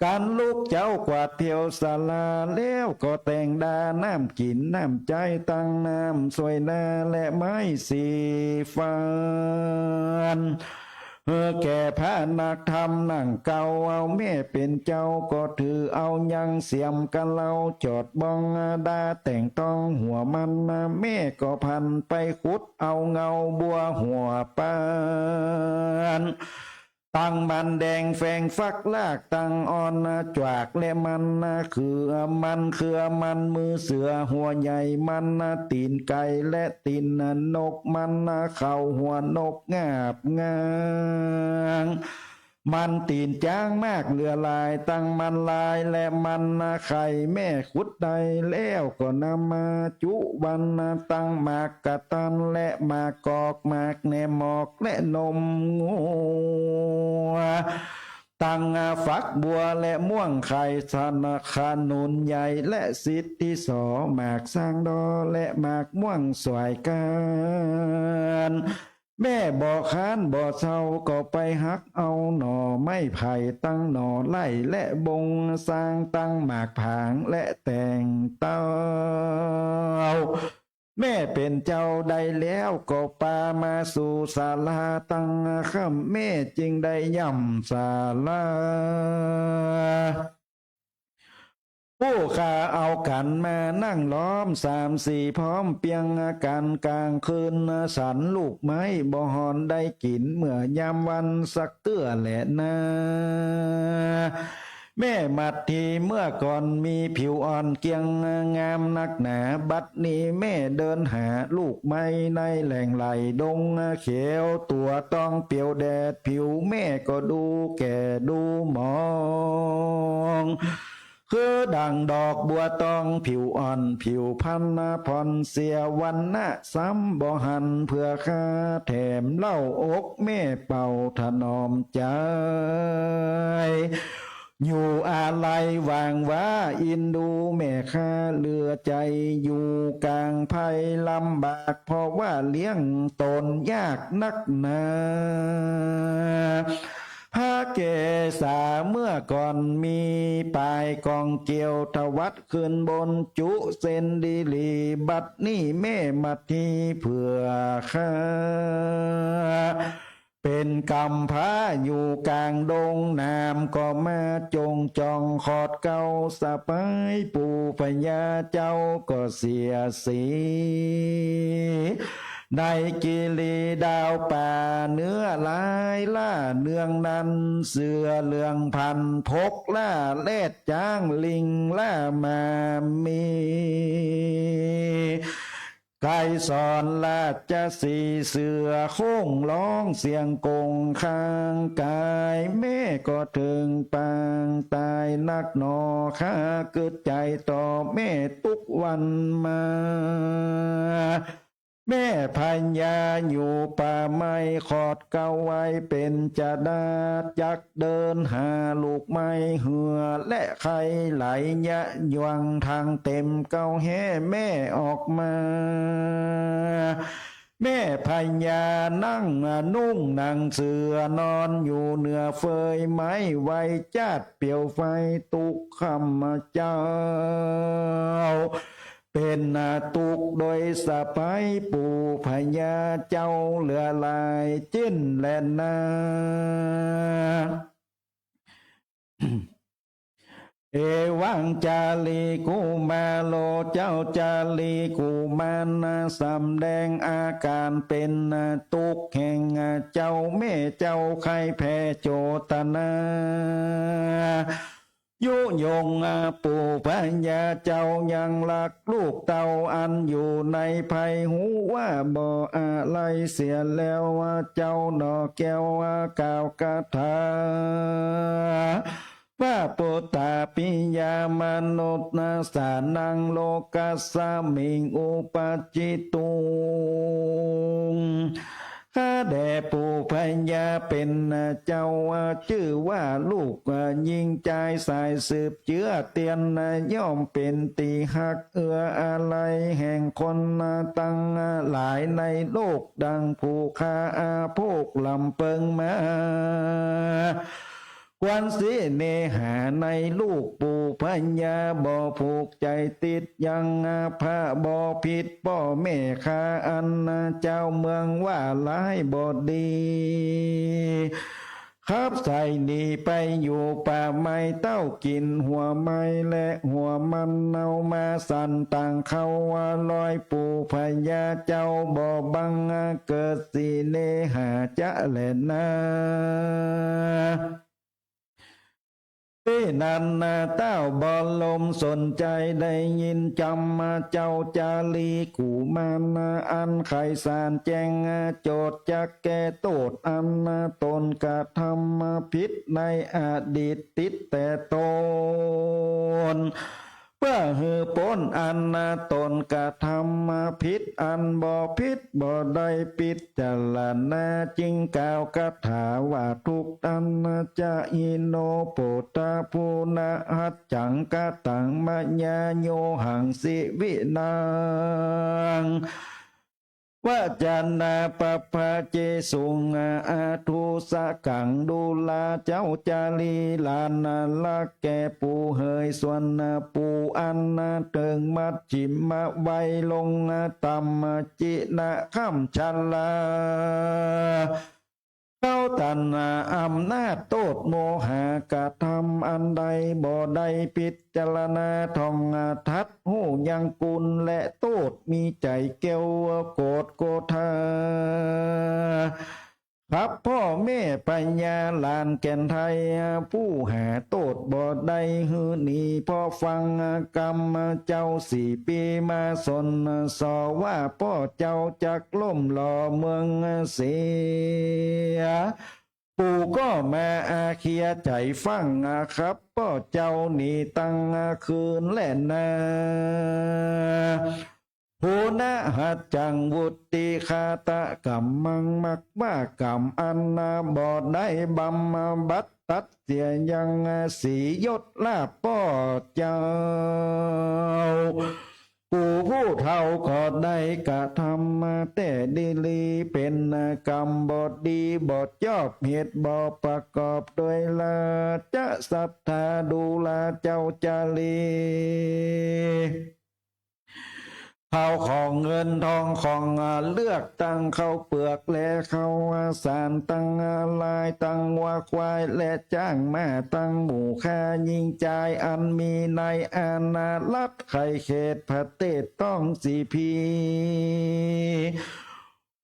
กั๋นลุกเจ๊ากวาดเตียวศาลา แล้วก็แต่งดาน้ำกิ๋นน้ำใจ๊ ตังน้ำสวยนาและไม้สีฟัน หื้อแก่พระนักธรรมนั่งเกล้า เอาแม่เป๋นเจ้าก็ถือเอายังเสียมกะเลา จอดบ้องดาแต่งต้องหัวมัน แม่ก็พันไปขุดเอาเงาบัวหัวปาน ตังมันแดงแฝงฟักรากตังอ่อน จวากและมัน เขือมัน เขือมันมือเสือหัวใหญ่ มันตี๋นไก่และตี๋นนก มันเข่าหัวนกงาบงาง มันตี๋นจ๊างมากเหลือหลาย ตังมันลายและมันไข่ แม่ขุดได้แล้วก็นำมาจุวัน ตังหมากกะตันและหมากกอก หมากแหนมหมอกและนมงัว ตังฝักบัวและม่วงไข่ สนขนุนใหญ่และสิทธิสอ หมากซางดอและหมากม่วงสวยก้าน แม่บ่ค้านบ่เซาก็ไปหักเอาหน่อไม้ไผ่ ตังหน่อไล่และบงซาง ตังหมากผางและแตงเต้า แม่เป๋นเจ้าได้แล้วก็ปามาสู่ศาลา ตังค่ำแม่จึงได้ย่ำศาลา ผู้ข้าเอากั๋นมานั่งล้อมสามสี่พร้อม เปียงกั๋นก๋างคืน สันลูกไม้บ่ฮอนได้กิ๋น เมื่อยามวันสักเตื้อแลนา แม่มัททีเมื่อก่อนมีผิวอ่อนเกียงงามนักหนา บัดนี้แม่เดินหาลูกไม้ในแหล่งไหลดงเขียว ตั๋วต้องเปียวแดด ผิวแม่ก็ดูแก่ดูหมอง คือดั่งดอกบัวตองผิวอ่อน ผิวพรรณผ่อนเสียวรรณะ ซ้ำบ่หันเผื่อข้า แถมเล่าอกแม่เป่าถนอมใจ๋ อยู่อาลัยหวังว่าอินดูแม่ข้าเหลือใจ๋ อยู่ก๋างภัยลำบาก เพราะว่าเลี้ยงต๋นยากนักหนา พระเกศาเมื่อก่อนมีปายกองเกวียว ทวัดขึ้นบนจุเสนดีหลี บัดนี้แม่มัททีเผื่อข้า เป๋นกำพร้าอยู่ก๋างดง นามก็มาจงจอง ขอดเกล้าสะใภ้ปู่พญาเจ้าก็เสียสี ในกิรีดาวป่าเนื้อลายล่า เนืองนั้นเสือเหลืองพันพกล่า แลดจ๊างลิงล่ามามี ไกรสรราชสีห์เสือโคร่งฮ้องเสียงโก๋งคางก๋าย แม่ก็เถิงปางต๋ายนักหนอ ข้ากึ๊ดใจ๋ต่อแม่ตุ๊กวันมา แม่พญาอยู่ป่าไม้ ขอดเกล้าไว้เป๋นจดา จักเดินหาลูกไม้เหือ และไข่ไหลยะหยวง ทางเต๋มเกล้าแฮ่แม่ออกมา แม่พญานั่งนุ่งหนังเสือ นอนอยู่เหนือเฟือยไม้ ไว้จาดเปียวไฟตุ๊กค่ำเจ๊า เป๋นตุ๊กโดยสะใภ้ปู่พญาเจ้าเหลือหลาย เจ้นแลนา เอวังจารีกุมารโร เจ้าจารีกุมารสำแดงอาก๋านเป๋นตุ๊กแห่งเจ้า แม่เจ้าใค่แผ่โจตนา ยุยงปู่พญาเจ้ายังฮักลูกเต้าอันอยู่ในภัย ฮู้ว่าบ่อาลัยเสียแล้ว เจ้าหน่อแก้วกล่าวคาถา พระปุตตาปิยามนุสสานังโลกัสสมิงอุปัชฌิตุง ข้าแด่ปู่พญาเป๋นเจ้า จื้อว่าลูกหญิงจายสายสืบเจื้อเตียน ย่อมเป๋นตี้ฮักเอื้ออาลัยแห่งคนตังหลายในโลก ดังผู้ข้าโภคลำเปิงมา ควรเสน่หาในลูกปู่พญา บ่ผูกใจ๋ติดยัง พระบ่ผิดป้อแม่ข้า อันเจ้าเมืองว่าร้ายบ่ดี ขับใส่หนีไปอยู่ป่าไม้ เต้ากิ๋นหัวไม้และหัวมันเนา มาสั่นต่างเข้าว่าลอย ปู่พญาเจ้าบ่บังเกิดเสน่หาจะแลนา ตี้นั้นนาเต้าบ่ลมสนใจ๋ ได้ยินจำเจ้าจารีกุมาร อันไขสารแจ้งโจทย์จักแก้โต้ษ อันตนกระทำผิดในอดีตติดแต่ตน เปื้อหื้อป๊นอันตนกระทำผิด อันบ่ผิดบ่ได้พิจารณา จึงกล่าวคาถาว่า ทุกตัณหะจะหิโน โปทะ ภูนะ หัจจัง กะตัง มะยา โยหัง สิวินัง วะจานา ปะพะเจสุง อาทุสะกัง ดูราเจ้าจารีหลานรักแก่ปู่เหย ส่วนปู่อันเถิงมัชฌิมะวัยลงต่ำ จินะค่ำชรา เขาตันอำนาจโต้ษโมหะ กระทำอันใดบ่ได้พิจารณาท่องทัด ฮู้ยังกุณและโต้ษ มีใจ๋เกียวโกรธโกธา ครับพ่อแม่พญาหลานแก่นไทย ผู้หาโต้ษบ่ได้หื้อหนี เพราะฟังกำเจ้าสี่ปี๋มาสนสอว่า ป้อเจ้าจักล่มหล่อเมืองเสีย ปู่ก็มาอาเคียใจ๋ฟั่งครับ ป้อเจ้าหนีตังคืนแลนา ภูนะ หัจจัง วุติ ฆาตะกัมมัง มักว่ากรรมอันบ่ได้บำบัดตัดเสียยัง สียศลาภป้อเจ้า ปู่ผู้เฒ่าก็ได้กระทำมาแต่ดีหลี เป๋นกรรมบ่ดีบ่จอบ เหตุบ่ประกอบโดยราชศรัทธา ดูราเจ้าจารี ข้าวของเงินทองของเลือกตั้งข้าวเปลือกและข้าวสาร ตังลายตังวัวควายและจ๊างม้า ตังหมู่ข้าญิงจาย อันมีในอาณารัฐไขเขตประเทศต้องสี่ปี๋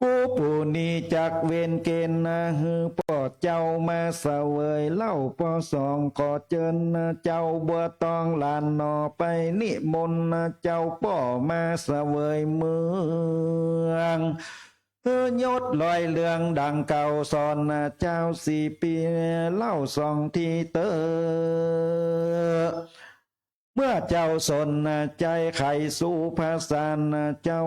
กูปู่นี้จักเวนเกณฑ์นา หื้อป้อเจ้ามาเสวยเหล้าป้อสอง ขอเจิญเจ้าบัวตองหลานหน่อ ไปนิมนต์เจ้าป้อมาเสวยเมือง หื้อยศลอยเหลืองดังเก่า สอนเจ้าสี่ปี๋ เหล้าสองตี้เต๊อะ เมื่อเจ้าสนใจ๋ใค่สู่ผสาน เจ้า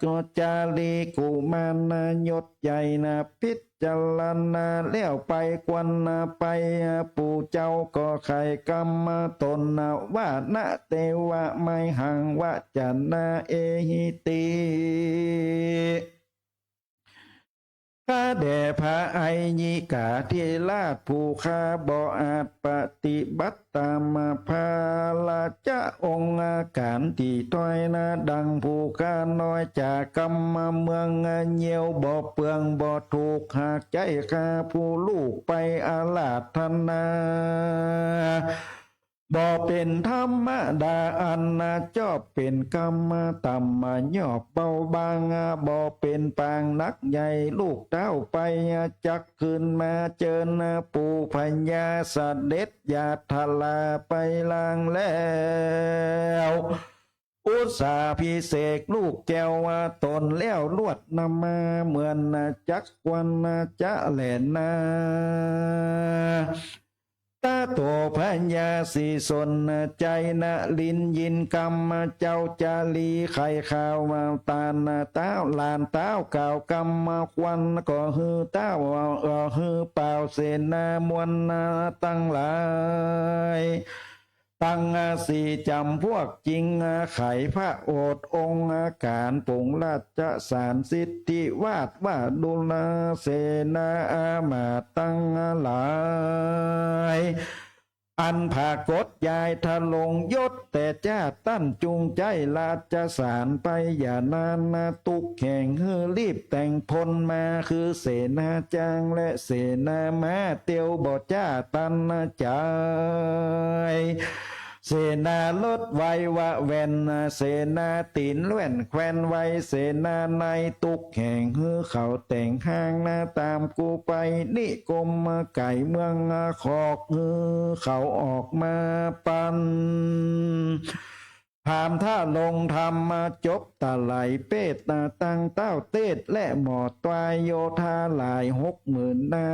ก็จารีกุมารยศใหญ่นา พิจารณาแล้วไปควรไป ปู่เจ้าก็ไขกำตนว่า นะเตวะไมหัง วะจานา เอหิติ ข้าแด่พระอัยยิกาธิราช ผู้ข้าบ่อาจปฏิบัติต๋ามพระราชองค์อาการตี้ถ้อยนา ดังผู้ข้าน้อยจากกำเมืองเยียว บ่เปืองบ่ถูกหากใจ๊ข้าผู้ลูกไปอาราธนา บ่เป๋นธรรมดาอันจอบ เป๋นกำต่ำยอบเบาบาง บ่เป๋นปางนักใหญ่ ลูกเต้าไปจักคืนมาเจิญ ปู่พญาเสด็จญาตราไปลางแล้ว อุสสาภิเษกลูกแก้วตนแล้ว ลวดนำมาเหมือนจักควรจะแลนา ตะโตพญาสีสนชัยนรินทร์ยินกำเจ้าจารีไขข่าวตานต้าวหลานต้าวกล่าวกำควันก็หื้อต้าวก็หื้อป่าวเสนามวลตังหลาย ตังสี่จ๋ำพวกจิงไขพระโอษฐ์องค์อาการปงราชสารสิทธิวาสว่าดูราเสนาอามาตย์ตังหลาย อันผากฏยายทะลงยศแต่จ้าต้านจุงใจ๊ราชสารไปอย่านานาตุ๊กแห่งหื้อรีบแต่งพลมาคือเสนาจ๊างและเสนาม้าเตียวบ่จ้าตันจาย เสนารถไววะแว่น เสนาตี๋นแว่นแคว่นไว เสนาในตุ๊กแห่งหื้อเขาแต่งห้างนาต๋ามกูไป นิคมไก๋เมืองขอกหื้อเขาออกมาปัน พราหมณ์ทะลงธรรมจบตะไหลเปตตาตั้งเต้าเตศและหมอตวายโยธาหลายหกหมื่นนา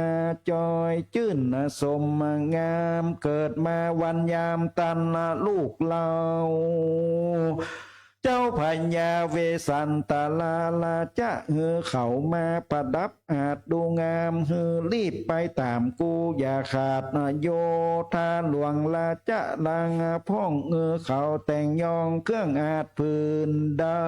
จอยจื้นสมงาม เกิดมาวันยามตันลูกเล่า เจ้าพญาเวสสันตราราจะหื้อเขามาประดับอาจดูงาม หื้อรีบไปต๋ามกูอย่าขาดโยธาหลวงราชะลางพ่อง หื้อเขาแต่งยองเครื่องอาจผืนดำ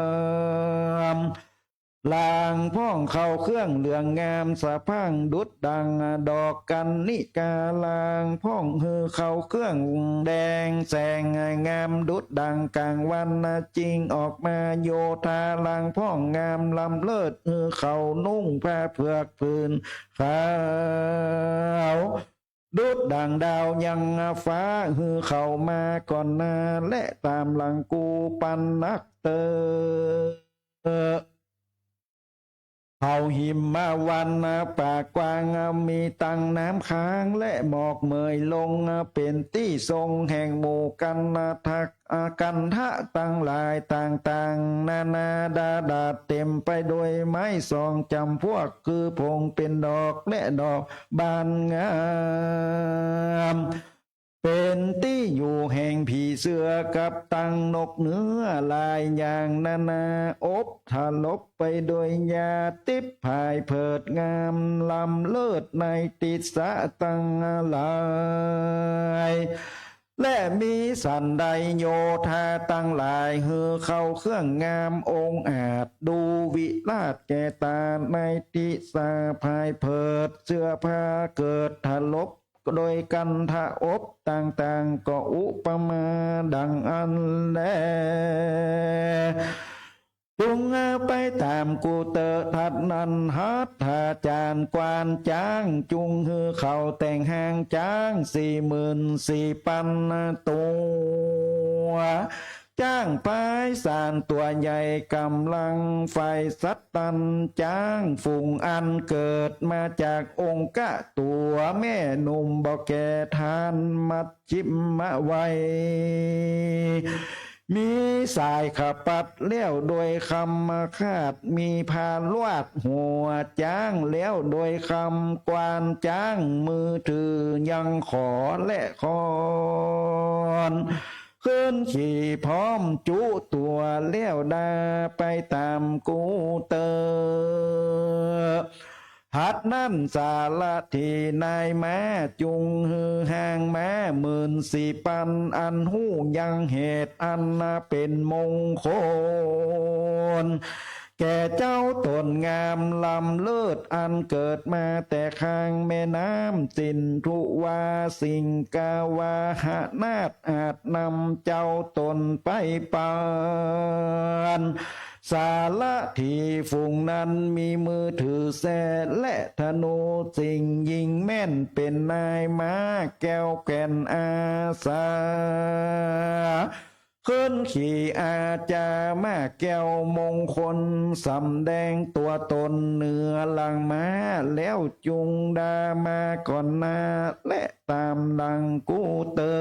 ลางพ่องเข้าเครื่องเหลืองงามสะพรั่งดุจดังดอกกัณฑิกา ลางพ่องหื้อเข้าเครื่องแดงแสงงามดุจดังกลางวันจิ่งออกมาโยธา ลางพ่องงามล้ำเลิศ หื้อเขานุ่งผ้าเผือกผืนขาว ดุจดั่งดาวยังฟ้า หื้อเขามาก่อนหน้า และต๋ามหลังกูปันนักเตอ เขาหิมวันปากกว้าง มีตังน้ำค้าง และหมอกเหมยลง เป๋นตี้ทรงแห่งหมู่กันทัก กันทะตังหลายต่างๆ นานาดาดาษ เต๋มไปโดยไม้สองจ๋ำพวก คือผงเป๋นดอกและดอกบานงาม เป๋นตี้อยู่แห่งผีเสื้อกับตังนกเหนื้อหลายอย่างนานา อบถลบไปโดยยาติพย์ผายเผิดงามล้ำเลิศในติสสะตังหลาย และมีสันใดโยธาตังหลาย หื้อเข้าเครื่องงามองอาจ ดูวิราชแก่ต๋าในติสสะผายเผิด เสื้อผ้าเกิดถลบโดยกันทะอบต่างๆ ก็อุปมาดังอั้นแล จุงไปต๋ามกูเตอ ทัดนั้นหัตถาจารย์กวานจ๊าง จุงหื้อเขาแต่งห้างจ๊างสี่หมื่นสี่ปันตั๋ว จ๊างพายสารตั๋วใหญ่ก๋ำลังไฟสัตตัน จ๊างฝูงอันเกิดมาจากองคตั๋วแม่หนุ่มบ่แก่ทานมัชฌิมวัย มีสายขปัดแล้วโดยคำคาด มีผ้าลวาดหัวจ๊างแล้วโดยคำ กวานจ๊างมือถือยังขอและคอน ขึ้นขี่พร้อมจุตั๋วแล้วดาไปต๋ามกูเตอ หัดนั้นสารถีนายม้าจุงหื้อห้างม้าหมื่นสี่ปัน อันฮู้ยังเหตุอันเป๋นมงคล แก่เจ้าต๋นงามล้ำเลิศอันเกิดมาแต่ข้างแม่น้ำสินธุวา สิงคาวาหนาถอาจนำเจ้าต๋นไปปัน สารถีฝูงนั้นมีมือถือแส้และธนู สิ่งยิงแม่นเป๋นนายม้าแก้วแก่นอาสา ขึ้นขี่อาจาม้าแก้วมงคล สำแดงตั๋วต๋นเหนือหลังม้า แล้วจุงดามาก่อนหน้า และต๋ามหลังกูเตอ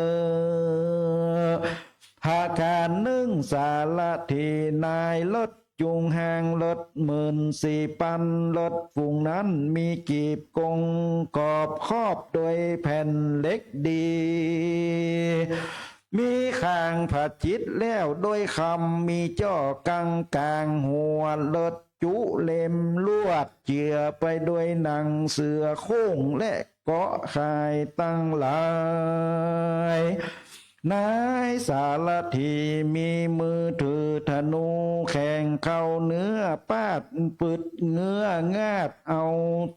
หากานึ่งสารถีนายรถ จุงหางเลิศหมื่นสี่ปัน เลิศฝูงนั้นมีกีบกง กอบครอบโดยแผ่นเหล็กดี มีข้างผจิตรแล้วโดยคำ มีจ้อกังก๋างหัว เลิศจุเล็มลวด เจือไปโดยหนังเสือโคร่งและเกราะข่ายตังหลาย นายสารถีมีมือถือธนู แข่งเข้าเนื้อปาดปึดเงื้องาดเอา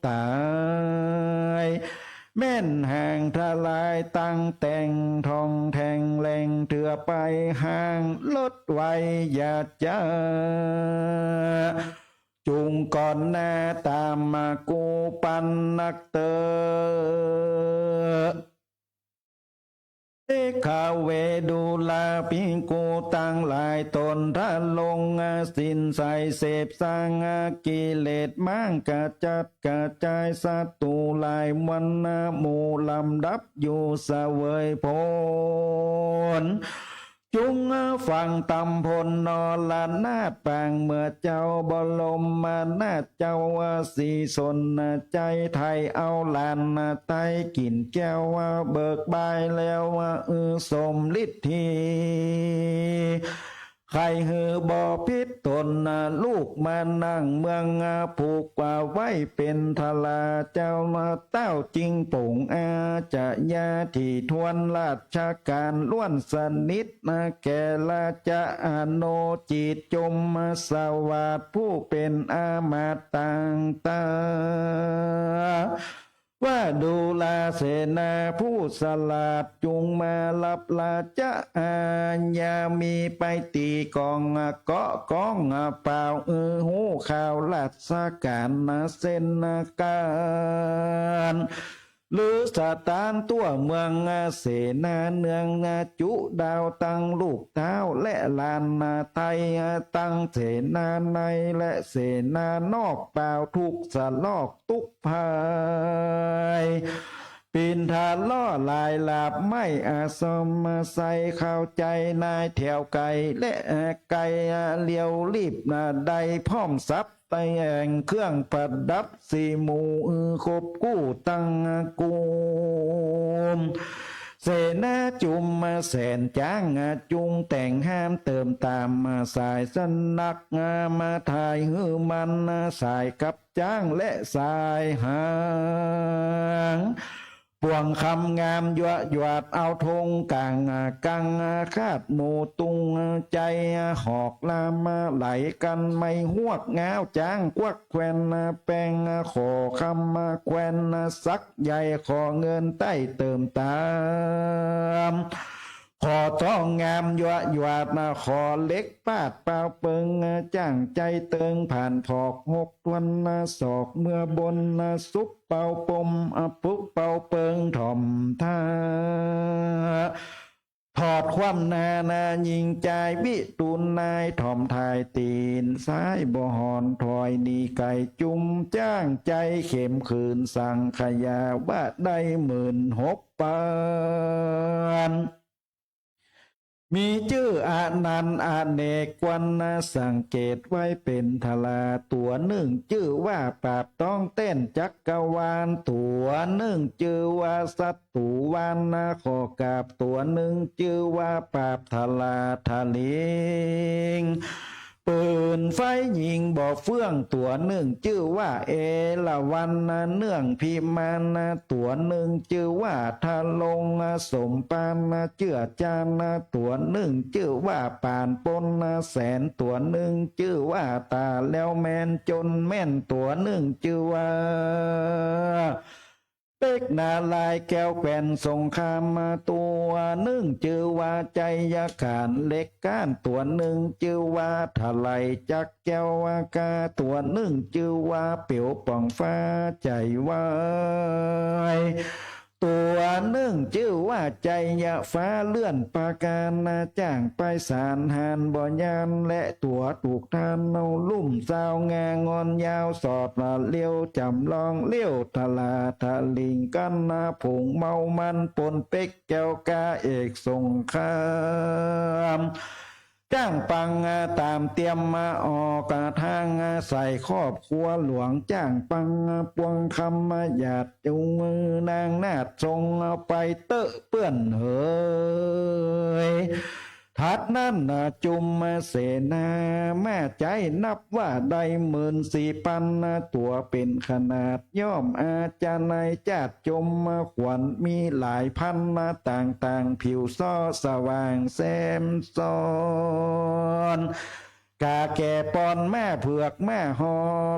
ต๋าย แม่นหางทลายตังแต่ง ท่องแทงแหล่งเถื่อไป หางเลิศไวอย่าจ๊า จุงก่อนหน้าต๋ามมากูปันนักเต๊อะ เสขเวดูราภิกขุตังหลาย ต๋นทรงศีลใส เสพสางกิเลสม้าง กระจัดกระจายศัตรูหลาย มวลหมู่ลำดับอยู่เสวยผล จุงฟังตำพลนรนาถปางเมื่อเจ้าบรมนาถเจ้าศรีสนชัย ไถ่เอาหลานไต้กิ่นแก้วเบิกบายแล้ว อือสมฤทธี ใค่หื้อบ่ผิดต๋น ลูกมานั่งเมือง ผูกว่าไว้เป๋นทราเจ้า เต้าจิงป๋งอาชญา ถี่ถ้วนราชก๋านล้วนสนิท แก่ราชาอโนจิต จมสวัสดิ์ผู้เป๋นอามาตย์ต่างตา ว่าดูราเสนาผู้ฉลาด จุงมารับราชอาญา มีไปตี๋ก๋องเกาะก้องเป่า อือฮู้ข่าวราชก๋านเส้นก๋าน ลือสถานทั่วเมือง เสนาเนืองจุดาวตังลูกเต้า และหลานไต้ตังเสนาในและเสนานอก เป่าทุกข์สะลอก ตุ๊กภัย ปีนทาล่อหลายหลาบ ไม่อาสมใส่เข้าใจ๋นายแถวไก๋และไก๋เลียวรีบ ได้พร้อมทรัพย์แต่งเครื่องประดับสี่หมู่ อือครบกู้ตังกู้ม เสนาจุมแสนจ๊าง จุงแต่งห้ามเติมต๋าม สายสนักมาถ่ายหื้อมัน สายกับ จ๊างและสายหาง ป่วงคำงามยั่วหยาด เอาธงก๋างกัง คาดหมู่ตุงใจ๋ หอกลามไหลกั๋น ไม้ฮวกง้าวจ๊าง ควักแควนแปง ขอคำแควนสักใหญ่ ขอเงินไต้เติมต๋าม ขอทองงามยั่วหยาด ขอเหล็กปาดเป่าเปิง จ้างใจ๋เติงผ่านผอก หกถ้วนศอก เมื่อบนสุบเป่าปม ปุกเป่าเปิงถ่อมท่า ถอดความหน้าหน้าหญิงจาย วิทูลนายถ่อมถ่ายตี๋นซ้าย บ่หอนถอยหนีไก๋ จุมจ้างใจ๋เข็มขืน สังขยาว่าได้หมื่นหกปัน มีจื้ออนันต์อเนกวัน สังเกตไว้เป๋นทรา ตั๋วนึ่งจื้อว่าปราบต้องแต้นจักรวาล ตั๋วนึ่งจื้อว่าสัตว์ ตูวานนาขอกราบ ตั๋วนึ่งจื้อว่าปราบทราทะลิง ปืนไฟยิงบ่เฟื่อง ตั๋วนึ่งจื้อว่าเอราวัณ เนื่องพิมาน ตั๋วนึ่งจื้อว่าทะลงสมปาน เจื้อจาน ตั๋วนึ่งจื้อว่าปานปนแสน ตั๋วนึ่งจื้อว่าต๋าแล้วแมนจนแม่น ตั๋วนึ่งจื้อว่า เป๊กนารายณ์แก้วแควนสงคราม ตั๋วนึ่งจื้อว่าไชยขานเหล็กก้าน ตั๋วนึ่งจื้อว่าทะไหลจักรแก้วกา ตั๋วนึ่งจื้อว่าเปียวป่องฟ้าไชยวาย ตั๋วนึ่งจื้อว่าไชยฟ้าเลื่อนประการ จ้างไปสารหานบ่ยาน และตั๋วถูกทานเอาลุ่มซาวงางอนยาว สอดเลี้ยวจำลองเลี้ยวทราทะลิงกันนาผงเมามันปนเป๊กแก้วกาเอกสงคราม จ้างปังต๋ามเตียมออกตาง ใส่ครอบครัวหลวง จ้างปังปวงคำหยาด จูงมือนางนาฏทรงไปเต๊อะเปื้อนเหย ถัดนั้นจุมเสนามาใจ๊ นับว่าได้หมื่นสี่ปันตั๋วเป๋นขนาด ย่อมอาจจะในจาติจมขวัญ มีหลายพันต่างๆ ผิวซ้อสว่างแซมซ้อน ก๋าแก่ปอนม้าเผือกม้าฮอ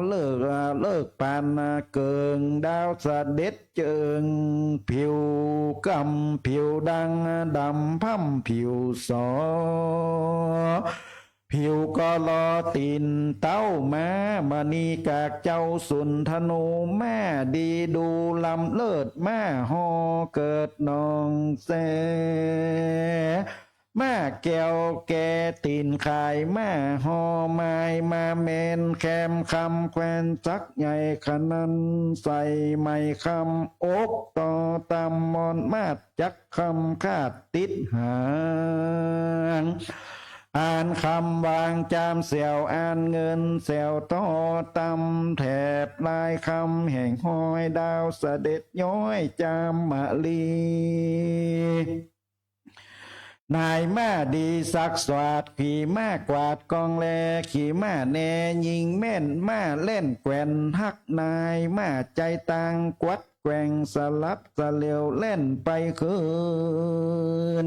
เลิก เลิกปานเกิ่ง ดาวเสด็จเจิง ผิวกำผิวดังดำพ่ำผิวสอ ผิวก็ลอตี๋นเต๊าม้า มณีกากเจ้าสุนธนู ม้าดีดูล้ำเลิศ ม้าฮอเกิดหนองแซ ม้าแก้วแก่ตี๋นขาย ม้าฮอไม้มาแมน แคมคำแควนสักใหญ่ขนัน ใส่ไหมคำอกต่อตำ มอนมาดจักคำขาดติดหาง อ่านคำวางจามแสว อ่านเงินแสวต่อตำ แถบลายคำแห่งห้อย ดาวเสด็จย้อยจามมะลี นายม้าดีสักสวาด ขี่ม้ากวาดกองแล ขี่ม้าแนยิงแม่น ม้าแล่นแกว่นฮักนาย ม้าใจ๋ตางกวัดแกว่ง สลับสะเหลวแล่นไปคืน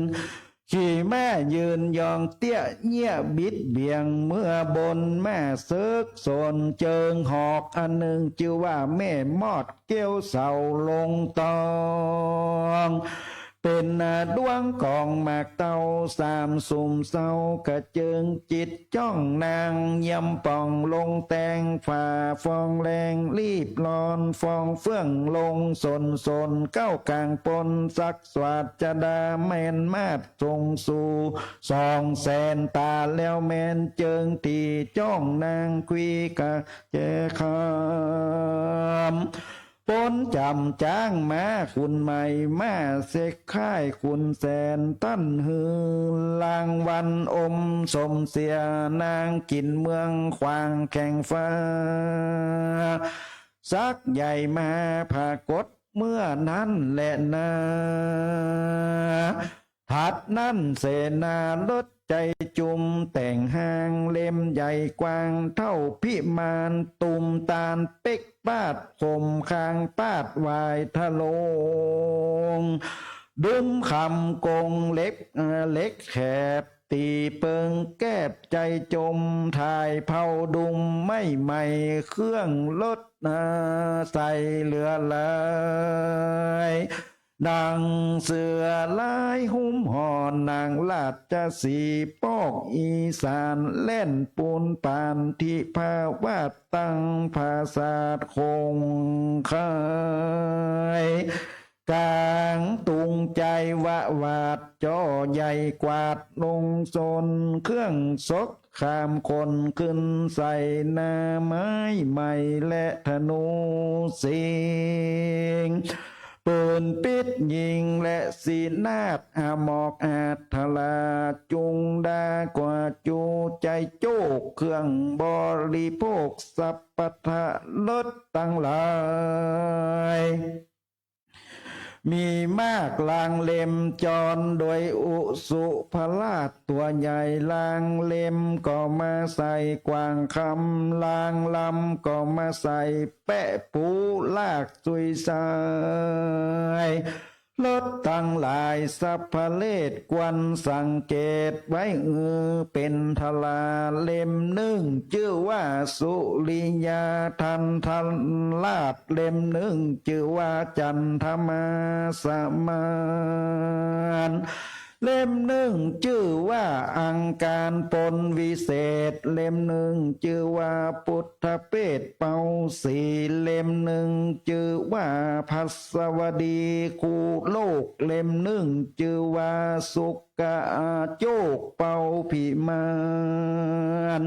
ขี่ม้ายืนยองเตี้ยเยี้ยบิดเบี่ยง เมื่อบนม้าเสิกสนเจิง หอกอันนึ่งจื้อว่าแม่มอด เกี้ยวเสาลงตอง เป๋นดวงกองหมากเต้า สามสุมเศร้ากระเจิง จิตจ้องนางเยี่ยมป่อง ลงแตงฝ่าฟองแรง รีบร้อนฟองเฟื่องลงสนสน เก๊ากลางปนสักสวาดจดาแม่นมาด ส่งสู่สองแสนต๋า แล้วแม่นเจิง ตี้จ้องนางคุยกะแจคำ ปนจ๋ำจ๊างม้าขุนใหม่ ม้าเสกค่ายขุนแสน ต้านหื้อรางวัลอมสมเสีย นางกิ๋นเมืองขวางแข่งฟ้า สักใหญ่มาผากฏเมื่อนั้นแลนา ถัดนั้นเสนารถใจ๋จุม แต่งฮางเล่มใหญ่กว้าง เต้าพิมานตุมตาล เป๊กปาดข่มคาง ปาดหวายทะโลง ดุมคำกงเหล็ก เอ่อ เหล็กแขบ ตี๋เปิงแกบใจ๋จม ถ่ายเผาดุมไม้ใหม่ เครื่องลด เอ่อ ใส่เหลือหลาย ดังเสือลายหุ้มห่อน นางราชสีห์ปอกอีสาน แล่นปูนปานทิพาวาส ตั้งผาสาทคงคาย ก๋างตุงใจ๋วะหวาด จ่อใหญ่กวาดลงสน เครื่องสกครามขนขึ้นใส่ หน้าไม้ใหม่และธนูสิงห์ ปืนปิ๊ดยิงและสีนาด อมอกอาทรา จุงดากว่าจูใจ๋โจก เครื่องบริโภคสัพพะทะ รถตังหลาย มีมากลางเล่มจร โดยอุสุภราชตั๋วใหญ่ ลางเล่มก็มาใส่กว้างคำ ลางลำก็มาใส่แป๊ปูลากสุยสาย รถตังหลายสัพพะเลศควรสังเกตไว้ อือ เป๋นทรา เล่มนึ่งจื้อว่าสุริยา ทันทราช เล่มนึ่งจื้อว่าจันทมาสมาน เล่มนึ่งจื้อว่าอังคารปนวิเศษ เล่มนึ่งจื้อว่าปุทธเปตเป่าสี เล่มนึ่งจื้อว่าพัสวดีคู่โลก เล่มนึ่งจื้อว่าสุก กะโจกเป่าพิมาน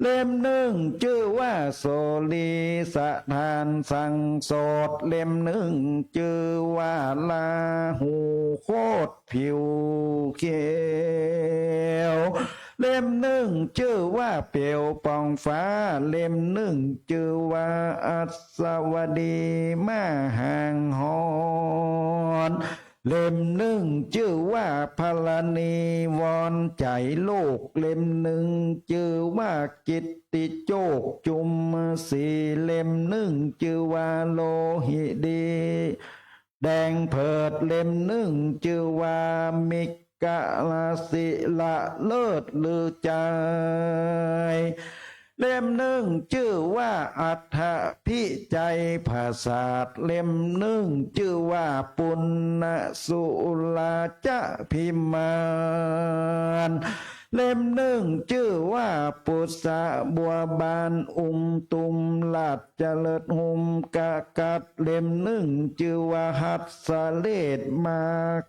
เล่มนึ่งจื้อว่าโสลีสถานสังโสต เล่มนึ่งจื้อว่าลาหูโคตรผิวเขียว เล่มนึ่งจื้อว่าเปลวป่องฟ้า เล่มนึ่งจื้อว่าอัศวดีมหาหอน เล่มนึ่งจื้อว่าธรณีวรไจ๋โลก เล่มนึ่งจื้อว่ากิตติโจคจุมศรี เล่มนึ่งจื้อว่าโลหิดีแดงเผิด เล่มนึ่งจื้อว่ามิก กะลาศิละเลิศลือใจ๋ เล่มนึ่งจื้อว่าอัฏฐพิไจยผสาท เล่มนึ่งจื้อว่าปุณณสุราจะภิมาน เล่มนึ่งจื้อว่าปุษสะบัวบานอุ้มตุ้มราช จรดหุมกะกัด เล่มนึ่งจื้อว่าหัสเสลดมา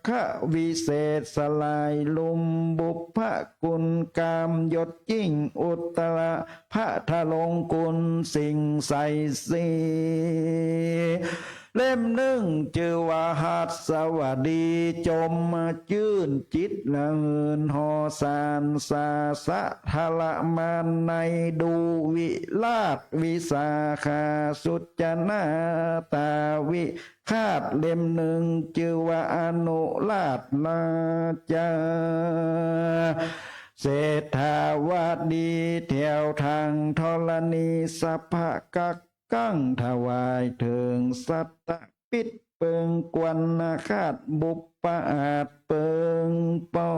คะวิเศษสลายลุมบุพพะกุลกามยศยิ่งอุตตระพระทรงคุณสิ่งใสสี เล่มนึ่งจื้อว่าหัสสวดีจมจื้นจิตละหืนห่อสารสาสะทรมานในดูวิราชวิสาขาสุจนาตาวิฆาต เล่มนึ่งจื้อว่าอนุราชราชาเศรษฐาวดีแถวทางธรณีสะพะกัก กั้งถวายเถิงสัตตะปิดเปิงกวนนาคาตบุปผาทเปิงปอ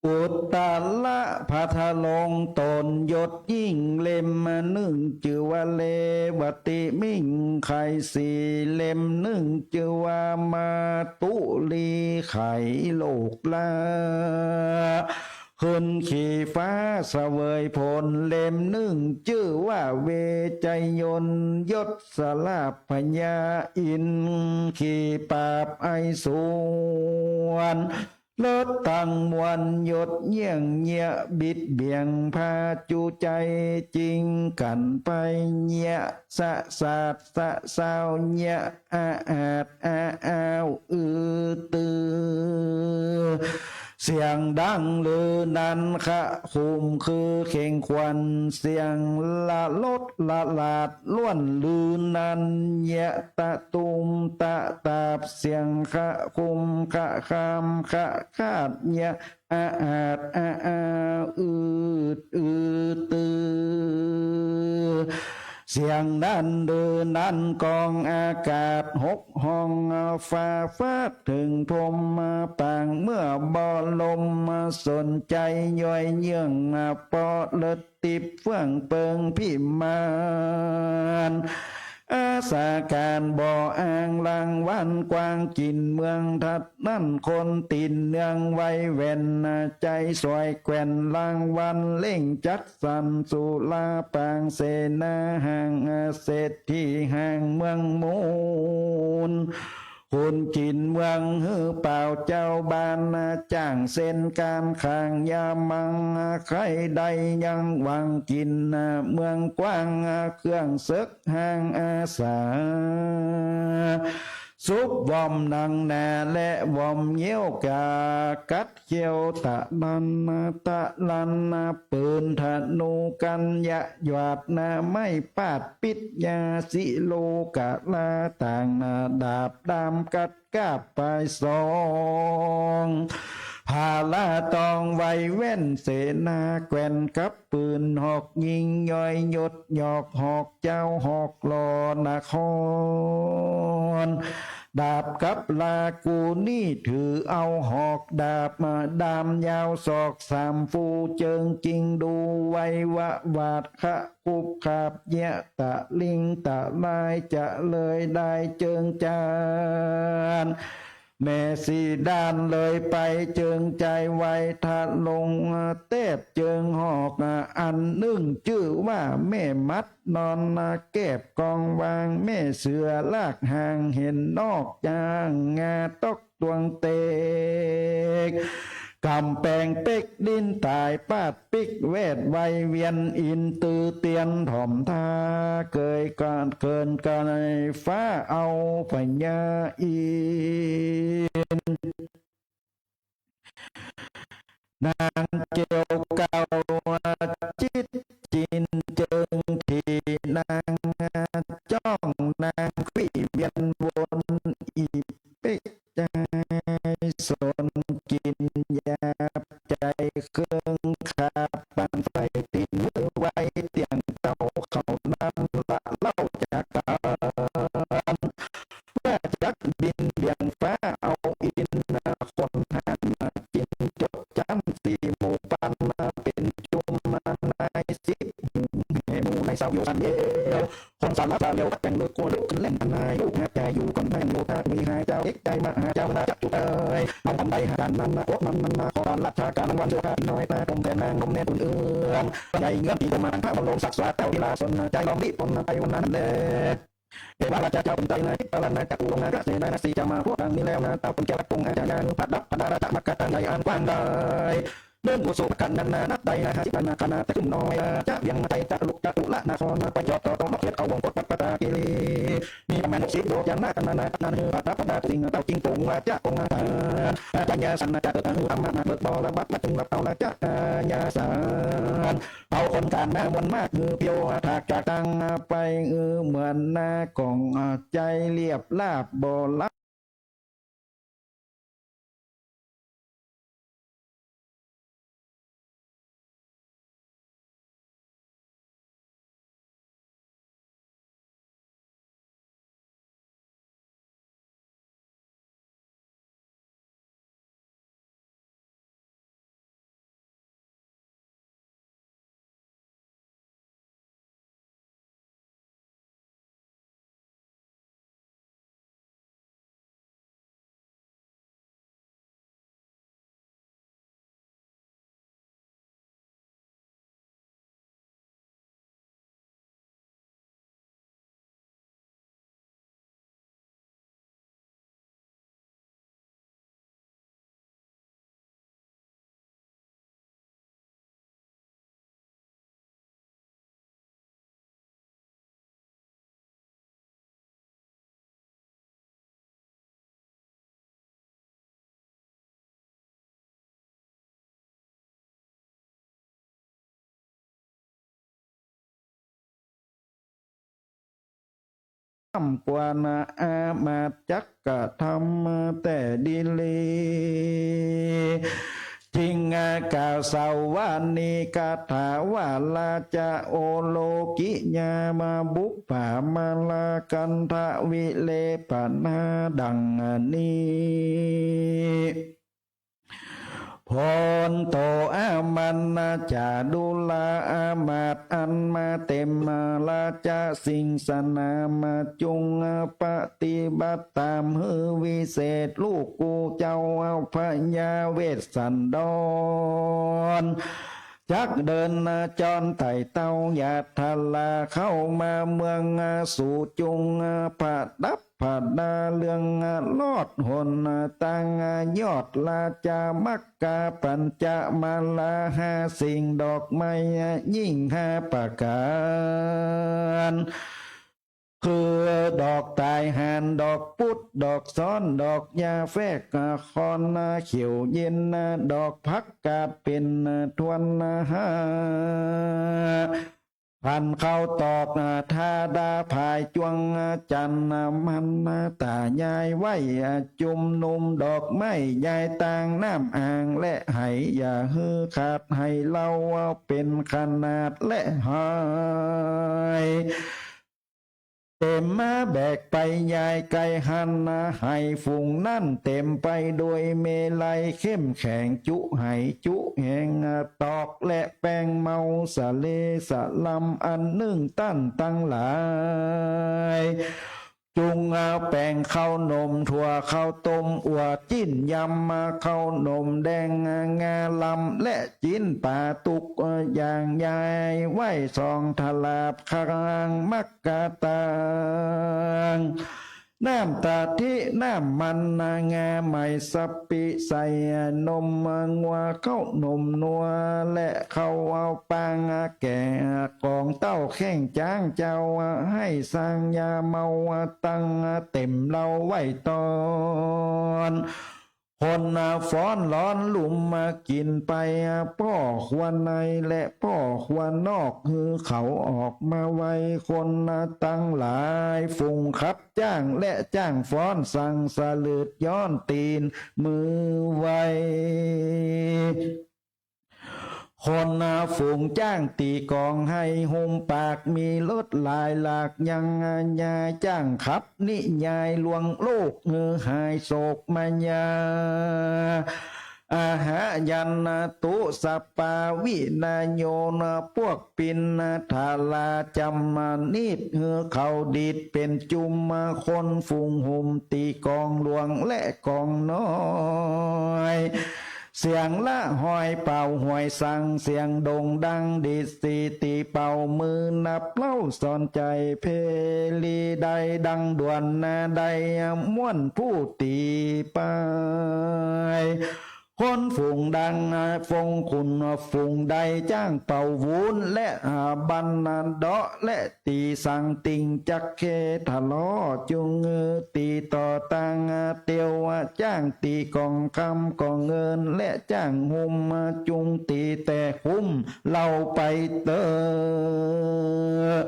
อุตตระพระทรงตนยศยิ่ง เล่มนึ่งจื้อว่าเรวติมิ่งไขสี เล่มนึ่งจื้อว่ามาตุลีไขโลกลา ขึ้นขี่ฟ้าเสวยผล เล่มนึ่งจื้อว่าเวชยนต์ยศสลาพญาอินทร์ขี่ปราบไอสวน เลิศตังมวลยศเยี่ยงเยียะบิดเบี่ยงพาจูใจจริงกั๋นไปเยียะสะสาดสะซาวเยียะอาอาดอาอาวอือตือ เสียงดังลือนันคะคุมคือเข่งขวัญ เสียงละลดละหลาดล้วนลือนันเยียะตะตุมตะตาบ เสียงคะคุมคะคามคะคาดเยียะอาอาดอาอาอืดอือตือ เสียงดังลือนันกองอากาศหกห้องฟ้าฟาดเถิงพรหมปาง เมื่อบ่ลมสนใจ๋ย่อยเยื่อง ปอเลิศติบเฟื่องเปิงพิมาน อาสาการบ่อางรางวัลกว้างกิ๋นเมืองทัด นั้นคนตี๋นเนืองไวแหว่น ใจ๋สวยแกว่นรางวัลเล่งจัดสรรสุราปางเสนาห่างเศรษฐีห่างเมืองมูล คนกิ๋นเมืองหื้อเป่าเจ้าบ้านจ้างเส้นก๋านข้างยามัง ใค่ได้ยังหวังกิ๋นเมืองกว้างเครื่องเสิก ห่างอาสา สุบว่อมหนังหนาและว่อมเงี้ยวกา กัดเขี้ยวตะลันตะลัน ปืนธนูกัญญะหยาดนาไม้ปาดปิดยาสิโลกะลาต่างนาดาบดามกัด กาบปายสอง ผาลาตองไวแว่นเสนาแกว่นกับปืนหอกยิงย่อยยศหยอกหอกเจ้าหอกหล่อนคร ดาบกับลากูนี่ถือเอาหอกดาบมาดามยาวศอกสามฟูเจิงจิงดูไววะหวาดคะ คุบขาบเยียะตะลิงตะลายจะเลยได้เจิงจาน แม่สีด้านเลยไปเจิงจายไวทะลงแตบเจิงหอกอันนึ่งจื้อว่าแม่มัดนอนแกบกองวางแม่เสือลากหางเห็นนอกจางงาตอก ตวงเตก ก๋ำแปงเป๊กดิ้นต๋ายปาดปิ๊กแวดไวเวียนอินตือเตียนถ่อมท่าเกยกาดเกินกายฟ้าเอาพญาอินทร์ นางเกียวเกาจิตจินเจิง ตี้นางจ้องนางขวิเวียนวนอี้ เป๊ะ จายสนกิ๋นหยาบใจ๋ เคิงขาปันไฟตี๋น หื้อไวเตี้ยงเต้า เข้าน้ำละเล้าจากกั๋น ว่าจักบินเบี่ยงฟ้าเอาอิน คนหันมาจิ๋นจดจ๋ำสี่หมู่ปัน เป๋นจุมนายสิบหมู่ แห่หมู่นายเศร้าอยู่สันเดียว คนสารภาพแล้วแบ่งเลิกโกเล็กขึ้นแล่นอันนาย ลูกหาจ่ายอยู่ก่อนแบ่งโลกา มีหาเจ้าเอกใจมาหาเจ้านาจักจุดเอ่ย มันทำได้หาการนั้นนะ พวกมันมันมาขอราชการวันเดียวกันน้อย ตาตรงแต่นางนมแน่นอุ่นเอื้อน ใหญ่เงื้อนปีกมาทางพระบรมศักดิ์สวาเต้าวิลาชน ใจลองรีบปนไปวันนั้นแล แต่ว่าราชาเจ้าเป็นใจนาย ตลาดนายจักรวงศ์นายกเสนาสีจะมาพวกดังนี้แล้วนะ เต้าเป็นแก้วตรงอาจารย์ พระดับพระดาราชมักกะตันใหญ่อันกว้างได้ เดินกุศลกันนานานับได้ห้าสิบนานาคณะ แต่ขึ้นน้อยจะเวียงมาไต่จะลุกจะตุละนคร ไปจอดต่อตรงนอกเขตเขาวงกฏปัตตาคีรี มีประมาณหกสิบโล อย่างหน้ากันนานานั้น คือพระดับพระดาสิ่งเต้าจริงปงว่าจะปงอาจารย์ อาจารย์ยาสันนาจะเกิดอาหุธรรมนาเบิกบอระบัดมาจุงหลับเต้าละจะอาญาสาร เอาคนการหน้ามวลมาก คือเปียวถากจากตังไป เออ เหมือนหน้าของใจเรียบราบบ่ละ ต่ำกว่านาอามาตย์จักกระทำแต่ดีลี จิงกล่าวสวานิกถาว่า ราชาโอโลกิยามาบุพผามาลากันทวิเลปนาดังนี้ โพนโตอามันจาดุลาอามาตย์อันมาเต็มราชสิงสนาม จุงปฏิบัติต๋ามหื้อวิเศษ ลูกกูเจ้าพญาเวสสันดร จักเดินจรไต่เต้าหยาดทราเข้ามาเมืองสู จุงประดับประดาเรื่องลอดหนตาง ยอดราชามักกะปัญจมาลาห้าสิ่ง ดอกไม้ยิ่งห้าประก๋าน คือดอกต๋ายหาญ ดอกปุด ดอกซ้อน ดอกยาแฟก คอนเขียวเย็น ดอกผักกาดเป๋นถ้วนห้า พันเข้าตอกธาดาผายจวงจันทร์ มันต๋ายายไหว้จุมนุม ดอกไม้ยายตางน้ำอ่างและไห อย่าหื้อขาดไหเลาเป๋นขนาดและไห เต็มมาแบกไปยายไกลหั้น ไหฝูงนั้นเต็มไปโดยเมลัยเข้มแข็ง จุไหจุแหง ตอกและแป้งเมาสะเลสะลำ อันนึ่งต้านตังหลาย จุงแป้งข้าวหนม ถั่วข้าวต้ม อั่ว จิ๊นยำ ข้าวหนมแดง งาลำ และจิ๊นป๋าตุ๊ก อย่างยายไหว้สองถลาบ คางมักกะตัง น้ำกะทิ น้ำมัน งาใหม่ สะปิ ใส่นมงัว ข้าวหนมนัว และข้าวปางแก่ ก๋องเต้าแข้งจ๊างเจ้า หื้อสร้างยาเมา ตังเต็มเลาไหว้ตอน คนฟ้อนร้อนลุ่มกิ๋นไป ป้อครัวในและป้อครัวนอก หื้อเขาออกมาไว คนตังหลาย ฝูงขับจ้างและจ้างฟ้อน สั่งสะหลืดย้อนตี๋นมือไว คนฝูงจ้างตี๋กอง ไห้ฮุมปาก มีรถหลายหลาก ยังยายจ้างขับ นิยายลวงโลก หื้อหายโศกมายา อาหายันตุ สปาวินโย พวกปิณฑาลา จำนิต หื้อเขาดีดเป๋นจุม คนฝูงฮุมตี๋กองหลวงและกองน้อย เสียงละหอยเป่าหวยสัง เสียงโด่งดังดีดสี ตี๋เป่ามือนับเล่า สอนใจ๋เพลีได้ ดังด่วนนาได้ม่วนผู้ตี๋ไป คนฝูงดังฟงขุนฝูงใด จ้างเป่าวุ้นและบันเดาะ และตี๋สังติงจักเคทะเลาะ จุงตี๋ต่อตางเตียว จ้างตี๋กองคำกองเงิน และจ้างฮุมจุงตี๋แต่คุ้ม เล่าไปเต๊อะ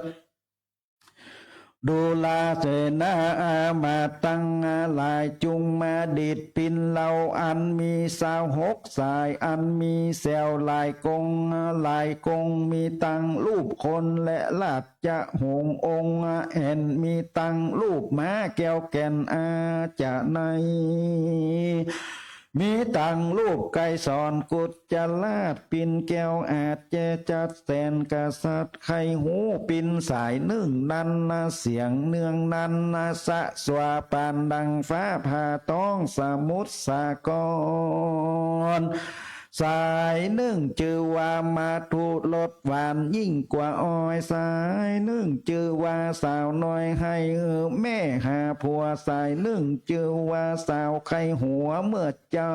ดูราเสนาอามาตย์ตังหลาย จุงมาดีดปินเหล่า อันมีซาวหกสาย อันมีแสวหลายกง หลายกง มีตังรูปคนและราชหงส์องค์แอ่น มีตังรูปม้าแก้วแก่นอาจะไน มีตังรูปไกรสรกุจจราช ปินแก้วอาจแจจัดแสนกษัตริย์ ใค่ฮู้ปินสายนึ่งนั้น เสียงเนืองนั้น สะสวาปานดังฟ้าผ่าท้องสมุทรสาคร สายนึ่งจื้อว่ามาธุรสหวานยิ่งกว่าอ้อย สายนึ่งจื้อว่าสาวน้อยไห้แม่หาผัว สายนึ่งจื้อว่าสาวไข้หัวเมื่อ เจ้า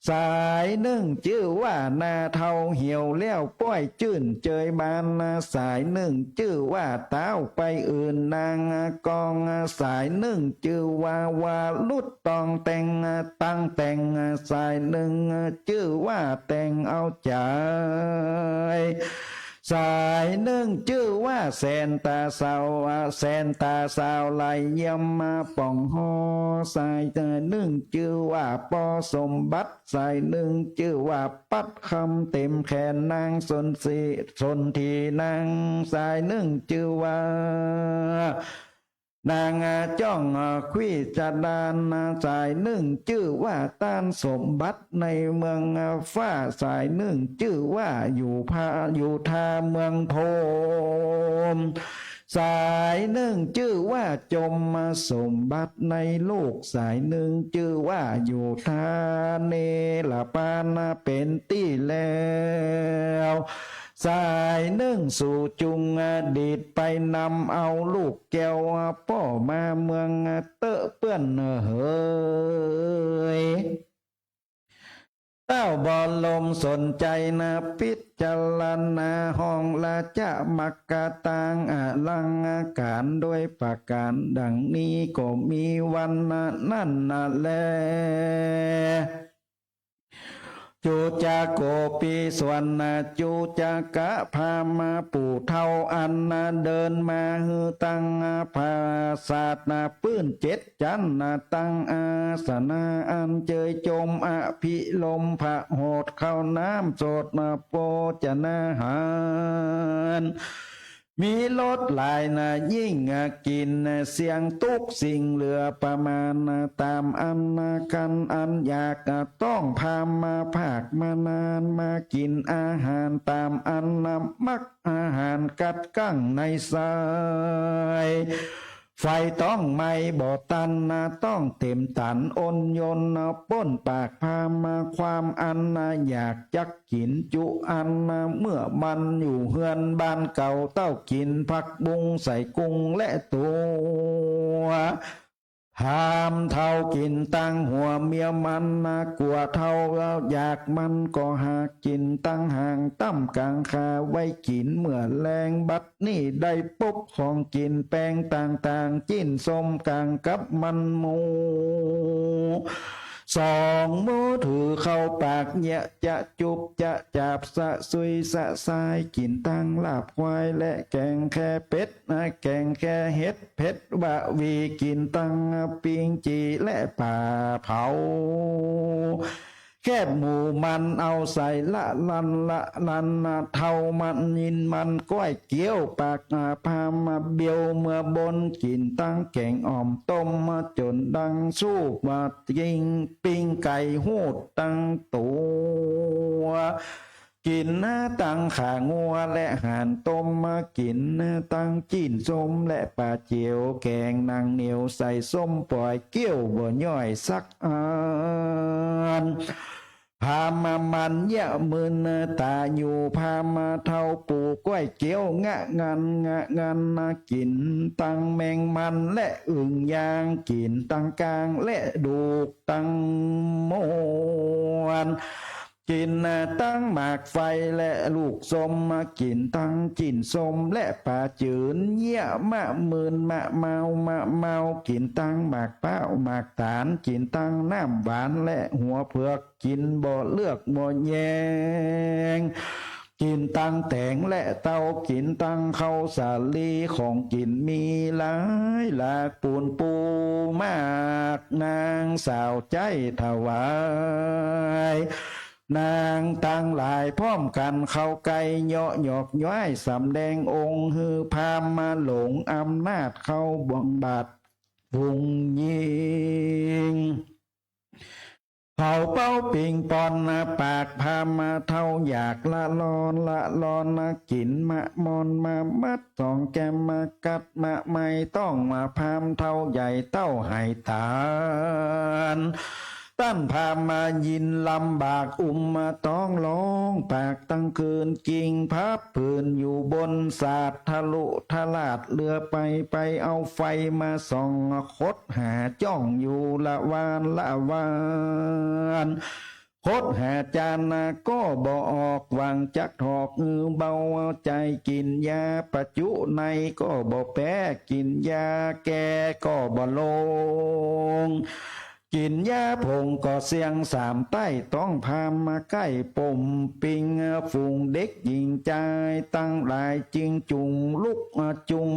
สายนึ่งจื้อว่าหน้าเฒ่าเหี่ยวแล้วป้อยจื้นเจยบาน สายนึ่งจื้อว่าต้าวไปอื่นนางกอง สายนึ่งจื้อว่าวารุษต้องแต่งตั้งแต่ง สายนึ่งจื้อว่าแต่งเอาใจ๋ สายนึ่งจื้อว่าแสนต๋าสาว แสนต๋าสาวไหลเยี่ยมมาป่องฮอ สายนึ่งจื้อว่าป้อสมบัติ สายนึ่งจื้อว่าปัดคำเต็มแขนนางสนสี สนธีนาง สายนึ่งจื้อว่า นางจ้องขวี้จดาน สายนึ่งจื้อว่าต้านสมบัติในเมืองฟ้า สายนึ่งจื้อว่าอยู่พา อยู่ท่าเมืองพรหม สายนึ่งจื้อว่าจมสมบัติในโลก สายนึ่งจื้อว่าอยู่ท่าเนรปานเป๋นตี้แล้ว สายนึ่งสูจุงดีดไปนำเอาลูกแก้วป้อมาเมืองเต๊อะเปื้อนเหย เต้าบรมสนใจ๋นะ พิจารณาห้องราชมักกะตางอลังก๋านด้วยประก๋านดังนี้ ก็มีวันนั้นแล จุจโกปีสวนจุจกะพราหมณ์ผู้เฒ่าอันเดินมาหื้อตังปราสาทปื้นเจ็ดจั๊น ตังอาสนะอันเจยจมอภิรมย์ พระโหตเข้าน้ำโสตโภชนาหาร มีรสหลายนะยิ่งกิ๋น เสี้ยงตุ๊กสิ่งเหลือประมาณ ต๋ามอันคันอันอยากต้อง พราหมณ์ภาคมานานมากิ๋นอาหาร ต๋ามอันมักอาหารกัดกั้งในไส้ ไฟต้องไหม้บ่ตัน ต้องเต็มตัน อดยนป้นปากพราหมณ์ความอันอยากจัก กิ๋นจุอัน เมื่อมันอยู่เฮือนบ้านเก่า เต้ากิ๋นผักบุ้งใส่กุ้งและตั๋ว พราหมณ์เฒ่ากิ๋นตังหัวเมียมันนา กั๋วเฒ่าอยากมันก็หาก กิ๋นตังหางต้ำก๋างคา ไว้กิ๋นเมื่อแลง บัดนี้ได้ปบของกิ๋นแปงต่างๆ จิ๊นส้มก๋างกับมันหมู สองมือถือเข้าปาก เยียะจะจุบจะจาบ สะซุยสะซาย กิ๋นตังลาบควายและแก๋งแค่เป็ด แก๋งแค่เห็ดเผ็ดวะหวี กิ๋นตังปิ้งจี่และป๋าเผา แคบหมูมันเอาใส่ละลันละลัน เฒ่ามันยินมันก้อยเกี๊ยว ปากพราหมณ์เบียวเมือบน กิ๋นตังแก๋งอ่อมต้มจ๋นดังซูบ ว่าปิ้ง ปิ้งไก่ฮูดตังตั๋ว กิ๋นตังขางัวและห่านต้ม กิ๋นตังจิ๊นส้มและป๋าเจียว แก๋งหนังเหนียวใส่ส้มป๋อย เกี้ยวบ่ย่อยสักอัน พราหมณ์มันเยียะมึนต๋าอยู่ พราหมณ์เฒ่าปู๋ก้อยเกี๊ยว งะงันงะงัน กิ๋นตังแมงมันและอึ่งย่าง กิ๋นตังก้างและดูกตังมวล กิ๋นตังหมากไฟและลูกส้ม กิ๋นตังจิ๊นส้มและป๋าจื๋น เยียะมะมึนมะเมามะเมา กิ๋นตังหมากพร้าวหมากต๋าล กิ๋นตังน้ำหวานและหัวเผือก กิ๋นบ่เลือกบ่แยง กิ๋นตังแต๋งและเต้า กิ๋นตังข้าวสาลี ของกิ๋นมีหลายหลาก ปูนปูมาก นางสาวใจ๊ถวาย นางตังหลายพร้อมกั๋นเข้าใก้ เยาะหยอกย้อยสำแดงองค์ หื้อพราหมณ์มาหลงอำนาจเข้าบงบาท ฝูงญิง เขาเป้าปิงปอน ปากพราหมณ์เฒ่าอยากละลอนละลอน กิ๋นมะม่อนมะมัด สองแก้มมะกัดมะไม้ ต้องมาพราหมณ์เฒ่าใหญ่เต้าไหต๋าน ต้านพราหมณ์มายินลำบาก อุ้มมาต้องร้องปากตังคืน กิ่งพับผื่นอยู่บนสาด ทะลุทะลาดเหลือไป ไปเอาไฟมาส่อง คดหาจ้องอยู่ละวานละวาน คดหาจานนาก็บ่ออก หวังจักถอกหื้อเบาใจ๋ กิ๋นยาปะจุในก็บ่แป๊ กิ๋นยาแก้ก็บ่ลง กิ๋นยาผงก็เสี้ยงสามใต้ ต้องพราหมณ์มาใก้ปมปิง ฝูงเด็กหญิงจายตังหลาย จึงจุงลุกจุง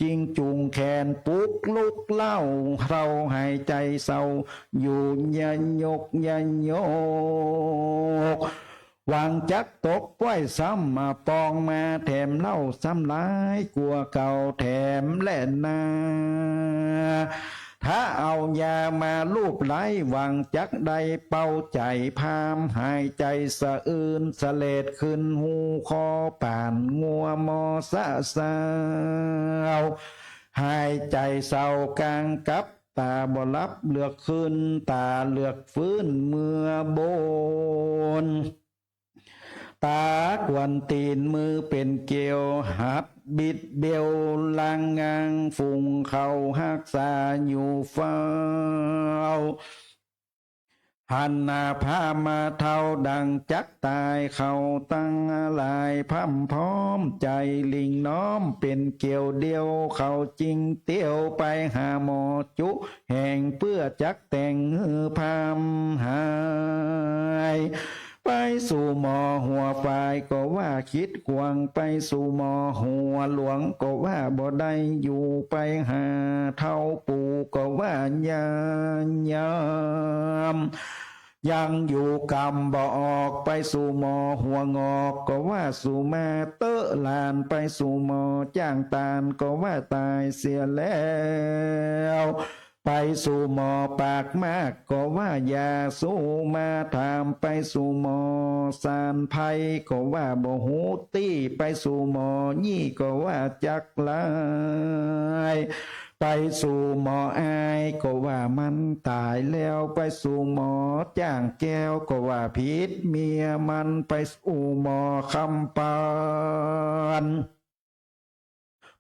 จึงจุงแขนปลุกลุกเล่า เฒ่าหายใจ๋เศร้า อยู่ยะยกยะยก หวังจักตกป้อยซ้ำมาปอง มาแถมเหล้าซ้ำหลายกว่าเก่าแถมแลนา ถ้าเอายามาลูบไล้ หวังจักได้เบาใจ๋ พราหมณ์หายใจ๋สะอื้น สะเลดขึ้นฮูคอ ป่านงัวมอสะซาว หายใจ๋เศร้ากลางกับ ต๋าบ่หลับเหลือกคืน ต๋าเหลือกฟื้นเมือบน ต๋ากวนตี๋นมือเป๋นเกลียว หัดบิดเบลลางงาง ฝูงเขาฮักษาอยู่เฝ้า หันหน้าพราหมณ์เฒ่าดังจักต๋าย เขาตังหลายพร่ำพร้อมใจ๋ หลิ้งน้อมเป๋นเกลียวเดียว เขาจึงเตียวไปหาหมอจุ แห่งเปื้อจักแต่งหื้อพราหมณ์หาย ไปสู่หมอหัวฝายก็ว่าคิดขวาง ไปสู่หมอหัวหลวงก็ว่าบ่ได้อยู่ ไปหาเฒ่าปู่ก็ว่ายายาม ยังอยู่กำบ่ออก ไปสู่หมอหัวงอกก็ว่าสูมาเต๊อะหลาน ไปสู่หมอจ้างตานก็ว่าต๋ายเสียแล้ว ไปสู่หมอปากมากก็ว่าอย่าสู้มาถาม ไปสู่หมอสานไพรก็ว่าบ่ฮู้ตี้ ไปสู่หมอยี่ก็ว่าจักหลาย ไปสู่หมออายก็ว่ามันต๋ายแล้ว ไปสู่หมอจ้างแก้วก็ว่าผิดเมียมัน ไปสู่หมอคำปาน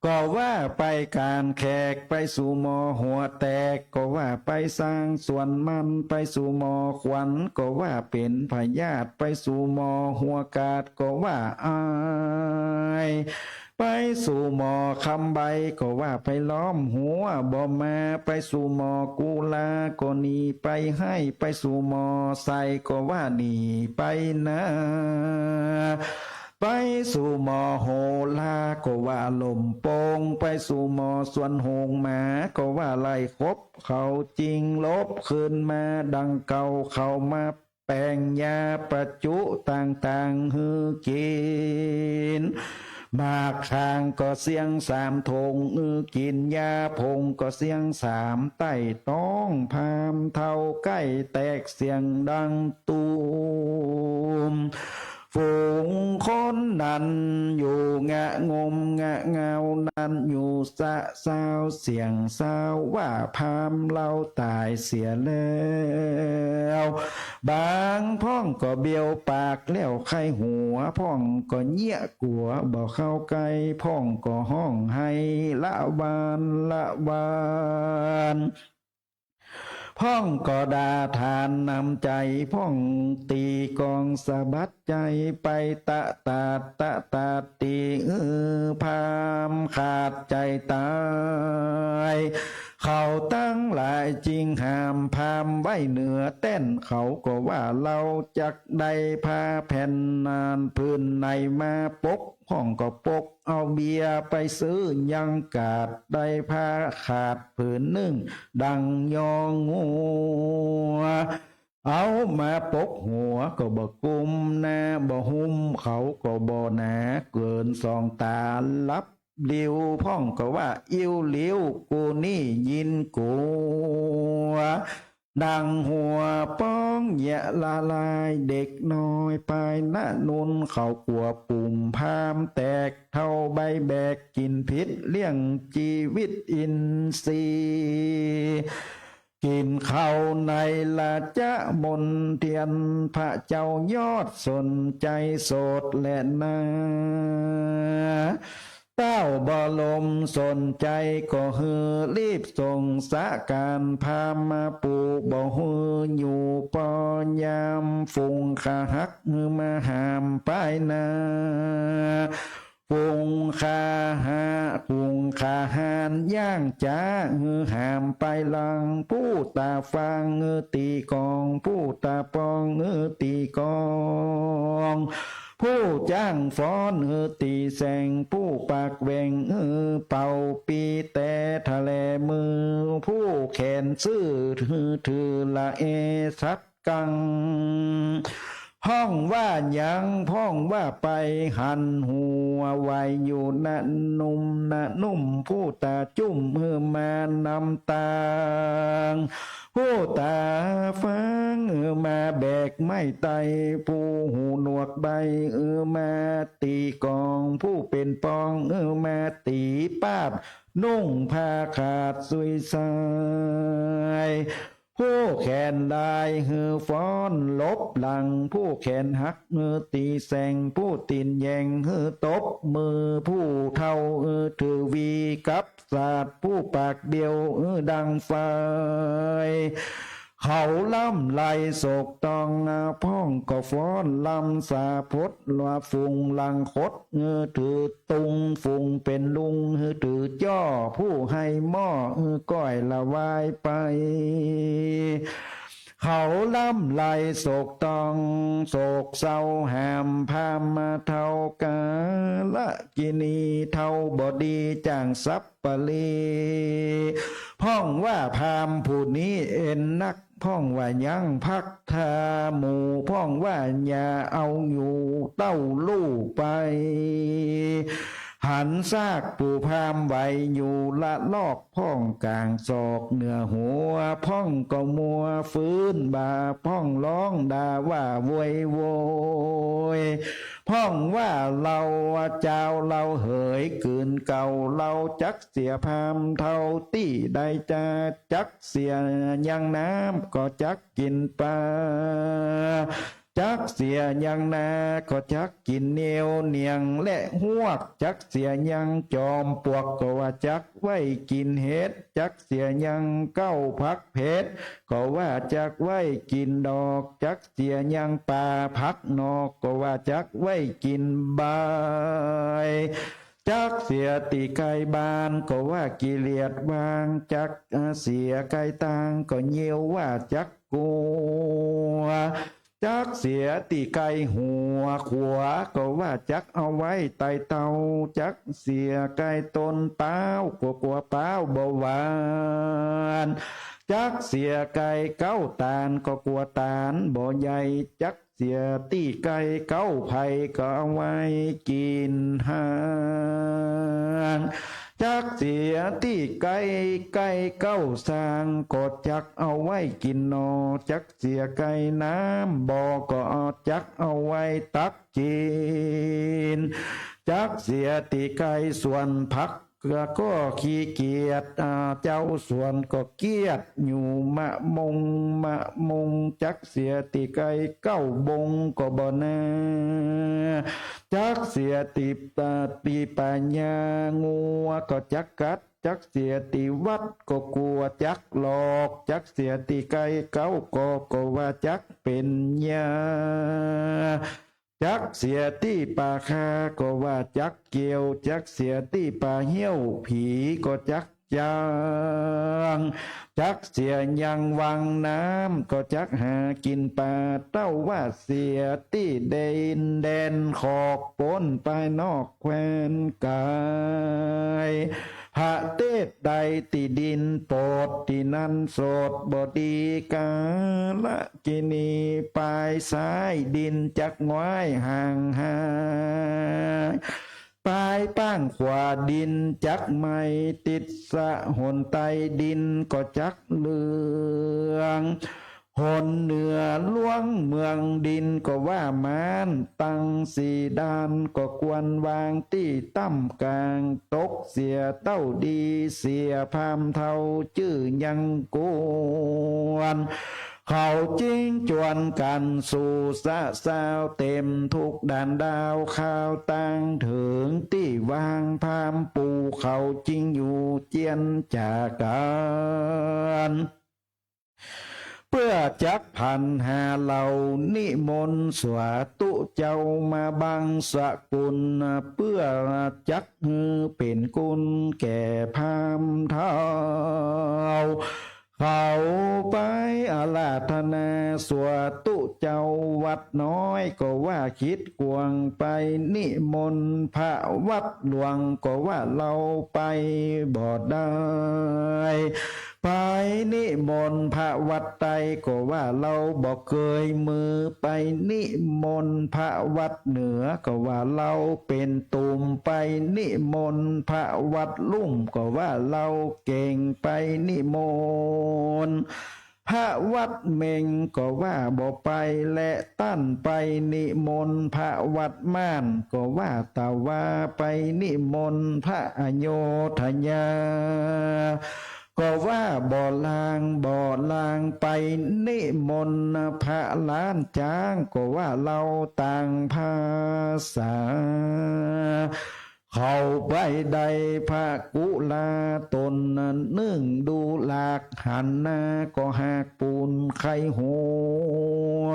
ก็ว่าไปก๋านแขก ไปสู่หมอหัวแตก ก็ว่าไปสร้างสวนมัน ไปสู่หมอขวัญ ก็ว่าเป๋นพยาธิ ไปสู่หมอหัวกาด ก็ว่าอาย ไปสู่หมอคำใบ ก็ว่าไปล้อมหัวบ่มา ไปสู่หมอกุลา ก็หนีไปไห้ ไปสู่หมอไส้ ก็ว่าหนีไปนา ไปสู่หมอโหรา ก็ว่าล่มโป่ง ไปสู่หมอสวนโฮงหมา ก็ว่าไล่คบเขาจิงลบคืนมาดังเก่า เขามาแป๋งยาประจุต่างๆ หื้อกิ๋น หมากคางก็เสี้ยงสามถง หื้อกิ๋นยาผงก็เสี้ยงสามใต้ต๊อง พราหมณ์เฒ่าใก้แตกเสียงดังตูม ฝูงคนนั้นอยู่งะงมงะเงา นั้นอยู่สะซาวเสียงซาวว่าพราหมณ์เฮาต๋ายเสียแล้ว บางพ่องก็เบียวปากแล้วไข้หัว พ่องก็เยียะกั๋วบ่เข้าใก้ พ่องก็ฮ้องไห้ละวานละวาน พ่องก็ด่าถานน้ำใจ๋ พ่องตี๋กองสะบัดใจ๋ไปตะตาดตะตาด ตี๋หื้อพราหมณ์ขาดใจ๋ต๋าย เขาตังหลายจึงหามพราหมณ์ไว้เหนือแต้น เขาก็ว่าเฮาจักได้ผ้าแผ่นนานผืนไหนมาปก พ่องก็ปกเอาเบียร์ไปซื้อ ยังก๋าดได้ผ้าขาดผืนนึ่ง ดังยองัว เอามาปกหัวก็บ่กุม หน้าบ่หุ้ม เขาก็บ่หนาเกิ๋นสองต๋า ลับหลิว พ่องก็ว่าอิ่วหลิว กูนี่ยินกั๋ว ดังหัวป้องเยียะละลาย เด็กน้อยปายนะนุน เขากั๋วปุ่มพราหมณ์แตก เฒ่าใบ้แบกกิ๋นผิด เลี้ยงจีวิตอินทรีย์ กิ๋นข้าวในราชมณเฑียร พระเจ้ายอดสนใจ๋โสดแลนา เต้าบ่ลมสนใจ๋ ก็หื้อรีบส่งสะก๋านพราหมณ์มาปู บ่หื้ออยู่ปอยาม ฝูงขหักหื้อมาหามปายหน้า ฝูงขหะ ฝูงขหานย่างจ๊า หื้อหามไปหลัง ผู้ต๋าฟังหื้อตี๋กอง ผู้ต๋าปองหื้อตี๋กอง ผู้จ้างฟ้อนหื้อตี๋แสง ผู้ปากแหว่งหื้อเป่าปีแตรทะแลมือ ผู้แขนซื่อหื้อถือละเอสัตว์ กัง พ่องว่ายัง พ่องว่าไป หันหัวไหวอยู่นะนุ่มนะนุ่ม ผู้ต๋าจุ่มหื้อมานำตาง ผู้ต๋าฟังหื้อมาแบกไม้ไต้ ผู้หูหนวกใบ้หื้อมาตี๋กอง ผู้เป๋นปองหื้อมาตี๋ปาด นุ่งผ้าขาดสุยสาย ผู้แขนด้ายหื้อฟ้อนหลบหลัง ผู้แขนหักหื้อตี๋แสง ผู้ตี๋นแหย่งหื้อตบมือ ผู้เฒ่าหื้อถือหวีกับสาด ผู้ปากเบี้ยวหื้อดังไฟ เขาล่ำไล่โศกตอง พ่องก็ฟ้อนลำสาพด ละฝูงหลังคดหื้อถือ ตุง ฝูงเป๋นลุงหื้อถือจ้อ ผู้ไห้หม้อหื้อก้อยละวายไป เขาล่ำไล่โศกตอง โศกเศร้าหามพราหมณ์มาเฒ่ากาลกิณี เฒ่าบ่ดีจ้างสัปปะรี พ่องว่าพราหมณ์ผู้นี้เอ็นนัก พ่องว่ายังพักทาหมู่ พ่องว่าอย่าเอาอยู่เต้าลู่ไป หันซากปู่พราหมณ์ไหวอยู่ละลอก พ่องก๋างศอกเหนือหัว พ่องก็มัวฟื้นบ่า พ่องฮ้องด่าว่าโวยโวย พ่องว่าเฮาจาวเฮาเหยกืนเก่า เฮาจักเสียพราหมณ์เฒ่าตี้ใด จะจักเสียยังน้ำ ก็จักกิ๋นปลา จักเสียยังนาก็จักกิ๋นเนียวเหนี่ยงและฮวก จักเสียยังจอมปลวกก็ว่าจักไว้กิ๋นเห็ด จักเสียยังเก๊าผักเผ็ดก็ว่าจักไว้กิ๋นดอก จักเสียยังป่าผักนอกก็ว่าจักไว้กิ๋นใบ จักเสียตี้ใก้บ้านก็ว่าขี้เกียจวาง จักเสียใก้ตางก็เยียวว่าจักกั๋ว จักเสียตี้ใก้หัวขัวก็ว่าจักเอาไว้ไต่เต้า จักเสียใก้ต้นป๊าวก็กั๋วป๊าวบ่หวาน จักเสียใก้เก๊าตาลก็กั๋วตาลบ่ใหญ่ จักเสียตี้ใก้เก๊าไผ่ก็เอาไว้กิ๋นหาง จักเสียตี้ใก้ ใก้เก๊าซางก็จักเอาไว้กิ๋นหน่อ จักเสียใก้น้ำบ่อก็เอาจักเอาไว้ตักกิ๋น จักเสียตี้ใก้สวนผักก็ขี้เกียจ อ่า เจ้าสวนก็เกียจอยู่มะมงมะมง จักเสียตี้ใก้เก๊าบงก็บ่นา จักเสียตี้ อ่า ตี้ป่าหญ้างัวก็จักกัด จักเสียตี้วัดก็กั๋วจักหลอก จักเสียตี้ใก้เก๊ากอกก็ว่าจักเป๋นยา จักเสียตี้ป่าคาก็ว่าจักเกี่ยว จักเสียตี้ป่าเฮี้ยวผีก็จักจาง จักเสียยังวังน้ำก็จักหากิ๋นปลา เต้าว่าเสียตี้ดินแดนขอกป๊นปายนอกแคว้นก๋าย ประเทศใดตี้ดินปด ตี้นั้นสดบ่ดี กาลกิณีปายซ้ายดินจักง้อยห่างหาย ปายป้างขวาดินจักไหม้ติดสะ หนใต้ดินก็จักเหลือง หนเหนือหลวงเมืองดินก็ว่าม้าน ตังสี่ด้านก็ควรวางตี้ต่ำก๋าง ตกเสียเต้าดีเสียพราหมณ์เฒ่าจื้อยังกวน เขาจึงจวนกั๋นสู่สะซาวเต๋มทุกด่านดาว ข่าวต่างเถิงตี้วางพราหมณ์ปู่ เขาจึงอยู่เจียนจากกั๋น เปื้อจักผันหาเหล่านิมนต์สาธุเจ้ามาบังสกุล เปื้อจักหื้อเป๋นกุณแก่พราหมณ์เฒ่า เขาไปอาราธนาสาธุเจ้าวัดน้อยก็ว่าคิดกว้าง ไปนิมนต์พระวัดหลวงก็ว่าเฮาไปบ่ได้ ไปนิมนต์พระวัดใต้ก็ว่าเฮาบ่เกยมือ ไปนิมนต์พระวัดเหนือก็ว่าเฮาเป๋นตุ่ม ไปนิมนต์พระวัดลุ่มก็ว่าเฮาเก่ง ไปนิมนต์พระวัดเม็งก็ว่าบ่ไป และต้านไปนิมนต์พระวัดม่านก็ว่า แต่ว่าไปนิมนต์พระอโยธยา ก็ว่าบ่ลาง บ่ลาง ไปนิมนต์พระล้านจ๊างก็ว่าเฮาต่างภาษา เขาไปได้พระกุลาต๋นนึ่งดูหลาก หันหน้าก็หากปูนไขหัว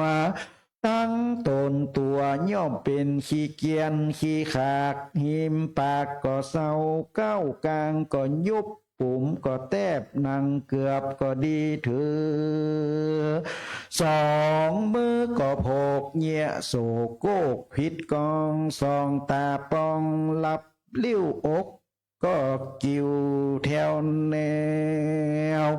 ตังต๋นตั๋วย่อมเป๋นขี้เกียจขี้ขลาด ฮิมปากก็เซา เก๊ากางก็ยุบ ปุ๋มก็แตบ หนังเกือบก็ดีถือ สองมือก็โผกเยียะโสโครก ผิดกองส่องต๋าปอง หลับลิ้วอก ก็กิ่วแถวแนว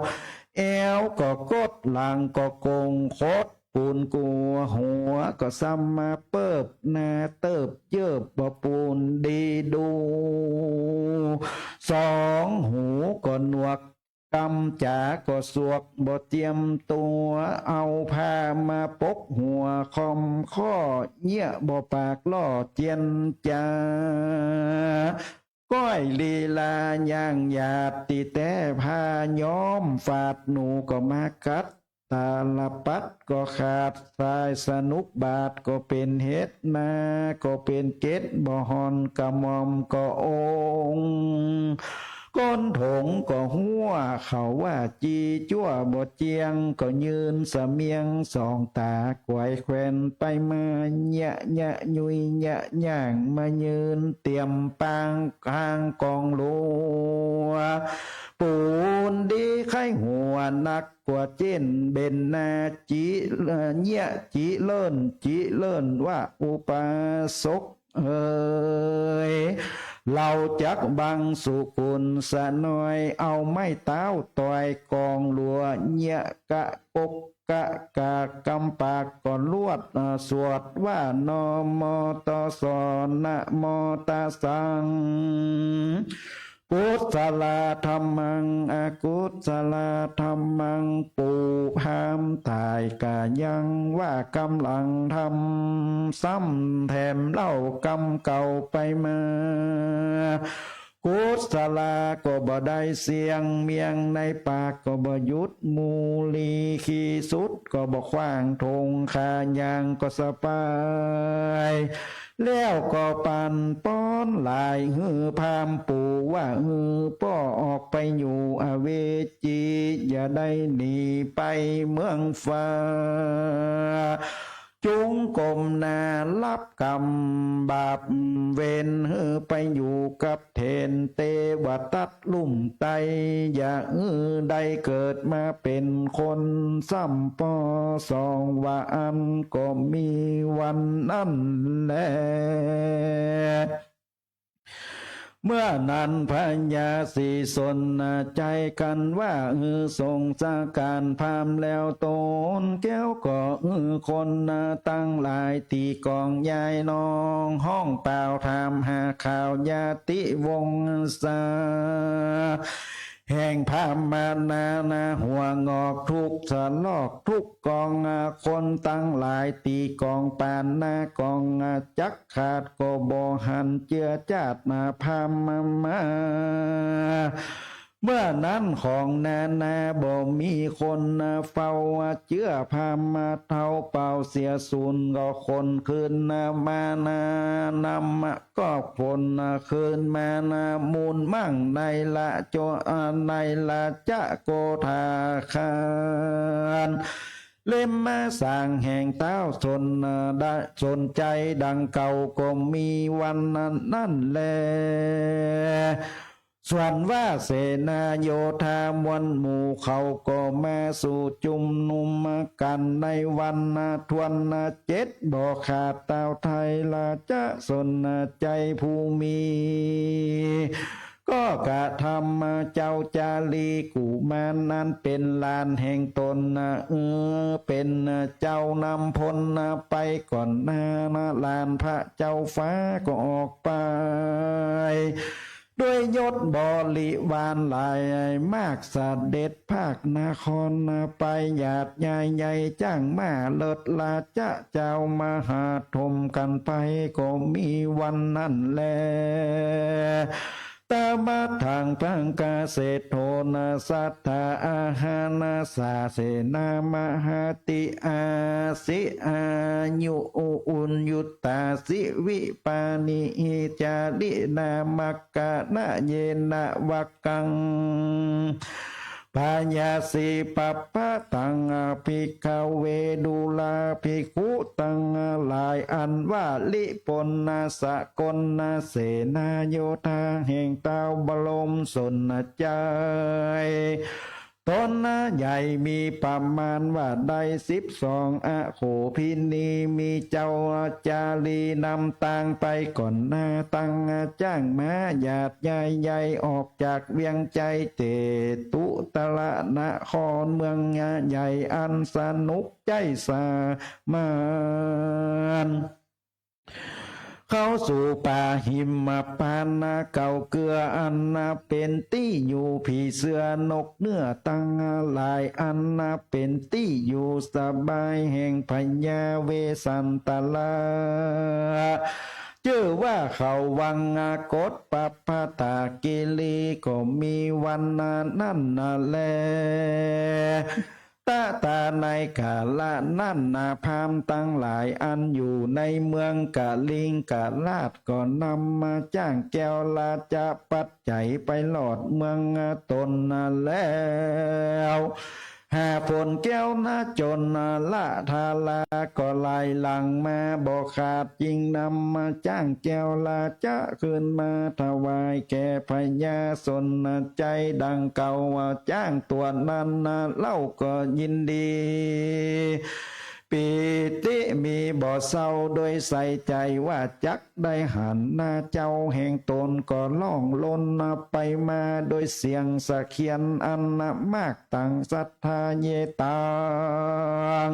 แอวก็กด หลังก็โก่งขด ปูนกั๋ว หัวก็ซ้ำมาเปิบ หน้าเติบเยิบ บ่ปูนดีดู สองหูก็หนวก กำจ๋าก็สวก บ่เจียมตั๋ว เอาผ้ามาปกหัว ค่อมข้อเยียะ บ่ปากล่อเจียนจ๋า ก้อยลีลาย่างหยาด ตี้แต๊ผ้าย้อม ฝาดหนูก็มากัด ตาลปัตรก็ขาด สายสนุกบาทก็เป๋นเหตุ นาก็เป๋นเกล็ดบ่ห่อน กระหม่อมก็องค์ ก้นถงก็ฮั้ว เขาว่าจีจั้วบ่เจียง ก็ยืนเสมียง ส่องต๋าไขว่แขวนไปมา เยียะเยียะยุยเยียะย่าง มายืนเตียมปางข้างกองหลัว ปูนดีไข้หัวนัก กั๋วเจ๊นเบญนา จิ เอ่อ เยียะจิเลิ่น จิเลิ่นว่าอุปาสกเอ๋ย เฮาจักบังสุกุลสะน้อย เอาไม้เต๊าต่อยกองหลัว เยียะกะกกกะกากำปากก็ลวด เอ่อ สวดว่า นะโมตัสสะ นะโมตัสสัง กุศลธัมมัง อกุศลธัมมัง ปู่พราหมณ์ต๋ายกายัง ว่ากำลังทำ ซ้ำแถมเล่ากำเก่าไปมา กุศลาก็บ่ได้เสียง เมียงในปากก็บ่หยุด มูลีขี้สุดก็บ่ขว้าง ถงขายางก็สะปาย แล้วก็ปั๋นป๊อนหลาย หื้อพราหมณ์ปู่ว่า หื้อป้อออกไปอยู่อเวจี อย่าได้หนีไปเมืองฟ้า จุ่งก้มหน้าฮับกรรมบาปเวร หื้อไปอยู่กับเถรเตวทัตลุ่มไต อย่าหื้อได้เกิดมาเป๋นคนซ้ำป้อ สองว่าอั้นก็มีวันนั้นแล เมื่อนั้นพญาสีสนใจ๋กั๋นว่า หื้อส่งสการพราหมณ์แล้วต๋น แก้วก็หื้อคนตังหลาย ตี้ก๋องยายน้อง ฮ้องเป่าถามหาข่าวญาติวงศา แห่งพราหมณ์นานาหัวงอก ทุกสะลอกทุกก๋อง คนตังหลายตี้ก๋องป๋านนาก๋อง จักขาดก็บ่หันเจื้อจาดนาพราหมณ์มา เมื่อนั้นของนานาบ่มีคนเฝ้า เจื้อพราหมณ์เฒ่าเป่าเสียสูญ ก็คนคืนมานานำ ก็คนคืนมานามูลมั่ง ในละโจ ในละจะโกธาคาร เล่มมาสร้างแห่งเต้าสน สนใจ๋ดังเก่าก็มีวันนั้นแล ส่วนว่าเสนาโยธามวลหมู่เขาก็มาสู่จุมนุมกั๋นในวันทวนเจ็ด บ่ขาดเต้าไทยราชสนใจ๋ผู้มี ก็กระทำเจ้าจารีกุมารนั้นเป๋นหลานแห่งต๋น เออ เป๋นเจ้านำพลไปก่อนหน้า หลานพระเจ้าฟ้าก็ออกไป ด้วยยศบริวารหลายมาก เสด็จภาคนครไป หยาดยายใหญ่จ้างม้าเลิศราชเจ้ามหาดถมกั๋นไป ก็มีวันนั้นแล ตมัทธังพังคเศรษฐโน สัตถาอาหาราสา เสนามหาติอาสิ อายุอุญยุตตาสิ วิปานิหิ จาริณามัคคณะเยนะวัคคัง พยาสีปัปปะตัง ภิกขเว ดูราภิกขุตังหลาย อันว่าลิปนสกลเสนาโยธาแห่งเต้าบรมสนใจ๋ ต๋นใหญ่มีประมาณว่าได้สิบสอง อโคภินี มีเจ้าจารีนำตางไปก่อนหน้า ตังจ้างม้าหยาดยายใหญ่ออกจากเวียงไจเจตุตรนครเมืองใหญ่อันสนุกใจ้สมาน เข้าสู่ป่าหิมพานต์เก่าเกื้ออันเป๋นตี้อยู่ผีเสื้อนกเนื้อตังหลาย อันเป๋นตี้อยู่สบายแห่งพญาเวสสันตรา จื้อว่าเขาวังกตปปตากิรี ก็มีวันนั้นแล ตาในกาละนั้นนา พราหมณ์ตังหลายอันอยู่ในเมืองกลิงกราช ก็นำมาจ้างแก้วราชปัจจัยไปหลอดเมืองตนแล้ว หาผลแก้วนาจนละทารา ก็ไหลหลั่งมาบ่ขาด จึงนำมาจ้างแก้วราชคืนมาถวายแก่พญาสนชัยดังเก่า ว่าจ้างตั๋วนั้นเล่าก็ยินดี ปีติมีบ่เศร้า โดยใส่ใจ๋ว่าจักได้หันนาเจ้าแห่งตน ก็ล่องลนไปมาโดยเสียงสะเคียนอันมาก ตังสัตถาเยตัง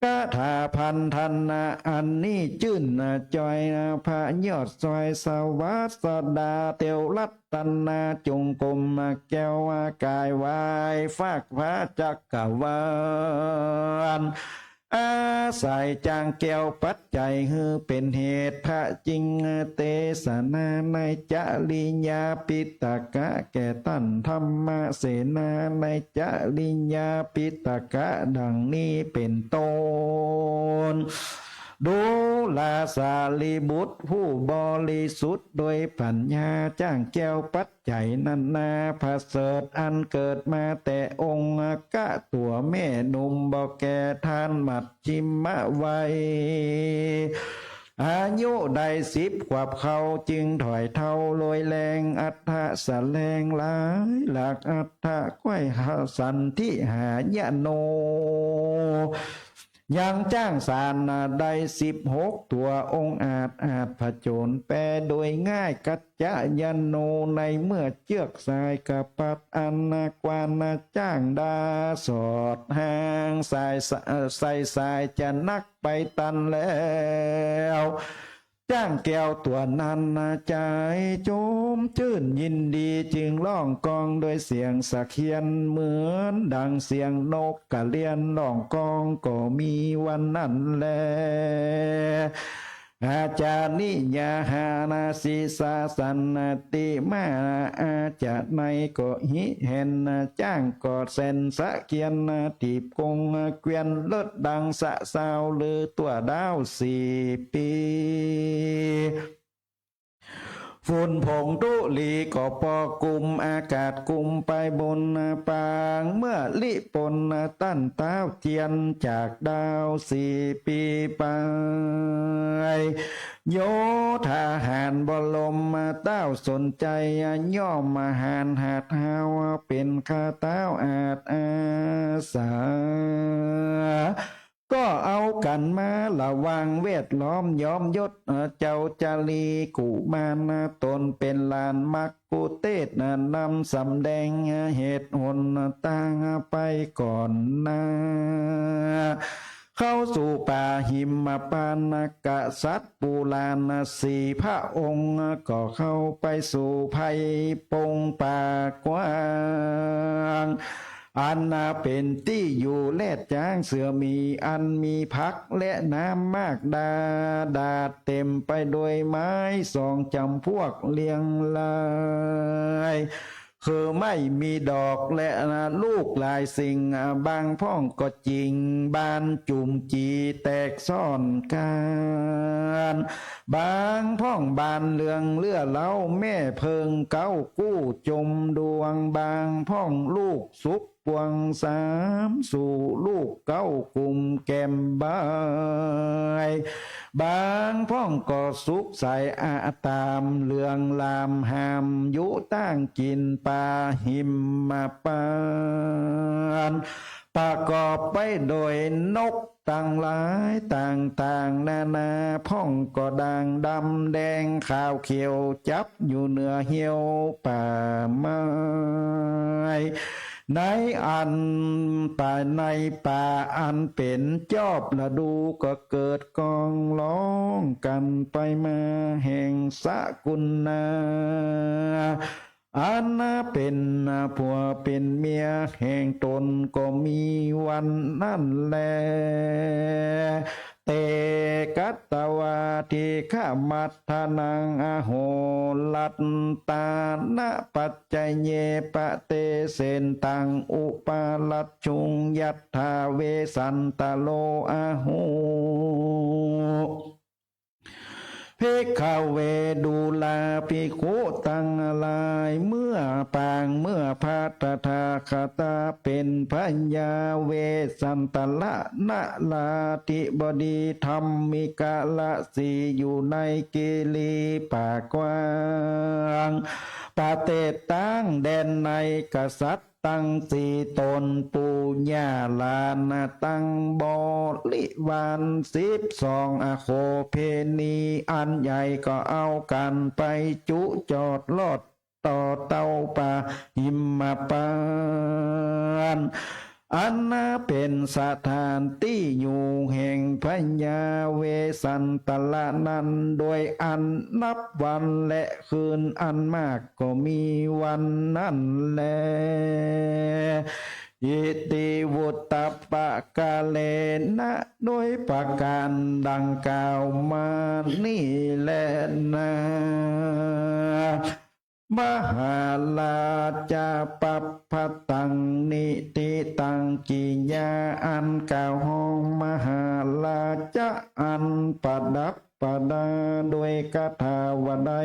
คาถาพันธนาอันนี้จื้นจ่อย พระยอดซอยสวัสดา เตียวรัตนาจุงกุมแก้วกาย ไหว้ฟากฟ้าจักรวาล อาศัยจ้างแก้วปัจจัยหื้อเป๋นเหตุ พระจึงเตสนาในจริยาปิฎกะแก่ต้านธรรมเสนาในจริยาปิฎกะดังนี้เป๋นต้น ดูราสารีบุตรผู้บริสุทธิ์โดยปัญญา จ้างแก้วปัจจัยนั้นนา ประเสริฐอันเกิดมาแต่องค์กะตั๋วแม่หนุ่มบ่แก่ทานมัชฌิมวัย อายุได้สิบขวบเข้า จึงถ่อยเฒ่าโรยแรง อัฏฐะแสลงหลายหลาก อัฏฐะไขว้สันทิหายโน ยังจ้างสารได้สิบหกตั๋ว องอาจอาจผจญแปรโดยง่าย กัจจายโน ในเมื่อเจื้อกสายกะปัด อันกวานจ้างดาสอดหางสาย ใส่สายจะนักไปตันแล้ว จ้างแก้วตั๋วนั้นนา ใจ๋จมจื้นยินดี จึงร้องก้องโดยเสียงสะเคียน เหมือนดังเสียงนกกะเรียนร้องก้อง ก็มีวันนั้นแล อาจานิยาหานาสิสาสันติมา อาจาในก็หิแหน จ้างก็แสนสะเคียน ถีบกงเกวียนเลิศดังสะซาว ลือตั๋วดาวสี่ปี ฝุ่นผงธุลีก็ปกคลุม อากาศคลุมไปบนปาง เมื่อลิปนต้านเต๊าเตียน จากดาวสี่ปีไป โยธาหารบรมเต๊าสนชัย ย่อมหาญหาดฮาว เป๋นข้าเต๊าอาจอาสา ก็เอากั๋นมาระวังแวดล้อมย้อมยศ เจ้าจารีกุมารตนเป๋นหลานมักคุเตศ นำสำแดงเหตุหนตางไปก่อนหน้า เข้าสู่ป่าหิมพานต์ กษัตริย์ปุราณสี่พระองค์ ก็เข้าไปสู่ไพร่ปงป่ากว้าง อันเป๋นตี้อยู่แลดจ๊างเสือหมี อันมีผักและน้ำมากดาดาด เต๋มไปโดยไม้สองจ๋ำพวกเรียงราย คือไม้มีดอกและลูกหลายสิ่ง บางพ่องก็จิ่งบานจุ่มจีแตกซ่อนกั๋น บางพ่องบานเหลืองเลื่อเล้า แม่เพิงเก๊ากู้จมดวง บางพ่องลูกสุกปวงสามสู่ลูกเก๊ากุมแก้มบาย บางพ่องก็สุกใสอาตามเหลืองลามหามยุตั้งกิ๋นป่าหิมพานต์ ประกอบไปโดยนกตังหลายต่างๆ นานา พ่องก็ด่างดำแดงขาวเขียว จับอยู่เหนือเหี่ยวป่าไม้ ในอันป่า ในป่าอันเป๋นจอบฤดู ก็เกิดกองร้องกั๋นไปมาแห่งสกุณา อันเป๋นผัวเป๋นเมียแห่งตน ก็มีวันนั้นแล เต กัตวา ทิคมัตถะนัง อโหรัตตานะ ปัจจะเย ปะเตเสนตัง อุปารัจจุง ยัตถา เวสสันตะโร อะโห ภิกขะเว ดูรา ภิกขุตังหลาย เมื่อปางเมื่อพระตถาคตะเป๋นพญา เวสสันตะระนราธิบดี ธรรมิกะระสีอยู่ในกิรีป่ากว้าง ประเทศตางแดนใน กษัตริย์ตังสี่ต๋น ปู่ย่าหลานตัง บริวารสิบสอง อโคเผณีอันใหญ่ ก็เอากั๋นไปจุจอดรอดต่อเต้าป่าหิมพานต์ อันนาเป๋นสถานตี้อยู่แห่งพญาเวสสันตะระนั้น โดยอันนับวันและคืนอันมาก ก็มีวันนั้นแล อิติวุตตะปะกาเลนะ โดยประก๋านดังกล่าวมานี้แลนา มหาราจะ ปัพพะตัง นิธิตัง กิยาอันกล่าวฮ้องมหาราจะ อันประดับประดาโดยคาถาว่าได้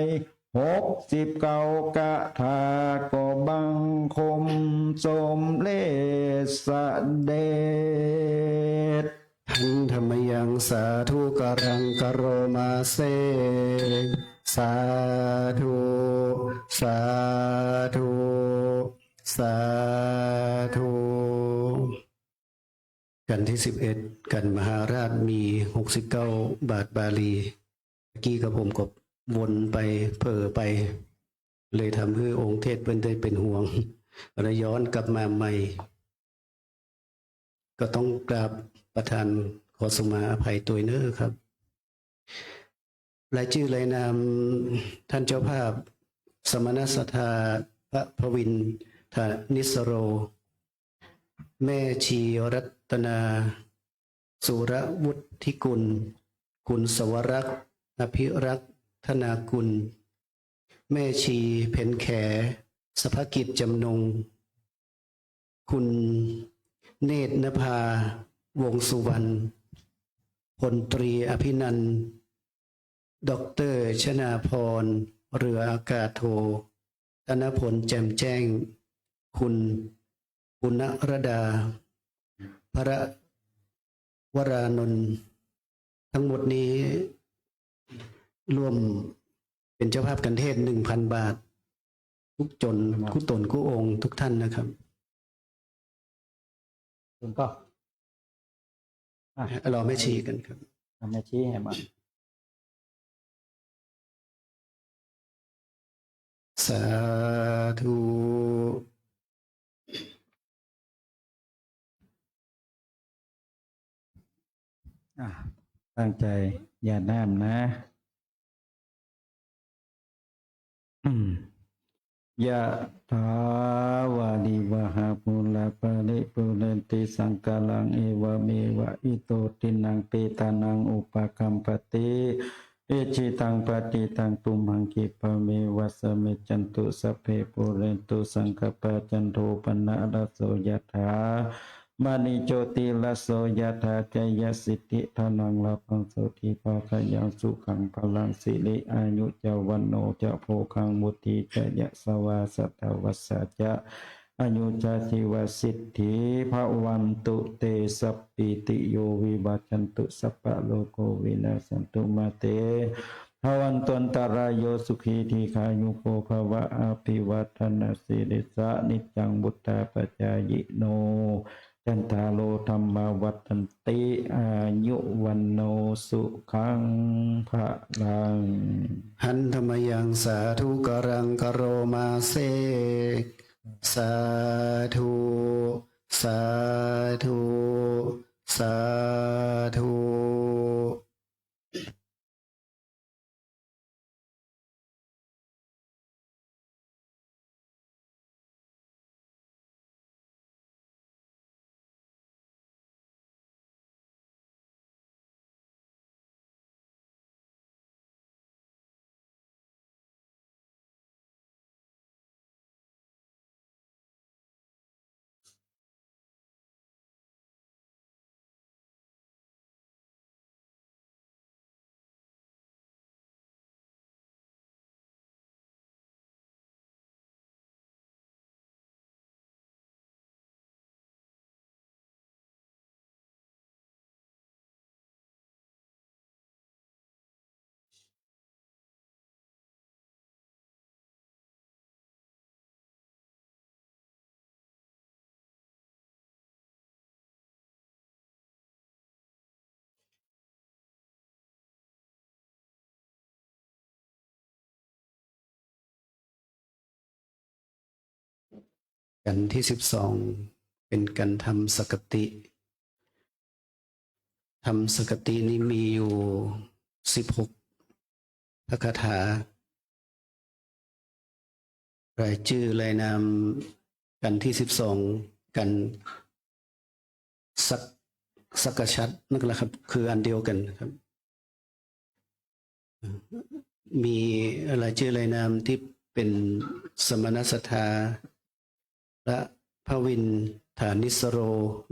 หกสิบเก้าคาถา ก็บังคมสมเร็จเสด็จ หันธมยัง สาธุ กรัง กโรมาเส สาธุ สาธุ สาธุ กัณฑ์ตี้สิบเอ็ด กัณฑ์มหาราชมีหกสิบเก้าบาทบาลี เมื่อกี้กับผมก็วนไปเผลอไป เลยทำหื้อองค์เทศน์เปิ้นได้เป๋นห่วง แล้วย้อนกลับมาใหม่ ก็ต้องกราบประทานขอสุมาอภัยตวยเน้อครับ รายจื้อรายนามท่านเจ้าภาพ สมณศาสดาพระพวินทนิสโร แม่ชีรัตนา สุรวุฒิกุล คุณสวรักษ์ อภิรักษ์ธนากุล แม่ชีเพ็ญแข สภกิจจำนง คุณเนตรนภา วงศ์สุวรรณ พลตรีอภินันท์ ด็อกเตอร์ชนาภรณ์ เรืออากาศโท ธนพล แจ่มแจ้ง คุณปุณณรดา พระวรานนท์ ทั้งหมดนี้ร่วมเป๋นเจ้าภาพกัณฑ์เทศน์ หนึ่งพันบาท กู้ต๋น กู้ต๋นกู้องค์ทุกท่านนะครับ คุณก็ อ่ะ รอแม่ชีกั๋นครับ เอาแม่ชีให้มา สาธุ อ่ะ ตั้งใจ๋หยาดน้ำนะ อืม ยะถาวาริวหาปูราปะริปูเรนติสังการัง เอวะเมวะอิโตทินนังเปตานังอุปะกัมปะติ อิจฉิตังปัตถิตังตุมหังคิปะเมวะสะมิจฉันตุ สัพเพปูเรนตุสังกปปา จันโทปะนะระโสยะถา มะณิโจติระโสยะถา จายะสิทธิถานังลาภังโสติภาคะยังสุขังพะลัง สิริอายุจะวัณโณจะโภคังวุฒิจะยะสะวา สัตตะวัสสาจะ อายุจะจีวะสิทธิภะวันตุเต สัพพีติโยวิวัชชันตุ สัพพะโรโควินาสสันตุ มาเต ภะวันตันตะราโย สุขีทีฆายุโกภะวะ อะภิวาทะนะสีลิสสะ นิจจังวุฑฒาปะจายิโน จัตตาโรธัมมาวัฑฒันติ อายุวัณโณสุขังพะลัง หันธมยัง สาธุ กรัง กโรมาเส สาธุ สาธุ สาธุ กัณฑ์ตี้สิบสอง เป๋นกัณฑ์ทำสังฆาติ ทำสังฆาตินี้มีอยู่สิบหกพระคาถา รายจื้อรายนามกัณฑ์ตี้สิบสอง กัณฑ์สัก สักกัญชน์นั่นแหละครับ คืออันเดียวกั๋นครับ มีรายจื้อรายนามตี้เป๋นสมณศรัทธา พระพวิน ฐานิสโร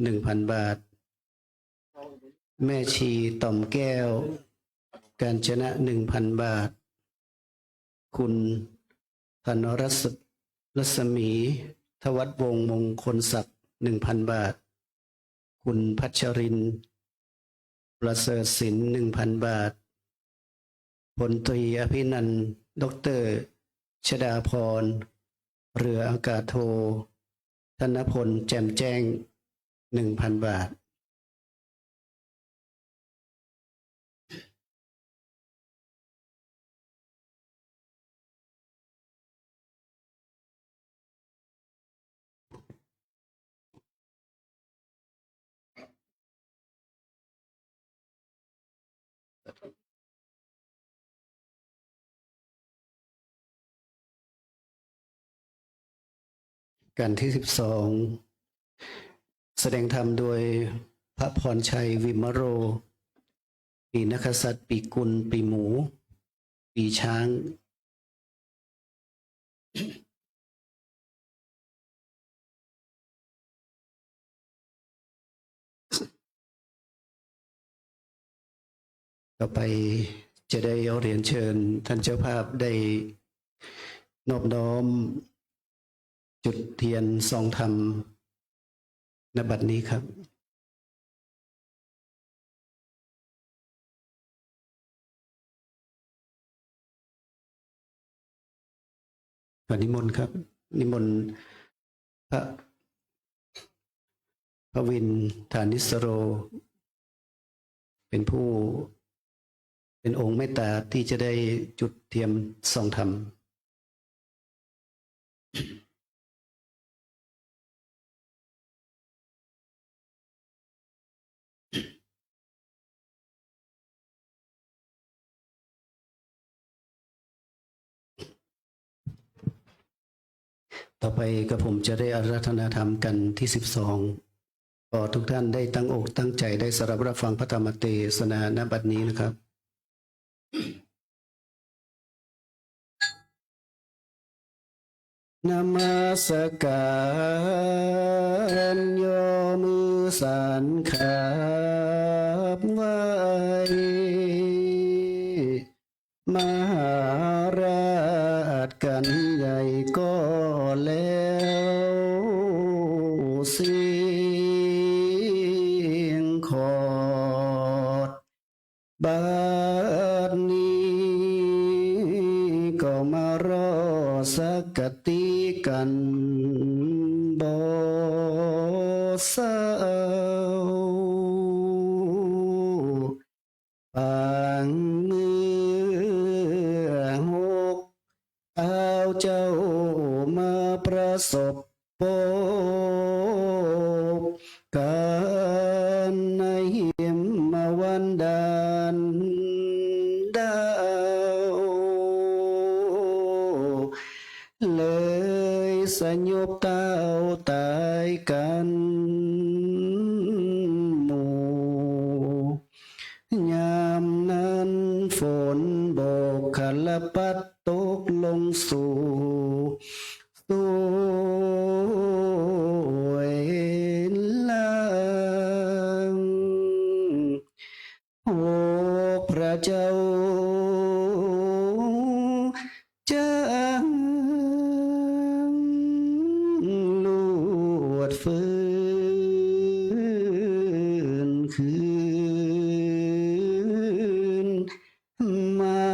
หนึ่งพันบาท แม่ชีต่อมแก้ว กาญจนะ หนึ่งพันบาท คุณธนรัศ รัศมี ทวัฒน์วงศ์มงคลศักดิ์ หนึ่งพันบาท คุณพัชรินทร์ ประเสริฐศิลป์ หนึ่งพันบาท พลตรีอภินันท์ ด็อกเตอร์ชดาพร เรืออากาศโท ธนพล แจ่มแจ้ง หนึ่งพันบาท กัณฑ์ตี้สิบสอง แสดงธรรมโดยพระพรชัย วิมโร ปีนักกษัตริย์ ปีกุล ปีหมู ปีช้าง ต่อไปจะได้เรียนเชิญท่านเจ้าภาพได้นอบน้อมจุดเทียนซองธรรม ณ บัดนี้ครับ ขอนิมนต์ครับ นิมนต์พระ พวิน ฐานิสโร เป๋นผู้ เป๋นองค์เมตตาตี้จะได้จุดเทียนซองธรรม ต่อไปกระผมจะได้อาราธนาธรรมกัณฑ์ตี้สิบสอง ขอทุกท่านได้ตั้งอกตั้งใจ๋ได้สดับรับฟังพระธรรมเตสนา ณ บัดนี้นะครับ นมัสการ ยกมือสันขับไหว้ มหาราชกั๋นใหญ่ก็แล้วสิ้น ขอด บัดนี้ก็มารอสังฆาติกั๋นบ่เศร้า ปางเมื่อหก เอาเจ้ามาประสบ ปบกั๋นในหิมวันดานดาว เลยสยบเต้าต๋ายกั๋นหมู่ ยามนั้นฝนบกขรปัตตกลงสู่ สวยหลัง หกพระเจ้า จักลวดฟื้นคืนมา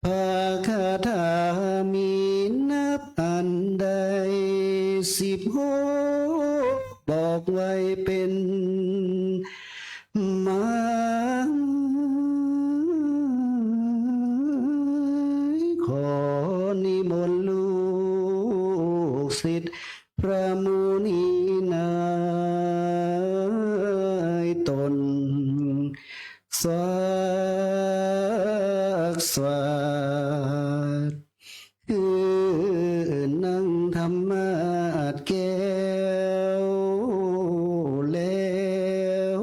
พระคาถามีนับอันใด สิบหก บอกไว้เป๋นหมาย ขอนิมนต์ สักสวาท คือนางธรรมาสน์แก้ว แล้ว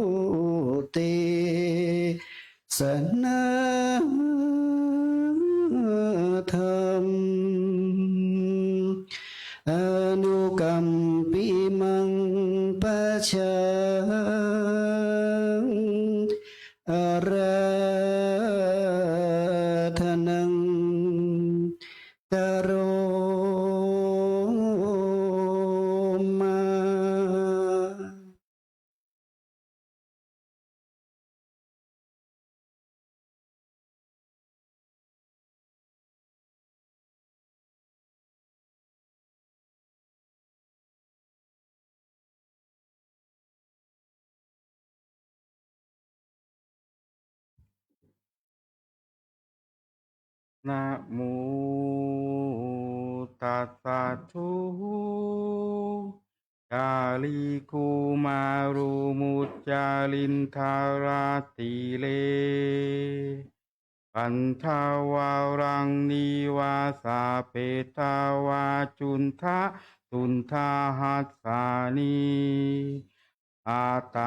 เตสนาธรรม อนุกัมปิมัง ปะชา อาราธนัง กะโรมา นะโมตัสสะ ทุ จาริกุมารุ มุจจารินทาราติเร ปันทวารัง นิวาสาเปตวา จุณฑะสุณฑาหัสสานิ อาต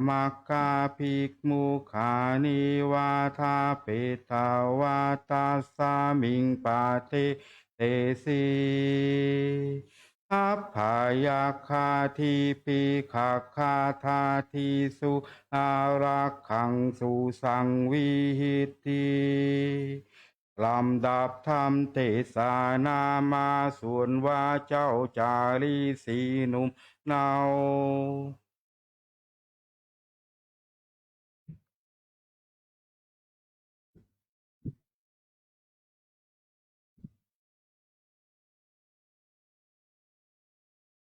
มัคคาภิกขุขะ เนวาทาเปตวา ตัสสมิงปะเทเสสิ อัพพยัคคาทิปิขักขาทาทิสุ อารักขังสุสังวิหิติ ลำดับธรรมเตสนามา ส่วนว่าเจ้าจารีสีหนุ่มเนา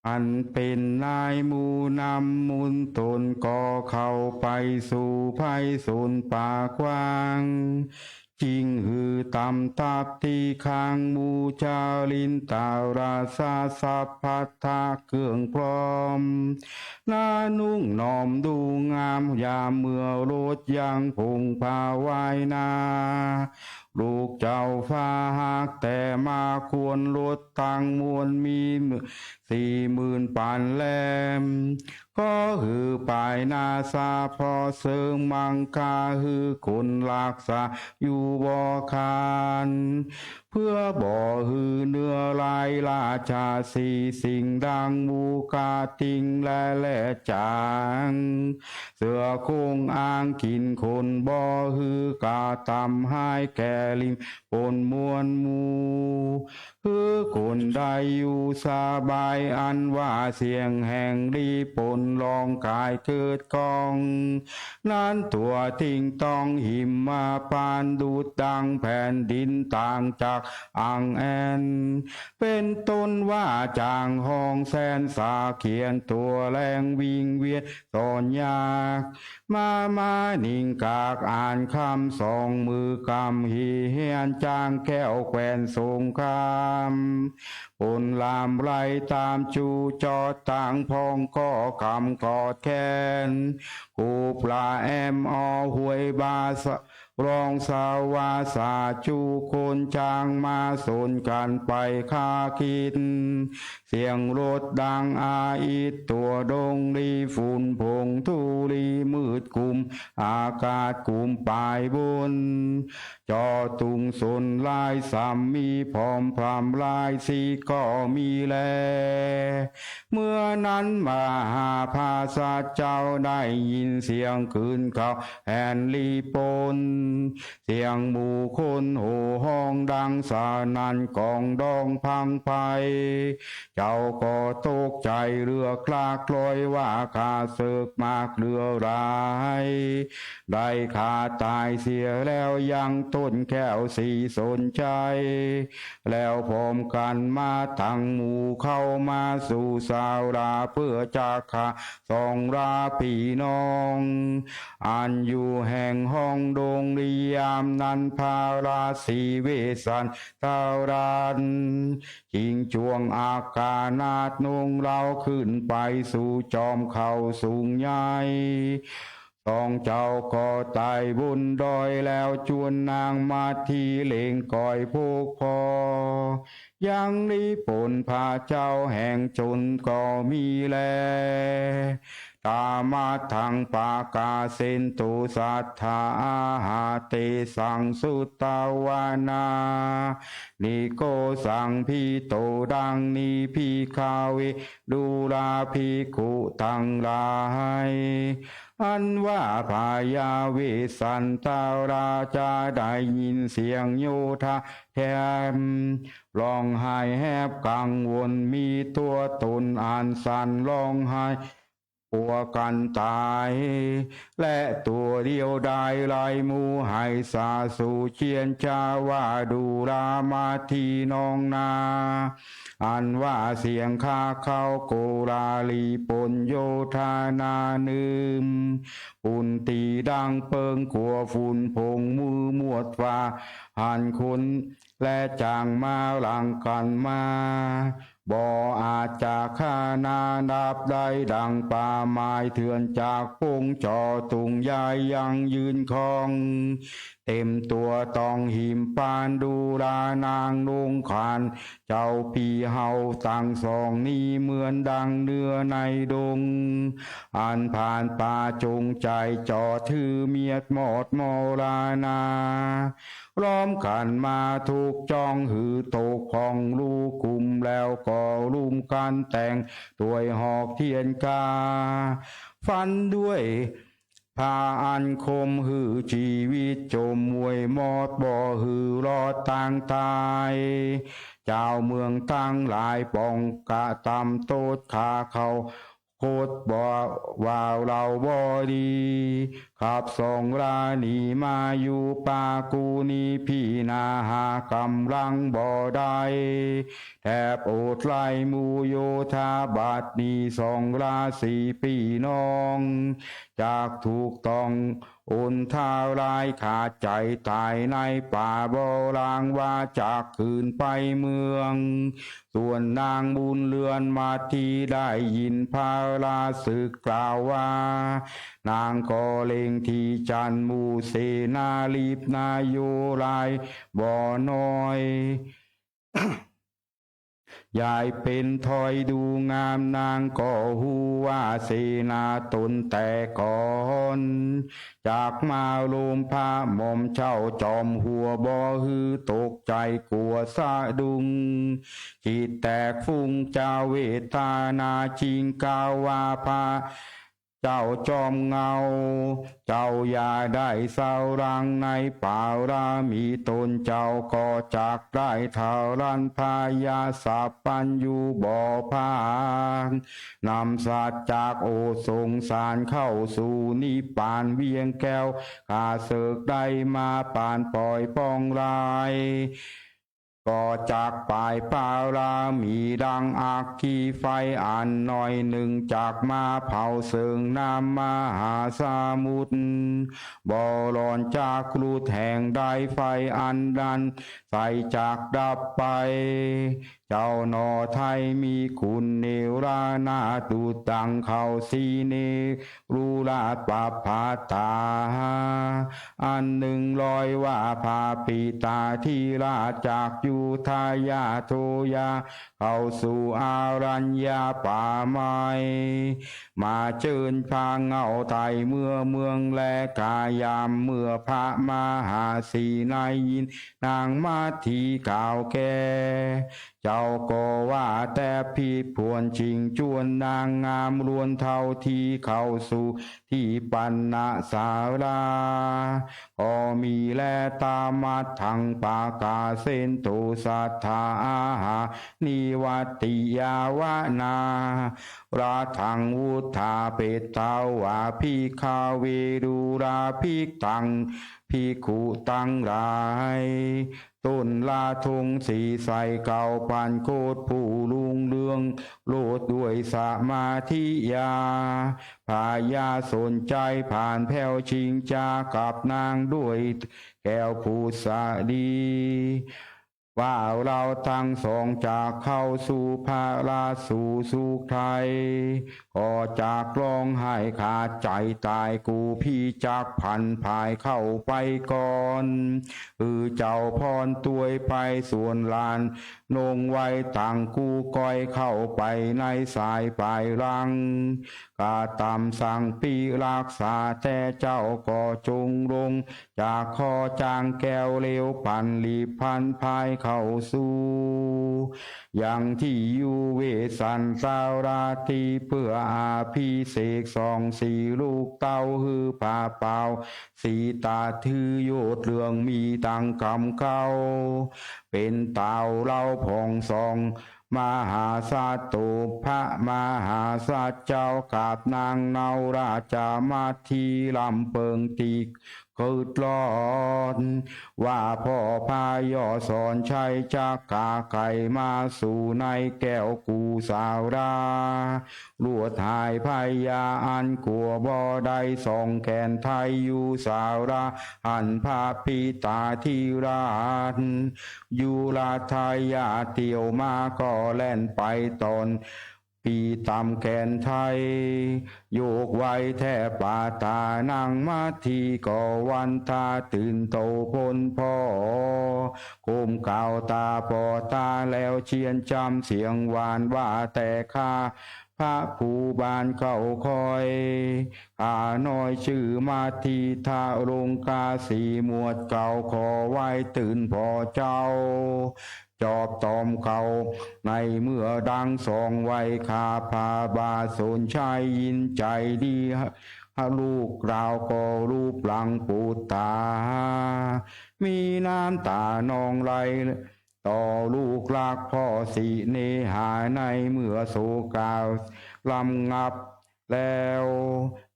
อันเป๋นนายหมู่นำมูลต๋นก็เข้าไปสู่ไพศาลป่ากว้าง จึงหื้อตำตับตี้ข้างมุจจารินทาราชสัพพัทธะเครื่องพร้อม หน้านุ่งน้อมดูงามยามเมื่อรถยังผงผ้าไหว้นา ลูกเจ้าฟ้าหากแต่มาควรรถตังมวลมีสี่หมื่นปานแล ก็หื้อปายหน้าสาพอเสิงมังคาหื้อคนรักษาอยู่บ่ขาด เพื่อบ่หื้อเนื้อลายราชสีห์สิ่งดังหมูกาติงและแล่จ๋าง เสื้อโคร่งอ้างกิ๋นคนบ่หื้อกระตำฮ้ายแก่ลิมปนมวลหมู่ หื้อคนได้อยู่สบายอันว่าเสี้ยงแห่งลิปนร้องก๋ายเกิดก้อง นั้นทั่วทิ้งต้องหิมมาปานดุจดังแผ่นดินต่างจากอังแอ่น เป๋นต้นว่าจ๋างฮ้องแสนสาเขียนตัวแรงวิงเวียนซ่อนยาก มา มานิ่งกากอ่านคำสองมือกำหีเฮียนจางแก้วแคว้นสงคราม ปนลามไล่ตามจูจอดต่างพ้องก็กำกอดแขน กูปลาแอมออห้วยบาสะ รองสาวาสาจูคนจางมาสนกันไปคากิน เสียงรถดังอาอิดตัวดงลีฝุ่นผงธุลีมืดกุมอากาศกุมปายบน จอตุงสนลายสามมีพร้อมพรามลายสีก็มีแล เมื่อนั้นมหาพาสัตว์เจ้าได้ยินเสียงคืนเขาแห่นลีปน เสียงหมู่คนโห่ฮ้องดังสนั่นก้องดองพังไพร เจ้าก็ตกใจ๋เลือกลากลอยว่าข้าเสิกมากเหลือหลาย ได้ข้าต๋ายเสียแล้วยังต้นแก้วสีสนใจ๋ แล้วพร้อมกั๋นมาตังหมู่เข้ามาสู่ศาลาเปื้อจักข้าสองราปี้น้อง อันอยู่แห่งห้องดงลียามนั้นพระราศีเวสสันตราช จึงจวงอัคคานาถนงเล้าขึ้นไปสู่จอมเขาสูงใหญ่ ตองเจ้าก็ไต่บนดอยแล้ว จวนนางมัทธีเล็งก้อยพกผ่อ ยังนิพนธ์พระเจ้าแห่งจนก็มีแล ตามัทธัง ปะกาเสนตุ สัตถา อาหา เตสัง สุตวานา นิโกสัง ภิโต ดังนี้ ภิกขเว ดูราภิกขุตังหลาย อันว่าพญาเวสสันตราชได้ยินเสียงโยธาแถม ร้องไห้แหบกังวล มีตั๋วต๋นอันสั่นร้องไห้ กั๋วกั๋นต๋าย และตั๋วเดียวดายหลายหมู่ ไหสาสูเจียนจาว่า ดูรามัทธีน้องนา อันว่าเสียงคาเข้าโกลาหลีปนโยธานานึ่ม ปุ้นตี้ดังเปิง กั๋วฝุ่นผงมือมวดฟ้า หันคนและจ๋างมาหลังกั๋นมา บ่อาจจะขนานดับได้ดังป่าไม้เถื่อน จากปงจ๋อตุงใหญ่ยังยืนคอง เต็มตั๋วตองหิมปาน ดูรานางนงคาน เจ้าปี้เฮาตังสองนี้ เหมือนดังเนื้อในดง อันผ่านป่าจงใจ๋จ๋อ ถือเมียดมอดมรณา ล้อมกั๋นมาทุกจ้อง หื้อตกพ่องลู่กุม แล้วก็ลุ่มกั๋นแต่ง ตวยหอกเตียนกา ฟันด้วย ผ้าอันคม หื้อจีวิตจ๋มมวยมอด บ่หื้อรอดตางต๋าย จาวเมืองตังหลายป่องกระตำโต้ษ ข้าเขาโคตรบ่ว่าเฮาบ่ดี ขับสองราหนีมาอยู่ป่ากู้นี้ พีนาหากำลังบ่ได้ แถบโอดไล่หมู่โยธา บัดนี้สองราศีปี้น้อง จากถูกต้องอนทาราย ขาดใจ๋ต๋ายในป่าบ่ลางว่า จักคืนไปเมือง ส่วนนางบุญเรือนมัทธีได้ยินพระราชสึกกล่าวว่า นางก็เล็งตี้จันหมู่เสนาลีบนาโยลายบ่น้อย ยายเป๋นถ้อยดูงาม นางก็ฮู้ว่าเสนาต๋นแต่ก่อน จากมาโลมพระหม่อมเจ้าจอมหัว บ่หื้อตกใจ๋กั๋วสะดุ้ง จิตแตกฟุ้งจาเวทนา จึงกล่าวว่า พระเจ้าจอมเงา เจ้าอย่าได้เศร้าหลังในปารามี ต๋นเจ้าก็จักได้เท่านั้น พญาสัพพัญญูบ่ผาง นำสัตว์จากโอสงสาร เข้าสู่นิพพานเวียงแก้ว ข้าเสิกได้มาปานปอยป้องลาย ก็จักปายปารามีดังอัคคีไฟอันน้อยนึ่ง จักมาเผาเสิงน้ำมหาสมุทร บ่หล่อนจักหลุดแห่งใด ไฟอันนั้นใสจักดับไป เจ้าหน่อไทยมีคุณเนรนาถ ดุจดังเข้าสีเน รูราชปัพพาตา อันนึ่งร้อยว่า พระปิตาธิราชจากอยุธยา โทยาเข้าสู่อารัญญาป่าไม้ มาเจิญพาเงาไต่เมื่อเมืองแล กายามเมื่อพระมหาสีได้ยิน นางมัทธีกล่าวแก่ เจ้าก็ว่าแต่ผิดผวนจริง จวนนางงามล้วนเท่าทีเข้าสู่ที่ปณสารา ก็มีแล ตามัทธัง ปะกาเสนตุ สัตถา อาหา นิวัตติยาวนา ราทัง วุฑฒา เปตตาวา ภิกขเว ดูราภิกตัง ภิกขุตังหลาย ต้นละธงสีใสเก้าปันโคตร ผู้รุ่งเรืองโลดด้วยสมาธิญา พญาสนใจผ่านแผ้วชิงจากับนางด้วยแก้วผุสดี น ว่าเฮาตังสองจักเข้าสู่พระราชสู่สุคติ ก็จักฮ้องไห้ขาดใจ๋ต๋าย กูปี้จักผันผายเข้าไปก่อน หื้อเจ้าพรตวยไป ส่วนหลานนงไว้ตังกูก้อยเข้าไปในสายปายหลัง กระตำสังปิรักษา แต่เจ้าก็จงลงจากคอจางแก้ว เร็วปันรีบผันผายเข้าสู่ ยังตี้อยู่เวสสันตรฏี เปื้ออภิเษกสองสี่ลูกเต้า หื้อผาเป๋าสีตาถือยศเหลืองมีตังกำเก๊า เป๋นเต้าเหล้าผ่องส่อง มหาสัตว์โต พระมหาสัตว์เจ้ากับนางเนาราชมัตถี ลำเปิงติก กึ๊ดลอด ว่าพ่อพระยอดสอนชัยจักกาไขมาสู่ในแก้วกูสารา ลวดหายพยาอันกั๋วบ่ได้ สองแขนไทยอยู่สารา หันพระปิตาธิราช อยู่ราชยาเตียวมาก็แล่นไปตอน ปีต๋ามแขนไทย โยกไวแทบปาต๋า นางมัตถีก็หวั่นตาตื่นโตปนผ่อ ก้มกล่าวต๋าปอต๋าแล้วเจียนจำเสียงหวานว่า แต่ข้าพระผู้บานเก๊าคอย ข้าน้อยจื้อมัตถีทะลงกาสี หมวดเก๊าขอไหว้ตื่นผ่อเจ้า จอบต๋อมเก๊าในเมื่อดังสองวัย ข้าพระบาทสนชัยยินใจ๋ดี ลูกเต้าก็ลูบหลังปุตตา มีน้ำต๋านองไหล ต่อลูกฮักพ่อสิเนหา ในเมื่อโศกเศร้าลำงับแล้ว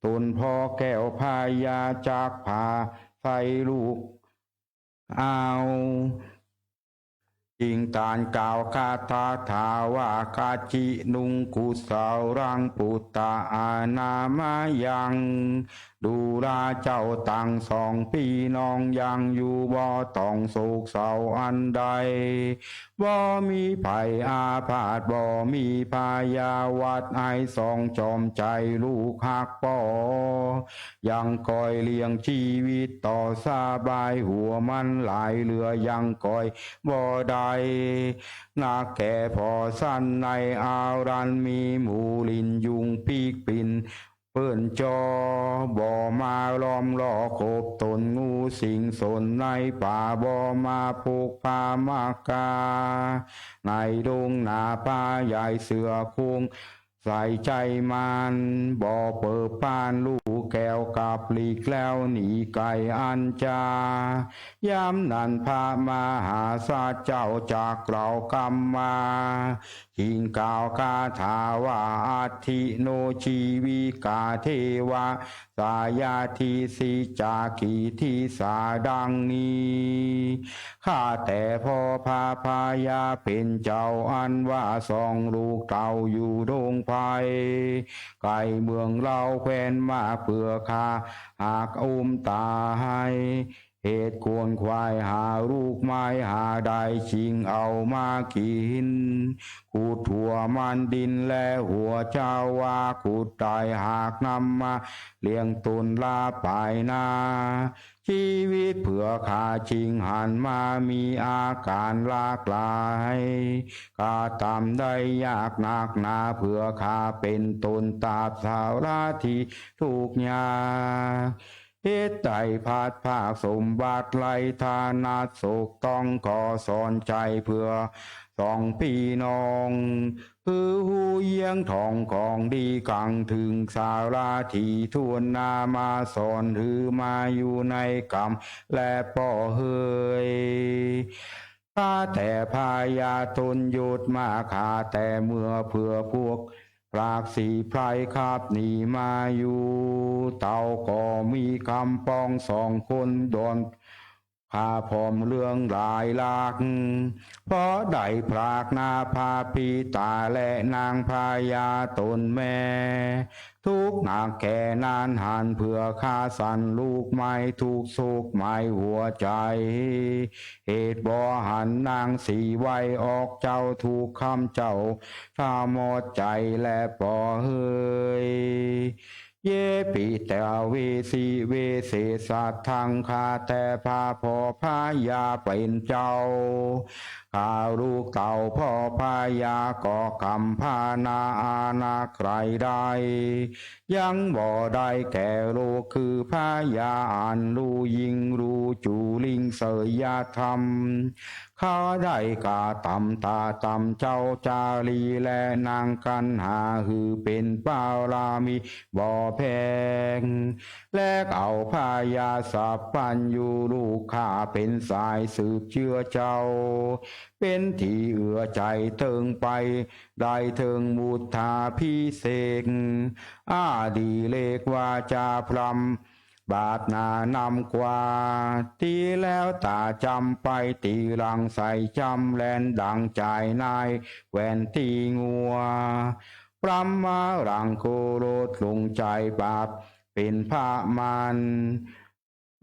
ตนพ่อแก้วพญาจักผาใส่ลูก เอา จึงตรัสกล่าวคาถาถาว่า กัจจินุงกุสลังปุตตะอนามะยัง ดูราเจ้าตังสองปี้น้องยังอยู่ บ่ต้องโศกเศร้าอันใด บ่มีภัยอาพาธ บ่มีพยาบาท ไอ้สองจอมใจ๋ลูกฮักป้อ ยังก้อยเลี้ยงจีวิตต่อสบาย หัวมันหลายเหลือยังก้อยบ่ได้ นักแก่ผ่อสั้นในอารัน มีหมู่ลินยุงปีกปิ่น เปิ้นจ่อ บ่มาล้อมล่อขบตน งูสิงสนในป่า บ่มาพกพามักกา ในดงนาป่าใหญ่เสือโคร่งใส่ใจ๋มัน บ่เปิดปานลูกแก้วกับหลีกแล้วหนีไก๋อันจา ยามนั้นพระมหาสัตว์เจ้าจักกล่าวกำมา จึงกล่าวคาถาว่า อัตถิโนจีวิกาเทวะ สายาทิสิจากิทิสา ดังนี้ ข้าแต่พ่อพระพญาเป๋นเจ้า อันว่าสองลูกเต้าอยู่ดงไพร ไก๋เมืองเล้าแคว้นมาก เปื้อข้าหากอุ้มต๋าย เหตุควรขวายหาลูกไม้หาได้ จึงเอามากิ๋น ขุดหัวมันดินและหัวจาวา ขุดได้หากนำมาเลี้ยงตนลาปายนา จีวิตเปื้อข้าจึงหันมามีอาก๋านหลากหลาย กระตำได้ยากนักหนา เปื้อข้าเป๋นต้นตราบสารถีทุกข์ยาก เหตุใดพลัดพรากสมบัติไร้ถนัด โศกต้องขอสอนใจ๋เปื้อสองปี้น้อง คือฮู้เยียงทองของดีกังถึงสารถีถ้วนหน้า มาสอนหื้อมาอยู่ในกำและป้อเฮย ข้าแต่พญาตนยศมา ข้าแต่เมื่อเปื้อพวกพรากสีไพร่ขับหนีมาอยู่ เต้าก็มีกำปองสองคนดอน ผ้าผ่มเหลืองหลายลักษณ์ เพราะได้พรากนาพระปิตาและนางพญาต๋นแม่ ทุกข์หนักแก่นานหันเผื่อข้าสันลูกไม้ทุกข์โศกไม้หัวใจ๋ เหตุบ่หันนางสีไหว้ออกเจ้าทุกข์คำเจ้า ถ้าหมดใจ๋และปอเหย เยปิตาเวสิเวเสสัตว์ทั้งข้าแต่พระพ่อพญาเป๋นเจ้า ข้าลูกเต้าพ่อพญาก็กำพร้านาอาณาใคร่ได้ ยังบ่ได้แก่ลูกคือพญาอันฮู้ยิ่งฮู้จู่ลิ่งเสยยธรรม เขาได้กระตำต๋าตำเจ้าจารีและนางกัณหาหื้อเป๋นบารมีบ่แพง และเอาพญาสัพพัญญูลูกข้าเป๋นสายสืบเจื๊อเจ้า เป๋นตี้เอื้อใจ๋เถิงไป ได้เถิงมุทธาภิเษก อดิเรกวาจาพร่ำ บาทหน้านำกว่า ตี้แล้วต๋าจำไปตี้หลังใส่จำแล่นดังจ่ายนายแว่นตี้งัว พร่ำมาหลังโกรธลงใจ๋บาปเป๋นพระมาร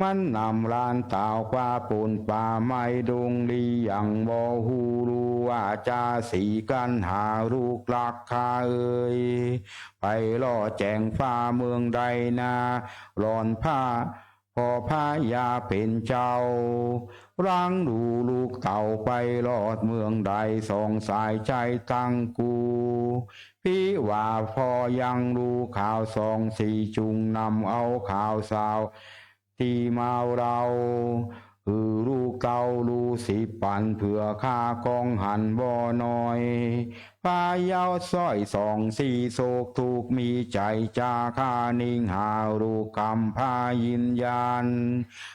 มันนำหลานเต้ากว่าปูนป่าไม้ดงหลียังบ่ฮู้ฮู้ว่าจาสีกัณหาลูกรักข้าเอ๋ย ไปล่อแจ้งฟ้าเมืองใดนา หล่อนพระพ่อพญาเป๋นเจ้า หลังฮู้ลูกเต้าไปรอดเมืองใดสองสายใจ๋ตังกู ภิว่าพ่อยังฮู้ข่าวสองสีจุ่งนำเอาข่าวสาว ตี้มาเล่า หื้อลูกเต้าฮู้สิบปันเผื่อข้าก้องหันบ่น้อย พระเยาว์สร้อยสองสีโศกทุกข์มีใจ๋จาข้านิ่งหาลูกกำพร้ายินยาน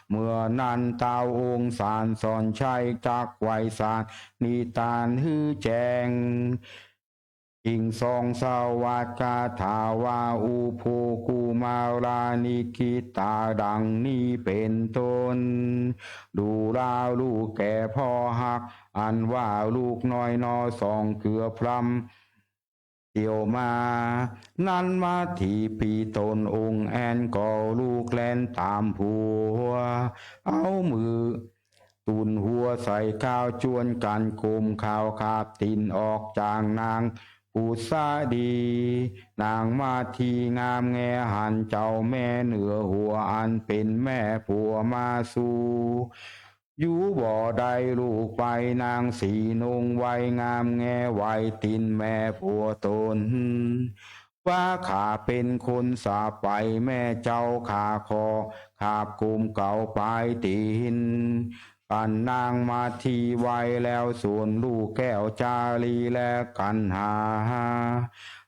เมื่อนั้นเต้าองค์สารสอนชัยจักไหว้สารนิตานหื้อแจ้ง อิงสองสวัสดิ์คาถาว่า อุโภ กุมารา นิกิตา ดังนี้เป๋นต้น ดูราลูกแก่พ่อฮัก อันว่าลูกน้อยหนอสองเกือบพร่ำเตียวมา นั้นมาตี้ปี้ต๋นองค์แอ่นก็ลูกแล่นต๋ามผัว เอามือ ตุ่นหัวใส่ข้าวจวนกั๋นก้มข้าวคาบตี๋นออกจากนางผุสดี นางมัทธีงามแงหันเจ้าแม่เหนือหัวอันเป๋นแม่ผัวมาสู่ อยู่บ่ได้ลูกไปนางสีนุ่งไว้งามแงไหว้ตี๋นแม่ผัวต๋น ว่าข้าเป๋นคนสาไปแม่เจ้าข้าขอคาบก้มเกาปายตี๋น อันนางมัทธีไหว้แล้วส่วนลูกแก้วจารีและกัณหา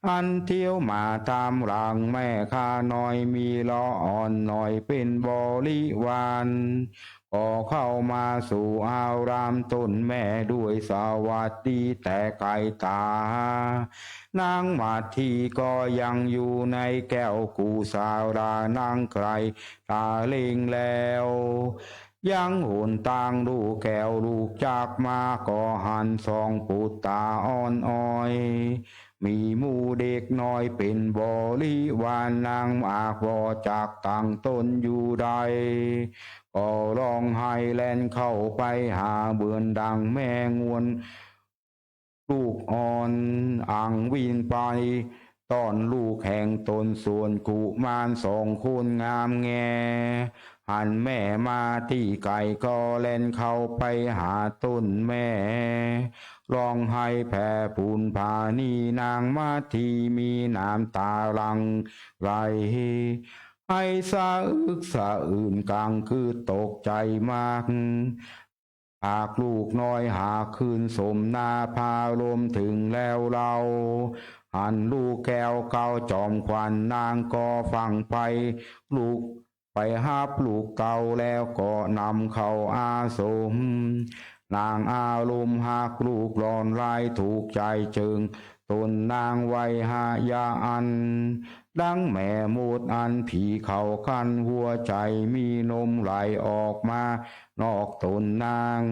อันเตียวมาต๋ามหลังแม่ข้าน้อยมีเลาะอ่อนน้อยเป๋นบริวาร ก็เข้ามาสู่อารามต๋นแม่ด้วยสวัสดีแต่ไกลต๋า นางมัทธีก็ยังอยู่ในแก้วกุสารานั่งใกล้ต๋าเล็งแล้ว ยังหนตางลูกแก้วลูกจักมาก็หันสองปุตตาอ่อนอ้อย มีหมู่เด็กน้อยเป๋นบริวารนางมากบ่จักตั้งต๋นอยู่ได้ ก็ฮ้องไห้แล่นเข้าไปหาเหมือนดังแม่งวน ลูกอ่อนอังวินไปต้อนลูกแห่งต๋นส่วนกุมารสองคนงามแง หันแม่มาตี้ไกลก็แล่นเข้าไปหาต๋นแม่ ฮ้องไห้แผ่ปูนผานีนางมัทธีมีน้ำต๋าหลั่งไหล ไห้สะอึกสะอื้นกังคือตกใจ๋มาก หากลูกน้อยหากคืนสมนาพาลมถึงแล้วเล่า หันลูกแก้วเกาจอมขวัญนางก็ฟั่งไป ลูกไปฮับลูกเต้าแล้วก็นำเข้าอาสม นางอารมณ์ฮักลูกหล่อนหลายถูกใจ๋เจิ่งต๋นนางไว้หายาอัน ดังแม่มดอันผีเข้าคัน หัวใจ๋มีนมไหลออกมานอกต๋นนาง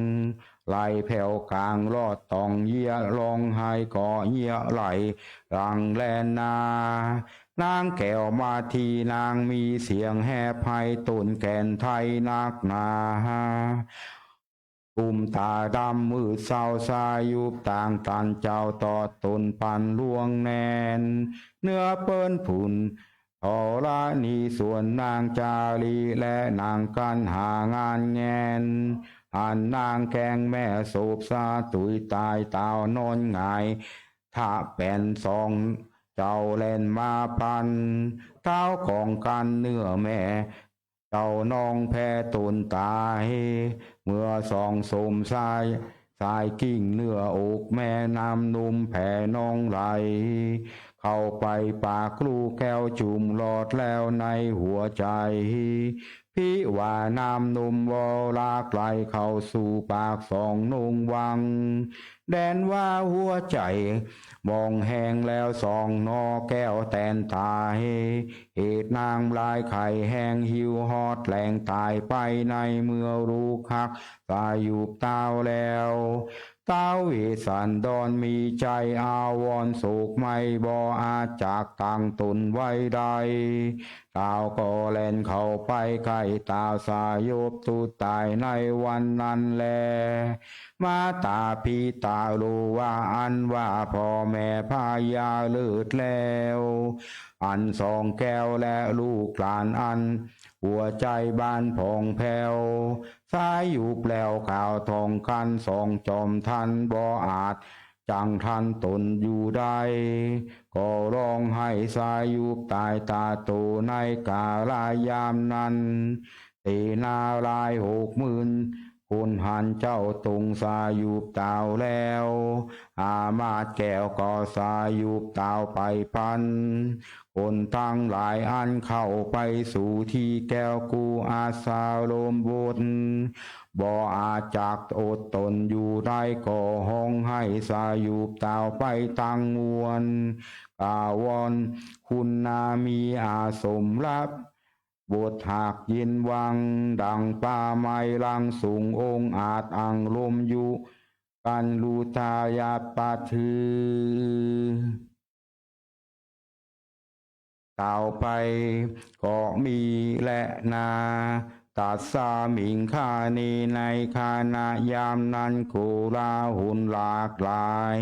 ไหลแผวก๋างลอดต่องเยียะ ฮ้องไห้ก็เยียะไหลหลั่งแล่นนา นางแก้วมาทีนางมีเสียงแหบไห้ ต้นแขนไทนักหนา กุมต๋าดำมืดเศร้า สายุบต่างตันเจ้า ตอดต๋นปันล่วงแนน เนื้อเปิ้นผุ่นธรณี ส่วนนางจารีและนางกัณหางานแงน หันนางแกล้งแม่โสภา สะตุยต๋ายเต้านอนหงาย ทะแป๋นสองเจ้าแล่นมาปัน เท้าของกั๋นเนื้อแม่ เจ้าน้องแผลต๋นต๋าย เมื่อสองสมสาย สายกิ่งเนื้ออกแม่ น้ำนมแผลนองไหล เข้าไปปากลูกแก้วจุ่มลอดแล้วในหัวใจ๋ พิว่าน้ำนมวอหลากไหลเข้าสู่ปากสองนงวัง แดนว่าหัวใจ๋มองแห้งแล้วสองหน่อแก้วแตนต๋าย เหตุนางลายไข้แห้งหิวฮอดแหล่งต๋ายไป ในเมื่อลูกฮักสายุบเต้าแล้ว ท้าวเวสสันดรมีใจ๋อาวรณ์โศกไหม้ บ่อาจจักตั้งต๋นไว้ได้ เต้าก็แล่นเข้าไปใก้เต้าสายุบตุ๊ต๋ายในวันนั้นแล มาตาปิตาโลวา อันว่าพ่อแม่พญาเลิศแล้ว อันสองแก้วและลูกหลานอัน หัวใจ๋บานผ่องแผ้ว สายุบแล้วกล่าวท่องกั๋นสองจอมทัน บ่อาจจั้งทันต๋นอยู่ได้ ก็ฮ้องไห้สายุบต๋ายตาโตในกาลยามนั้น เสนาลายหกหมื่นคนหันเจ้าตรงสายุบเต้าแล้ว อามาตย์แก้วก็สายุบเต้าไปปัน คนตังหลายอันเข้าไปสู่ตี้แก้วกู้อาสารมบท บ่อาจจักอดต๋นอยู่ได้ ก็ฮ้องไห้สายุบเต้าไปตังมวล กาวอนคุณนามีอาสมรับ บทหากเย็นวัง ดังป่าไม้หลังสูง องอาจอังลมอยู่ กัณฑุทายาปะถือ เต้าไปก็มีแลนา ตัสสามิงคาเน ในขณะยามนั้น โกลาหลหลากหลาย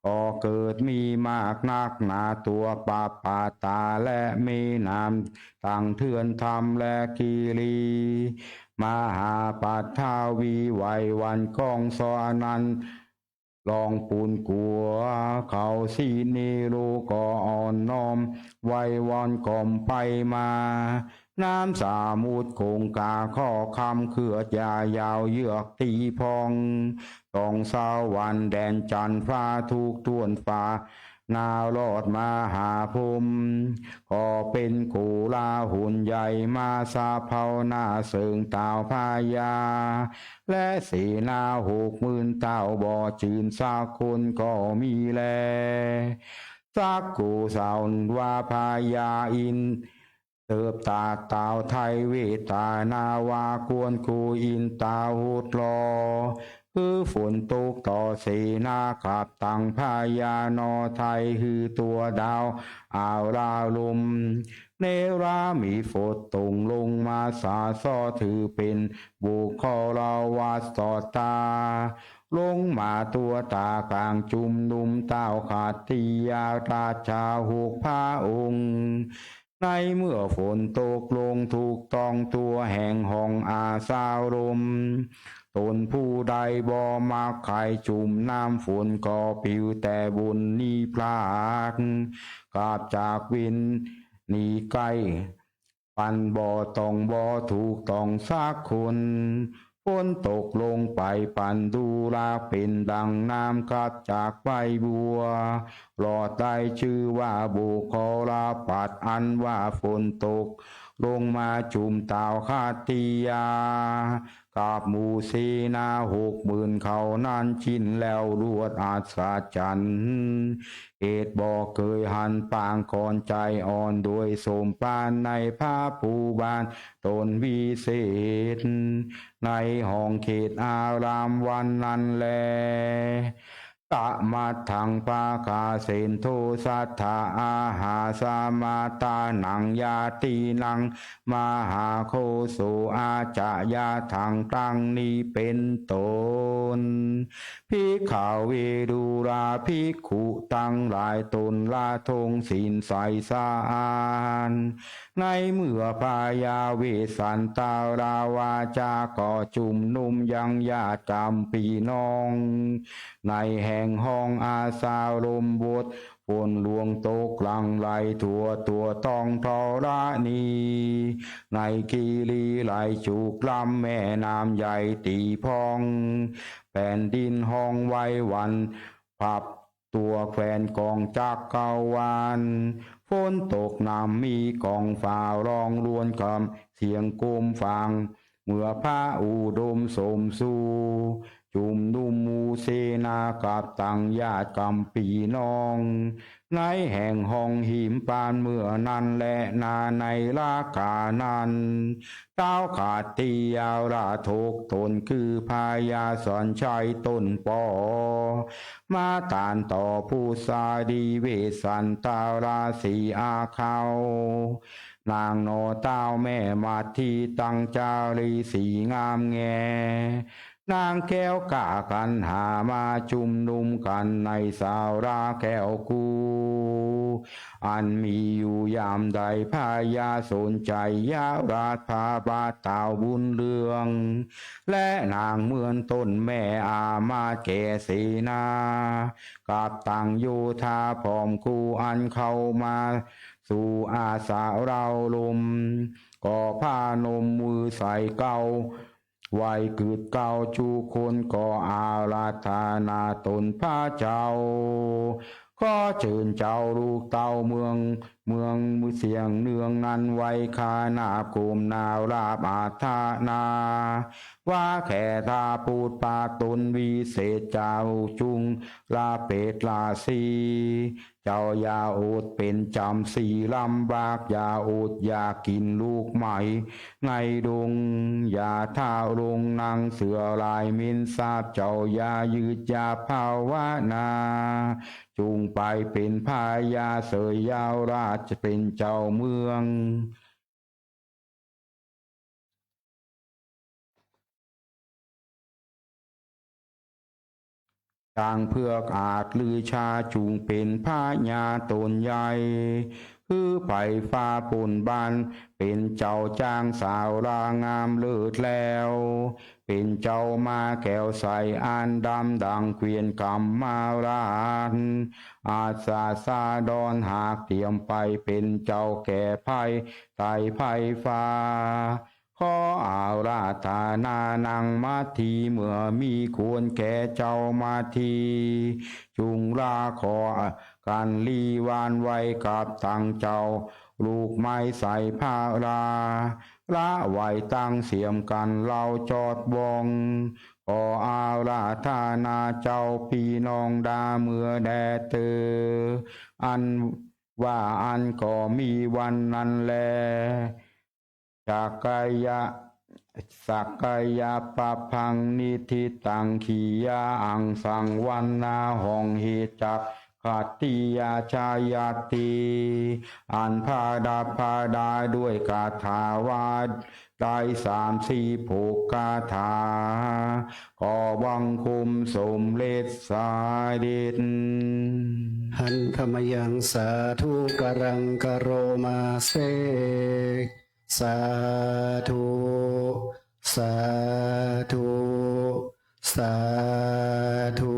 ก็เกิดมีมากนักหนา ตัวปะปาตาและแม่น้ำ ตังเทือนธรรมและคีรี มหาปัทวี ไหวหวั่นก้องสอนั้น ร้องปูนกั๋ว เขาสิเนโรก็อ่อนน้อม ไหวหวั่นก้อมไปมา น้ำสามุทรคงคาข้อคำ เขือดยายาวเยือกตี้พอง ส่องสวรรค์แดนจันทร์ฟ้าทุกต้วนฟ้า นาลอดมหาพรหม ก็เป๋นโกลาหลใหญ่มา สะเภาหน้าเสิงเต้าพญา และเสนาหกหมื่นเต้า บ่จื้นสักคนก็มีแล สักโกศลว่าพญาอินทร์ เติบตากเต้าไท้เวทนาว่า กวนโกอินทร์ต๋าหดหล่อ คือฝนตกต่อเสนาขับ ตังพญานอไท้ คือตั๋วดาวอาวราลม เนรมิตฝนตกลงมาสาสอ ถือเป๋นบุคคลวัตรสอดตา ลงมาตั๋วต๋ากลางจุมนุมเต้าขัตติยราชาหกพระองค์ ในเมื่อฝนตกลงถูกต้องทั่วแห่งห้องอาสารม ตนผู้ใดบ่มักใค่จุ่มน้ำฝน ก็ปิวแต่บนนี้พราก กลับจากวินนี้ไกล ปันบ่ต้องบ่ถูกต้องสักคน ฝนตกลงไปปันดูรา เป๋นดังน้ำกลับจากใบบัว ลอดได้จื้อว่าบุคลปัตตร์ อันว่าฝนตก ลงมาจุมต้าวขัตติยา กับหมู่เสนาหกหมื่นเขานั้น จิ๊นแล้วรวดอัศจรรย์ เหตุบ่เกยหันปางก่อน ใจ๋อ่อนโดยสมปาน ในพระภูบาลต๋นวิเศษ ในห้องเขตอารามวันนั้นแล ตมัทธัง ปะกาเสนโท สัตถาอาหาสมาตานัง ญาตินัง มหาโคโส อาจจะ ยะถัง ดังนี้เป๋นต้น ภิกขะเว ดูราภิกขุตังหลาย ตนละทงศีลใสสะอาด ในเมื่อพญาเวสสันตราวาจาก็จุมนุมยังญาติกัมพีน้อง ในแห่งห้องอาสาลมบท ฝนหลวงตกหลั่งไหลทั่วตัวท้องธรณี ในคีรีไหลจุกล้ำ แม่น้ำใหญ่ตี้พอง แผ่นดินฮ้องไหวหวั่น พับตัวแคว้นกองจักรวาล ฝนตกน้ำมีกองฟ้าร้องรวนกับเสียงโคมฟาง เมื่อพระอุดมสมสู่ จุมนุมหมู่เสนากับตังญาติกัมพีน้อง ในแห่งห้องหิมพานต์เมื่อนั้นแลนา ในลากานั้น ท้าวขัตติยราชหกต๋นคือพญาสัญชัยต๋นป้อ มาตานต่อพุทธาดีเวสสันตราสีอาเขา นางหน่อต้าวแม่มัททีตังจารีสีงามแง นางแก้วกากัณหามาจุมนุมกั๋นในศาลาแก้วกู อันมีอยู่ยามใด พญาสนชัยยราชพระบาทท้าวบุญเรือง และนางเหมือนต้นแม่อามาตย์แก่เสนา กับตังโยธาพร้อมกู้อันเข้ามาสู่อาสาเร้าลม ก็พนมมือใส่เก้า ไหว้กึ๊ดเก้าจุคนก็อาราธนาตนพระเจ้า ขอเจิญเจ้าลูกเต้าเมือง เมืองเสียงเนืองนั้นไว้ขนาบก้มหน้าราบอาราธนา ว่าแก่ท้าวพุทธพระตนวิเศษเจ้าจุงละเปตราสี เจ้าอย่าอดเป๋นจ๋ำสีลำบาก อย่าอดอยากกิ๋นลูกไม้ในดง อย่าทะลงนั่งเสื่อลายเหม็นสาบ เจ้าอย่ายืดยาภาวนา จุงไปเป๋นพญาเสยยาวราชเป๋นเจ้าเมือง ช้างเผือกอาจลือชาจุงเป๋นพญาต๋นใหญ่ หื้อไพร่ฟ้าป๊นบ้าน เป๋นเจ้าจ๊างสาวลางามเลิศแล้ว เป๋นเจ้าม้าแก้วใสอันดำดั่งเกวียนกำมะราช อัสสะดรหากเตรียมไปเป๋นเจ้าแก่ไพร่ไตรไพร่ฟ้า ขออาราธนานางมัทที เมื่อมีควรแก่เจ้ามัทที จุงลาขอกั๋นลีวานไว้กับตังเจ้า ลูกไม้ใส่พระรา ละไว้ตังเสียมกั๋นเล่าจอดบ้อง ขออาราธนาเจ้าปี้น้องดาเมื่อแด่เตอ อันว่าอั้นก็มีวันนั้นแล สักกายะ สักกายะปะพังนิทธิตัง ขียาอังสังวันนาหองหิจักขัตติยาชายาติ อันประดับประดาด้วยคาถาว่าได้สามสิบหกคาถา ขอบังคมสมเร็จเสด็จ หันขมยังสาธุ กรังกะโรมาเส สาธุ สาธุ สาธุ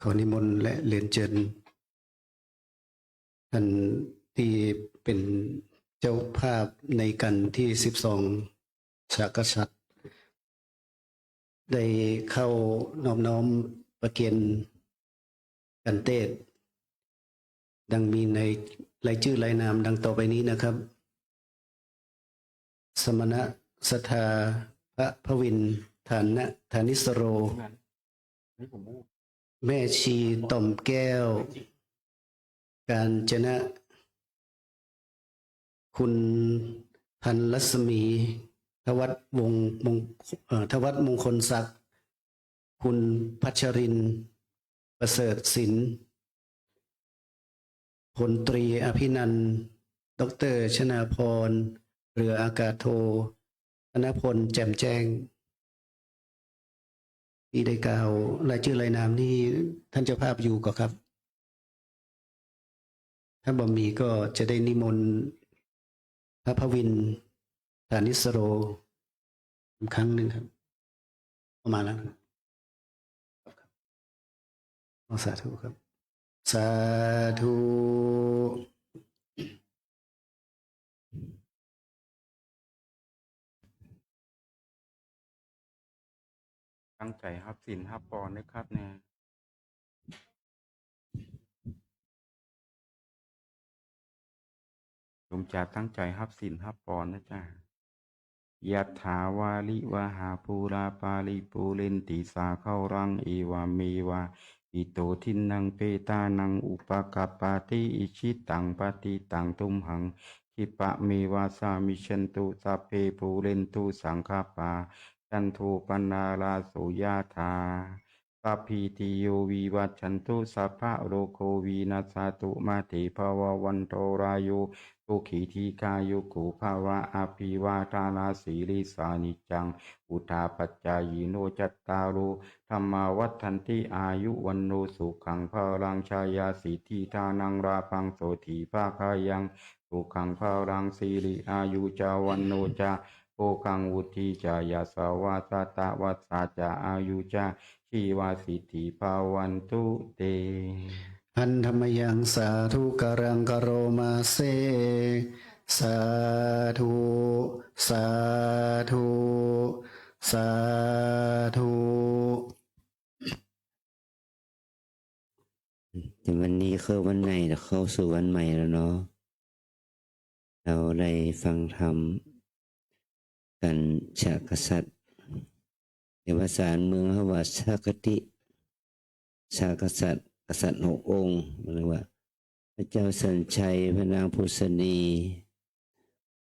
ขอนิมนต์และเรียนเชิญ ท่านที่เป็นเจ้าภาพในกัณฑ์ที่สิบสอง สากษัตริย์ ได้เข้านอบน้อมประเคนกัณฑ์เตศน์ ดังมีในรายจื้อรายนามดังต่อไปนี้นะครับ สมณะศรัทธา พระพวิน ฐานะ ฐานิสโร แม่ชีต่อมแก้ว กาญจนะ คุณพันรัศมี ทวัฒน์วงศ์มง- เอ่อ ทวัฒน์มงคลศักดิ์ คุณพัชรินทร์ ประเสริฐศิลป์ พลตรีอภินันท์ ด็อกเตอร์ชนาภรณ์ เรืออากาศโท ธนพล แจ่มแจ้ง ตี้ได้กล่าวรายจื้อรายนามนี่ท่านเจ้าภาพอยู่ก่อครับ ถ้าบ่มีก็จะได้นิมนต์พระพวิน ฐานิสโร อีกครั้งหนึ่งครับ เข้ามาแล้วนะครับ ขอสาธุครับ สาธุ ตั้งใจ๋ฮับศีลฮับปอนด้วยครับเนี่ย โยมจ๋าตั้งใจ๋ฮับศีลฮับปอนนะจ๊ะ ยัตถาวาริวหาปูราปาริปูเรนติสาคารัง เอวะเมวะ อิโตทินนังเปตานังอุปะกัปปะติ อิจิตังปะติตังตุมหัง คิปะเมวะสะมิชชันตุ สัพเพปูเรนตุสังกะปา จันโทปะนาราโสยะถา สัพพีติโยวิวัชชันตุ สัพพะโรโควินัสสะตุ มาเตภะวะวันโตราโย สุขีทีฆายุโกภะวะ อภิวาทะนะสีลิสสะ นิจจัง วุฑฒาปัจจายิโน จัตตาโร ธัมมาวัฑฒันติ อายุ วัณโณ สุขัง พะลัง ชายาสิทธิ ธนัง ลาภัง โสตถี ภะคะยัง สุขัง พะลัง สีลิ อายุ จะ วัณโณ จะ โภคัง วุฑฒี จะ ยะสะวะ สะตะวัสสะ จะ อายุ จะ ชีวะสิทธิ ภะวันตุ เต หันธะมะยัง สาธุกะรัง กะโรมาเส สาธุ สาธุ สาธุ แต่วันนี้เข้าวันใหม่ เข้าสู่วันใหม่แล้วเนาะ เฮาได้ฟังธรรมกั๋น ชะกษัตริย์ ในภาษาเมืองเฮาว่าชะกติ ชะกษัตริย์ กษัตริย์หกองค์ เรียกว่า พระเจ้าสัญชัย พระนางผุสนี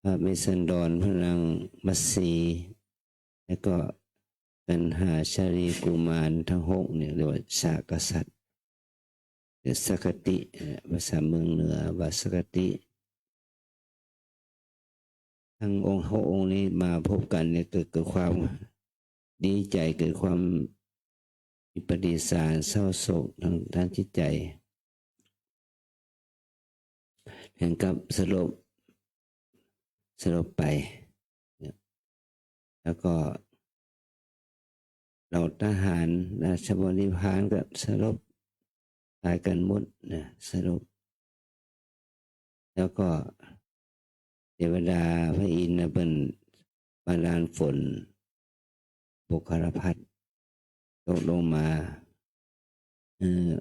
พระเวสสันดร พระนางมัสสี แล้วก็กันหาชาลีกุมารทั้งหกเนี่ยเรียกว่าชะกษัตริย์ หรือชะกติ เอ่อ ภาษาเมืองเหนือว่าชะกติ ทั้งองค์หกองค์นี้มาพบกั๋นเนี่ยเกิด เกิดความดีใจ๋ เกิดความวิปฏิสาร เศร้าโศกทางด้านจิตใจ๋ ถึงกับสลบ สลบไปเนี่ย แล้วก็เหล่าทหารราชบริพารก็สลบ ต๋ายกั๋นหมดนะ สลบ แล้วก็เทวดาพระอินทร์นะ เปิ้นบันดาลฝน บกคารภัตตร์ ตกลงมา เอ่อ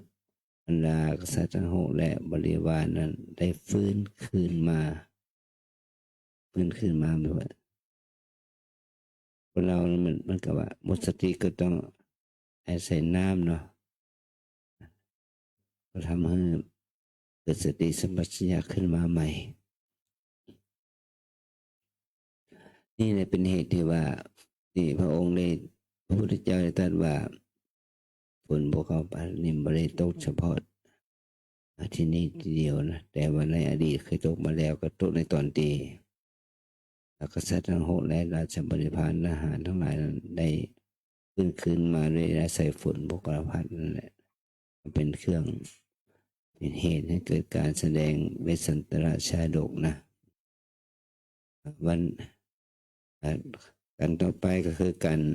บรรดากษัตริย์ทั้งหกและบริวารนั้นได้ฟื้นคืนมา ฟื้นคืนมาแบบว่า คนเรามัน มันก็ว่าหมดสติก็ต้องอาศัยน้ำเนาะ ก็ทำให้เกิดสติสัมปชัญญะขึ้นมาใหม่ นี่แหละเป็นเหตุที่ว่า ที่พระองค์ได้ พระพุทธเจ้าได้ตรัสว่า ฝนบกคารภัตตร์นี่บ่ได้ตกเฉพาะที่นี่ทีเดียวนะ แต่ว่าในอดีตเคยตกมาแล้ว ก็ตกในต๋อนตี้ แล้วกษัตริย์ทั้งหกและราชบริพารทหารทั้งหลายนั้นได้ ฟื้นคืนมาโดยอาศัยฝนบกคารภัตตร์นั่นแหละ มันเป็นเครื่อง เป็นเหตุให้เกิดการแสดงเวสสันตรชาดกนะ วัน อ่า กัณฑ์ต่อไปก็คือกัณฑ์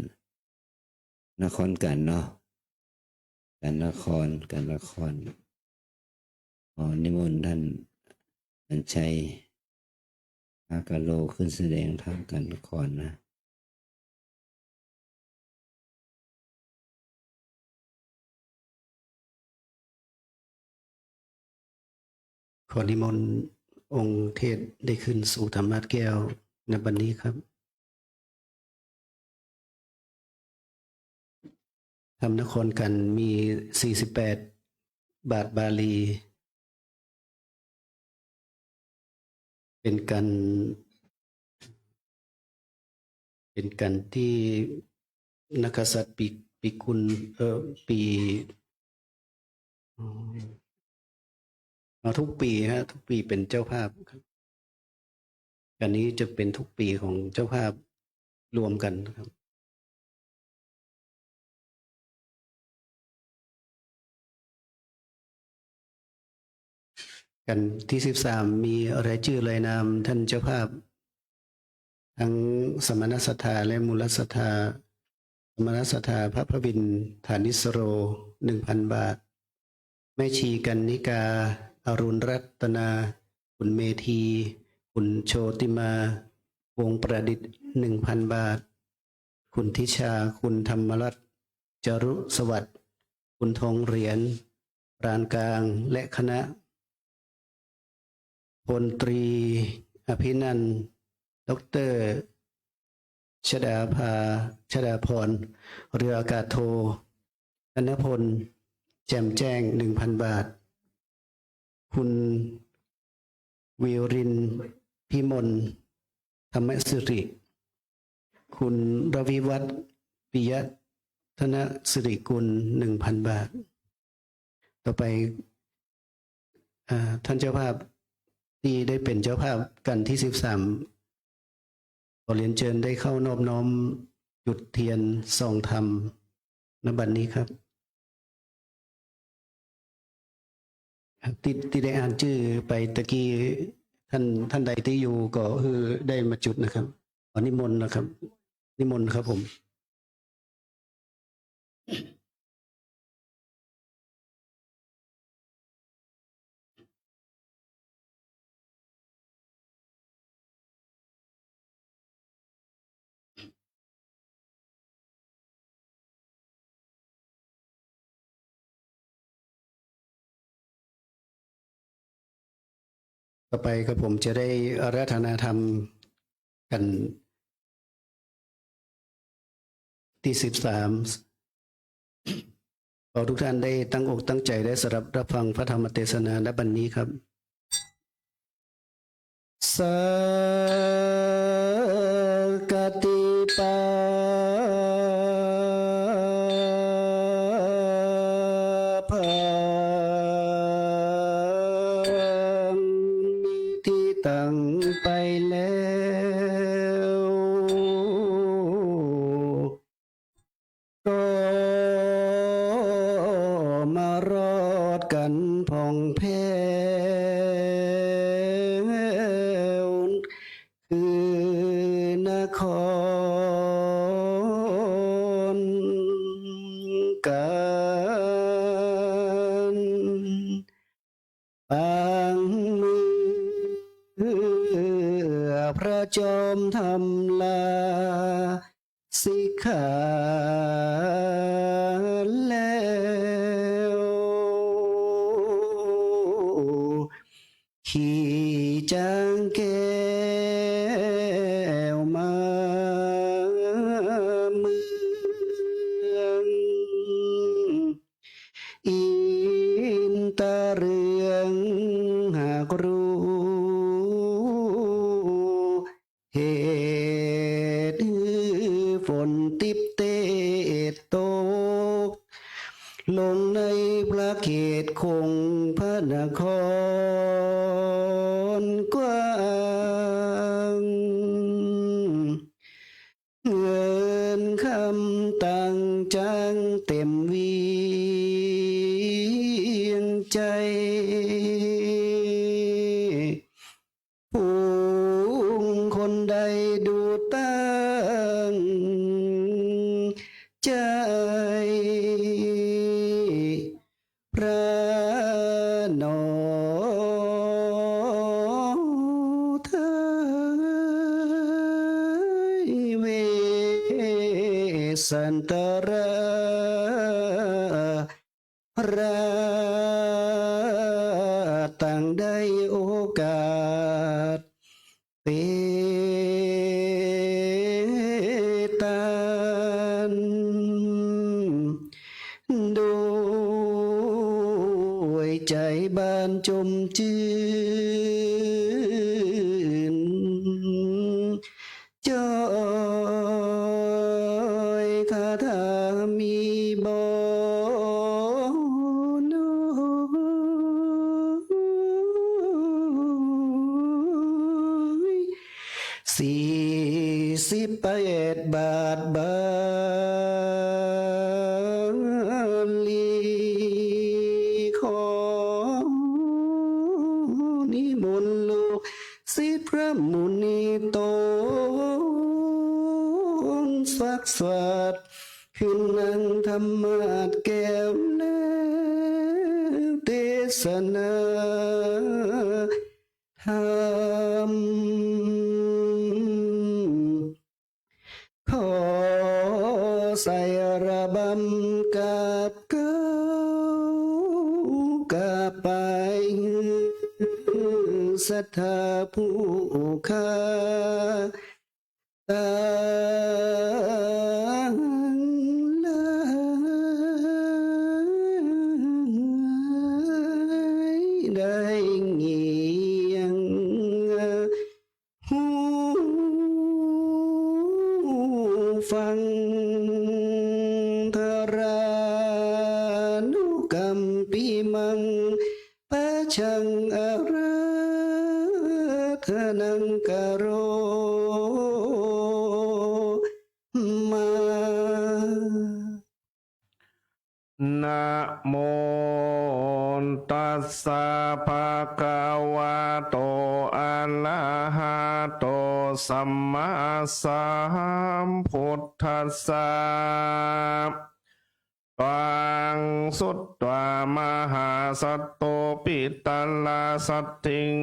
นครกัณฑ์เนาะ กัณฑ์นคร กัณฑ์นคร ขอนิมนต์ท่านสัญชัย อาการโล ขึ้นแสดงธรรมกัณฑ์นครนะ ขอนิมนต์องค์เทศน์ได้ขึ้นสู่ธรรมาสน์แก้ว ณ บัดนี้ครับ ธรรมนครขันธ์มีสี่สิบแปดบาทบาลี เป๋นกัณฑ์ เป๋นกัณฑ์ตี้นักกษัตริย์ปีกุล เอ่อ ปี อ๋อ อ๋อ ทุกปี๋ฮะ ทุกปี๋เป๋นเจ้าภาพครับ กัณฑ์นี้จะเป๋นทุกปี๋ของเจ้าภาพรวมกั๋นนะครับ กัณฑ์ตี้สิบสาม มีรายจื้อรายนามต้านเจ้าภาพ ตึงสมณศรัทธาและมูลศรัทธา สมณศรัทธา พระพวิน ฐานิสโร หนึ่งพันบาท แม่ชีกรรณิกา อรุณรัตนา ขุนเมธี ขุนโชติมา วงศ์ประดิษฐ์ หนึ่งพันบาท ขุนทิชา คุณธรรมรัตน์ จารุสวัสดิ์ คุณทองเหรียญ ปราณกลาง และคณะ พลตรีอภินันท์ ด็อกเตอร์ชดาภา ชดาพร เรืออากาศโท ธนพล แจ่มแจ้ง หนึ่งพันบาท คุณวิรินทร์ พิมล ธรรมสิริ คุณรวิวัฒน์ ปิยะธนสิริกุล หนึ่งพันบาท ต่อไป อ่า ต้านเจ้าภาพตี้ได้เป๋นเจ้าภาพกัณฑ์ตี้สิบสาม ขอเรียนเจิญได้เข้าน้อมจุดเตียนส่องธรรม ณ บัดนี้ครับ ตี้ ตี้ได้อ่านจื้อไปตะกี้ ต้าน ต้านใดตี้อยู่ก็คือได้มาจุดนะครับ ขอนิมนต์นะครับ นิมนต์ครับผม ต่อไปก็ผมจะได้อาราธนาธรรมกัณฑ์ตี้สิบสาม ขอทุกท่านได้ตั้งอกตั้งใจและสดับรับฟังพระธรรมเตสนา ณ บัดนี้ครับ สักกาติปาปัง มีตี้ตั้งไปแล้ว ก็มารอดกั๋นพ่องแผ้ว คือนครขันธ์ ปางเมื่อพระจอมธรรมลาสิกขาแล้ว ขี่จ๊างแก้วมาเมือง อินตาเรืองหากฮู้ เหตุหื้อฝนติ๊บเตดตก ลงในพระเขตคงพระนครกว้าง เงินคำตังจ๊างเต๋มเวียงใจ๋ ฝูงคนได้ดูตั้งใจ๋ พระหนอไทย เวสสันตราช ราช ตังได้โอกาส เปตาน โดยใจ๋บานจมจื้น จ้อยคาถามีบ่น้อย สี่สิบแปดบาทบาลี ขอนิมนต์ลูกศิษย์พระมุนีตน สักสวัสดิ์ ขึ้นนั่งธรรมาสน์แก้วแล้วเตสนาธรรม ขอใส่ระบำกราบเกล้ากราบไป ศรัทธาผู้ข้า ตังหลาย ได้เงี่ยงหูฟัง ธารานุกัมปิมัง ปัจจังอาราธนังกะโรมา นะโมตัสสะ ภะคะวะโต อะระหะโต สัมมาสัมพุทธัสสะ ตัง สุตวา มหาสัตโต ปิตะละสัตถิง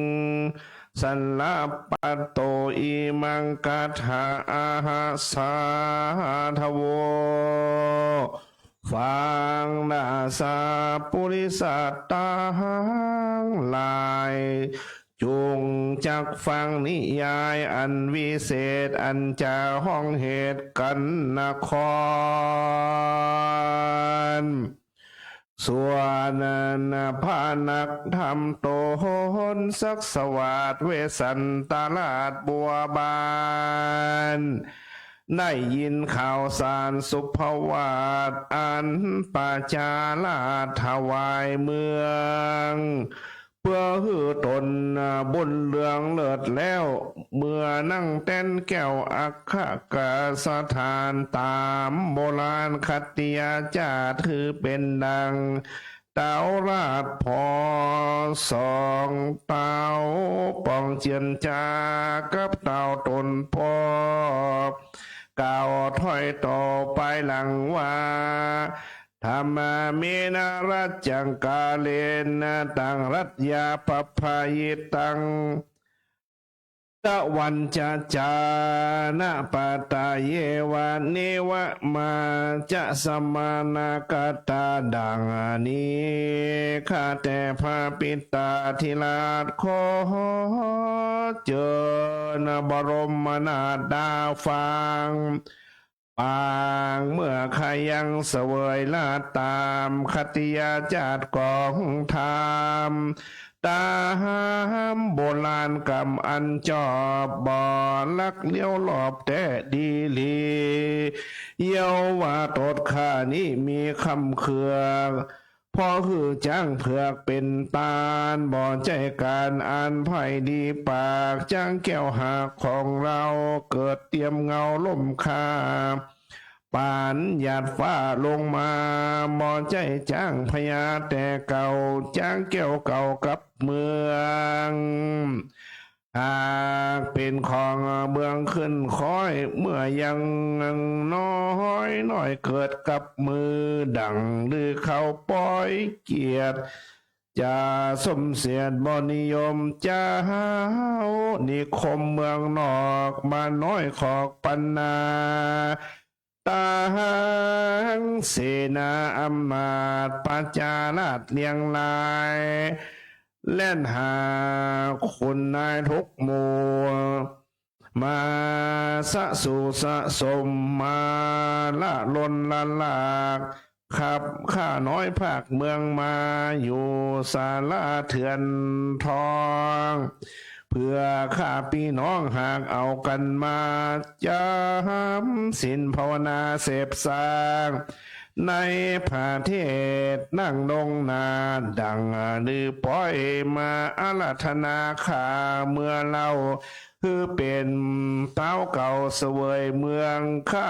สะละปะโต อิมังกะถา อะหะสาทะโว ฟังราชาปุริสะตังหลาย จุ่งจักฟังนิยายอันวิเศษ อันจะฮ้องเหตุกั๋นนะคอญ ส่วนพระนักธรรมต๋น สักสวัสดิ์ เวสสันตราชบัวบาน ได้ยินข่าวสารสุภวาท อันประชาราษฎร์ถวายเมือง เปื้อหื้อต๋นบุญเรืองเลิศแล้ว เมื่อนั่งแต๊นแก้วอัคคสถาน ต๋ามโบราณขัตติยจาติ หื้อเป๋นดัง เต้าราชพ่อสองเต้า ป๋องเจือนจากับเต้าต๋นพ่อ กล่าวถ้อยต่อปายหลังว่า ธัมมาเมนะ รัจจังกาเลนะ ตัง รัตยาปะพายิตัง ตะวัญจะจานะ ปะตาเยวะ เนวะมาจะสมานะกะตา ดังนี้ ข้าแต่พระปิตาธิราช ขอเจิญบรมนาถดาฟัง ปางเมื่อข้ายังเสวยราชต๋ามขัตติยจาติของธรรม ต๋ามโบราณกำอันจอบ บ่ลักเลี้ยวลอบแต๊ดีหลี เยียะว่าตดข้านี้มีคำเคือง เพราะหื้อจ๊างเผือกเป๋นตาน บ่ใจ้ก๋านอันใผดีปาก จ๊างแก้วหักของเฮาเกิดเตียมเงาล่มค่า ปานหยาดฟ้าลงมา บ่ใจ้จ๊างพญาแต่เก่า จ๊างแก้วเก่ากับเมือง หากเป๋นของเมืองขึ้นคอย เมื่อยังน้อยน้อยเกิดกับมือ ดั่งลือเขาป้อยเกียรติ จะสมเสียดบ่นิยม เจ้านิคมเมืองนอก บ้านน้อยขอกปันนา ตังเสนาอำมาตย์ประจาราษฎร์เลียงราย แล่นหาขุนนายทุกหมู่ มาสะสู่สะสม มาละลนละลาก ขับข้าน้อยภาคเมืองมา อยู่ศาลาเถื่อนทอง เพื่อข้าปี้น้องหากเอากั๋นมา จ๋ำศีลภาวนาเสพสร้าง ในประเทศนั่งลงนา ดั่งลือป้อยมาอาราธนาข้าเมื่อเล่า หื้อเป๋นเต๊าเก่าเสวยเมือง ข้า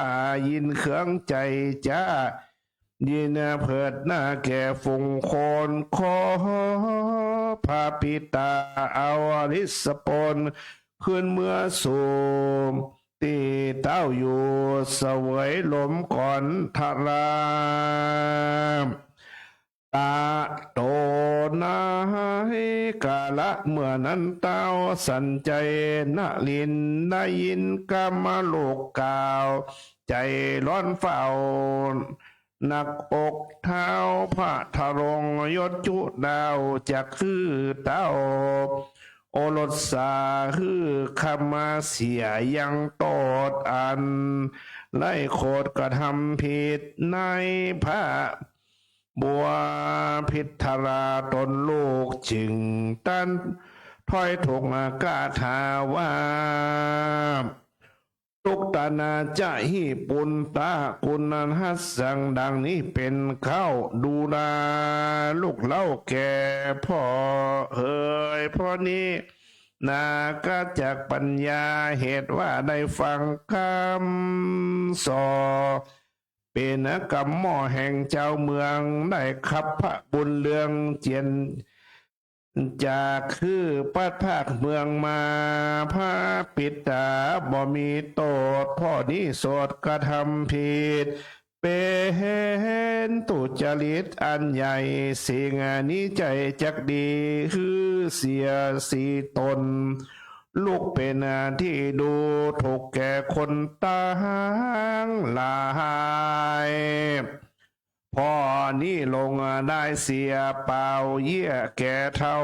ยินเคืองใจ๋จ๊า ยินเผิดหน้าแก่ฝูงคน ขอพระปิตาเอาฤทธิ์สปน คืนเมือสู่ตี้เต้าอยู่ เสวยลมก่อนทรา ตะโตนายกาละเมื่อนั้นเต๊าสันชัยนรินทร์ ได้ยินกำลูกกล่าว ใจ๋ฮ้อนเฝ้า หนักอกเท้าพระทรงยศจุดาว จักหื้อเต้า โอรสสาหื้อคำมาเสียยังโต้ษอัน ไร้โขดกระทำผิดในพระบพิตราตนลูก จึงตันถ้อยถูกคาถาว่า ตุ๊กตานาจะหิปุนตะกุณหัสสัง ดังนี้เป๋นเก๊า ดูราลูกเล่าแก่พ่อเอ๋ย พ่อนี้นาก็จักปัญญา เหตุว่าได้ฟังกำสอน เป๋นกำหม้อแห่งเจ้าเมือง ได้ขับพระบุญเรืองเจียร จากหื้อปัดภาคเมืองมา พระปิตาบ่มีโต้ษ พ่อนี้โสดกระทำผิด เป๋นทุจริตอันใหญ่ สิ่งนี้ใจ๋จักดี หื้อเสียสีตน ลูกเป๋นตี้ดูถูกแก่คนตังหลาย พ่อนี้ลงได้เสียเปล่า เยียะแก่เฒ่า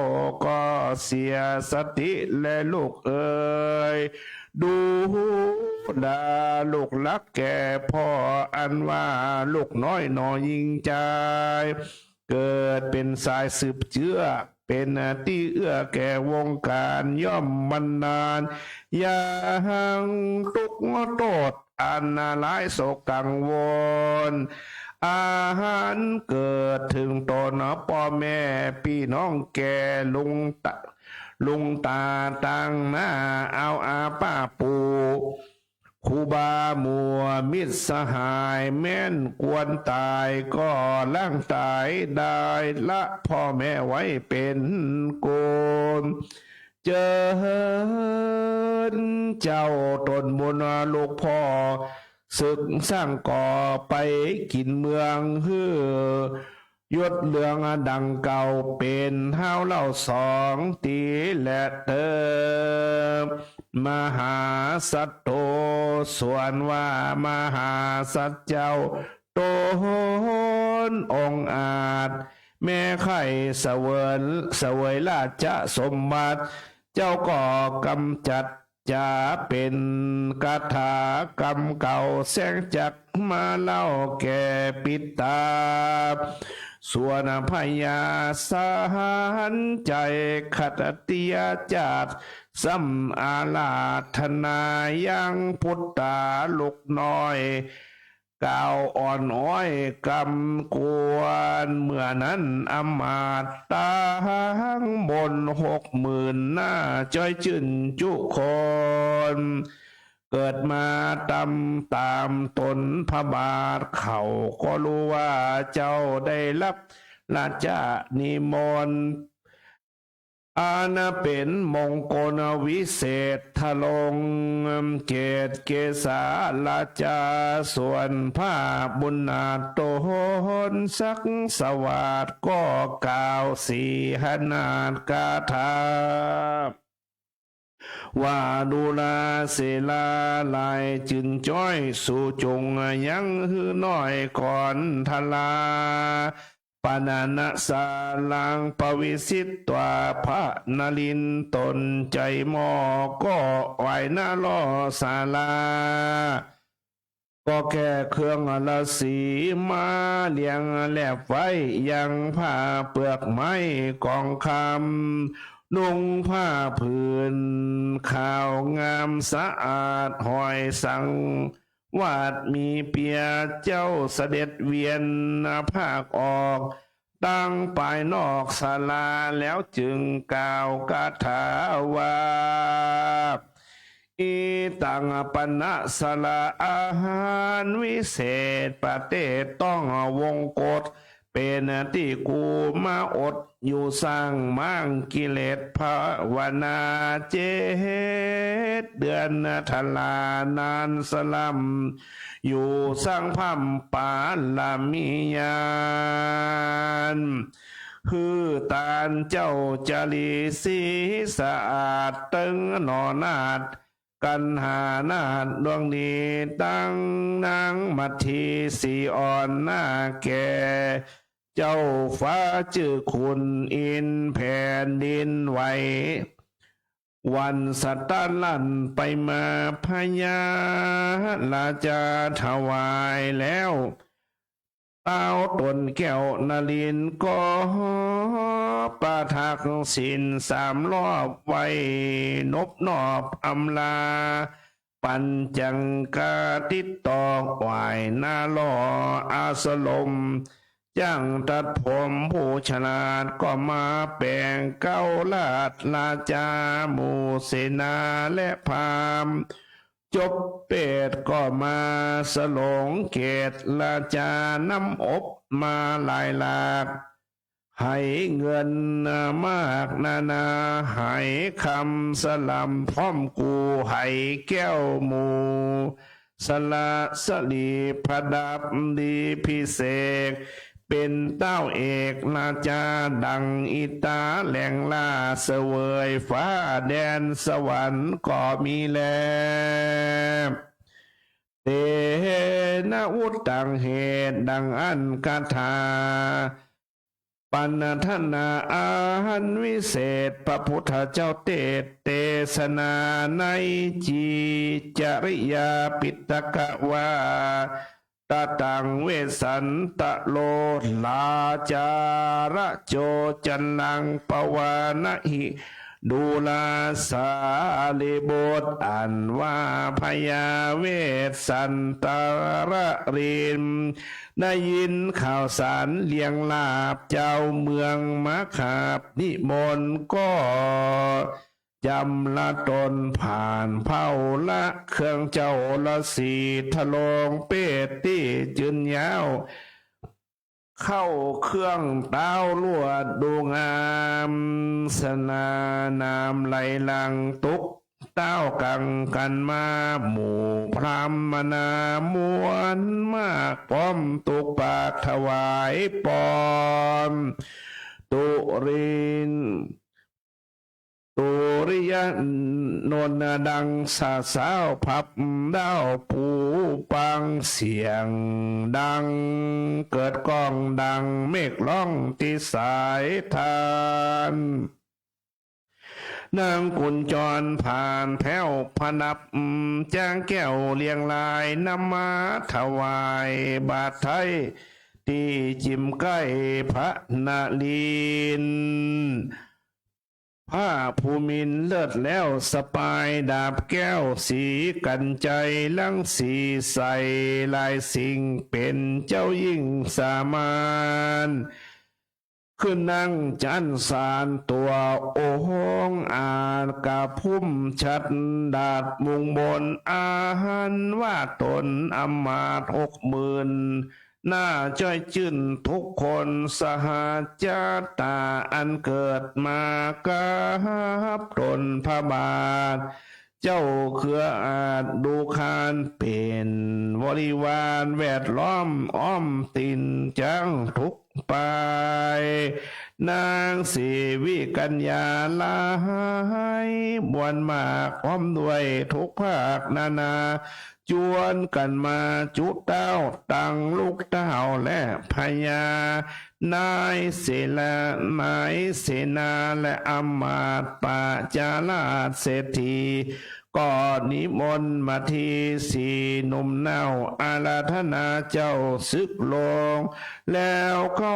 ก็เสียสติแลลูกเอ๋ย ดูราลูกรักแก่พ่อ อันว่าลูกน้อยหนอยิ่งใจ๋ เกิดเป๋นสายสืบเจื้อ เป๋นตี้เอื้อแก่วงการ ย่อมบรรดาล ยังตุ๊กข์โต้ษ อันตรายโศกกังวล อาหารเกิดเถิงต๋นป้อแม่ปี้น้องแก่ลุงต๋า ลุงต๋าตังหน้า เอาอาป้าปู่ ครูบาหมู่มิตรสหาย แม้นกวนต๋ายก็ล้างต๋ายได้ ละพ่อแม่ไว้เป๋นกุญ เจิญเจ้าต๋นบุญลูกพ่อ ศึกสร้างก่อไปกิ๋นเมือง หื้อยศเรืองดังเก่า เป๋นฮ้าวเล่าสองตี๋แลเติม มหาสัตว์โต ส่วนว่ามหาสัตว์เจ้า ต๋นองอาจ แม้ใค่เสวย เสวยราชสมบัติ เจ้าก็กำจัด จะเป๋นคาถากำเก่า แสงจักมาเล่าแก่ปิตา ส่วนพญาสันชัยขัตติยชาติ ซ้ำอาราธนายังปุตตาลูกน้อย กล่าวอ่อนอ้อยกำกวน เมื่อนั้นอำมาตย์ตังบนหกหมื่นหน้า จ้อยจื้นจุคน เกิดมาต๋าม ต๋ามต๋นพระบาท เขาก็ฮู้ว่าเจ้าได้ฮับราชนิมนต์ อันเป๋นมงคลวิเศษทรงเกศเกศาราชา ส่วนพระบุญนาถต๋นศักดิ์สวัสดิ์ ก็กล่าวสีหนาถคาถา ว่าดูราเสนาหลาย จื้นจ้อยสูจงยังหื้อน้อยก่อนทรา ไป ปะนานะสารังปวิสิตวา พระนรินทร์ตนใจ๋หม้อ ก็ไหว้หน้าหล่อศาลา ก็แก้เครื่องราศีมาเรียงแลบไว้ ยังผ้าเปลือกไม้กองคำ นุ่งผ้าผืนขาวงามสะอาด ห้อยสังวาสมีเปีย เจ้าเสด็จเวียนภาคออก ตางปายนอกศาลา แล้วจึงกล่าวคาถาว่า อิตังปะนะสะระ อาหารวิเศษ ประเทศต้องวงกฏ เป๋นตี้กูมาอดอยู่ สร้างม้างกิเลสภาวนา เจ็ดเดือนทรานานสะหร่ำ อยู่สร้างพร่ำปารมีญาณ หื้อตานเจ้าจารีสีสะอาด เติงหน่อนาฏ กันหานาฏดวงดี ตังนางมัททีสีอ่อนหน้าแก่ เจ้าฟ้าจื้อขุนอินทร์แผ่นดินไหว วันสะต้านลั่นไปมา พญาราจาถวายแล้ว เต้าต๋นแก้วนรินทร์ก็ประทักษิณสามรอบ ไหว้นบนอบอำลา ปัญจังกาติดตอก ไหว้หน้าหล่ออาสรม จ้างตัดผมผู้ฉลาด ก็มาแป๋งเกล้าราช ราจาหมู่เสนาและพราหมณ์ จบเปตก็มาสลงเกต ราจาน้ำอบมาหลายหลาก ไหเงินมากนานา ไหคำสะหร่ำพร้อมกู้ ไหแก้วหมู่ สละสลีประดับดีพิเศษ เป๋นเต้าเอกราจาดังอินทา แหล่งล่าเสวยฟ้าแดนสวรรค์ก็มีแล เตนะ อุตตัง เหตุดังอั้นคาถา ปรารถนาอาหารวิเศษ พระพุทธเจ้าเตสน์เตสนาในจีจริยาปิตกะว่า ตะตังเวสสันตะโล ราจาระโจจันลัง ปวานะหิ ดูราสารีบุตร อันว่าพญาเวสสันตะนรินทร์ ได้ยินข่าวสารเลียงลาบเจ้าเมืองมาขาบนิมนต์ ก็จำละตนผ่านเผ้าละเครื่องเจ้าราศี ทะลงเปตตี้จืนยาว เข้าเครื่องเต้าลวดดูงาม สง่านามไหลหลั่ง ตุ๊กเต้ากังกันมา หมู่พราหมณามวลมาก พร้อมตุ๊กปากถวายปอน ตุริน ตุริยะนนท์ดังสะสาวพับดาว ปูปังเสียงดัง เกิดก้องดังเมฆร้องตี้สายทาน นางกุญจรผ่านแผ้วประดับ จ้างแก้วเรียงราย นำมาถวายบาตรไท้ ตี้จิมใก้พระนรินทร์ ผ้าภูมินทร์เลิศแล้ว สะปายดาบแก้วสีกัญไชย รังสีใสลายสิงห์ เป๋นเจ้าหญิงสามัญ ขึ้นนั่งจันสานตัว องอาจกระพุ้มชัดดาษมุงบน อาหารว่าต๋นอำมาตย์หกหมื่น น่าจ้อยจื้นทุกคน สหจาตาอันเกิดมากับต๋นพระบาท เจ้าเครืออาจดูคาน เป๋นบริวารแวดล้อมอ้อมติ่นจั้งทุกปาย นางศรีวิกัญญาหลายมวลมาก พร้อมด้วยทุกภาคนานา จวนกั๋นมาจุเต้า ตังลูกเต้าและพญา นายเสนา นายเสนาและอำมาตย์ ประชาราษฎร์เศรษฐี ก็นิมนต์มาที สี่หนุ่มเน่า อาราธนาเจ้าศึกลง แล้วก็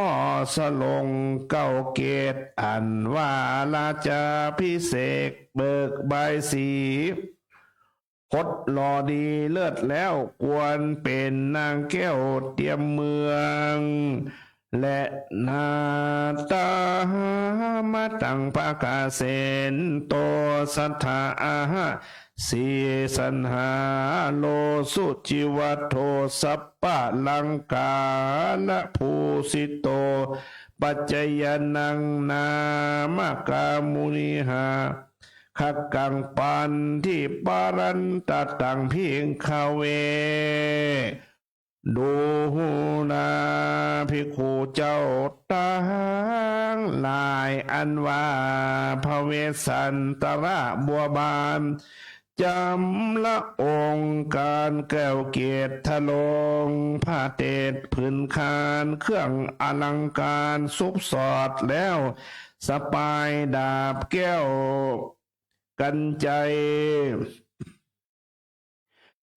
สรงเกล้าเกศ อันว่าราชาภิเษก เบิกบายสี คดหล่อดีเลิศแล้ว ควรเป๋นนางแก้วเตียมเมือง และนาถามาตัง ภคเสนโต สัตถา อาหะ สี สัญหาโล สุจิวัฒโธ สัพพะลังการะภูสิโต ปัจจยานัง นามะกามุนิหา ขะกัง ปันธิปะรันตะตัง ภิกขะเว ดูราภิกขุเจ้าตังหลาย อันว่าพระเวสสันตระบัวบาน จำละองค์การแก้วเกศ ทรงพระเตศน์ผืนคาน เครื่องอลังการสุบสอดแล้ว สะปายดาบแก้วกัญไชย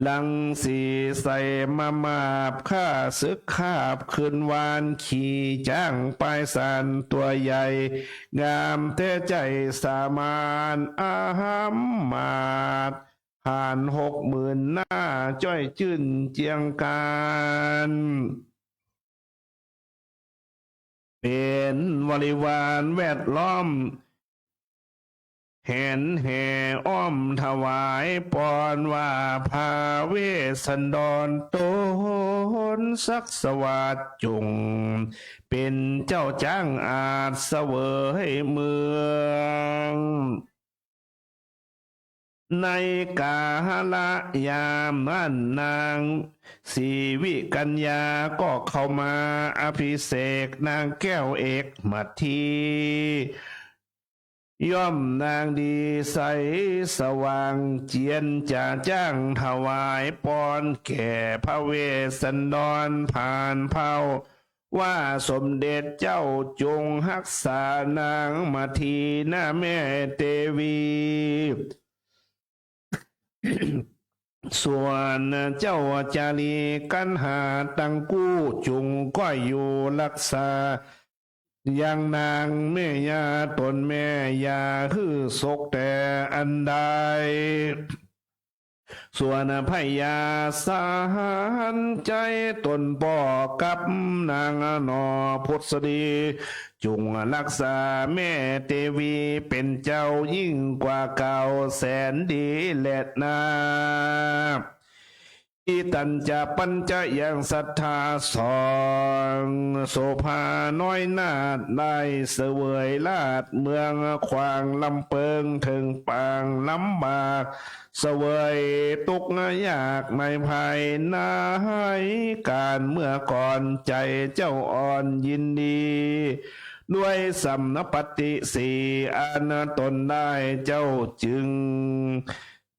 รังสีใส่มามาบ ข้าศึกคาบคืนวาน ขี่จ๊างปายสารตั๋วใหญ่ งามแต๊ใจ๋สามาน อำมาตย์หาญหกหมื่นหน้า จ้อยจื้นเจียงก๋าน เป๋นบริวารแวดล้อม แหนแห่อ้อมถวายปอนว่า พระเวสสันดรต๋นศักดิ์สวัสดิ์ จุ่งเป๋นเจ้าจ๊างอาจเสวยเมือง ในกาละยามนั้น นางศรีวิกัญญาก็เข้ามาอภิเษกนางแก้วเอกมัทธี ย่อมนางดีใสสว่าง เจียรจ๋าจ๊างถวายปอนแก่พระเวสสันดร ผานเภา ว่าสมเด็จเจ้าจงฮักษานางมัทธีนะแม่เตวี ส่วนเจ้าจารีกัณหาตังกู้ จุ่งก้อยอยู่ฮักษา ยังนางแม่ย่าต๋นแม่ อย่าหื้อโศกแต่อันใด ส่วนพญาสารชัยต๋นป้อกับนางหน่อผุสดี จุ่งฮักษาแม่เตวีเป๋นเจ้ายิ่งกว่าเก่าแสนดีแลนา อิตัญจะปัญจะยังสัตถา สองโสภาน้อยนาถได้เสวยราชเมืองขวางลำเปิง เถิงปางลำบาก เสวยตุ๊กข์ยากในภัย ในก๋านเมื่อก่อน ใจ๋เจ้าอ่อนยินดี ด้วยสัมปติสี่อันต๋นได้ เจ้าจึง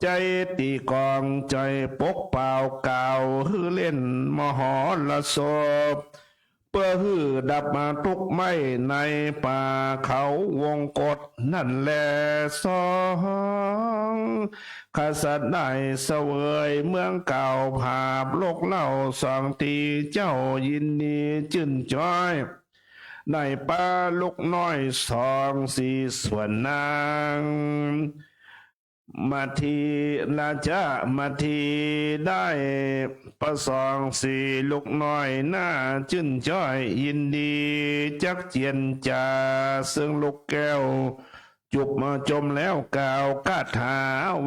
ใจ๊ตีกลอง ใจ๊ปกเป่ากล่าวหื้อเล่นมหรสพ เปื้อหื้อดับทุกข์ไม้ในป่าเขาวงกตนั่นแล สองกษัตริย์ได้เสวยเมืองเก่า ผาบลกเล่าสองตี้ เจ้ายินดีจื้นจ้อย ได้ปะลูกน้อยสองสี่ ส่วนนาง มัทธี ราชมัทธีได้ปะสองสี่ลูกน้อย หน้าจื้นจ้อยยินดี จักเจียรจ๋าเซิงลูกแก้ว จุบจมแล้วกล่าวคาถา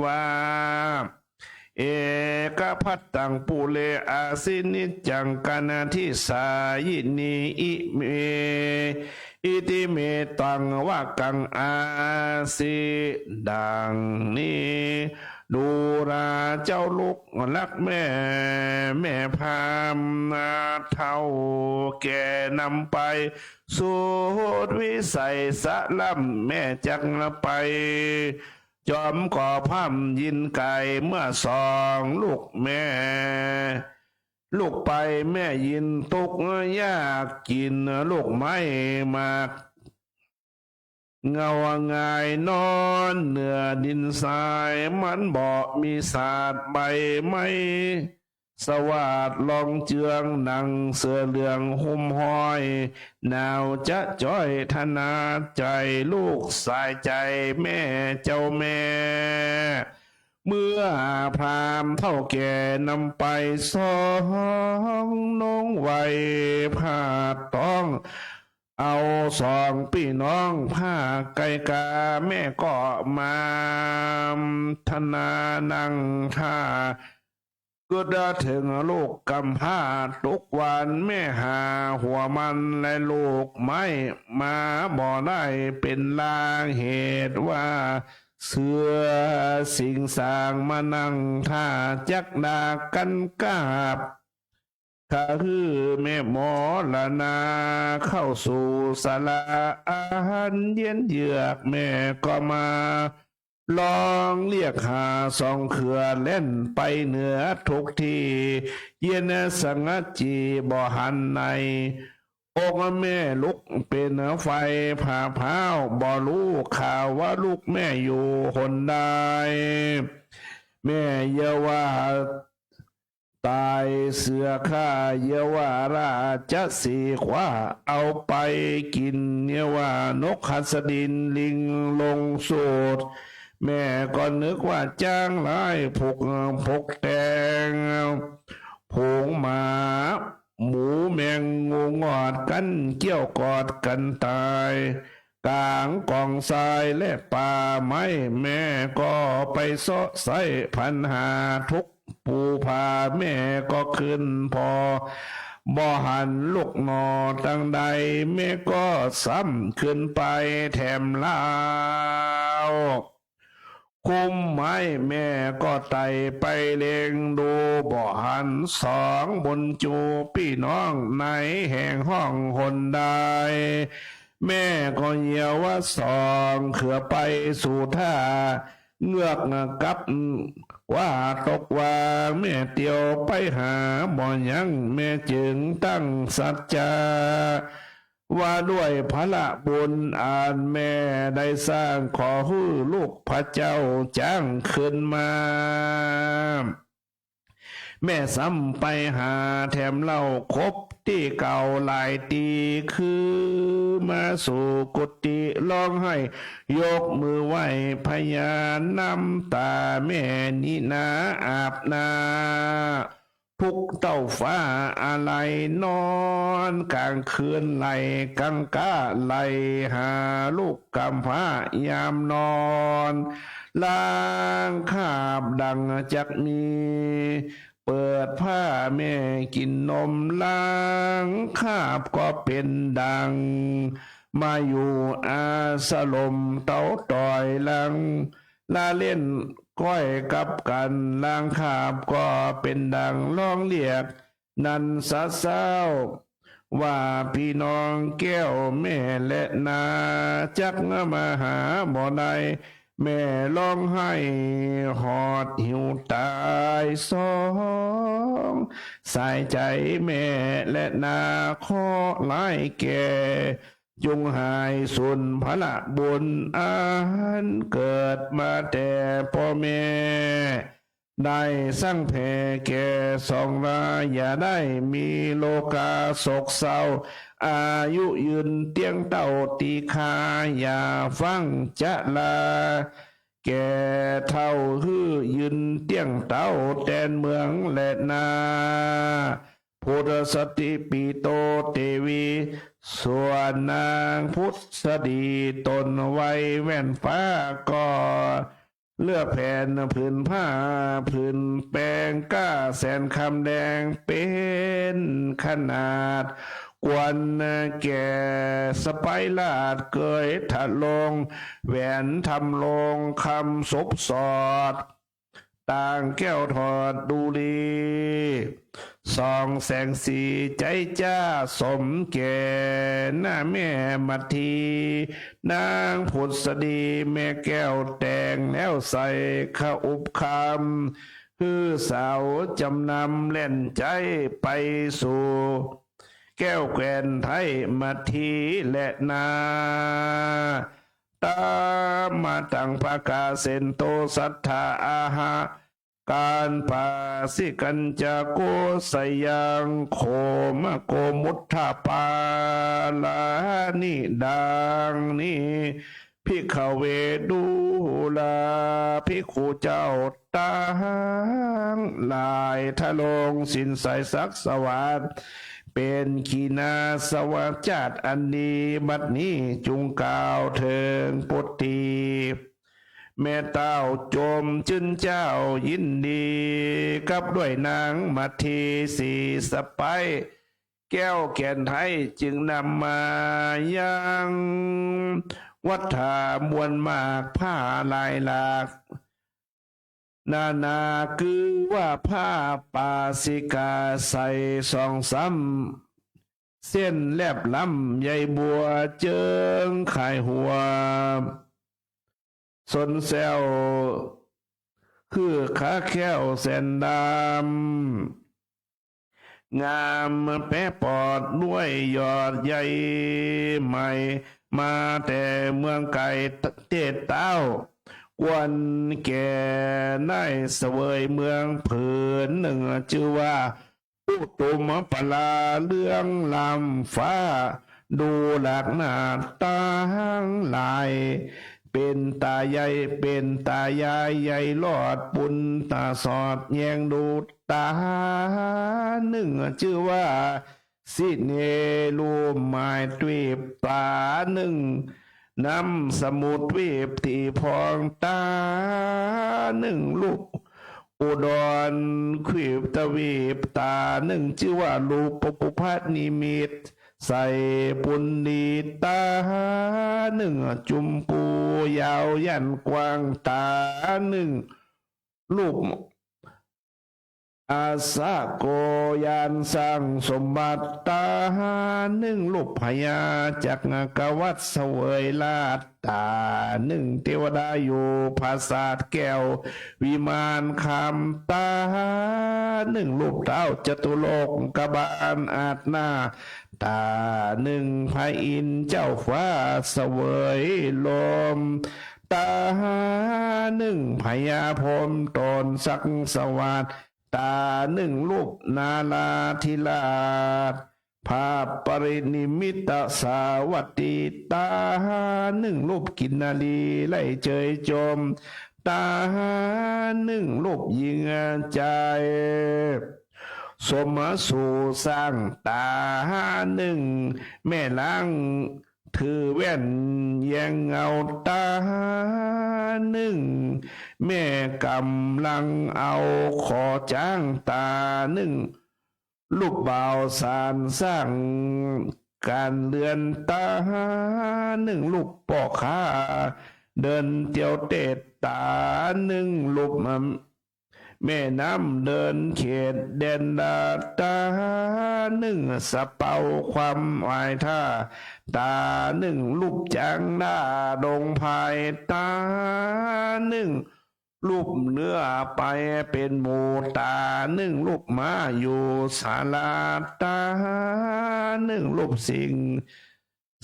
ว่า เอกภัตตังปุเรอาสินิจจัง กาณาธิสายินี อิเม อิติเมตังวากังอาสิ ดังนี้ ดูราเจ้าลูกฮักแม่ แม่พราหมณ์เฒ่าแก่นำไป สุดวิสัยสะล้ำแม่จักไป จอมก่อพร่ำยินไกล เมื่อสองลูกแม่ ลูกไปแม่ยินตุ๊กข์ยาก กิ๋นลูกไม้หมาก เหงาหงายนอนเหนือดินทราย มันบ่มีสาดใบไม้ สวาดรองเจือง หนังเสื้อเหลืองหุ้มห้อย หนาวจะจ้อยทนาใจ ลูกสายใจ๋แม่เจ้าแม่ เมื่อพราหมณ์เฒ่าแก่นำไป สองนงไว้พาดต้อง เอาสองปี้น้องพาไกลกา แม่ก็มาทนานั่งท่า กึ๊ดเถิงลูกกำพร้า ตุ๊กวันแม่หาหัวมัน และลูกไม้มาบ่ได้ เป๋นลางเหตุว่า เสือสิงสางมานั่งท่า จักดากั๋นกาบ ข้าหื้อแม่มรณา เข้าสู่ศาลาอาหารเย็นเยือก แม่ก็มา ร้องเรียกหาสองเขือ แล่นไปเหนือทุกตี้ เย็นสงัดจี่บ่หันใน อกแม่ลุกเป๋นไฟผ่าพร้าว บ่ฮู้ข่าวว่าลูกแม่อยู่หนใด แม่เยียะว่า ต๋ายเสือฆ่า เยียะว่าราชสีห์คว้าเอาไปกิ๋น เยียะว่านกหัสดินลิงลงสูด แม่ก็นึกว่าจ๊างร้ายผก ผกแตง ฝูงหมา หมูแมงงูงอดกั๋นเกี้ยวกอดกั๋นต๋าย ก๋างกองทรายและป่าไม้ แม่ก็ไปเซาะไซ้พันหาทุกข์ ปูผาแม่ก็ขึ้นผ่อ บ่หันลูกหน่อตังใด แม่ก็ซ้ำขึ้นไปแถมเล่า คุ้มไม้แม่ก็ไต่ไปเล็งดู บ่หันสองบุญจูปี้น้อง ในแห่งห้องหนใด แม่ก็เยียะว่าสองเขือไปสู่ท่า เงือกกับว่าตกว่า แม่เตียวไปหาบ่ยัง แม่จึงตั้งสัจจะ ว่าด้วยพละบุญอันแม่ได้สร้าง ขอหื้อลูกพระเจ้าจ๊างคืนมา แม่ซ้ำไปหาแถมเล่า ครบตี้เก่าหลายตี้ คือมาสู่กุฏิร้องไห้ ยกมือไหว้พญา น้ำต๋าแม่นี้นาอาบหน้า ทุกข์เต้าฟ้าอาลัย นอนก๋างคืนไหลกังก้า ไหลหาลูกกำพร้ายามนอน ลางคาบดังจักมี เปิดผ้าแม่กิ๋นนม ลางคาบก็เป๋นดัง มาอยู่อาสรมเต้าต๋อย ลางละเล่นก้อยกับกั๋น ลางคาบก็เป๋นดัง ร้องเรียก นันสะเซ้า ว่าปี้น้องแก้วแม่และนา จักมาหาบ่ได้ แม่ร้องไห้หอดหิวต๋าย สองสายใจ๋แม่และนา เคราะห์ร้ายแก่ จุ่งหายสูญพละบุญ อันเกิดมาแต่ป้อแม่ ได้สร้างแผ่แก่สองรา อย่าได้มีโรคาโศกเศร้า อายุยืนเตี้ยงเต้าตี้คา อย่าฟั่งจะลา แก่เฒ่าหื้อยืนเตี้ยงเต้าแตนเมืองและนา พุทธสติปีโตเตวี ส่วนนางพุทธสดีตนไว้แว่นฟ้าก็ เลือกแผนผืนผ้าผืนแปง ก้าแสนคำแดงเป๋นขนาด ควรแก่สไปราชเกยทะลง แหวนทำลงคำสบสอด ต่างแก้วทอดดูลี ส่องแสงสีใจ๋จ๊า สมแก่หน้าแม่มัทที นางผุดสดีแม่แก้วแต่งแล้วใส่ ขะอุปคำ หื้อสาวจำนำแล่นใจ๊ไปสู่ แก้วแควนไทยมัททีแลนา ตามาตังภะกาเสนโต สัตถาอาหะ การปาสิกัญจะโกสยัง โขมะโกมุทธปาลานิ ดังนี้ ภิกขเว ดูราภิกขุเจ้าตังหลาย ทรงศีลใสสักสะหวาด เป๋นขีณาสวาจาอันดี บัดนี้จุ่งกล่าวเถิงปุตตี แม่เต้าจมจื้นเจ้ายินดี กับด้วยนางมัททีสีสะใป๊ แก้วแควนไทยจึงนำมายัง วัตถามวลมากผ้าลายหลาก นานา คือว่าผ้าปาสิกาใส่สองซ้ำ เส้นแลบล้ำใยบัวเจิงขายหัว สนแซว คือขาแข้วแสนดำ งามแป๊ปอดด้วยยอดใยใหม่ มาแต่เมืองไก๋เตศเต้า ควรแก่ได้เสวยเมืองผืนนึ่ง จื้อว่า อุตุมปราเรืองล้ำฟ้า ดูหลากหน้าตังหลาย เป๋นต๋ายาย เป๋นต๋ายายใหญ่รอดปุ้นต๋าสอดแยงดูต๋านึ่ง จื้อว่า สิเนรุมายตวีปต๋านึ่ง น้ำสมุทรตวีปตี้พองต๋านึ่ง ลูก อุดรตวีปต๋านึ่ง จื้อว่า รูปปุพพนิมิต ใส่ปุณณีต๋านึ่ง จุมปูยาวยันกว้างต๋านึ่ง รูป อาสะโกยานสร้างสมบัติต๋านึ่ง รูปพญาจักรวรรดิเสวยราชย์ต๋านึ่ง เตวดาอยู่ปราสาทแก้ววิมานคำต๋านึ่ง รูปท้าวจตุโลกบาลอาสนะต๋านึ่ง พระอินทร์เจ้าฟ้าเสวยลมต๋านึ่ง พญาพรหมต๋นสักสวาสต๋านึ่ง รูปนาราธิราช พระปรินิมมิตสาวัตถีต๋านึ่ง รูปกินนารีไล่เจยจมต๋านึ่ง รูปหญิงใจ๋ สมสู่สร้างต๋านึ่ง แม่ล้างถือแว่นแยงเงาต๋านึ่ง แม่ก๋ำลังเอาขอจ๊างต๋านึ่ง รูปบ่าวสารสร้างก๋านเฮือนต๋านึ่ง รูปป้อค้าเดินเตียวเตศต๋านึ่ง รูปแม่น้ำเดินเขตแดนดาต๋านึ่ง สะเปาความหมายท่าต๋านึ่ง รูปจ๊างหน้าดงพายต๋านึ่ง รูปเนื้อไปเป๋นหมู่ต๋านึ่ง รูปม้าอยู่ศาลาต๋านึ่ง รูปสิงห์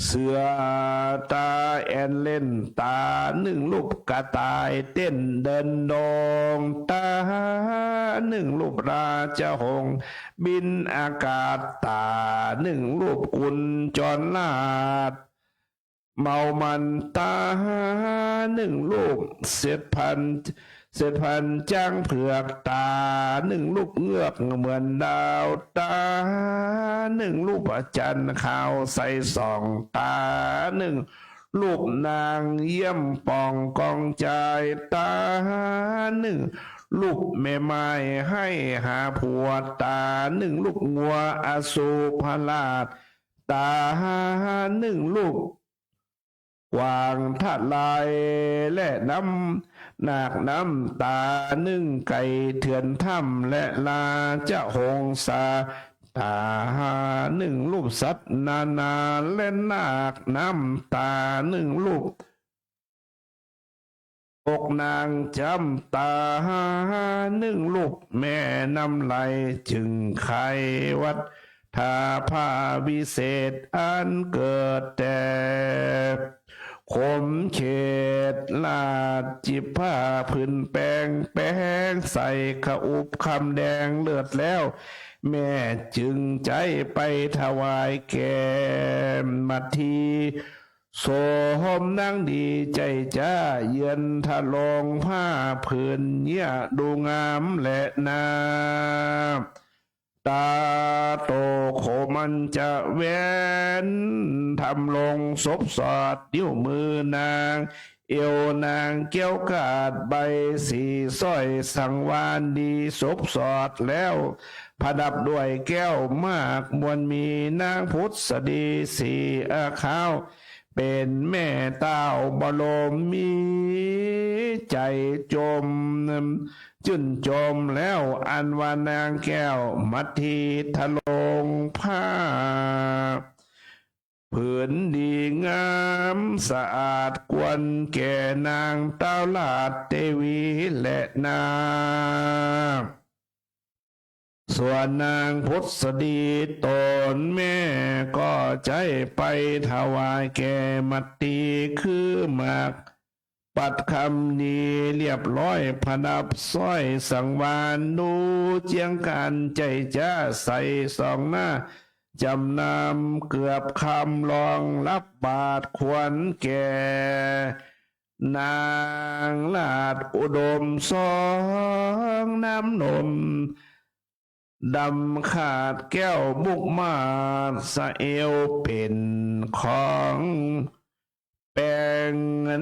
เสือต๋าแอ่นเล่นต๋านึ่ง รูปกระต่ายเต้นเดินโด่งต๋านึ่ง รูปราชหงส์บินอากาศต๋านึ่ง รูปกุญจรราช เมามันต๋านึ่ง รูปเสด็จพัน เสด็จพันจ๊างเผือกต๋านึ่ง รูปเงือกเหมือนดาวต๋านึ่ง รูปพระจันทร์ขาวใสส่องต๋านึ่ง รูปนางเยี่ยมป่องกองจายต๋านึ่ง รูปแม่ไม้ให้หาผัวต๋านึ่ง รูปงัวอสูรพราชต๋านึ่ง รูป กวางทลายและน้ำ นาคน้ำต๋านึ่งไก่เถื่อนถ้ำ และราชหงสาต๋านึ่งรูปสัตว์นานา และนาคน้ำต๋านึ่งรูป อกนางจำต๋านึ่งรูป แม่น้ำไหลจึ่งไขวัตถาภาวิเศษ อันเกิดแต่ขมเขต ราชจิบผ้าผืนแปง แปงใส่ขอุบคำแดงเลิศแล้ว แม่จึงใจ๊ไปถวายแก่มัทที โสมนางดีใจ๋จ๊า เยือนทะลงผ้าผืนเยียะดูงามแลนา ต๋าโตโขมันจะแหวน ทำลงสบสอด นิ้วมือนาง เอวนางแก้วกาด ใบสีสร้อยสังวาลดีสบสอดแล้ว ประดับด้วยแก้วมากมวลมี นางผุดสดีสีอาขาว เป๋นแม่เต้าบรม มีใจ๋จม จื้นจมแล้ว อันว่านางแก้วมัททีทะลงผ้า ผืนดีงามสะอาด ควรแก่นางเต้าราชเตวีแลนา ส่วนนางผุดสดีต๋นแม่ ก็ใจ๊ไปถวายแก่มัทที คือหมาก ปัดคำดีเรียบร้อย ประดับสร้อยสังวาล ดูเจียงกั๋นใจ๋จ๊า ใส่สองหน้า จำนำเกือบคำ รองรับบาตรควรแก่ นางราชอุดมสองน้ำนม ดำขาดแก้วมุกมาศเอว เป๋นของแปง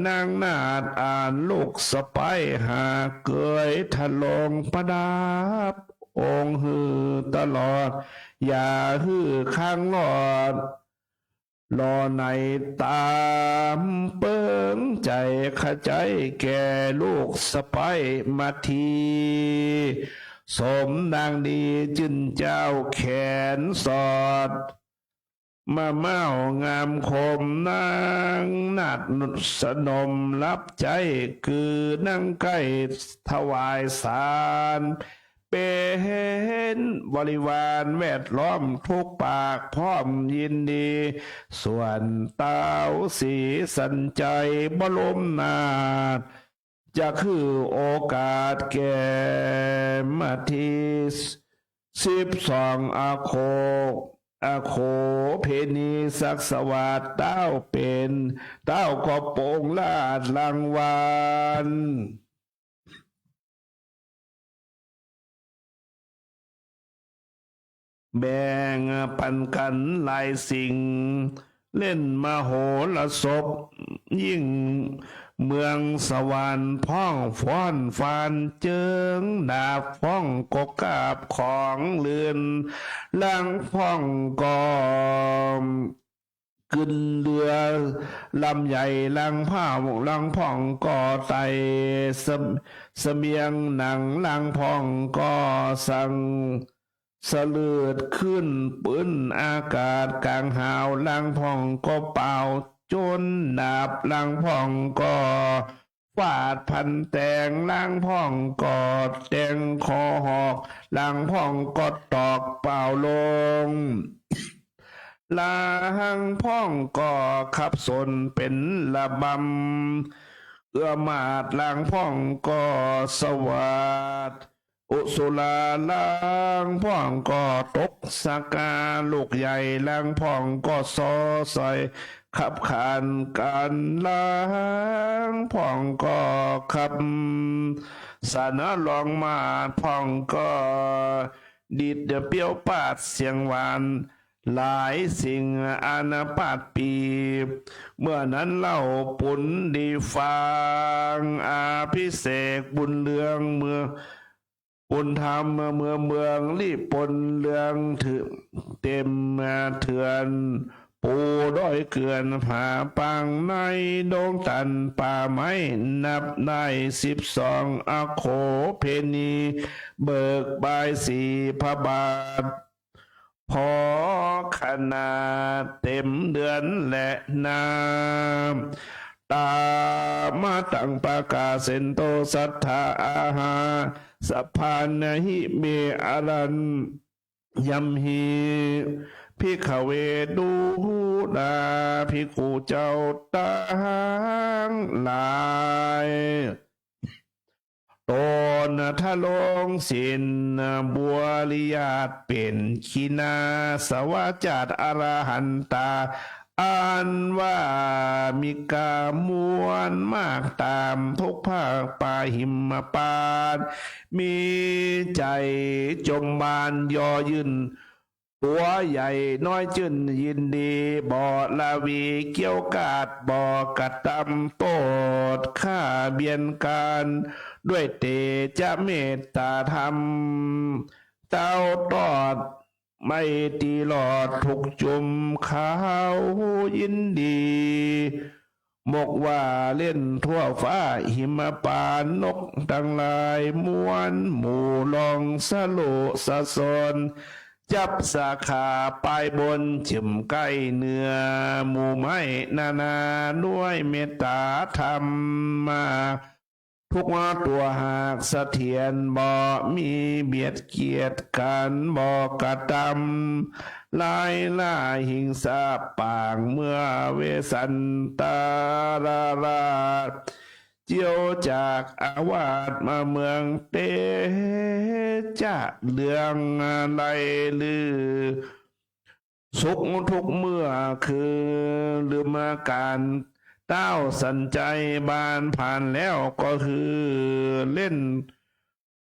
นางนาถ อันลูกสะใภ้หากเกย ทะลงประดับองค์หื้อตลอด อย่าหื้อค้างลอด ลอไหนต๋ามเปิงใจ๋ ขะใจ๊แก่ลูกสะใภ้มัทที สมนางดีจื้นเจ้า แขนสอด มะเม้างามคม นางนาถสนมรับใจ๊ กือนางใก้ถวายสาร เป๋นบริวารแวดล้อม ทุกปากพร้อมยินดี ส่วนเต้าสีสันชัยบรมนาถ จักหื้อโอกาสแก่มัทที สิบสอง อโข อโขเภณี สักสวาทเต้าเป๋น เต้าก็ปรงราชรางวัล แบ่งปันกั๋นหลายสิ่ง เล่นมโหรสพยิ่งเมืองสวรรค์ พ่องฟ้อนฟานเจิงดาบ พ่องก็กาบของเลื่อน ลางพ่องก็ ขึ้นเฮือลำใหญ่ ลางพ่อง ลางพ่องก็ไต่เส เสบียงหนัง ลางพ่องก็สั่งสะเลือดขึ้นปื้นอากาศก๋างหาว ลางพ่องก็เป่าโจนดาบ ลางพ่องก็ ฟาดพันแตง ลางพ่องก็แตงคอหอก ลางพ่องก็ตอกเป่าลง ลางพ่องก็ขับสนเป๋นระบำ เอื้อมาด ลางพ่องก็สวัสด อุสุรา ลางพ่องก็ตกสากาลูกใหญ่ ลางพ่องก็ซอใส่ขับขานกั๋น ลางพ่องก็ขับสนลองมาด พ่องก็ดีดเปี้ยวปาดเสียงหวาน หลายสิ่งอาณาปาดปี เมื่อนั้นเล่าปุณดีฟัง อภิเษกบุญเรืองเมือง ปุณธรรมเมืองเมือง ลิปนเรืองถือเต็มเถือน ปูดอยเกือนผาปางในดงตันป่าไม้ นับได้สิบสอง อโคเภณี เบิกบายสีพระบาท พอขนาดเต็มเดือนและนา ตามาตังปะกาเสนโต สัตถาอาหา สะพานะหิเม อรัญ ยัมหิ ภิกขเว ดูรา ภิกขุเจ้าตังหลาย ต๋นทรงศีลบริญาติเป๋นขีณาสวาจาตอรหันตา อันว่ามีกามวลมากต๋ามทุกภาคป่าหิมพานต์ มีใจ๋จมบานเยาะเยิน ตั๋วใหญ่น้อยจื้นยินดี บ่ละวีเกี้ยวกาด บ่กระตำโต้ษข้าเบียดกัน ด้วยเตจะเมตตาธรรม เต้าตอดไม่ตีหลอดทุกจุม เขายินดี มกว่าเล่นทั่วฟ้าหิมพานต์ นกตังหลายมวลหมู่ ร้องสะโลสะสน จับสาขาปลายบน จึ่มใก้เหนือหมู่ไม้นานา ด้วยเมตตาธรรมมา ทุกตั๋วหากเสถียร บ่มีเบียดเกียดกัน บ่กระตำร้ายล่าหิงสาปาง เมื่อเวสสันตราช เจียวจากอาวาสมาเมืองเตจะ เรื่องไล่ลือสุขทุกเมื่อคือ ลืมอาก๋านเต้าสันใจ๋ บานผ่านแล้วก็คือ เล่น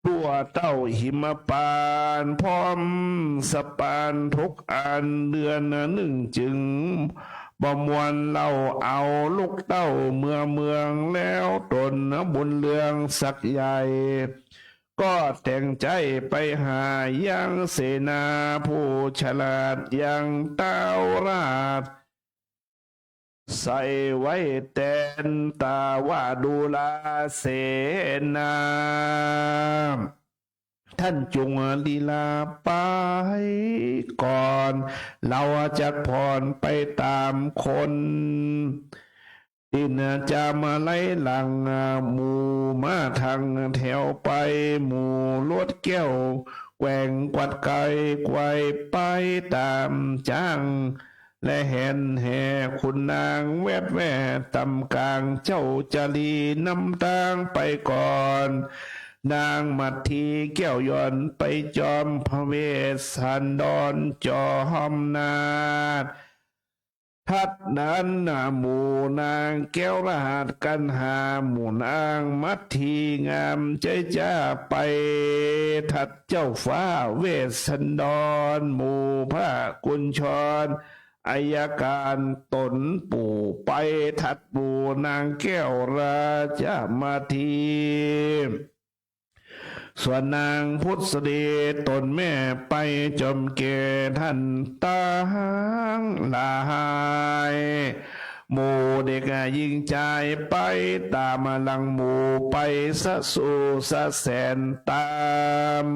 ตั๋วเต้าหิมพานต์ พร้อมสะปานทุกอัน เดือนนึ่งจึงบ่มวล เล่าเอาลูกเต้าเมือเมือง แล้วต๋นบุญเรืองศักดิ์ใหญ่ ก็แต่งใจ๋ไปหายังเสนาผู้ฉลาด ยังเต้าราช ใส่ไว้แตนต๋าว่า ดูราเสนา ท่านจุ่งลีลาไปก่อน เฮาจักผ่อนไปต๋ามคน ตี้จะมาลัยหลัง หมู่ม้าทั้งแถวไป หมู่รถแก้วแกว่งกวัดไกวไกวไปต๋ามจ้าง และแหนแห่ขุนนางแวดแว่ต๋ามก๋าง เจ้าจารีนำตางไปก่อน นางมัททีแก้วหย่อนไปจอม พระเวสสันดรจอมนาถ ถัดนั้นหมู่นางแก้วราชกัณหา หมู่นางมัททีงามใจ๊จ้าไป ถัดเจ้าฟ้าเวสสันดร หมู่พระกุญชร อัยการต๋นปู่ไป ถัดหมู่นางแก้วราชมัทที ส่วนนางพุทธสตรีต๋นแม่ไปจอมแก่ ท่านตังหลาย หมู่เด็กหญิงจายไปต๋ามหลังหมู่ไป สะสู่สะแสนต๋าม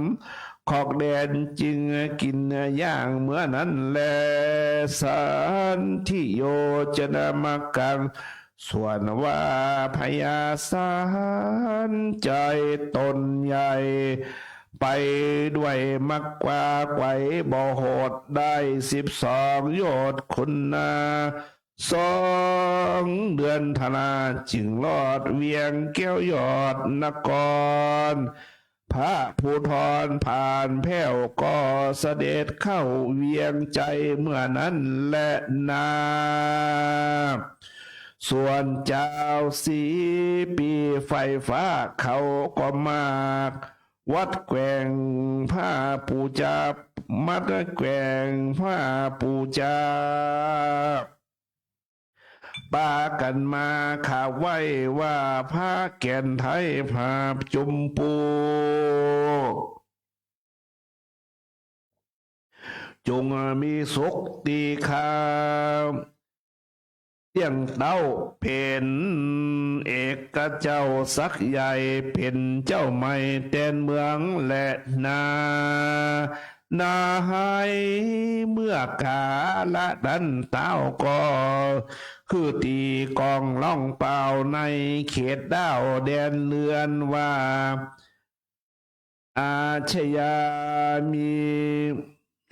คอกแดนจึงกิ๋นย่างเมื่อนั้นแล สันทิโยจนมักกัง ส่วนว่าพญาสันใจ๋ต๋นใหญ่ ไปด้วยมักกว้าไขว่บ่โหด ได้สิบสองโยชน์คุณนา สองเดือนทราจึงรอดเวียงแก้วยอดนคร พระภูธรผ่านแผ้วก็เสด็จเข้าเวียงใจ๋เมื่อนั้นแลนา ส่วนจาวสีปีไฟฟ้าเขาก็มาก วัดแกว่งผ้าปูจา มัดแกว่งผ้าปูจา ปากั๋นมาขาวไหว้ว่าพระแก่นไทยผาบจุมปู จุ่งมีสุขตี้ข้า เตี้ยงเต๊าเป๋นเอกเจ้าศักดิ์ใหญ่ เป๋นเจ้าใหม่แตนเมืองแลนา นาหายเมื่อกาละนั้นเต๊าก็ คือตี้กองล่องเปล่าในเขตด้าวแดนเฮือนว่า อาชญามี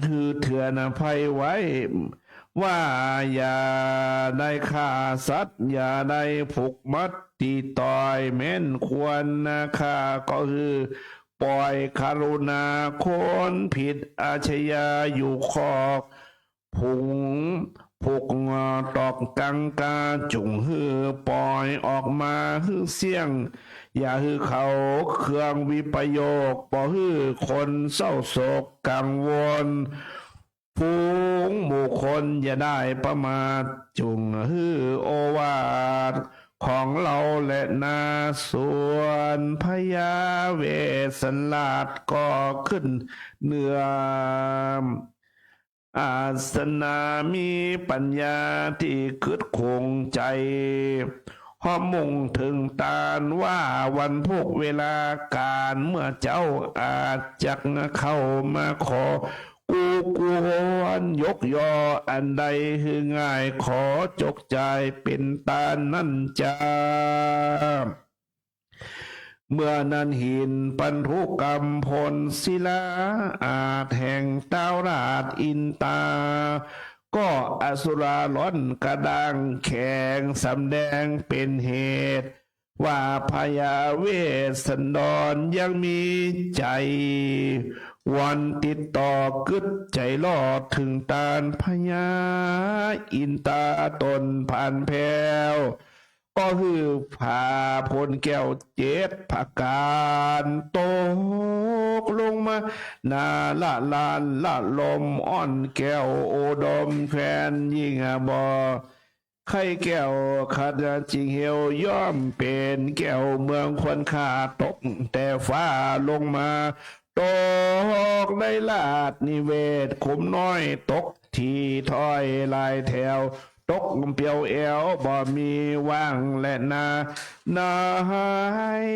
หื้อเถื่อนภัยไว้ ว่าอย่าได้ฆ่าสัตว์ อย่าได้ผูกมัดตี้ต๋อย แม้นควรนาฆ่าก็หื้อป่อย กรุณาคนผิดอาชญาอยู่คอก ผง ผกตอกกังกา จุ่งหื้อป่อยออกมาหื้อเสี้ยง อย่าหื้อเขาเครื่องวิปโยค บ่หื้อคนเศร้าโศกกังวล ฝูงหมู่คนอย่าได้ประมาท จุ่งหื้อโอวาทของเฮาแลนา ส่วนพญาเวสสันราชก็ขึ้นเหนือ อาสนะมีปัญญาตี้กึ๊ดคงใจ๋ ฮอมมุ่งเถิงตานว่าวันพุกเวลาก๋านเมื่อเจ๊าอาจจักเข้ามาขอกู้ควรยกยออันใดหื้อง่าย ขอจกจ่ายเป๋นตานนั้นจา เมื่อนั้นหินปันธุกำพลศิลาอาจแห่งต้าวราชอินตา ก็อสุราร้อนกระด้างแข็งสำแดงเป๋นเหตุ ว่าพญาเวสสันดรยังมีใจ๋วอนติดต่อกึ๊ดใจ๋รอดเถิงตานพญาอินตาต๋นผานแผ้ว ก็หื้อผ่าผลแก้วเจ็ดประก๋านตกลงมา นาละลานละลมอ้อนแก้วอุดมแควนยิ่งบ่ ใค่แก้วขัดจิ่งเหว ย่อมเป๋นแก้วเมืองควรค่า ตกแต่ฟ้าลงมา ตกในราชนิเวศน์ขุมน้อย ตกถี่ถ้อยหลายแถว ตกเปียวแอวบ่มีว่างแลนา นาหาย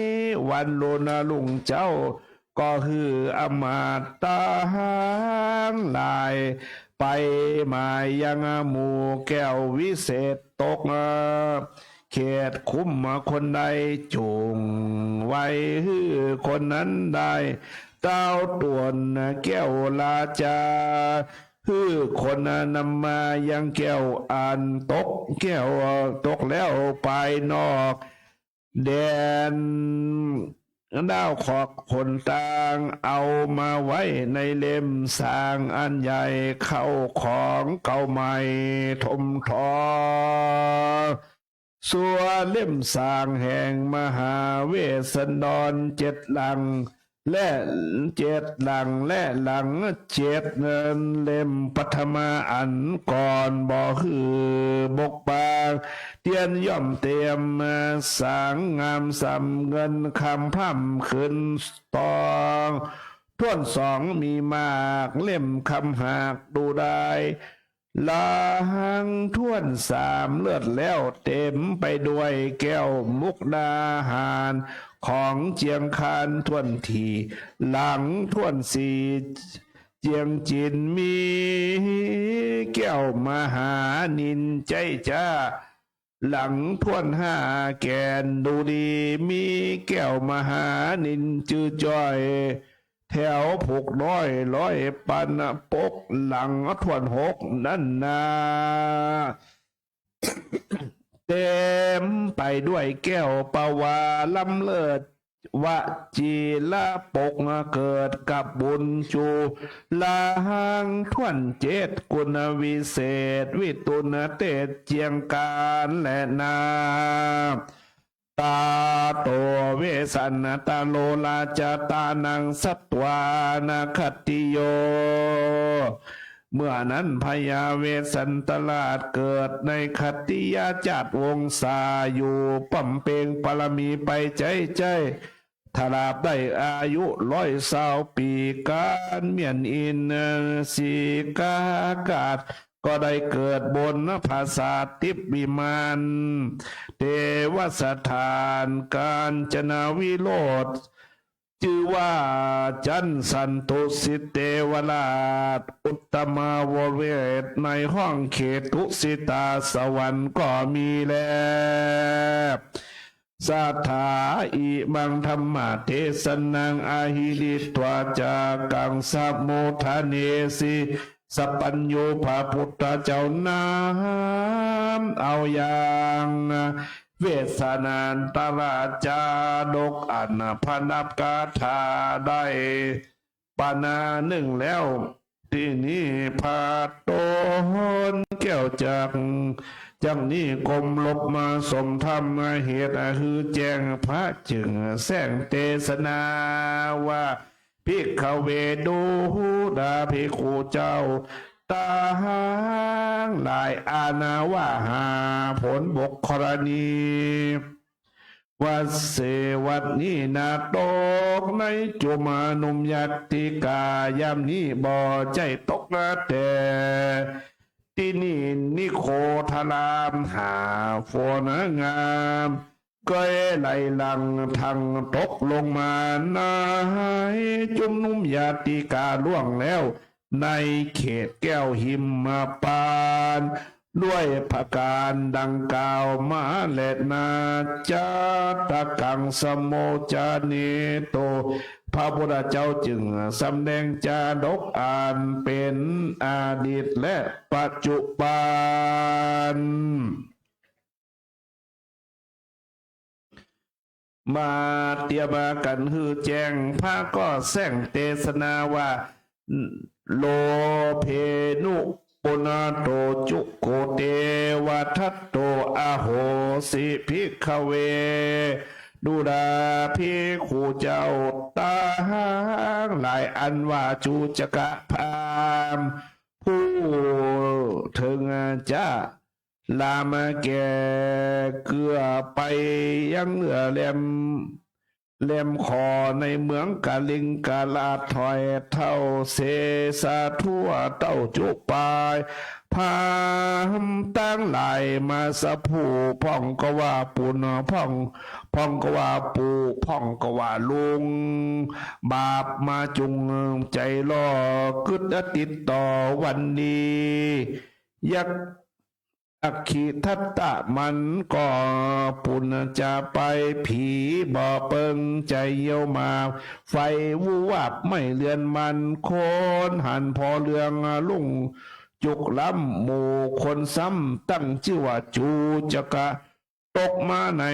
วันลุนรุ่งเจ๊า ก็หื้ออำมาตย์ตังหลาย ไปหมายยังหมู่แก้ววิเศษตก เขตคุ้มคนใดจุ่งไว้หื้อคนนั้นได้ เต้าตวนแก้วราจา หื้อคนนำมายังแก้วอันตก แก้วตกแล้วปายนอก แดนด้าวขอกหนตาง เอามาไว้ในเล่มสางอันใหญ่ เข้าของเก่าใหม่ถมทอ ส่วนเล่มสางแห่งมหาเวสสันดรเจ็ดหลัง และเจ็ดหลัง และหลังเจ็ดเล่มปัทมาอันก่อน บ่หื้อบกบาง เตียนย่อมเตรียมสางงามสำ เงินคำพร่ำขึ้นตอง ถ้วนสองมีมาก เล่มคำหากดูได้ หลังถ้วนสามเลิศแล้วเต็มไปด้วยแก้วมุกดาหาร ของเจียงคานถ้วนที หลังถ้วนสี่เจียงจินมีแก้วมหานินใจ๊จ้า หลังถ้วนห้าแก่นดูดี มีแก้วมหานินจื้อจ้อย แถวผูกน้อยร้อยปันปก หลังถ้วนหกนั้นนา เต็มไปด้วยแก้วปวาล้ำเลิศ วจีรปกเกิดกับบุญจู หลังถ้วนเจ็ดกุณวิเศษ วิตุณเตศเจียงคานแลนา ตาโตเวสสันตโลราชตานังสัตวานาคติโย เมื่อนั้นพญาเวสสันตราชเกิดในขัตติยาจาติวงศาอยู่ บำเพ็งบารมีไปใจ๊ใจ๊ ตราบได้อายุร้อยซาวปี๋ ก๋านเมียนอินทรีกากาศ ก็ได้เกิดบนปราสาททิพย์วิมาน เทวสถานกาญจนวิโรธ จื้อว่าจั๋นสันตุสิทธิเทวราช อุตตมวเวท ในห้องเขตทุสิตาสวรรค์ก็มีแล สัทธา อิมังธัมมเทศนัง อะหิริตวา จักขัง สมุทฐาเนสิ สัพพัญญู พระพุทธเจ้าน้อมเอาอย่าง เวสสันตราชาดกอันประดับคาถาได้ ปาณานึ่งแล้ว ตี้นี้พระโตนแก้วจัก จักนี้ก้มลบมาสมธรรมเหตุหื้อแจ้ง พระจึงแสดงเตสนาว่า ภิกขเว ดูราภิกขุเจ้าตังหลาย อาณาว่าหาผลบกกรณี ว่าเสวะนี้นา ตกในจุมหนุ่มญาติกา ยามนี้บ่ใจ้ตกนาแต่ ตี้นี้นิโครธารามหาฝนงาม เกยไหลหลั่งทังตกลงมา ในจุมหนุ่มญาติกาล่วงแล้ว ในเขตแก้วหิมพานต์ ด้วยประก๋านดังกล่าวมาแลนา จาตกัง สโมจเนโต พระพุทธเจ้าจึงสำแดงจาดกอันเป๋นอดีตและปัจจุบัน มาเตียมกั๋นหื้อแจ้ง พระก็แสดงเตสนาว่า โลเภนุปุณโต จุโกเตวทัตโต อโหสิ ภิกขเว ดูราภิกขุเจ้าตังหลาย อันว่าจุจกพราหมณ์ ผู้เถิงจะ ลามแก่เกื้อไปยังเหนือแหลม แหลมขอในเมืองกลิงกราด ถอยเต้าเสสะทั่ว เต้าจุปายพราหมณ์ตังหลาย มาสะผู้พ่องก็ว่าปุณ พ่อง พ่องก็ว่าปู่ พ่องก็ว่าลุง บาปมาจุงใจ๋ล่อ กึ๊ดติดต่อวันดี ยักษ์ อัคคิทัตตะมันก็ปุณจะไป ผีบ่เปิงใจ๋เยี่ยวมา ไฟวูบวาบไหม้เฮือนมัน คนหันผ่อเรืองลุ่งจุกล้ำ หมู่คนซ้ำตั้งจื้อว่าจุจกะ ตกมาใน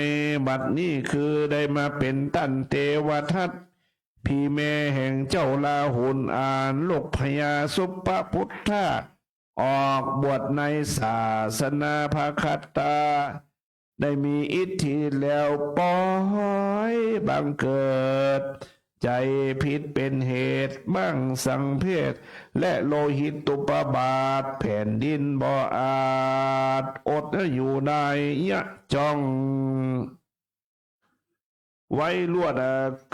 บัดนี้คือได้มาเป๋นต้านเตวทัต ผีแม่แห่งเจ้าลาหุล อันลูกพญาสุปพุทธะ ออกบวชในศาสนาพระคัตตะ ได้มีอิทธิแล้ว ปล่อยบังเกิด ใจ๋ผิดเป๋นเหตุ มั่งสังเพศ และโลหิตตุปบาท แผ่นดินบ่อาจอดอยู่ได้ ยะจ่อง ไว้ลวด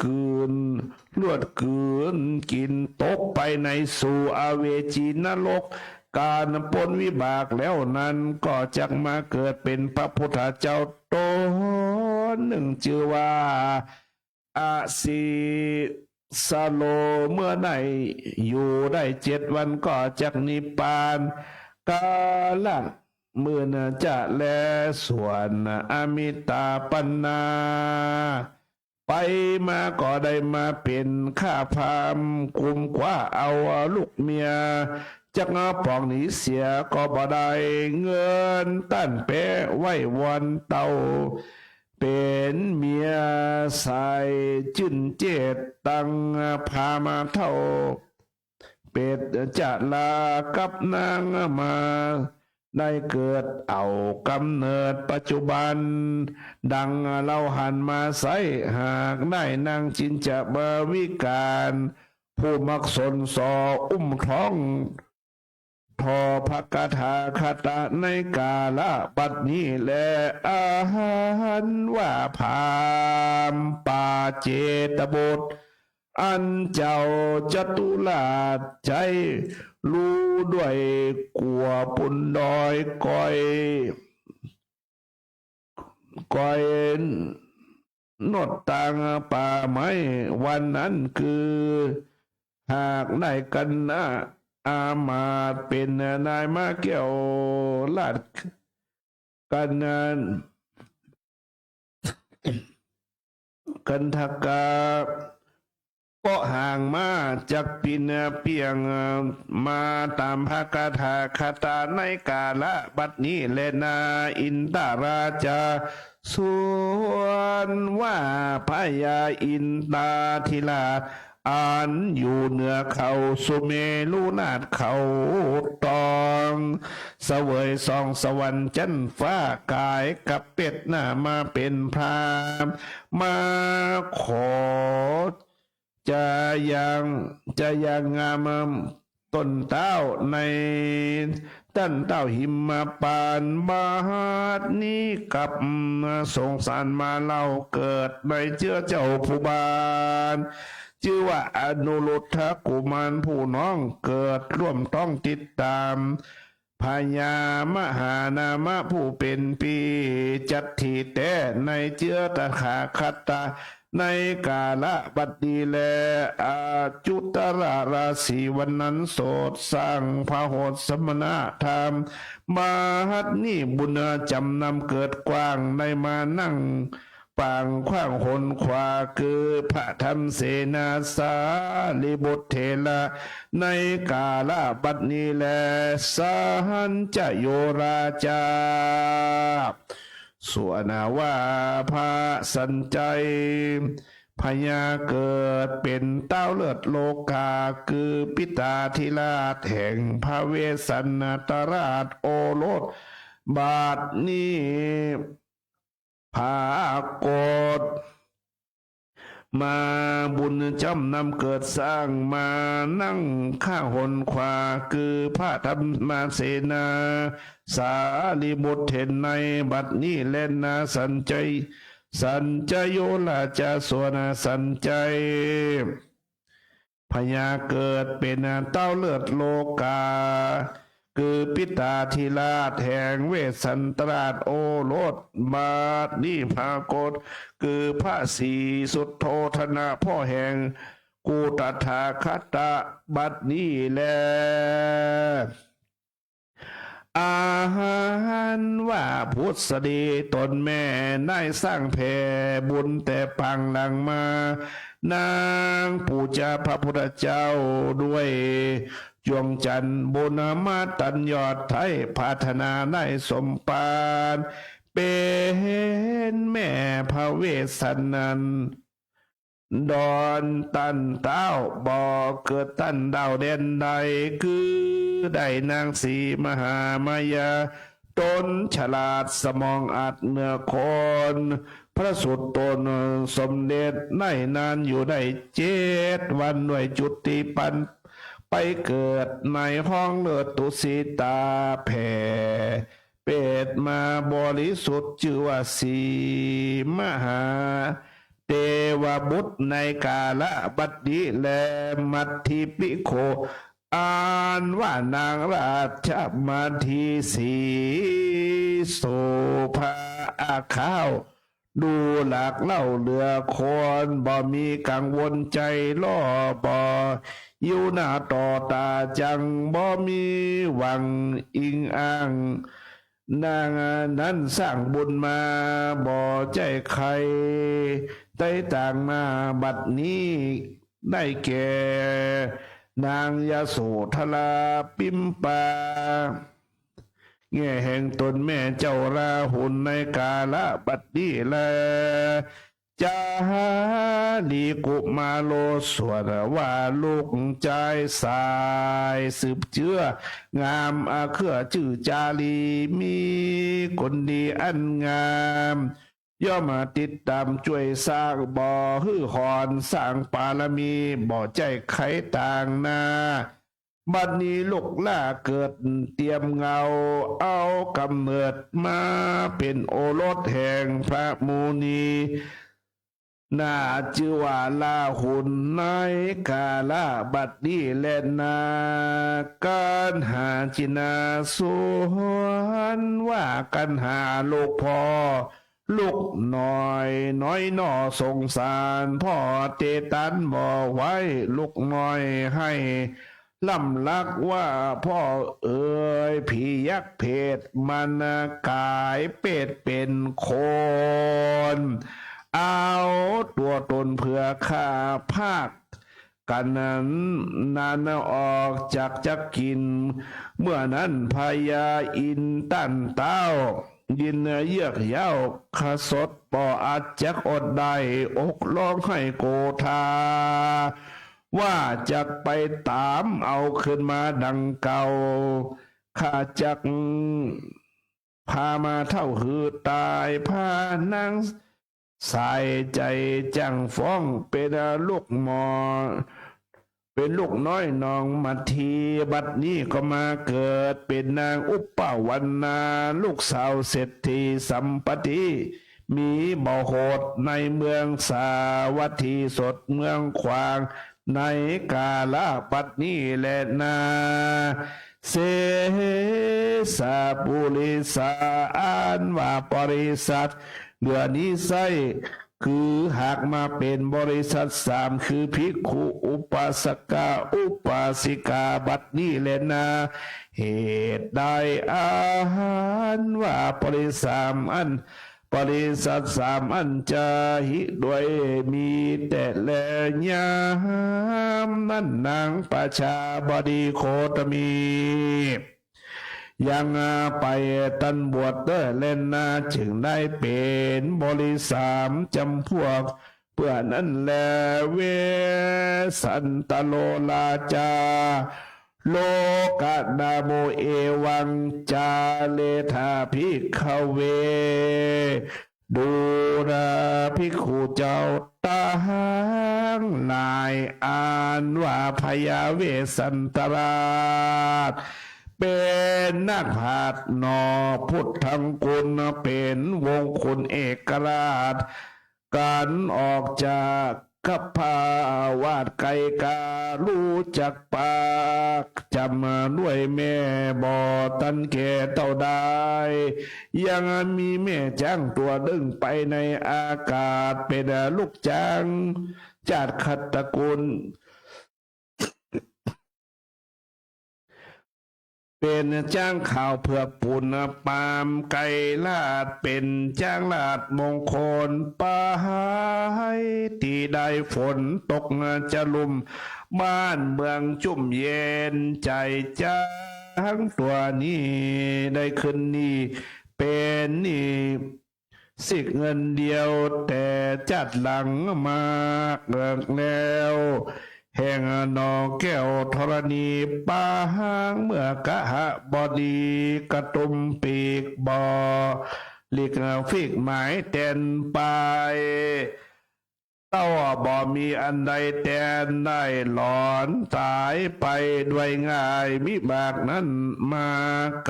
กลืน ลวดกลืนกิ๋น ตกไปในสู่อเวจีนรก ก๋านป๊นวิบากแล้วนั้น ก็จักมาเกิดเป๋นพระพุทธเจ้าต๋นนึ่ง จื้อว่า อสิสโล เมื่อได้อยู่ได้เจ็ดวันก็จักนิพพาน กาละหมื่นจะแล ส่วนอมิตาปัณณา ไปมาก็ได้มาเป๋นข้าพราหมณ์ กุมคว้าเอาลูกเมีย จักป๋องหนีเสียก็บ่ได้ เงินต้านแป๊ไว้วอนเต้า เป๋นเมียสายจื้นเจต ตังพราหมณ์เฒ่า เปตจะลากับนางมา ได้เกิดเอาก๋ำเนิดปัจจุบัน ดังเฮาหันมาใส้ หากได้นางจินจะบริการ ผู้มักสนสออุ้มท้อง ถ่อพระคาถาคาตะในกาละบัดนี้แล อันว่าพราหมณ์ปา เจตบุตร อันเจ้าจตุราชใจ๊ฮู้ด้วยกั๋วปุ้นดอยก้อย ก้อยหนดตางป่าไม้วันนั้น คือหากได้กัณะอามาตย์เป๋นนายม้าแก้วราชกัณ กันทกะ เปาะห่างมาจักปิ๊นเปียงมาต๋ามพระตถาคตในกาละบัดนี้แลนา อินทราชา ส่วนว่าพญาอินทาธิราช อันอยู่เหนือเขาสุเมรุนาถเขาตอง เสวยสองสวรรค์จั๊นฟ้า ก๋ายกับเปชรหน้ามาเป๋นพราหมณ์ มาขอ จะยัง จะยังงามต้นเต๊าในต้านเต๊าหิมพานต์ บัดนี้กลับสงสารมาเล่า เกิดในเจื้อเจ้าผู้บ่าว จื้อว่าอนุรุทธกุมารผู้น้อง เกิดร่วมท้องติดต๋าม พญามหานามะผู้เป๋นปี้ จัตถิแต๊ ในเจื้อตถาคต ในกาละบัดนี้แล อจุตราราศีวันนั้น โสตสร้างพโหสมณธรรม บัดนี้บุญจ๋ำนำเกิดกว้าง ได้มานั่ง ปางขว้างหนขวา คือพระธรรมเสนาสารีบุตรเถระ ในกาละบัดนี้แล สัญจโยราชา ส่วนว่าพระสัญชัย พญาเกิดเป๋นเต๊าเลิศโลกา คือปิตาธิราชแห่งพระเวสสันตราชโอรส บัดนี้ ปรากฏมา บุญจ๋ำนำเกิดสร้างมา นั่งข้างหนขวา คือพระธรรมเสนาสารีบุตรเถระ ในบัดนี้แลนา สัญชัย สัญจโยราชา ส่วนสัญชัย พญาเกิดเป๋นเต๊าเลิศโลกา คือปิตาธิราชแห่งเวสสันตราชโอรส บัดนี้ปรากฏ คือพระศรีสุโธทนะ พ่อแห่งกูตถาคต บัดนี้แล อันว่าผุดสะดีต๋นแม่ได้สร้างแผ่บุญแต่ปางหลังมา นางปู๋จาพระพุทธเจ้าด้วยจวงจันทร์ บุญมาตันยอดไท้ ปรารถนาได้สมปรารถนา เป๋นแม่พระเวสสันดร ต้านเต๊า บ่เกิดต้านดาวแดนใด คือได้นางสีมหามายา ต๋นฉลาดสมองอัดเหนือคน ประสูติต๋นสมเด็จได้นานอยู่ได้เจ็ดวัน ด้วยจุติปันไปเกิดในห้องเลิศตุสิตา แผ่ เปรตมาบริสุทธิ์จื้อว่าสีมหาเทวบุตร ในกาละบัดนี้แล มัทธิภิกขุ อันว่านางราชมัทธิสี โสภาอาข้าว ดูหลากเหล้าเหลือคน บ่มีกังวลใจ๋ล่อ บ่หิวหน้าต่อต๋า จั้งบ่มีหวังอิงอ้าง นางนั้นสร้างบุญมา บ่ใจ้ใค่ ไต๊ต่างหน้า บัดนี้ได้แก่ นางยโสธราปิมปา แง่แห่งต๋นแม่เจ้าราหุล ในกาละบัดนี้แล จาลีกุมาโร ส่วนว่าลูกจายสายสืบเจื้องามอาเครือจื้อจาลี มีคุณดีอันงาม ย่อมมาติดต๋ามจ้วยสร้างบ่อหื้อหอน สร้างปารมี บ่ใจ้ใค่ต่างหน้า บัดนี้ลูกหล้าเกิดเตียมเงา เอาก๋ำเนิดมาเป๋นโอรสแห่งพระมุนี นาจื้อว่าลาหุล ในกาละบัดนี้แลนา กัณหาจินนาสวน ว่ากัณหาลูกพ่อ ลูกน้อยน้อยหนอสงสารพ่อ เตตันบ่ไหวลูกน้อย หื้อลำลักว่าพ่อเอ๋ย ผียักษ์เผตมันก๋ายเปรตเป๋นคน เอาตั๋วตนเปื้อข้าพาก กั๋นนั้น นั้นออกจากจักกิ๋น เมื่อนั้นพญาอินต้านเต๊า ยินเยือกเย้าขสด บ่อาจจักอดได้ อกฮ้องไห้โกธา ว่าจักไปต๋ามเอาคืนมาดังเก่า ข้าจัก พามาเต้าหื้อต๋าย พานางสายใจ๋จั้งฟ้อง เป๋นลูกหมอ เป๋นลูกน้อยหนองมัทที บัดนี้ก็มาเกิดเป๋นนางอุปปวันนา ลูกสาวเศรษฐีสัมปัตติ มีบ่โหดในเมืองสาวัตถี สดเมืองขวาง ในกาละบัดนี้แลนา เสสะปุริสะ อันว่าบริษัท เหลือนี้ไส้ คือหากมาเป๋นบริษัทสาม คือภิกขุ อุปาสกะ อุปาสิกา บัดนี้แลนา เหตุใด อันว่าบริสามอัน บริษัทสามอันจะหิด้วย มีแต่แลยามนั้นนางประชาบดีโคตมี ยังไปตันบวชเต๊อแลนา จึงได้เป๋นบริสามจำพวก เปื้อนั้นแล เวสสันตโรราจา โลกนาโม เอวัง จาเรถา ภิกขเว ดูราภิกขุเจ้าตังหลาย อันว่าพญาเวสสันตราช เป๋นนักปราชญ์หนอ พุทธังกุล เป๋นวงศ์คุณเอกราช กั๋นออกจากคัพพาวาสไกลกา ฮู้จักปากจ๋ำด้วยแม่ บ่ตันแก่เต้าได้ ยังมีแม่จ๊างตั๋วนึ่งไปในอากาศ เป๋นลูกจ๊างจาตุขัตตกุล เป๋นจ๊างขาวเผือกปูนปามไกรราช เป๋นจ๊างราชมงคล ไปตี้ใดฝนตกจะลุ่ม บ้านเมืองจุ่มเย็นใจ๋ จ๊างตั๋วนี้ได้ขึ้นนี่ เป๋นนี่ สิกเงินเดียวแต่จาติหลังมาเกิดแล้ว แห่งหนอแก้วธรณี ปางเมื่อกหบดี กระตุ้มปีกบ่หลีกฟีกหมายแตนไป เต้าบ่มีอันใดแตนได้ หลอนต๋ายไปด้วยง่าย วิบากนั้นมา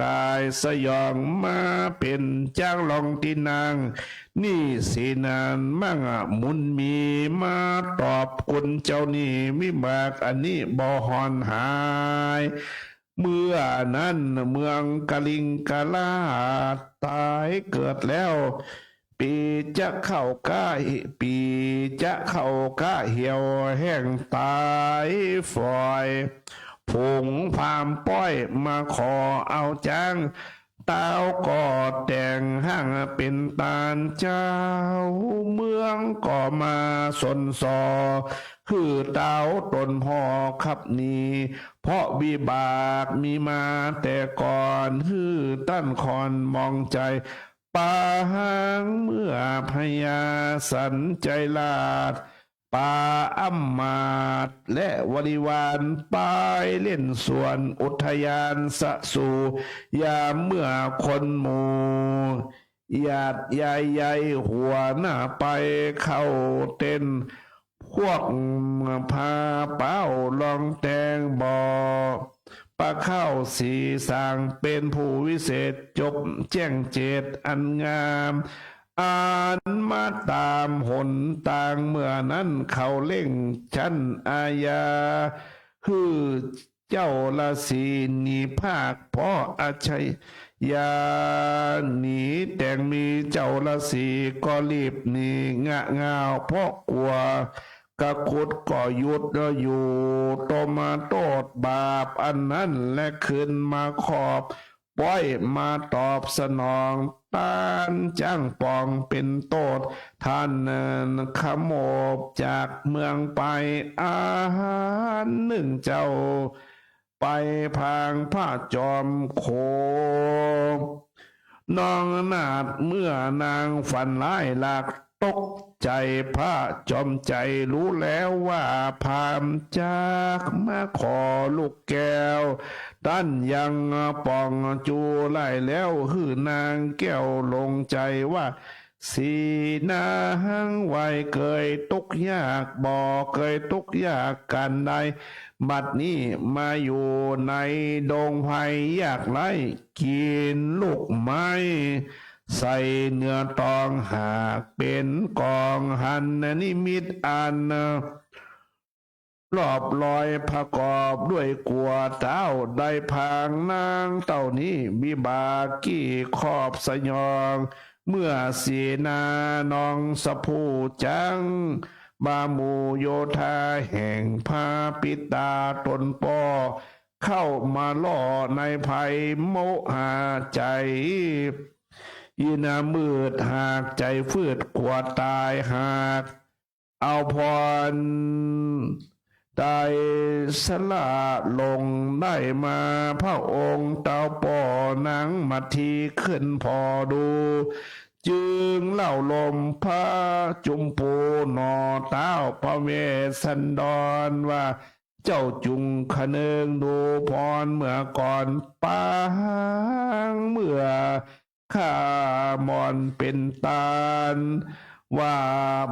กายสยอง มาเป๋นจ๊างรองตี้นั่ง หนี้สินนั้นมั่งมูลมี มาตอบคุณเจ้าหนี้ วิบากอันนี้บ่หอนหาย เมื่อนั้นเมืองกลิงกราชต๋ายเกิดแล้ว ปีจะเข้ากะ ปีจะเข้ากะเหี่ยวแห้งต๋ายฝ่อย ฝูงพราหมณ์ป้อยมาขอเอาจ๊าง เต้าก็แต่งห้างเป๋นตานเจ้า เมืองก็มาสนสอ หื้อเต้าตนพ่อคับหนี เพราะวิบากมีมาแต่ก่อน หื้อต้านคอนหมองใจ๋ ปางเมื่อพญาสันชัยราช ปาอำมาตย์และบริวาร ไปเล่นสวนอุทยานสะสู่ ยามเมื่อคนหมู่ ญาติยายใหญ่หัวหน้าไปเข้าเต็นท์ พวกผ้าเป๊ารองแตงบ่อ ปะเข้าสีสางเป๋นผู้วิเศษ จบแจ้งเจตอันงาม อันมาต๋ามหนตางเมื่อนั้น เขาเร่งฉันอาญา หื้อเจ้าราศีหนีพราก เพราะอาชญาหนีแต่งมี เจ้าราศีก็รีบหนีงะง่าว เพราะกั๋วกะกุดก็หยุดอยู่ ตมโต้ษบาปอันนั้น และคืนมาขอบ ป้อยมาตอบสนอง ต้านจ๊างป๋องเป๋นโต้ษ ต้านขโมบจากเมืองไป อันนึ่งเจ้าไปพางพระจอมโขง น้องนาฏเมื่อนางฝันร้ายหลาก ตกใจ๋พระจอมใจ๋ ฮู้แล้วว่าพราหมณ์จักมาขอลูกแก้ว ต้านยังป๋องจูไล่แล้ว หื้อนางแก้วลงใจ๋ว่า สีนางไหว้เกยตุ๊กยาก บ่เกยตุ๊กยากก๋านใด บัดนี้มาอยู่ในดงไพรยากไร้ กิ๋นลูกไม้ ใส่เนื้อตอง หากเป๋นกองหันนิมิตอัน รอบร้อยประกอบด้วยกั๋ว เต้าได้พางนางเต้านี้ วิบากกี้ครอบสยอง เมื่อสีนาน้องสะพูจัง บาหมู่โยธาแห่งพระปิตาต๋นป้อ เข้ามาล่อในภัยโมหะใจ๋ ยินมืดหากใจ๋ฟืดกั๋วต๋าย หากเอาพรไตรสระลงได้มา พระองค์เต้าป้อนางมัททีขึ้นผ่อดู จึงเล่าลมพระจุมปูหน่อเต้าพระเวสสันดรว่า เจ้าจุ่งคะเนิงดูพรเมื่อก่อนปาง เมื่อข้าหม่อนเป๋นตาน ว่า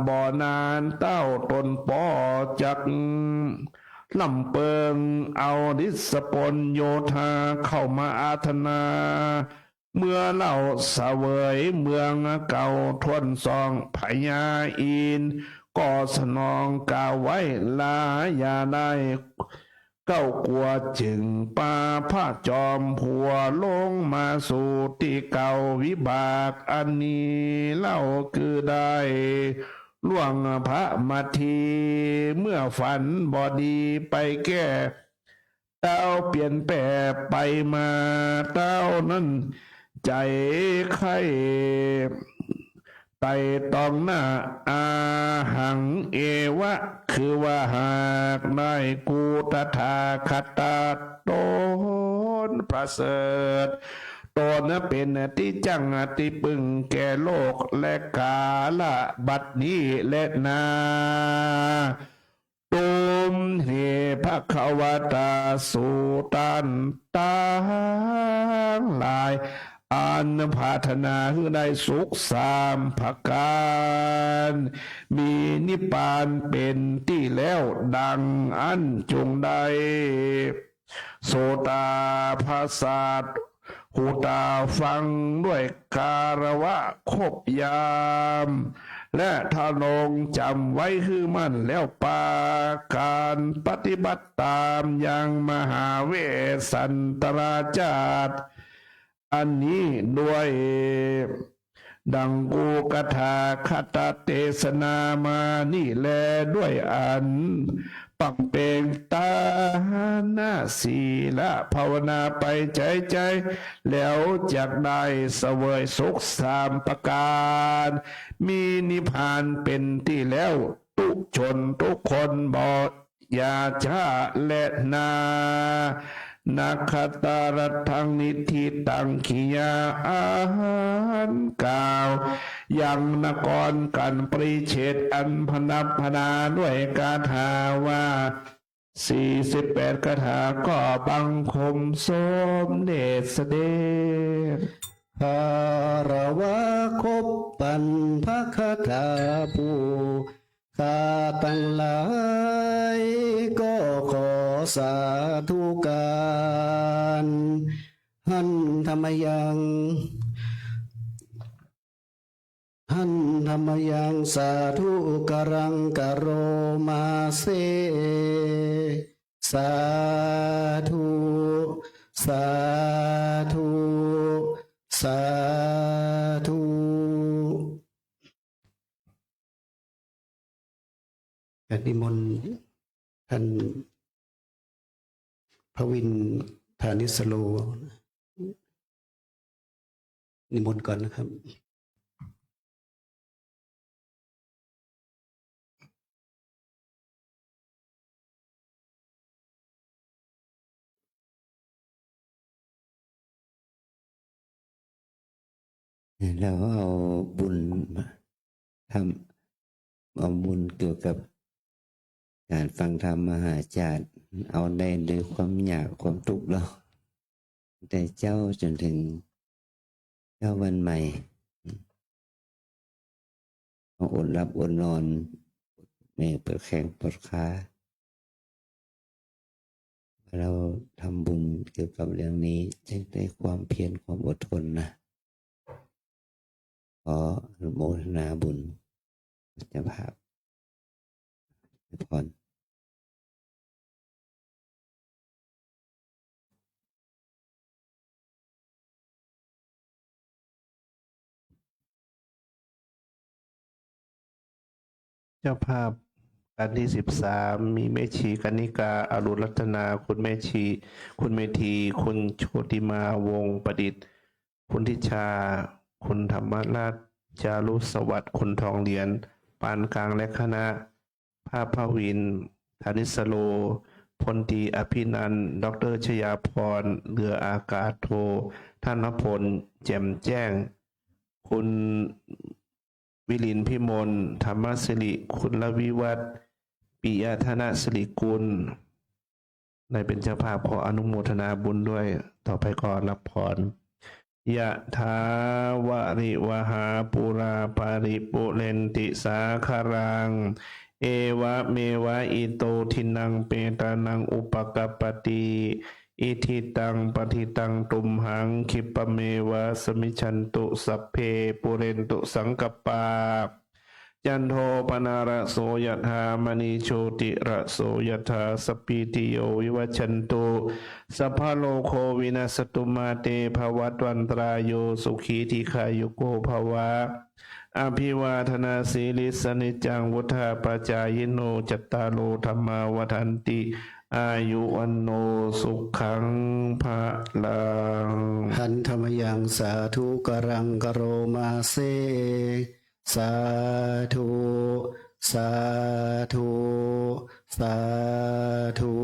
บ่นานเต้าต๋นป้อจักลำเปิง เอาฤๅษปนโยธาเข้ามาอาราธนา เมื่อเล่าเสวยเมืองเก่าถ้วนสอง พญาอินทร์ก็สนองกล่าวไว้ ลาอย่าได้เก้ากั๋ว จึงปาพระจอมผัวลงมาสู่ตี้เก่า วิบากอันนี้เล่าคือได้ล่วงพระมัทที เมื่อฝันบ่ดีไปแก้ เต้าเปลี่ยนแปรไปมา เต้านั้นใจ๋ใค่ไต่ตองหน้า อาหังเอวะ คือว่าหากได้กูตถาคตต๋นประเสริฐ ต๋นเป๋นตี้จั้งตี้ปึ้งแก่โลกและก๋าละบัดนี้แลนา ตุมเหภะคะวะตา สูต้านตังหลาย อันปรารถนาหื้อได้สุขสามประก๋าน มีนิพพานเป๋นตี้แล้ว ดังอั้นจุ่งได้ โสตาปสาท หูต๋าฟังด้วยคารวะครบยาม และทะนงจ๋ำไว้หื้อมั่นแล้ว ประก๋านปฏิบัติต๋ามยังมหาเวสสันตราชาติ อันนี้ด้วย ดังกูตถาคตเตสนามานี้แล ด้วยอั้น ปังเปงตานะ ศีละภาวนาไปใจ๋ใจ๋ แล้วจักได้เสวยสุขสามประก๋าน มีนิพพานเป๋นตี้แล้ว ตุ๊ชนทุกคนบ่ อย่าช้าแลนา นะคะตะรัตถัง นิฏฐิตัง กิริยาอันกล่าวยังนครกันปริเฉทอันพนับพนาด้วยคาถาว่า สี่สิบแปดคาถา ก็บังคมสมเด็จเสด็จ คารวะครบปันพระคาถาผู้ ข้าตังหลายก็ขอสาธุการ หันธรรมยัง หันธมยังสาธุกรังกโรมาเส สาธุ สาธุ สาธุ ขอนิมนต์ท่านพระวิน ธานิสโล นิมนต์ก่อนนะครับ แล้วเอาบุญมาทำ เอาบุญเกี่ยวกับการฟังธรรมมหาชาติ เอาได้ด้วยความยากความทุกข์แล้ว แต่เจ๊าจนถึงเจ๊าวันใหม่ ต้องอดหลับอดนอน ไม่เปิดแข้งเปิดขา เราทำบุญเกี่ยวกับเรื่องนี้ จะได้ความเพียรความอดทนนะ ขออนุโมทนาบุญ เจ้าภาพ พร เจ้าภาพการที่สิบสาม มีแม่ชีกนิกา อรุณรัตนา คุณแม่ชี คุณเมธี คุณโชติมา วงศ์ประดิษฐ์ คุณทิชา คุณธรรมราช จารุสวัสดิ์ คุณทองเหรียญ ปานกลาง และคณะ ภาพพระวิน ธานิสโล พลตรีอภินันท์ ด็อกเตอร์ชยาพร เรืออากาศโท ธนพล แจ่มแจ้ง คุณวิรินทร์พิมล ธรรมสิริ คุณรวิวัฒน์ ปิยธนสิริกุล ได้เป็นเจ้าภาพ ขออนุโมทนาบุญด้วย ต่อไปก็รับพร ยะถาวะริวหาปูราปาริปูเรนติสาคารัง เอวะเมวะอิโตทินังเปตานังอุปกัปปติ อิทิตังปัตถิตังตุมหัง คิปะเมวะสมมิชชันตุ สัพเพปูเรนตุสังกัปปา จันโทปนรสโสยะถา มณีโชติรสโสยะถา สัพพีติโยวิวัชชันตุ สัพพะโรโควินัสสตุ มาเตภวัตวันตรายโย สุขีทีฆายุโกภวะ อภิวาทนาสีลิสสะ นิจจังวุฑฒาปะจายิโน จัตตาโรธัมมาวัฑฒันติ อายุวัณโณสุขังพะลัง หันธมยังสาธุกรังกโรมาเส สาธุ สาธุ สาธุ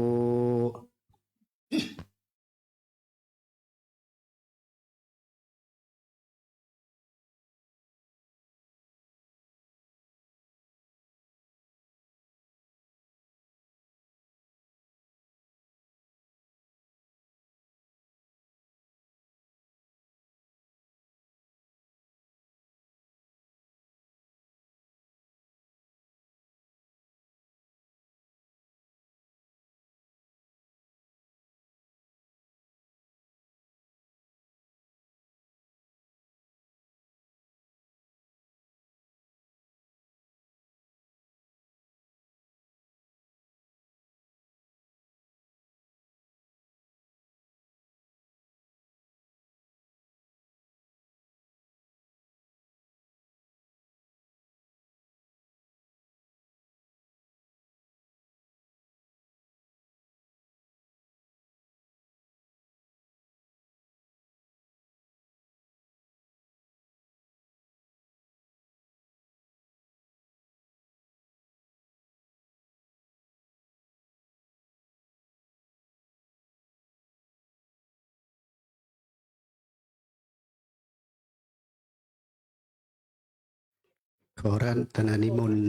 ขอรัตนานิมนต์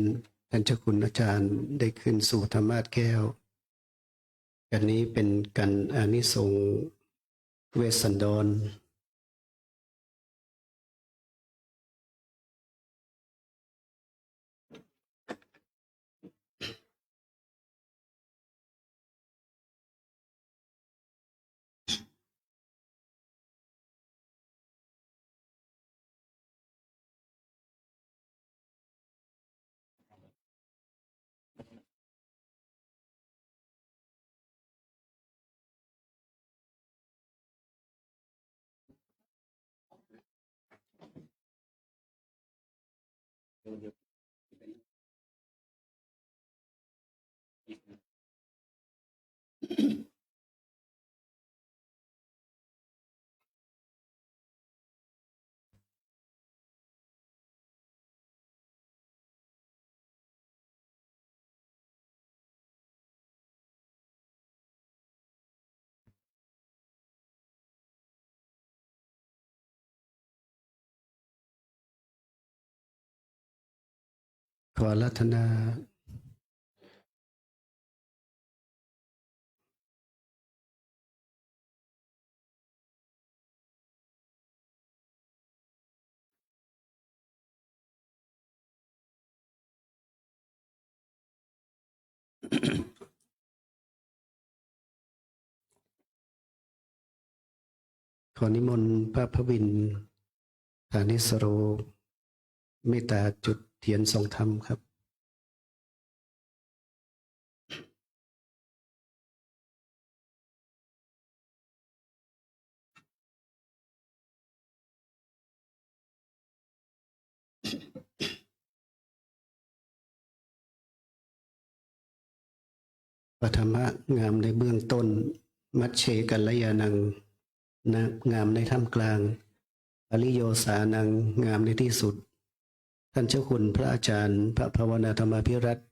ท่านเจ้าคุณอาจารย์ได้ขึ้นสู่ธรรมาสน์แก้ว กันนี้เป็นกันอานิสงส์เวสสันดร ขออาราธนา ขอนิมนต์พระพวิน ฐานิสโร เมตตาจุดเทียนส่องธรรมครับ ปฐมะ งามในเบื้องต้น มัชเช กัลยาณัง นะ งามในท่ามกลาง ปริโยสานัง งามในที่สุด ท่านเจ้าคุณพระอาจารย์ พระภาวนาธรรมาภิรัตน์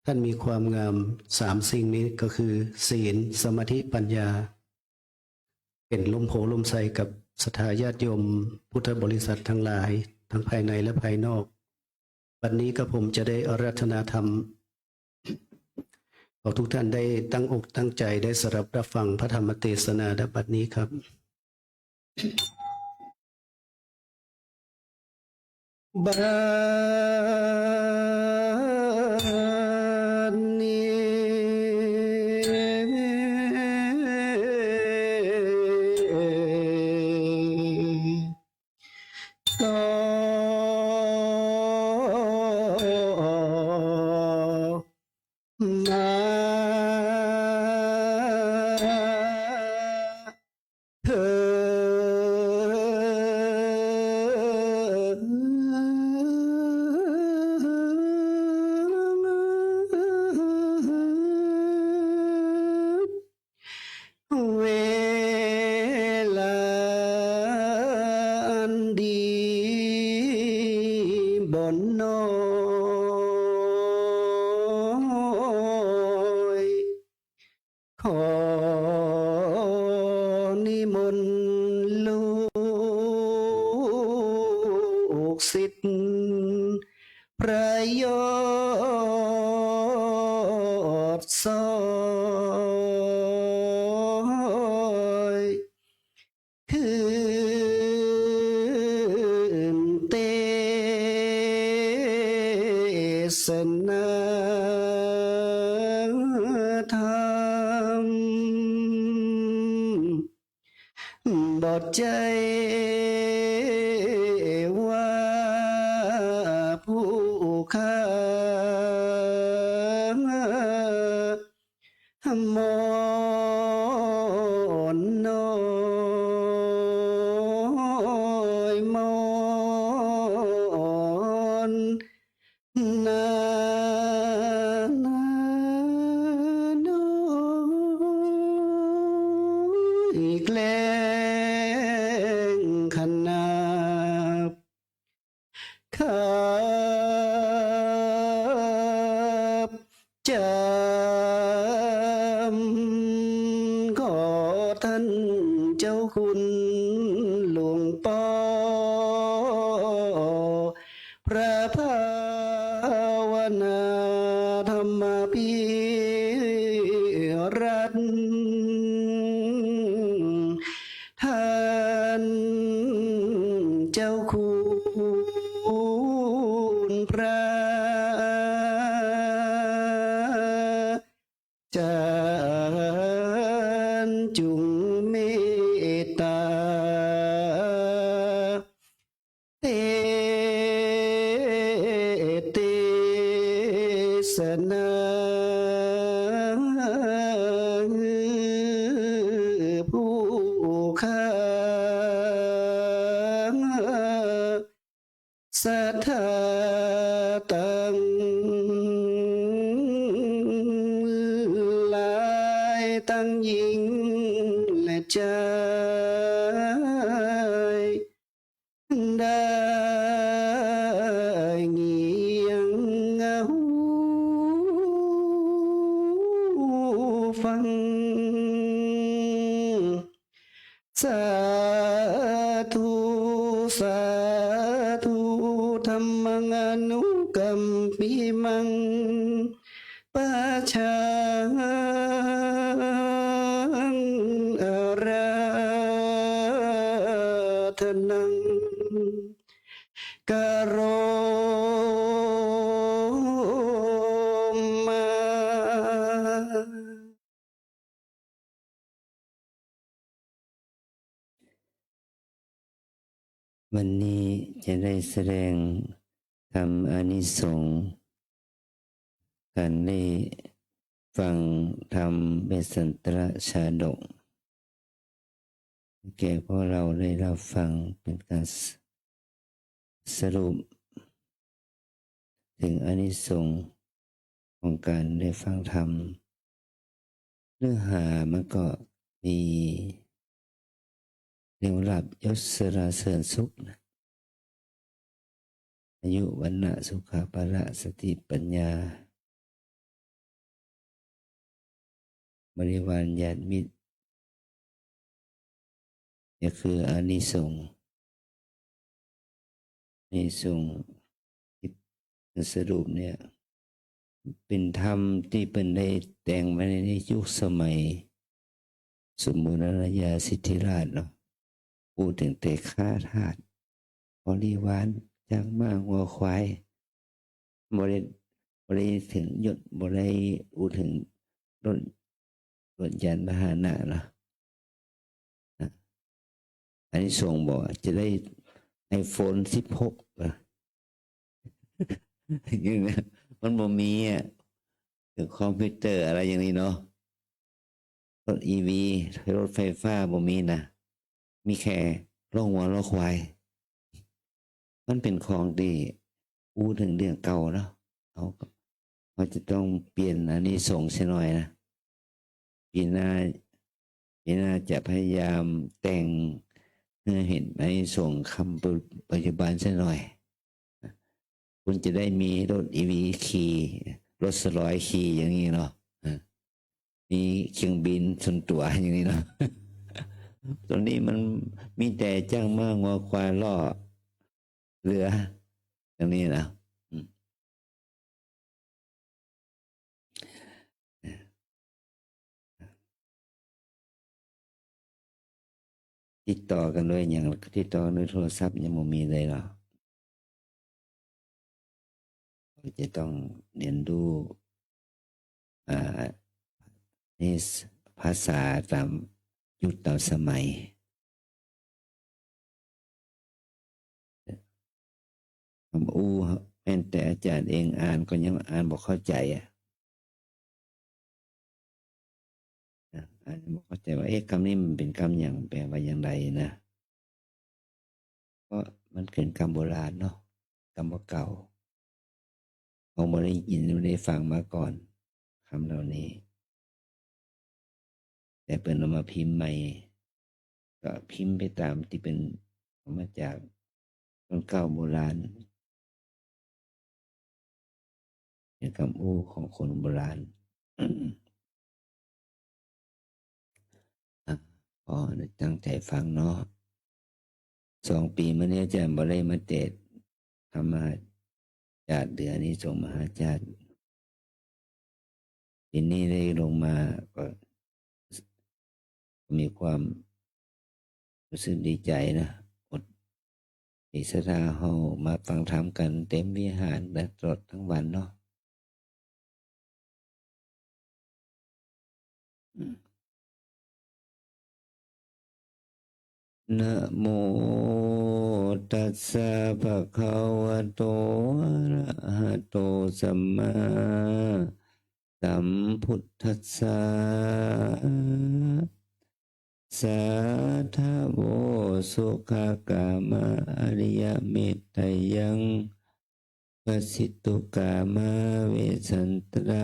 ท่านมีความงามสามสิ่งนี้ก็คือ ศีล สมาธิ ปัญญา เป๋นร่มโพธิ์ร่มไทรกับศรัทธาญาติโยมพุทธบริษัททั้งหลาย ทั้งภายในและภายนอก บัดนี้กระผมจะได้อาราธนาธรรม ขอทุกท่านได้ตั้งอกตั้งใจได้สดับรับฟังพระธรรมเตสนา ณ บัดนี้ครับ บัดนี้ก็ มาเถิด เวลาอันดีบ่น้อย ขอนิมนต์ลูกศิษย์ พระยอดซ้อย คืนเตสนาธรรม บ่ใจ้ว่าผู้ข้า มนต์น้อย มนต์ นานาน้อยแกล้งขนาบ ครับ จ๋ำ ขอท่านเจ้าคุณหลวงป้อ พระภาวนาธรรมาภิรัตน์ ท่านเจ้าคุณพระอาจ๋ารย์ จุ่งเมตตา เตสน์ เตสนา ผู้ข้า ศรัทธาตังหลาย ตังญิงและจาย ได้เงียงหูฟัง สาธุ สาธุ ธัมมัง อนุกัมปิมัง ปะชา อาราธนัง กะโรมา วันนี้จะได้แสดงธรรมอานิสงส์ การได้ฟังธรรมเวสสันตรชาดก แก่พวกเราได้รับฟัง เป็นการส- สรุป ถึงอานิสงส์ของการได้ฟังธรรม เนื้อหามันก็มี เรียกว่าลาภยศสรรเสริญสุขนะ อายุ วรรณะ สุขะ พละ สติ ปัญญา บริวาร ญาติมิตร นี่คืออานิสงส์ อานิสงส์ที่สรุปเนี่ย เป็นธรรมที่เปิ้นได้แต่งไว้ในยุคสมัย สมบูรณาญาสิทธิราชเนาะ อู้ถึงแต่ข้าทาส บริวาร จ๊างม้า งัว ควาย บ่ได้ บ่ได้ถึงยศ บ่ได้อู้ถึงรถ รถยานพาหนะเนาะ นะ อานิสงส์บอกจะได้ไอโฟนสิบหก อะ อย่างเนี้ย มันบ่มีอะ ถึงคอมพิวเตอร์อะไรอย่างนี้เนาะ รถอีวี รถไฟฟ้าบ่มีนะ มีแค่ล้องัวล้อควาย มันเป็นของตี้อู้ถึงเรื่องเก่าเนาะ เฮาก็ เฮาจะต้องเปลี่ยนอานิสงส์เสียหน่อยนะ ปี๋หน้า ปี๋หน้าจะพยายามแต่งหื้อเห็นอานิสงส์คำปัจจุบันเสียหน่อย คุณจะได้มีรถอีวีขี่ รถสลอยขี่อย่างนี้เนาะ มีเครื่องบินส่วนตั๋วอย่างนี้เนาะ ตอนนี้มันมีแต่จ๊างม้างัวควายล้อเรือ อย่างนี้นะ อืม ติดต่อกันด้วยหยัง ติดต่อกันด้วยโทรศัพท์ยังบ่มีเลยเหรอ จะต้องเรียนรู้ อ่า นี่ภาษาต๋ามยุคต๋ามสมัย คำอู้ แม้แต่อาจ๋ารย์เองอ่านก็ยังอ่านบ่เข้าใจ๋อะ นะ อ่านบ่เข้าใจ๋ว่า เอ๊ะ กำนี้มันเป๋นกำหยัง แปลว่าอย่างใดนะ เพราะมันเป๋นกำโบราณเนาะ กำบ่าเก่า เฮาบ่ได้ยิน บ่ได้ฟังมาก่อน กำเหล่านี้ แต่เปิ้นเอามาพิมพ์ใหม่ ก็พิมพ์ไปต๋ามตี้เปิ้นเอามาจากคนเก่าโบราณ เป๋นกำอู้ของคนโบราณ อ่ะ ขอตั้งใจ๋ฟังเนาะ สองปี๋มานี้อาจ๋ารย์บ่ได้มาเตสน์ธรรมมหาจาติ เดือนนี้สงฆ์มหาจาติ ปี๋นี้ได้ลงมาก็มีความรู้สึกดีใจ๋นะ อด มีศรัทธาเฮามาฟังธรรมกั๋นเต๋มวิหารตลอดตึงวันเนาะ นะโมตัสสะ ภะคะวะโต อะระหะโต สัมมา สัมพุทธัสสะ สาทะโว สุขะกามะ อริยะเมตไตยัง ปะสิตุกามะ เวสสันตระ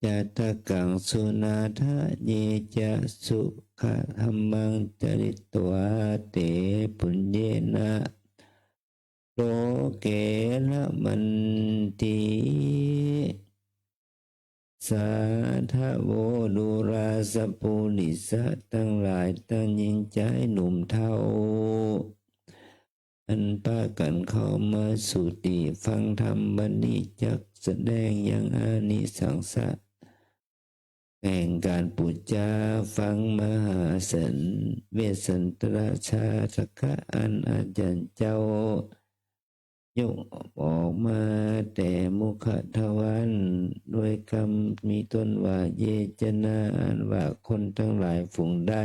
จาตะกัง สุนาทะ เยจะ สุขะธัมมัง จริตวา เต ปุญเญนะ โลเก ละมันติ สาทะโว ดูราสะปูริสะตังหลาย ตังญิงจายหนุ่มเฒ่า อันปากั๋นเข้ามาสู่ตี้ฟังธรรม บัดนี้จักแสดงยังอานิสังสะ แห่งก๋านปู๋จาฟังมหาสัน เวสสันตระชาตกะ อันอาจ๋ารย์เจ้ายกออกมาแต่มุขทวาร ด้วยกำมีต้นว่า เยจะนะ อันว่าคนตังหลายฝูงใด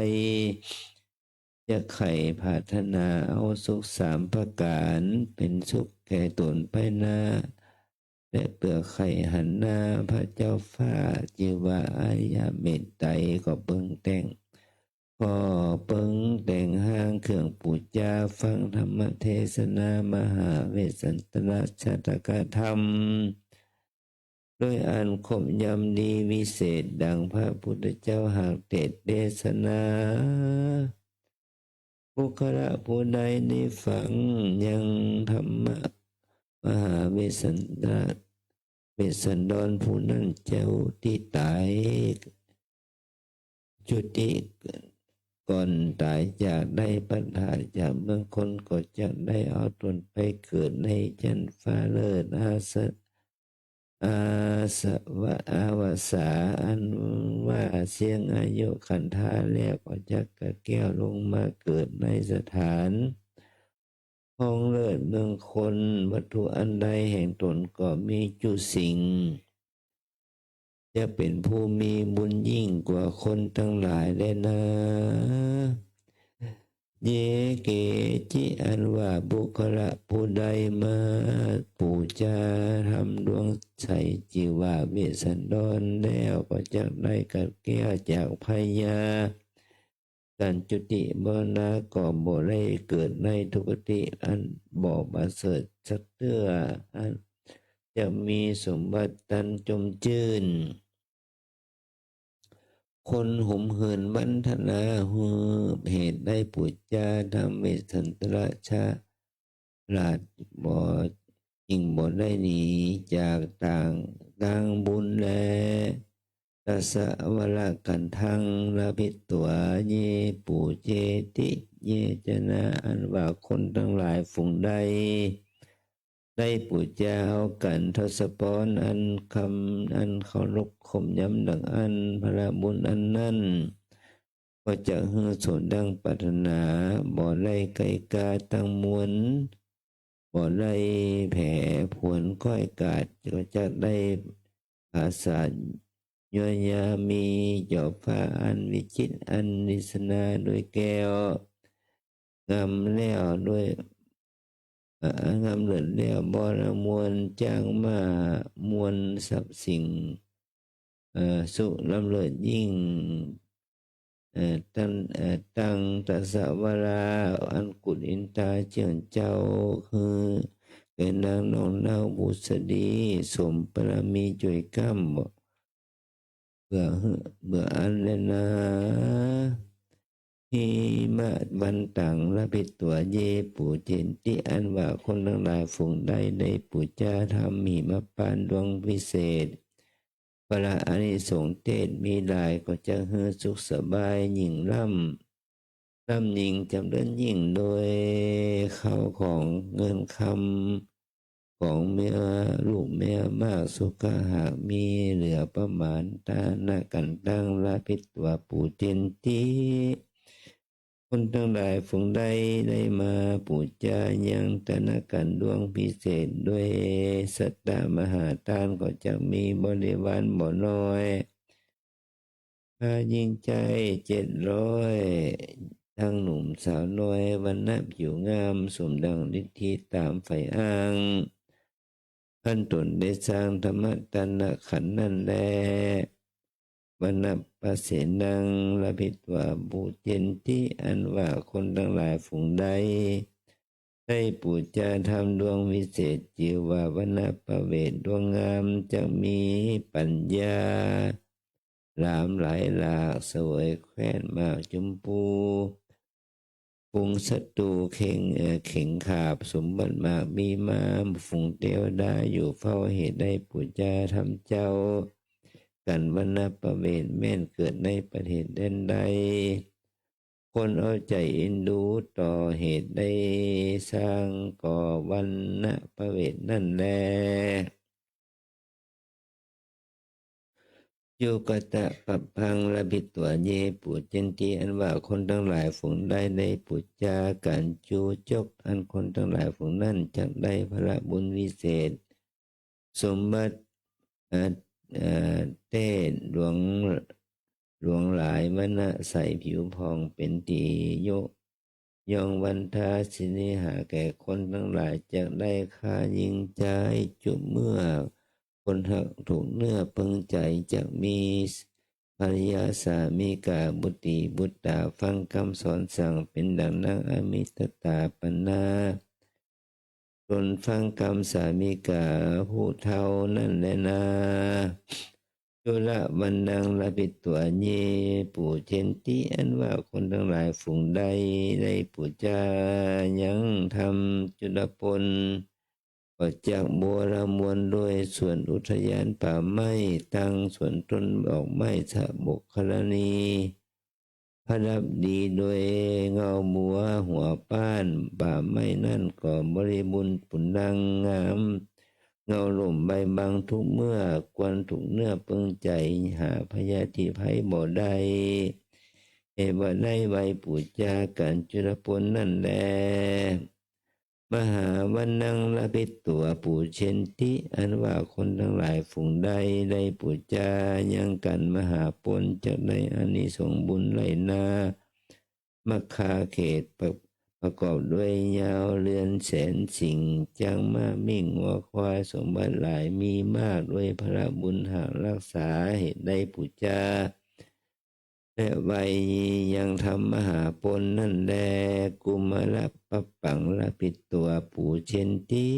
จะใค่ปรารถนาเอาสุขสามประก๋าน เป๋นสุขแก่ต๋นภายหน้า และเปื้อใค่หันหน้าพระเจ้าฟ้า จื้อว่าอริยะเมตไตร ก็เปิงแต่ง ก็เปิงแต่งห้างเครื่องปู๋จาฟังธรรมเทศนามหาเวสสันตระชาตกธรรม โดยอันครบย่ำดีวิเศษดังพระพุทธเจ้าหากเตสน์เทศนา บุคคละผู้ใดได้ฟังยังธรรมะมหาเวสสันตระ เวสสันดรผู้นั้นเจ้าตี้ต๋าย จุติก่อนต๋ายจากได้พัดพรากจากเมืองคน ก็จักได้เอาต๋นไปเกิดในจั๊นฟ้าเลิศ อาส อาสวะ อาวสา อันว่าเสี้ยงอายุขันธาแล้ว ก็จักกะแก้วลงมาเกิดในสถาน ห้องเลิศเมืองคน วัตถุอันใดแห่งต๋นก็มีจุสิ่ง จะเป๋นผู้มีบุญยิ่งกว่าคนตังหลายแลนา เยเกจิ อันว่าบุคคละผู้ใดมาปู๋จาธรรมดวงใส จื้อว่าเวสสันดรแล้ว ก็จักได้กะแก้วจากพยา สันจุติมรณะ ก็บ่ได้เกิดในทุคติอันบ่ประเสริฐสักเตื้อ อันจะมีสมบัติตันจมจื้น คนหุมหืนวันทนา หื้อเหตุได้ปู๋จาธรรม เวสสันตระชา ราชบ่ จึงบ่ได้หนีจากตาง ตางบุญแล ตัสสะวะละขันธัง ลาภิตวา เยปุเจติ เยจะนะ อันว่าคนตังหลายฝูงใด ได้ปู๋จาเอากั๋นทศพร อันคำ อันเคารพครบย่ำดังอั้น ผละบุญอันนั้น ก็จักหื้อสมดังปรารถนา บ่ได้ไกลกาตั้งมวล บ่ได้แผลผลก้อยกาด ก็จักได้ผาสาท ยัวญามี จอบฟ้าอันวิจิตร อันลิสนาด้วยแก้ว งามแล้วด้วย เอ่อ งามเลิศแล้ว บรมวล จ๊างม้า มวลทรัพย์สิ่ง เอ่อ สุขล้ำเลิศยิ่ง เอ่อ ตัง เอ่อ ตัง ตัสสะวะลา อันกุฏอินทาเจื้องเจ้า หื้อแก่นางน้องนาวผุสดี สมบารมีจ้วยก๊ำ เปื้อหื้อ เปื้ออั้นแลนา หิมะวันตัง ลาภิตวา เยปุเจติ อันว่าคนตังหลายฝูงใดได้ปู๋จาธรรมหิมะปานดวงวิเศษ ผละอานิสงส์เตสน์มีหลาย ก็จักหื้อสุขสบายยิ่งล้ำ ล้ำยิ่งจ๋ำเริญยิ่ง โดยข้าวของเงินคำ ของเมียลูกเมียมาก สุขะหากมีเหลือประมาณ ตานะขันธัง ลาภิตวา ปูเจนติ คนตังหลายฝูงใดได้มาปู๋จายังตานะขันธ์ดวงพิเศษ ด้วยสัตตะมหาทาน ก็จักมีบริวารบ่น้อย พาญิงจายเจ็ดร้อย ตังหนุ่มสาวน้อย วรรณะผิวงาม สมดังฤทธิต๋ามใฝ่อ้าง อันต๋นได้สร้างธรรมตานะขันธ์นั้นแล วณปัสเสนัง ลาภิตวา ปูชเชนติ อันว่าคนตังหลายฝูงใด ได้ปู๋จาธรรมดวงวิเศษ จื้อว่าวณปเวสดวงงาม จักมีปั๋ญญาหลามหลายหลาก เสวยแคว้นหมากจุมพู ฝูงศัตรูเข่ง เอ่อ เข่งขาบ สมบัติมากมีมา ฝูงเตวดาอยู่เฝ้า เหตุได้ปู๋จาธรรมเจ้า กั๋นวณปเวส แม่นเกิดในประเทศแดนใด คนเอาใจ๋เอ็นดูต่อ เหตุได้สร้างก่อวณปเวสนั้นแล จุกตปัปปัง ลาภิตวา เย ปูชเชนติ อันว่าคนตังหลายฝูงใดได้ปู๋จากั๋นจูจก อันคนตังหลายฝูงนั้นจักได้ผละบุญวิเศษ สมบัติ อ่า อ่า เต้หลวง หลวงหลาย วรรณะใสผิวผ่อง เป๋นตี้ยก ย่องวันทา เสน่หาแก่คนตังหลาย จักได้ค่ายิ่งใจ๊ จุเมื่อคนฮักถูกเนื้อเปิงใจ๋ จักมีภริยา สามิกา บุตรีบุตรา ฟังกำสอนสั่ง เป๋นดั่งนางอมิตตาปนา ต๋นฟังกำสามิกาผู้เฒ่านั้นแลนา จุลวรรณัง ลาภิตวา เย ปูชเชนติ อันว่าคนตังหลายฝูงใดได้ปู๋จายังธรรมจุลพล ก็จักบัวละมวลด้วยสวนอุทยานป่าไม้ ตั้งสวนต้นดอกไม้สะบกครณี ประดับดีโดยเงาบัวหัวป้าน ป่าไม้นั้นก็บริบูรณ์ปุณณังงาม เงาล่มใบบังทุกเมื่อ ควรถูกเนื้อเปิงใจ๋ หาพยาธิภัยบ่ได้ เหตุว่าได้ไหว้ปู๋จากั๋นจุลพลนั้นแล มหาวรรณัง ลาภิตวา ปูชเชนติ อันว่าคนตังหลายฝูงใดได้ปู๋จายังกั๋นมหาพล จักได้อานิสงส์บุญไล่นา มัคคาเขต ประ ประกอบด้วยยาวเรือนแสนสิ่ง จ๊างม้า มิ่ง งัว ควาย สมบัติหลายมีมาก ด้วยผละบุญหากรักษา เหตุได้ปู๋จา และไหว้ยังธรรมมหาพลนั้นแล กุมารปัปปัง ลาภิตวา ปูชเชนติ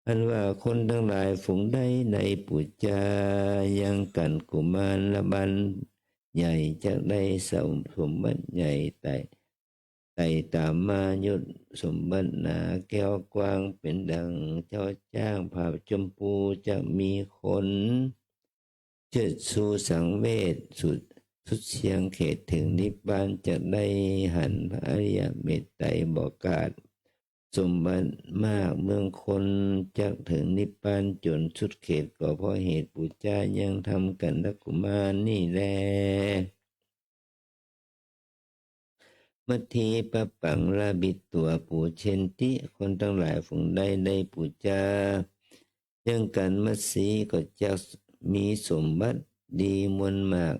อันว่าคนตังหลายฝูงใดได้ปู๋จายังกั๋นกุมารบัลใหญ่ จักได้สม สมบัติใหญ่ไต่ ไต่ต๋ามมา ยศสมบัติหนาแก้วกว้าง เป๋นดั่งเจ้าจ๊างผาชมพู จักมีคน เชิดชูสังเวช สุด สุดเสี้ยงเขตเถิงนิพพาน จักได้หันพระอริยเมตไตรบ่ขาด สมบัติมากเมืองคน จักเถิงนิพพานจ๋นสุดเขต ก็เพราะเหตุปู๋จายังธรรมกั๋นกุมารนี้แล มัทธิปัปปัง ลาภิตวา ปูชเชนติ คนตังหลายฝูงใดได้ปู๋จายังกั๋นมัทสี ก็จักมีสมบัติดีมวลมาก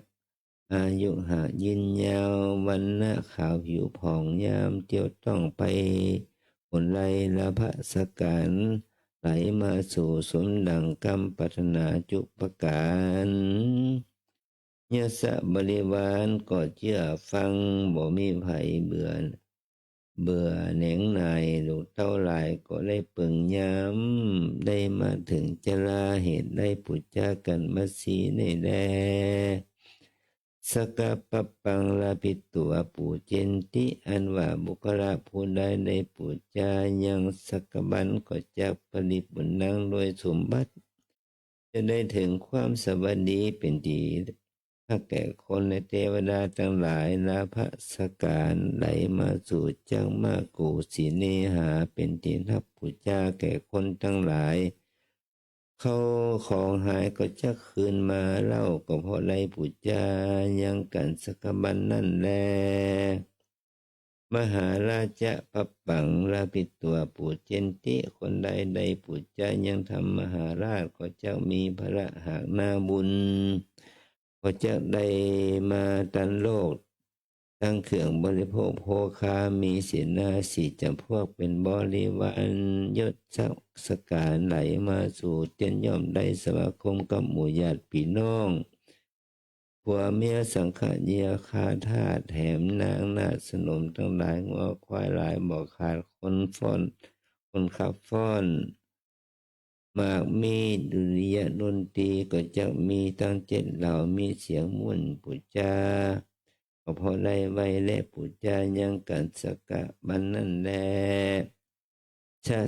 อายุหากยืนยาว วรรณะขาวผิวผ่อง ยามเตี้ยวต้องไปหนใด ลาภะสักก๋ารไหลมาสู่ สมดั่งกำปรารถนาจุประก๋าร ยศบริวารก็เจื้อฟัง บ่มีใผเบื่อ เบื่อแหนงหน่าย ลูกเต้าหลายก็ได้เปิงยาม ได้มาเถิงจรา เหตุได้ปู๋จากั๋นมัทสีนี้แล สักกะปัปปัง ลาภิตวา ปูชเชนติ อันว่าบุคคละผู้ใดได้ปู๋จายังสักกะบัล ก็จักผลิตปุณณังโดยสมบัติ จะได้เถิงความสวัสดี เป๋นตี้ฮักแก่คนและเตวดาตังหลาย ลาภะสักก๋ารไหลมาสู่ จักมากกู่สีเนหา เป๋นตี้ฮักปู๋จาแก่คนตังหลาย เข้าของหายก็จักคืนมาเล่า ก็เพราะได้ปู๋จายังกั๋นสักกะบัลนั้นแล มหาราชะปัปปัง ลาภิตวา ปูชเชนติ คนใดได้ปู๋จายังธรรมมหาราช ก็จักมีผละหากนาบุญ ก็จักได้มาตันโลก ตังเครื่องบริโภคโภคา มีเสนาสี่จ๋ำพวกเป๋นบริวาร ยศศักดิ์สง่าไหลมาสู่ เตียนย่อมได้สมาคมกับหมู่ญาติปี้น้อง ผัวเมียสังขะเยียคาทาส แถมนางนาฏสนมตังหลาย งัวควายหลายบ่ขาด คนฟ้อน คนขับฟ้อน หมากมี ดุริยางค์ดนตรีก็จักมีตังเจ็ดเหล่า มีเสียงม่วนปู๋จา ก็พอได้ไหว้และปู๋จายังกั๋นสักกะบันนั้นแล ชา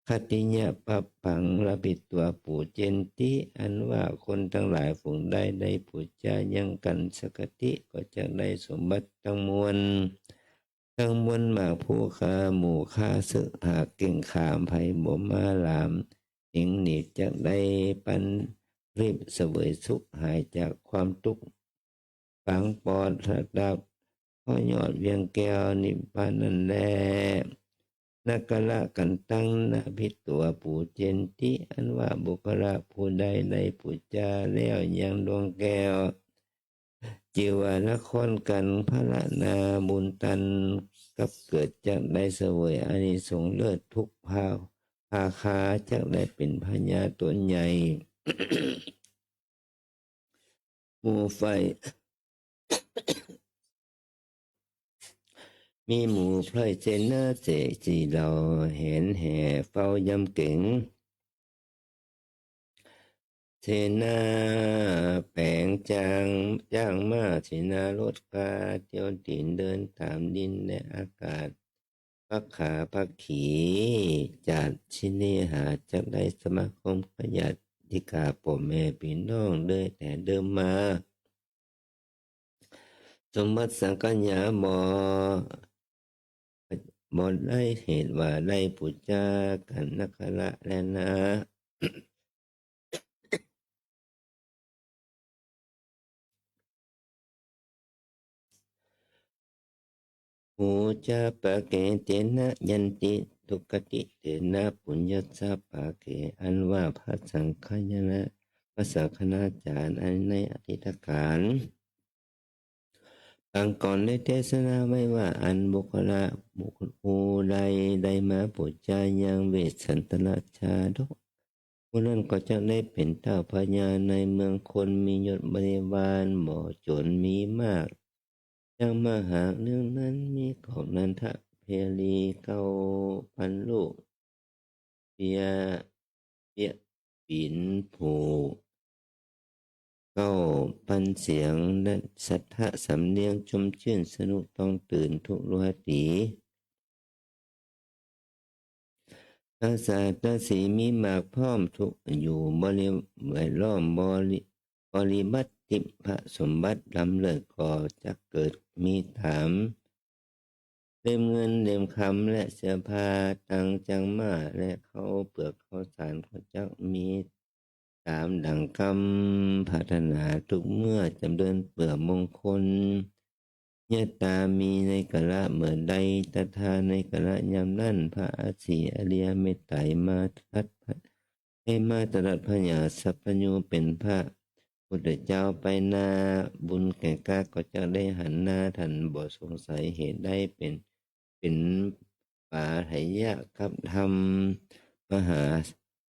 คติยะปัปปัง ละผิดตั๋ว ปูเจนติ อันว่าคนตังหลายฝูงใดได้ปู๋จายังกั๋นสักกะติ ก็จักได้สมบัติตังมวล ตังมวลหมากภูคา หมู่ข้าเสอะหากเก่งขาม ใผบ่มาหลาม เองหนีกจักได้ปันรีบเสวยสุข หายจากความตุ๊กข์ ปางปอดสดับ เพราะยอดเวียงแก้วนิพพานนั้นแล นักกะละกั๋นตัง ละผิดตั๋ว ปูเจนติ อันว่าบุคคละผู้ใดได้ปู๋จาแล้วยังดวงแก้ว จื้อว่าละครกั๋น พรรณนาบุญตัน กับเกิดจักได้เสวยอานิสงส์เลิศ ทุกภา ภาคา จักได้เป๋นพญาต๋นใหญ่ หมู่ไพร่ มีหมู่ไพร่เสนาเสสี่เหล่า แหนแห่เฝ้ายำเก๋ง เสนาแป๋งจาง จ้างม้า เสนารถคา เตียวตี๋นเดินต๋ามดินและอากาศ ภักขาภักขี จาติสิเนหา จักได้สมาคมกับญาติกาป้อแม่ปี้น้องเดิมแต่เดิมมา สมบัติสังขยาบ่ บ่ได้เหตุว่าได้ปู๋จากั๋นนักกะละแลนา ปูจาปะเก เตนะ ยันติ สุคติ เตนะ ปุญญัสสะ ปะเก อันว่าพระสังฆายนะ พระสังฆาจารย์ อันในอดีตกาล ปางก่อนได้เตสนาไว้ว่า อันบุคคละ บุคคลผู้ใดได้มาปู๋จายังเวสสันตรชาดก ผู้นั้นก็จักได้เป๋นเต้าพญาในเมืองคน มียศบริวารบ่จ๋นมีมาก ยังมหาเรื่องนั้นมีของนันทะเพรีเก้าปันลูก เปีย เปียปิ๋นผูก เก้าปันเสียง และสัทธะสำเนียงชมจื้นสนุกต้องตื่นทุกราตรี อาสาทสีมีมากพร้อมทุกอยู่บริเวณล้อมบริ บริบัติพระสมบัติล้ำเลิศก็จักเกิดมีต๋าม เล่มเงินเล่มคำและเสื้อผ้าตังจังหม้าและข้าวเปลือกข้าวสารก็จักมีต๋ามดั่งกำปรารถนาทุกเมื่อ จ๋ำเริญเปื้อมงคล ยะตามีในกาละเมื่อใด ตถา ในกาละยามนั้น พระอสีอริยเมตไตรมาตรัส ได้มาตรัสพระญาสัพพัญญูเป๋นพระพุทธเจ้าไปนา บุญแก่กล้าก็จักได้หันหน้า ท่านบ่สงสัยเหตุใดเป๋น เป๋นปาไถยะกับธรรม มหา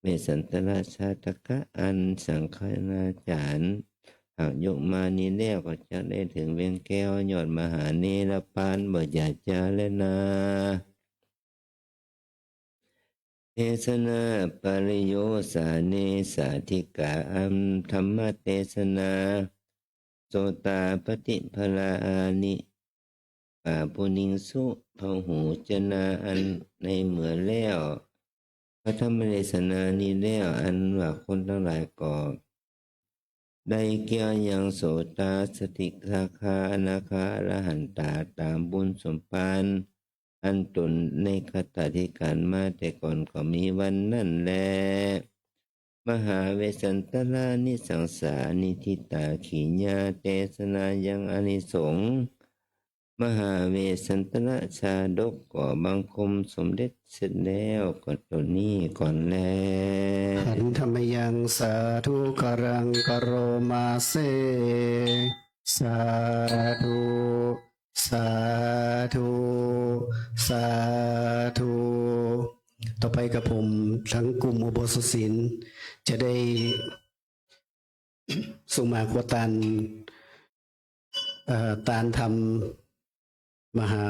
เวสสันตรชาดกะ อันสังฆาจารย์หากยกมานี้แล้ว ก็จักได้เถิงเวียงแก้วยอดมหาเนรปานบ่อย่าจาและนา เตสนาปริโยสาเนสาธิกา อันธรรมเตสนา โสตาปฏิปลาอานิ ปาปุนิงสุ พหูจนา อันในเมื่อแล้ว พระธรรมเทศนานี้แล้ว อันว่าคนตังหลายก็ได้แก้วยังโสตา สกิทาคา อนาคา อรหันตา ต๋ามบุญสมภาร อันต๋นในคตาธิการมาแต่ก่อนก็มีวันนั้นแล มหาเวสสันตรานิสังสานิทิตาขีญา เตสนายังอานิสงส์ มหาเวสสันตรชาดกก็บังคมสมเด็จเสร็จแล้วก็ต๋นนี้ก่อนแล ขันธมยังสาธุการังกะโรมาเส สาธุ สาธุ สาธุ ต่อไปกระผมทั้งกลุ่มอุโบสถศีลจะได้สุมาโคตาน เอ่อ ตานธรรมมหา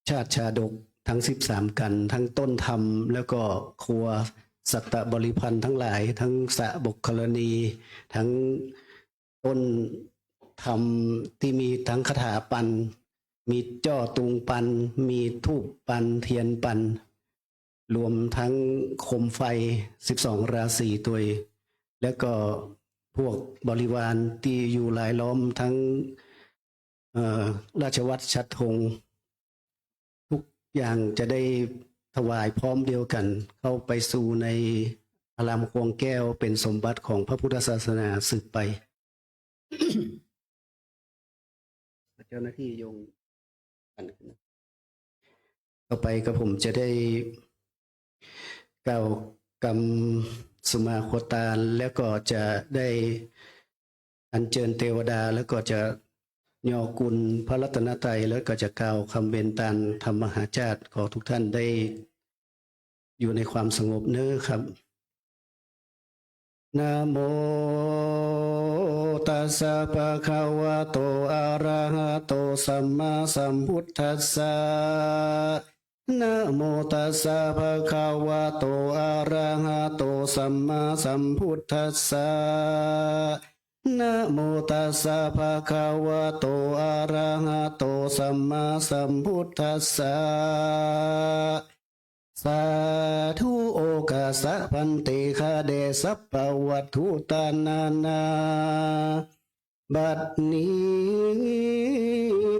ชาติชาดกทั้งสิบสามกัณฑ์ ทั้งต้นธรรม แล้วก็ครัวสัตตบริพันธ์ทั้งหลาย ทั้งสะบกครณี ทั้ง ต้นธรรมตี้มีตังคาถาปัน มีจ้อตุงปัน มีธูปปัน เตียนปัน รวมตังโคมไฟสิบสองราศีตวย แล้วก็พวกบริวารตี้อยู่รายล้อมตัง เอ่อ ราชวัตรฉัตรธง ทุกอย่างจะได้ถวายพร้อมเดียวกั๋น เข้าไปสู่ในอารามคลองแก้ว เป๋นสมบัติของพระพุทธศาสนาสืบไป เจ้าหน้าตี้ยง ต่อไปกระผมจะได้กล่าวกำสุมาโคตาน แล้วก็จะได้อัญเจิญเตวดา แล้วก็จะยอกุณพระรัตนตรัย แล้วก็จะกล่าวกำเวนตานธรรมมหาชาติ ขอทุกท่านได้อยู่ในความสงบเน้อครับ นะโมตัสสะภะคะวะโต อะระหะโต สัมมาสัมพุทธัสสะ นะโมตัสสะภะคะวะโต อะระหะโต สัมมาสัมพุทธัสสะ นะโมตัสสะภะคะวะโต อะระหะโต สัมมาสัมพุทธัสสะ สาธุ โอฆาสะภันเต ข้าแด่สัพพะวัตถุตานานา บัดนี้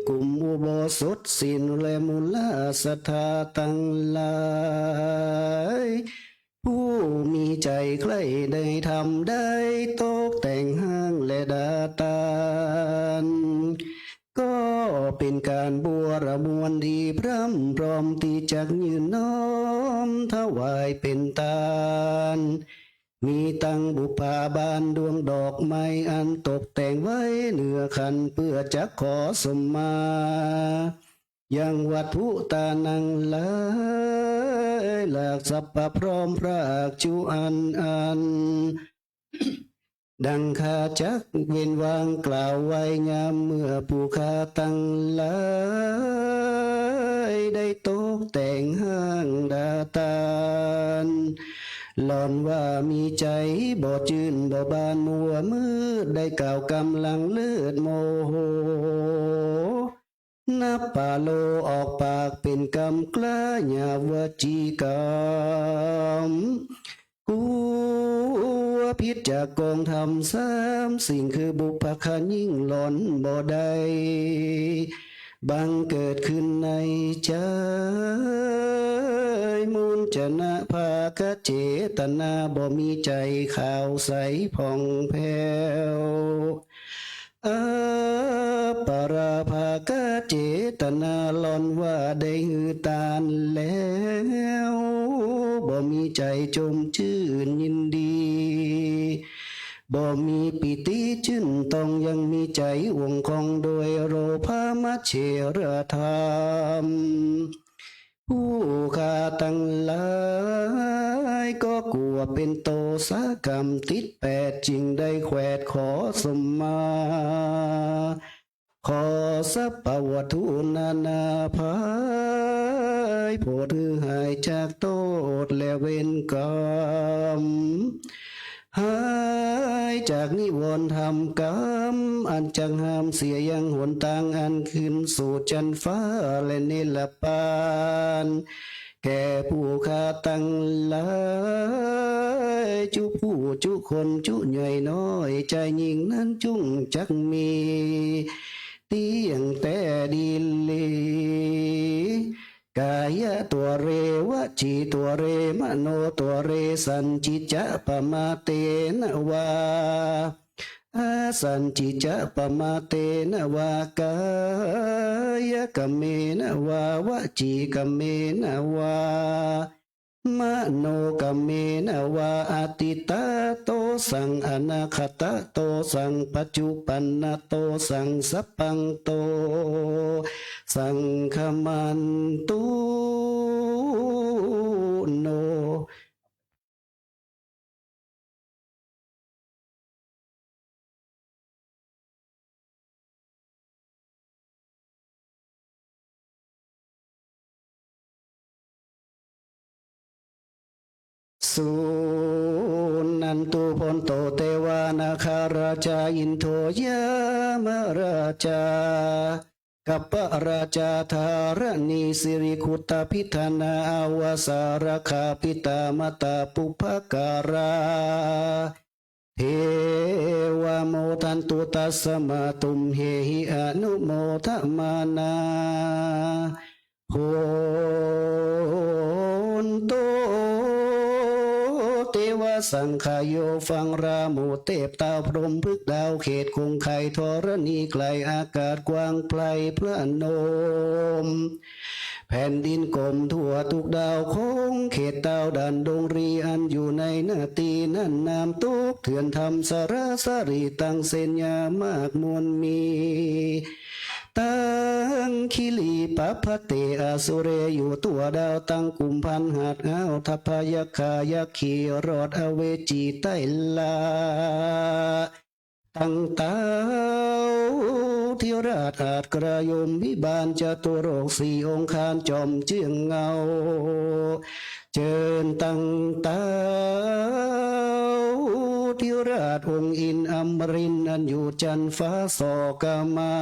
กลุ่มอุโบสถศีลและมูลศรัทธาตังหลาย ผู้มีใจ๋ใคร่ในธรรมได้ตกแต่งห้างและดาตาน ก็เป๋นก๋านบัวระมวลดีพร่ำพร้อมตี้จักยื่นน้อมถวายเป๋นตาน มีตังบุปผาบานดวงดอกไม้อันตกแต่งไว้เหนือขันเปื้อจักขอสมมา ยังวัตถุตานังหลายหลากสัพพะพร้อมพรากจุอันอัน ดังข้าจักเว้นวางกล่าวไว้ยามเมื่อ ผู้ข้าตังหลายได้ตกแต่งห้างดาตาน หล่อนว่ามีใจ๋บ่จื้นบ่บานมัวมืด ได้กล่าวกำลังเลิศโมโห นับปาโลออกปากเป๋นกำกล้าหยาบวจีกรรม กั๋วผิดจากกองธรรมสามสิ่ง คือบุพผายิ่งหล่อนบ่ได้ บังเกิดขึ้นในใจ๋ มุญจนะภาคะเจตนา บ่มีใจ๋ขาวใสผ่องแผ้ว อัปปราภาคะเจตนา หล่อนว่าได้หื้อตานแล้ว บ่มีใจ๋จมจื้นยินดี บ่มีปีติจื้นต้อง ยังมีใจ๋อ่วงข้องโดยโลภะมัจเฉรธรรม ผู้ข้าตังหลายก็กั๋วเป๋นโตษะกรรมติดแปด จึงได้แขวดขอสมมา ขอสัพพะวัตถุนานาภัย โผดหื้อหายจากโต้ษและเวรกรรม หายจากนิวรณ์ธรรมกรรม อันจักห้ามเสียยังหนตางอันขึ้นสู่จั๊นฟ้าและนิรปาน แก่ผู้ข้าตังหลาย จุผู้จุคนจุใหญ่น้อย ใจ๋ยิ่งนั้นจุ่งจักมี เตี้ยงแต๊ดีหลี กายะตัวเร วจีตัวเร มโนตัวเร สัญญิจจะปะมาเตนะวา อสัญญิจจะปะมาเตนะวา กายะกรรเมนะวา วจีกรรเมนะวา มโนกรรมเมนะวา อตีตโตสัง อนาคตโตสัง ปัจจุปันนโตสัง สัพพังโตสัง ขมันตุโน สุนันตุ โพนโต เตวา นาคาราชา อินโด ยมราชา กัปปราชา ธรณีสิริ คุตตภิตถานา อวสาราคา ปิตามาตา ปุพพการา เทวา โมดันตุ ตัสมา ตุมเหหิ อนุโมทมานา โหนตุ เตวาสังคโย ฟังราหมู่เตพเต้าพรหมพฤกษ์ดาวเขตคงไค ธรณีไกลอากาศกว้างไพลพระนม แผ่นดินกลมทั่วทุกดาวคงเขตเต้าด่านดงรีอันอยู่ในนาตีนั้น น้ำตกเถื่อนธรรมสาราสารี ตังเสนยามากมวลมี ตังคิรีปะพะเต อสุเรอยู่ทั่วดาว ตังกุมภัณฑ์หาดอ้าว ทัพพยัคฆายักขี รอดอเวจีใต้ละ ตังเต้าเทวราชอาจกระยมวิบาล จตุโลกสี่องคารจอมเจื้องเงา เจิญตังเต้าเทวราชองค์อินทร์อมรินทร์ อันอยู่จันทร์ฟ้าส่อเกล้ามา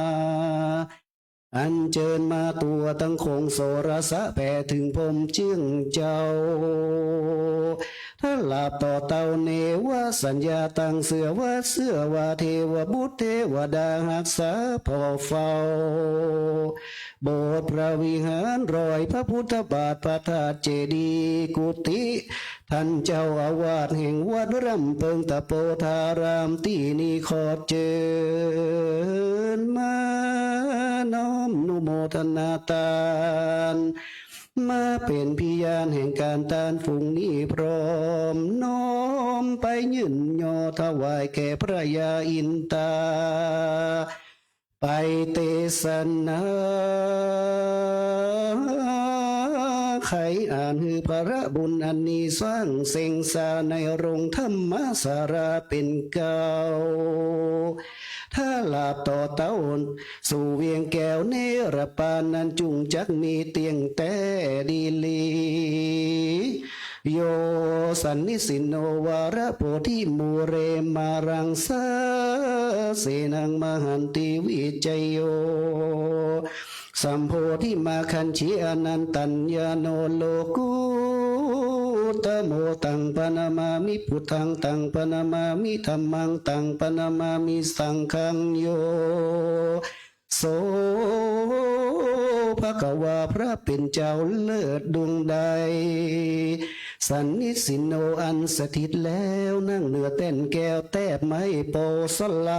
อัญเจิญมาทั่วตังคงโสรสะ แผ่เถิงพรหมเจื้องเจ้า ถ้าหลาบต่อเต้าเนวสัญญา ตังเจื้อว่าเจื้อว่า เทวบุตรเทวดาฮักษาผ่อเฝ้า โบสถ์พระวิหาร รอยพระพุทธบาท พระธาตุเจดีย์ กุฏิ ท่านเจ้าอาวาสแห่งวัดร่ำเปิงตะโพธาราม ตี้นี้ขอเจิญมาน้อมนุโมทนาตาน มาเป๋นพยานแห่งก๋านตานฝูงนี้พร้อม น้อมไปยื่นยอถวายแก่พระยาอินตา ไปเตสนา ใค่อ่านหื้อพระบุญอันนี้สร้างเสงสาในโรงธรรมศาลาเป๋นเกล้า ถ้าหลาบต่อเต้าสู่เวียงแก้วเนรปานนั้น จุ่งจักมีเตี้ยงแต๊ดีหลี โย สันนิสินโน วาระโพธิมูเล มารังสาเสนัง มหันติวิจโย สัมโพธิมาคัญฉิ อนันตัญญาโน โลกุตตโม ตังปะนะมามิ พุทธัง ตังปะนะมามิ ธัมมัง ตังปะนะมามิ สังฆัง โย โส ภะคะวา พระเป๋นเจ้าเลิศดวงใด สันนิสินโน อันสถิตแล้วนั่งเหนือแต้นแก้วแต๊บไม้โปสไล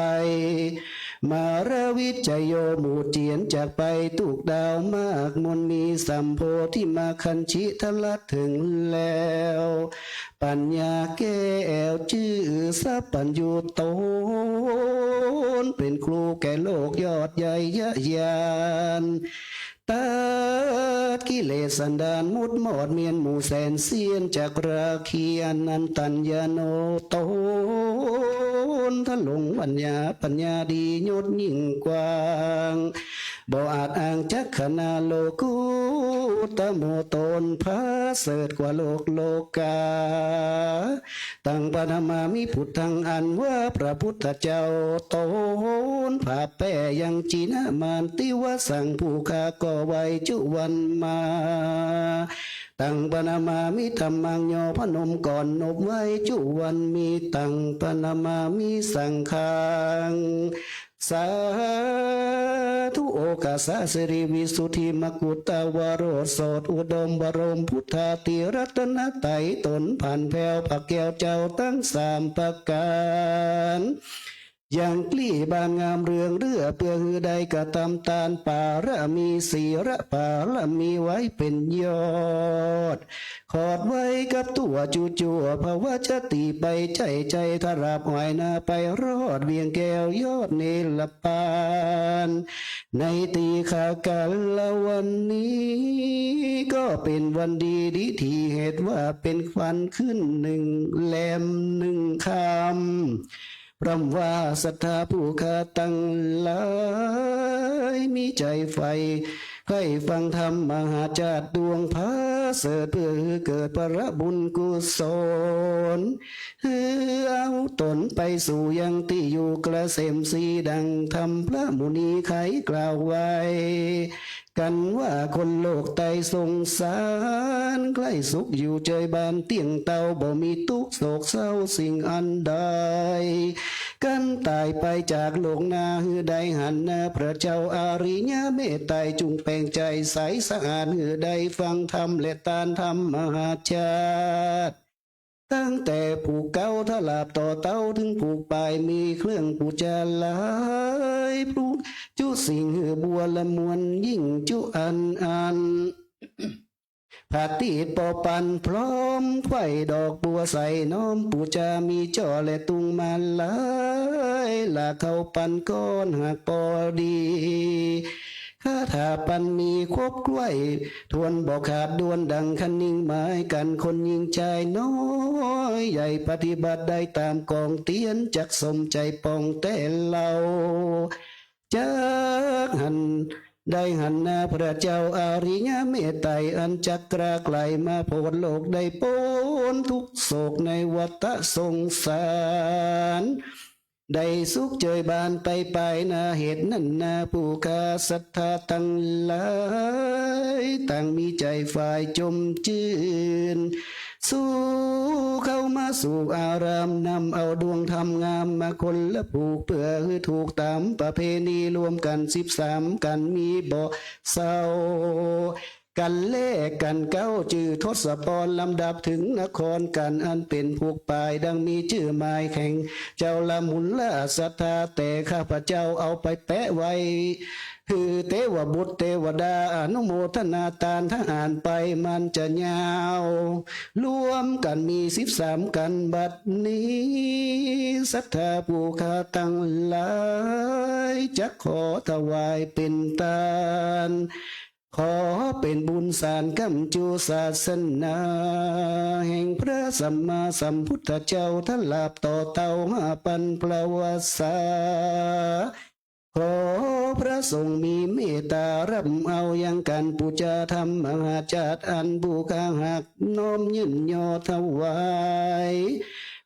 มาราวิจโย หมู่เจียนจากไปทุกดาวมากมนมี สัมโพธิมาคัญฉิทะลัดเถิงแล้ว ปัญญาแก้วจื้อสัพพัญญูต๋นเป๋นครูแก่โลกยอดใหญ่ยะยาน ตัดกิเลสอันดานหมดมอดเมียนหมู่แสนเสี้ยนจากราคี อนันตัญญาโน ต๋นทะลงปัญญา ปัญญาดียศยิ่งกว้าง บ่อาจอ้างจักขณา โลกุตตโม ต๋นผาเสริฐกว่าโลกโลกา ตังปะนะมามิ พุทธัง อันว่าพระพุทธเจ้า ต๋นผาแป้ยังจีนมานติวสัง ผู้ข้าก็ไหว้จุวันมา ตังปะนะมามิ ธัมมัง ยอพนมก่อนนบไหว้จุวันมี ตังปะนะมามิ สังฆัง สาธุ โอกาสะสิริวิสุทธิมกุฏวโรสถอุดมบรมพุทธาติรัตนไตรัย ต๋นผันแผ้วพระแก้วเจ้าตังสามประก๋าน ยังปลิ้บานงามเรืองเรือ เปื้อหื้อได้กระตำตาน ปารมีศีลปารมีไว้เป๋นยอด ขอดไว้กับตั๋วจุ๊จั่ว ภวชาติไปใจ้ใจ้ ตราบอ้อยหน้าไปรอด เวียงแก้วยอดเนรปาน ในตี้ข้ากัลละวันนี้ ก็เป๋นวันดีดี ตี้เหตุว่าเป๋นควันขึ้นนึ่งแรมนึ่งค่ำ พร่ำว่าศรัทธาผู้ข้าตังหลาย มีใจ๋ใฝ่ใค่ฟังธรรมมหาชาติดวงผาเสริฐ เปื้อหื้อเกิดผลบุญกุศล หื้อเอาต๋นไปสู่ยังตี้อยู่เกษมศรี ดังธรรมพระมุนีไขกล่าวไว้ กันว่าคนโลกใต้สงสาร ใคร่สุขอยู่เจยบานเตี้ยงเตา บ่มีตุ๊กข์โศกเศร้าสิ่งอันใด กันต๋ายไปจากโลกหน้า หื้อได้หันหน้าพระเจ้าอาริยะเมตไตร จุ่งแป๋งใจ๋ใสสะอาด หื้อได้ฟังธรรมและตานธรรมมหาชาติ ตั้งแต่ผู้เก๊าตราบต่อเต้า เถิงผู้ป๋าย มีเครื่องปู๋จาหลาย ผู้จุสิ่งหื้อบัวละมวลยิ่งจุอันอัน ผาตี้ปอปันพร้อมไขว้ดอกบัวใส น้อมปู๋จามีจ้อและตุงมาลัย หลากเข้าปันก้อนหากปอดี คาถาปันมีครบถ้วยถ้วน บ่ขาดด้วนดังคะนิงหมายกั๋น คนญิงจายน้อยใหญ่ ปฏิบัติได้ต๋ามก๋องเตียน จักสมใจ๋ปองแต๊เล่า จักหัน ได้หันหน้าพระเจ้าอาริยะเมตไตร อันจักกล้าไกลมาโผดโลก ได้ป๊นทุกข์โศกในวัฏสงสาร ได้สุขเจยบานไปปายหน้า เหตุนั้นนาผู้ข้าศรัทธาตังหลาย ต่างมีใจ๋ฝ่ายจมจื้น สู่เข้ามาสู่อาราม นำเอาดวงธรรมงามมาคนละผูก เปื้อหื้อถูกต๋ามประเพณี รวมกั๋นสิบสามกั๋นมีบ่เศร้า กั๋นแลกั๋นเก๊าจื้อทศพร ลำดับเถิงนครกั๋น อันเป๋นผูกป๋าย ดังมีจื้อหมายแข่ง เจ้าละมุนละศรัทธา แต่ข้าพเจ้าเอาไปแปะไว้ หื้อเตวบุตรเตวดาอนุโมทนาตาน ถ้าอ่านไปมันจะยาว รวมกั๋นมีสิบสามกั๋น บัดนี้ศรัทธาผู้ข้าตังหลาย จักขอถวายเป๋นตาน ขอเป๋นบุญสานก้ำจู๋ศาสนา แห่งพระสัมมาสัมพุทธเจ้า ตราบต่อเต้าห้าปันพระวรรษา ขอพระสงฆ์มีเมตตา ฮับเอายังก๋านปู๋จาธรรมมหาชาติ อันผู้ข้าหากน้อมยื่นยอถวาย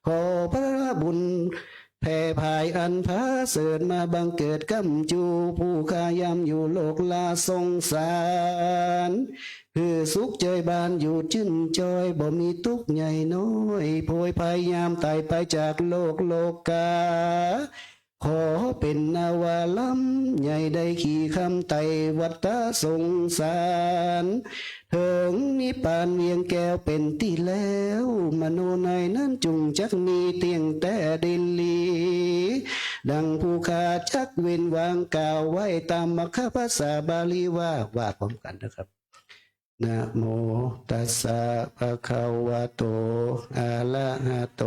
ขอพระบุญแผ่ผายอันผาเสริฐ มาบังเกิดก้ำจู๋ผู้ข้ายามอยู่โลกละสงสาร หื้อสุขเจยบานอยู่จื้นจอย บ่มีตุ๊กข์ใหญ่น้อย โผยภัยยามต๋ายไปจากโลกโลกา ขอเป๋นนาวาลำใหญ่ ได้ขี่ข้ามไต่วัฏสงสาร เถิงนิพพานเวียงแก้วเป๋นตี้แล้ว มโนในนั้นจุ่งจักมีเตี้ยงแต๊ดีหลี ดังผู้ข้าจักเว้นวางกล่าวไว้ ต๋ามอักขภาษาบาลีว่า ว่าพร้อมกั๋นนะครับ นะโมตัสสะภะคะวะโต อะระหะโต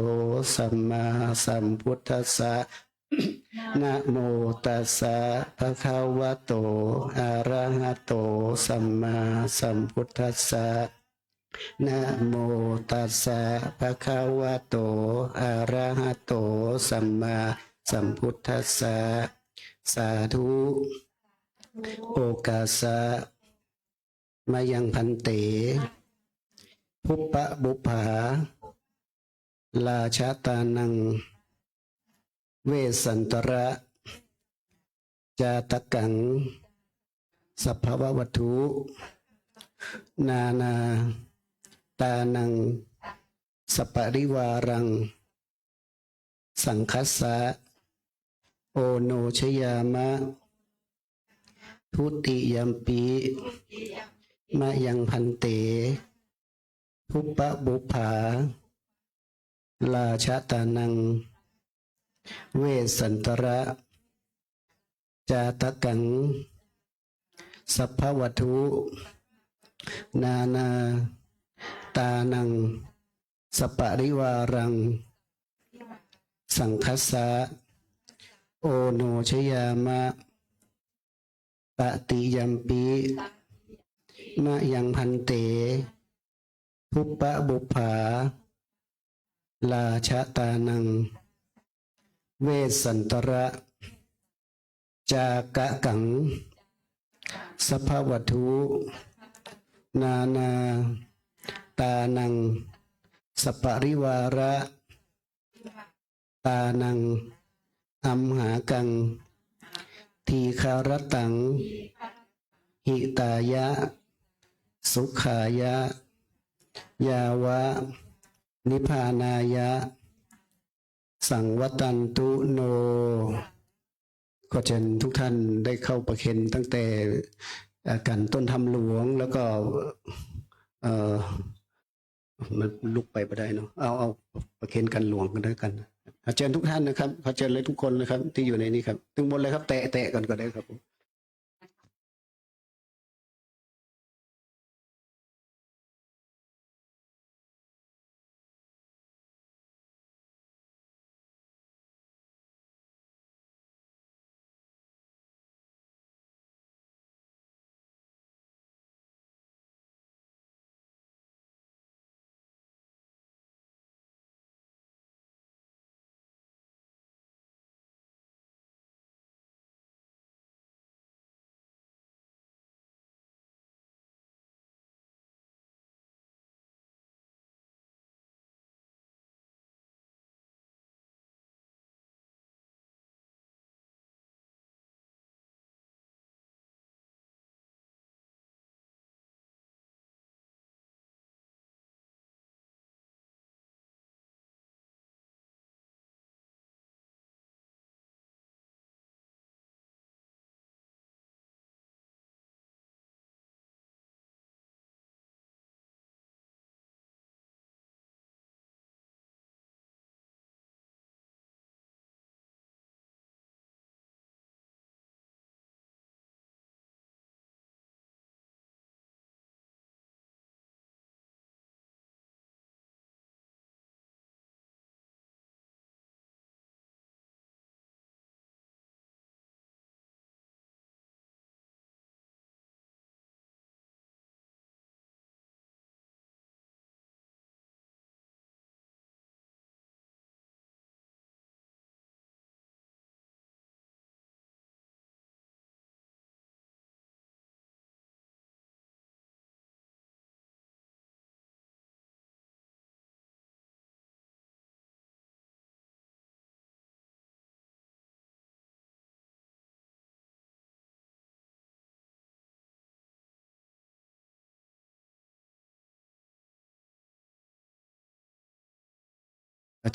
สัมมาสัมพุทธัสสะ นะโมตัสสะภะคะวะโต อะระหะโต สัมมาสัมพุทธัสสะ นะโมตัสสะภะคะวะโต อะระหะโต สัมมาสัมพุทธัสสะ สาธุ โอกาสะ มะยังภันเต ภุปปะบุปผา ราชะตานัง เวสสันตระ จาตะกัง สัพพะวะวัตถุ นานา ตานัง สัปปะริวารัง สังคัสสะ โอโนชยามะ ทุติยัมปิ มะยังภันเต ภุปปะบุปผา ราชะตานัง เวสสันตระ จาตกัง สัพพวัตถุ นานา ตานัง สปริวารัง สังคัสสะ โอโนชยามะ ตติยัมปิ มะยังพันเต ภุปปะบุปผา ราชะตานัง เวสสันตระ จากะกัง สัพพวัตถุ นานา ตานัง สปริวาระ ตานัง อัมหากัง ทีฆะระตัง หิตายะ สุขายะ ยาวะ นิพพานายะ สังวัตันตุโน ขอเชิญทุกท่านได้เข้าประเคนตั้งแต่ เอ่อ กันต้นธรรมหลวง แล้วก็ เอ่อ มันลุกไปบ่ได้เนาะ เอา เอาประเคนกันหลวงกันแล้วกัน ขอเชิญทุกท่านนะครับ ขอเชิญเลยทุกคนนะครับ ตี้อยู่ในนี้ครับ ตึงบนเลยครับ แตะ แตะก่อนก็ได้ครับผม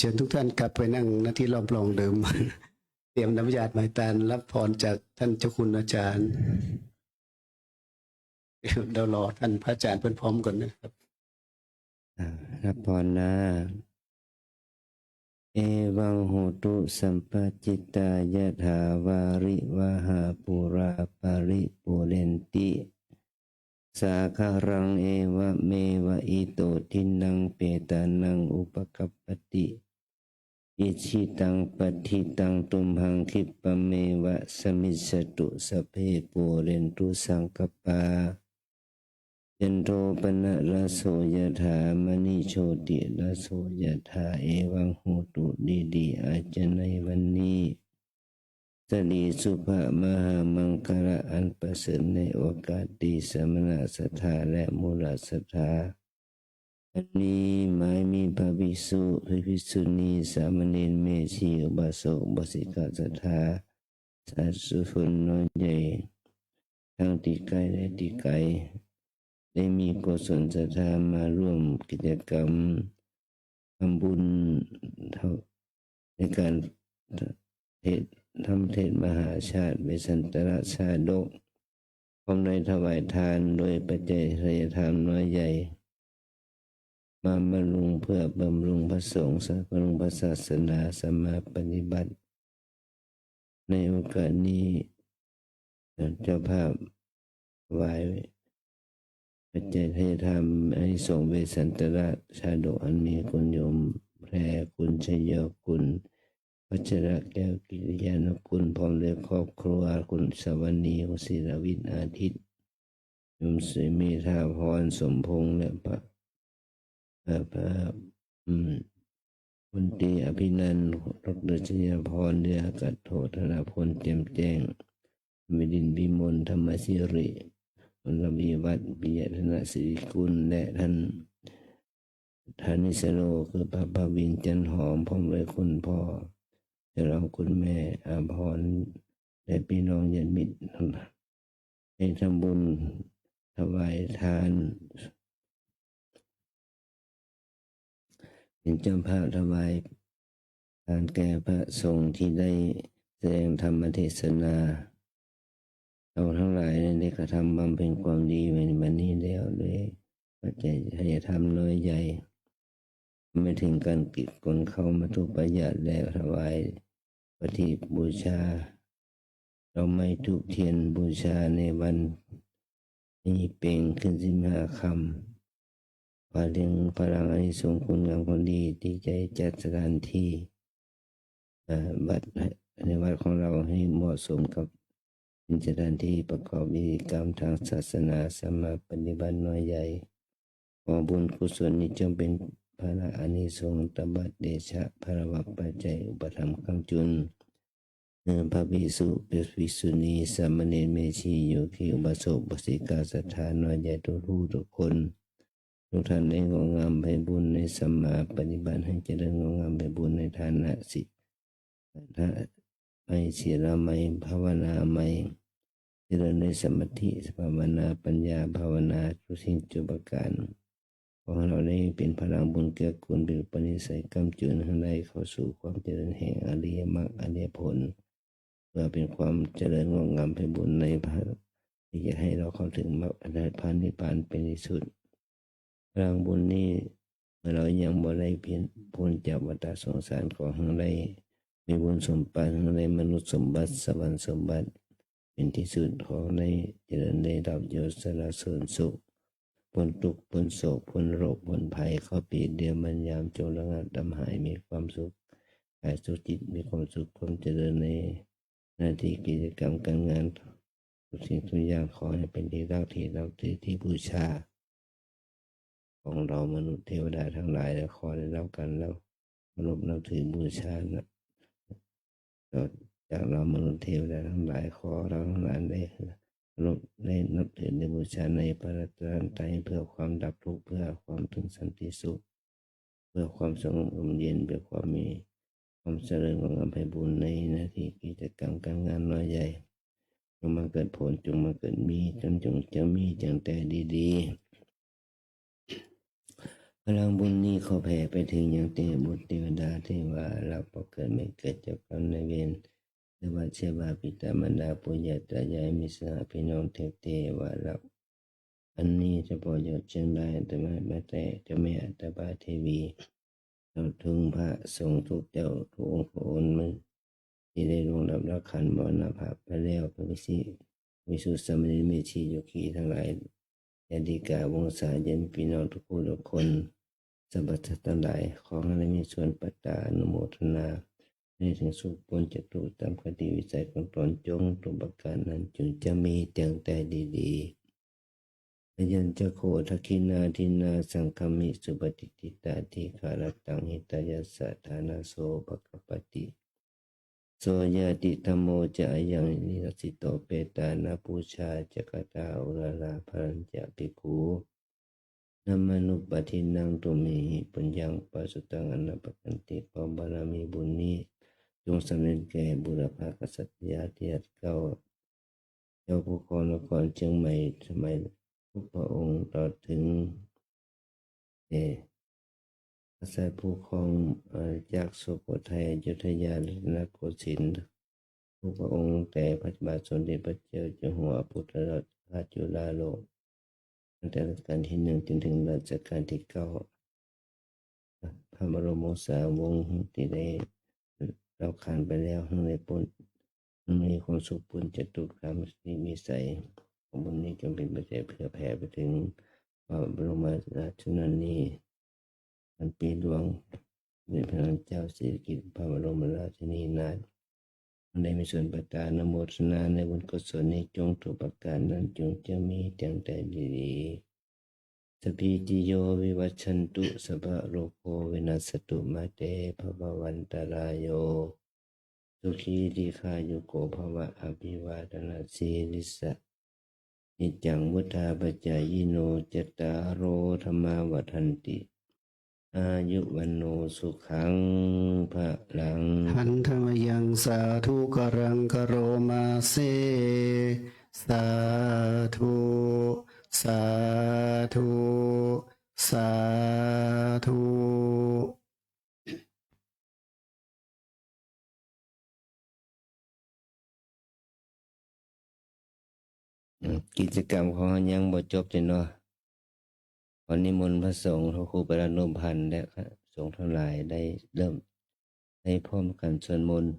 เชิญทุกท่านกลับไปนั่งหน้าที่รอบรองเดิม เตรียมน้ำยาดไม้ตานรับพรจากท่านเจ้าคุณอาจารย์ เดี๋ยวรอท่านพระอาจารย์เปิ้นพร้อมก่อนนะครับ อ่า รับพรนะ Evaṃ hotu sabbahitā, yathā vārivahā pūrā paripūrenti sāgaraṃ, evameva ito dinnaṃ petānaṃ upakappati. Icchitaṃ patthitaṃ tumhaṃ khippameva samijjhatu, sabbe pūrentu saṅkappā, cando paṇṇaraso yathā, maṇi jotiraso yathā. Evaṃ hotu, ดีๆ อาจจะในวันนี้ สิริสุภะมหามังคละอันประเสริฐในโอกาสดี สมณศรัทธาและมูลศรัทธา วันนี้หมายมีพระภิกษุ พระภิกษุณี สามเณร แม่ชี อุบาสก อุบาสิกาศรัทธา สาธุชนน้อยใหญ่ ทั้งตี้ใก้และตี้ไก๋ ได้มีกุศลศรัทธามาร่วมกิจกรรมทำบุญ ในการเทศน์ ทำเทศน์มหาชาติ เวสสันตรชาดก พร้อมได้ถวายทานโดยปัจจัยทายทานน้อยใหญ่ มาบำรุง เพื่อบำรุงพระสงฆ์ บำรุงพระศาสนา สัมมาปฏิบัติ ในโอกาสนี้ เจ้าภาพถวายปัจจัยทายธรรม อานิสงส์เวสสันตรชาดก อันมีคุณโยมแพร คุณชยคุณ พัชรแก้ว กิติยานคุณ พร้อมด้วยครอบครัว คุณสวนี คุณศิรวิทย์ อาทิตย์ โยมศรีเมธาพร สมพงษ์ และพระ เอ่อ พระ อืม พลตรีอภินันท์ ดอกเตอร์ชยาพร เดือกัตโถ ธนพล แจ่มแจ้ง วิรินทร์วิมล ธรรมสิริ วรวีวัฒน์ ปิยธนสิริกุล และท่าน ธนิสโร คือพระภาวิน จันหอม พร้อมด้วยคุณพ่อ เจ้าเราคุณแม่อาภรณ์ และพี่น้องญาติมิตร ได้ทำบุญถวายทาน เป็นเจ้าภาพถวายทานแก่พระสงฆ์ที่ได้แสดงธรรมเทศนา เราทั้งหลายได้กระทำบำเพ็ญความดีในวันนี้แล้ว ด้วยปัจจัยทายธรรมน้อยใหญ่ ไม่ถึงการกิจคนเข้ามัตถุปายาตและถวายประทีปบูชา ดอกไม้ธูปเทียนบูชาในวันนี้เพ็งขึ้นสิบห้าค่ำ พลัง พลังอานิสงส์คุณงามความดีที่จะจัดสถานที่ เอ่อ วัด ในวัดของเราให้เหมาะสมกับเป็นสถานที่ประกอบพิธีกรรมทางศาสนา สมาปฏิบัติน้อยใหญ่ ขอบุญกุศลนี้จงเป็นพระอานิสงส์ตบัดเดชะพลวปัจจัยอุปถัมภ์ค้ำจุน เอ่อ พระภิกษุ ภิกษุณี สามเณร แม่ชี โยคี อุบาสก อุบาสิกา ศรัทธาน้อยใหญ่ทุกผู้ทุกคน ทุกท่านได้งอกงามไพบูลย์ในสัมมาปฏิบัติ ให้เจริญงอกงามไพบูลย์ในทานะสิ ทานะไมย ศีลไมย ภาวนาไมย เจริญในสมาธิภาวนา ปัญญาภาวนา ทุกสิ่งทุกประการ ขอให้เราได้เป็นพลังบุญเกื้อกูล เป็นอุปนิสัยค้ำจุนให้ได้เข้าสู่ความเจริญแห่งอริยมรรคอริยผล เพื่อเป็นความเจริญงอกงามไพบูลย์ในพระ ที่จะให้เราเข้าถึงมรรคผลนิพพานเป็นที่สุด พลังบุญนี้ เมื่อเรายังบ่ได้เพียร พ้นจากวัฏสงสาร ขอให้ได้มีบุญสมบัติ ให้ได้มนุษย์สมบัติ สวรรค์สมบัติ เป็นที่สุด ขอได้เจริญได้ลาภยศสรรเสริญสุข พ้นทุกข์ พ้นโศก พ้นโรค พ้นภัย ขอปีเดียวมันยามจงระงับดับหาย มีความสุขกายสุขจิต มีความสุขความเจริญในหน้าที่กิจกรรมการงาน ทุกสิ่งทุกอย่างขอให้เป็นที่รักที่นับถือที่บูชา ของเรามนุษย์เทวดาทั้งหลาย และขอได้รับการรับเคารพนับถือบูชานะ ต่อจากเรามนุษย์เทวดาทั้งหลาย ขอเราทั้งหลายได้เคารพได้นับถือได้บูชาในพระรัตนตรัย เพื่อความดับทุกข์ เพื่อความถึงสันติสุข เพื่อความสงบร่มเย็น เพื่อความมีความเจริญงอกงามไพบูลย์ในหน้าที่กิจกรรมการงานน้อยใหญ่ จงบังเกิดผล จงบังเกิดมี จง จง จงมีจังแต่ดีๆ พลังบุญนี้ขอแผ่ไปถึงยังเทพบุตรเทวดาเทวารักษ์ ผู้เกิดไม่เกิด เจ้ากรรมนายเวร เทวาเทวา บิดามารดา ปู่ย่าตายาย มิตรสหายพี่น้อง เทพเทวารักษ์ อันนี้เฉพาะยอดเชียงราย แต่ไม่ ไม่แต่เจ้าแม่อัตตาเทวี ตลอดถึงพระสงฆ์ทุกเจ้าทุกองค์พระองค์ ที่ได้ล่วงลับละขันมรณภาพไปแล้ว พระภิกษุ ภิกษุสามเณร แม่ชี โยคีทั้งหลาย ญาติกาวงศาญาติพี่น้องทุกผู้ทุกคน สรรพสัตว์ทั้งหลาย ขอให้ได้มีส่วนปัตตานุโมทนา ให้ถึงสุขพ้นจากทุกข์ตามคติวิสัยของตน จงทุกประการนั้น จงจะมีจังแต่ดีๆ Ayañca kho dakkhiṇā dinnā saṅghamhi supatiṭṭhitā, dīgharattaṃ hitāyassa ṭhānaso upakappati. So ñātidhammo ca ayaṃ nidassito, petāna pūjā ca katā uḷārā, balañca bhikkhūnamanuppadinnaṃ, tumhehi puññaṃ pasutaṃ anappakanti. ขอบารมีบุญนี้จงสำเร็จแก่บุรพกษัตริยาธิราชเก้า เจ้าผู้ครองนครเชียงใหม่สมัยทุกพระองค์ ตลอดถึง เอ่อ กษัตริย์ผู้ครองอาณาจักรสุโขทัย อยุธยา รัตนโกสินทร์ทุกพระองค์ ตั้งแต่พระบาทสมเด็จพระเจ้าอยู่หัว พุทธราชจุฬาโลก ตั้งแต่รัชกาลที่หนึ่งจนถึงรัชกาลที่เก้า พระบรมวงศาวงศ์ที่ได้ละขันไปแล้ว ให้ได้พ้น มีความสุขป๊นจากทุกข์ ตามที่วิสัยของบุญนี้ จงเป็นปัจจัยเผื่อแผ่ไปถึงพระบรมราชชนนี อันปี๋หลวง สมเด็จพระนางเจ้าสิริกิติ์ พระบรมราชชนนีนาถ ได้มีส่วนประทานอนุโมทนาในบุญกุศลนี้ จงทุกประการนั้น จงจะมีแต่ดีๆ Sabbītiyo vivajjantu, sabbarogo vinassatu, mā te bhavatvantarāyo, sukhī dīghāyuko bhava. Abhivādanasīlissa niccaṃ vuḍḍhāpacāyino, cattāro dhammā vaḍḍhanti, āyu vaṇṇo sukhaṃ balaṃ. Handa mayaṃ sādhukaraṃ karomā se. Sādhu, sādhu, sādhu. อืม กิจกรรมของเฮายังบ่จบเตียเนาะ ขอนิมนต์พระสงฆ์ พระครูประธานุพันธ์ และพระสงฆ์ทั้งหลายได้เริ่ม ได้พร้อมกันสวดมนต์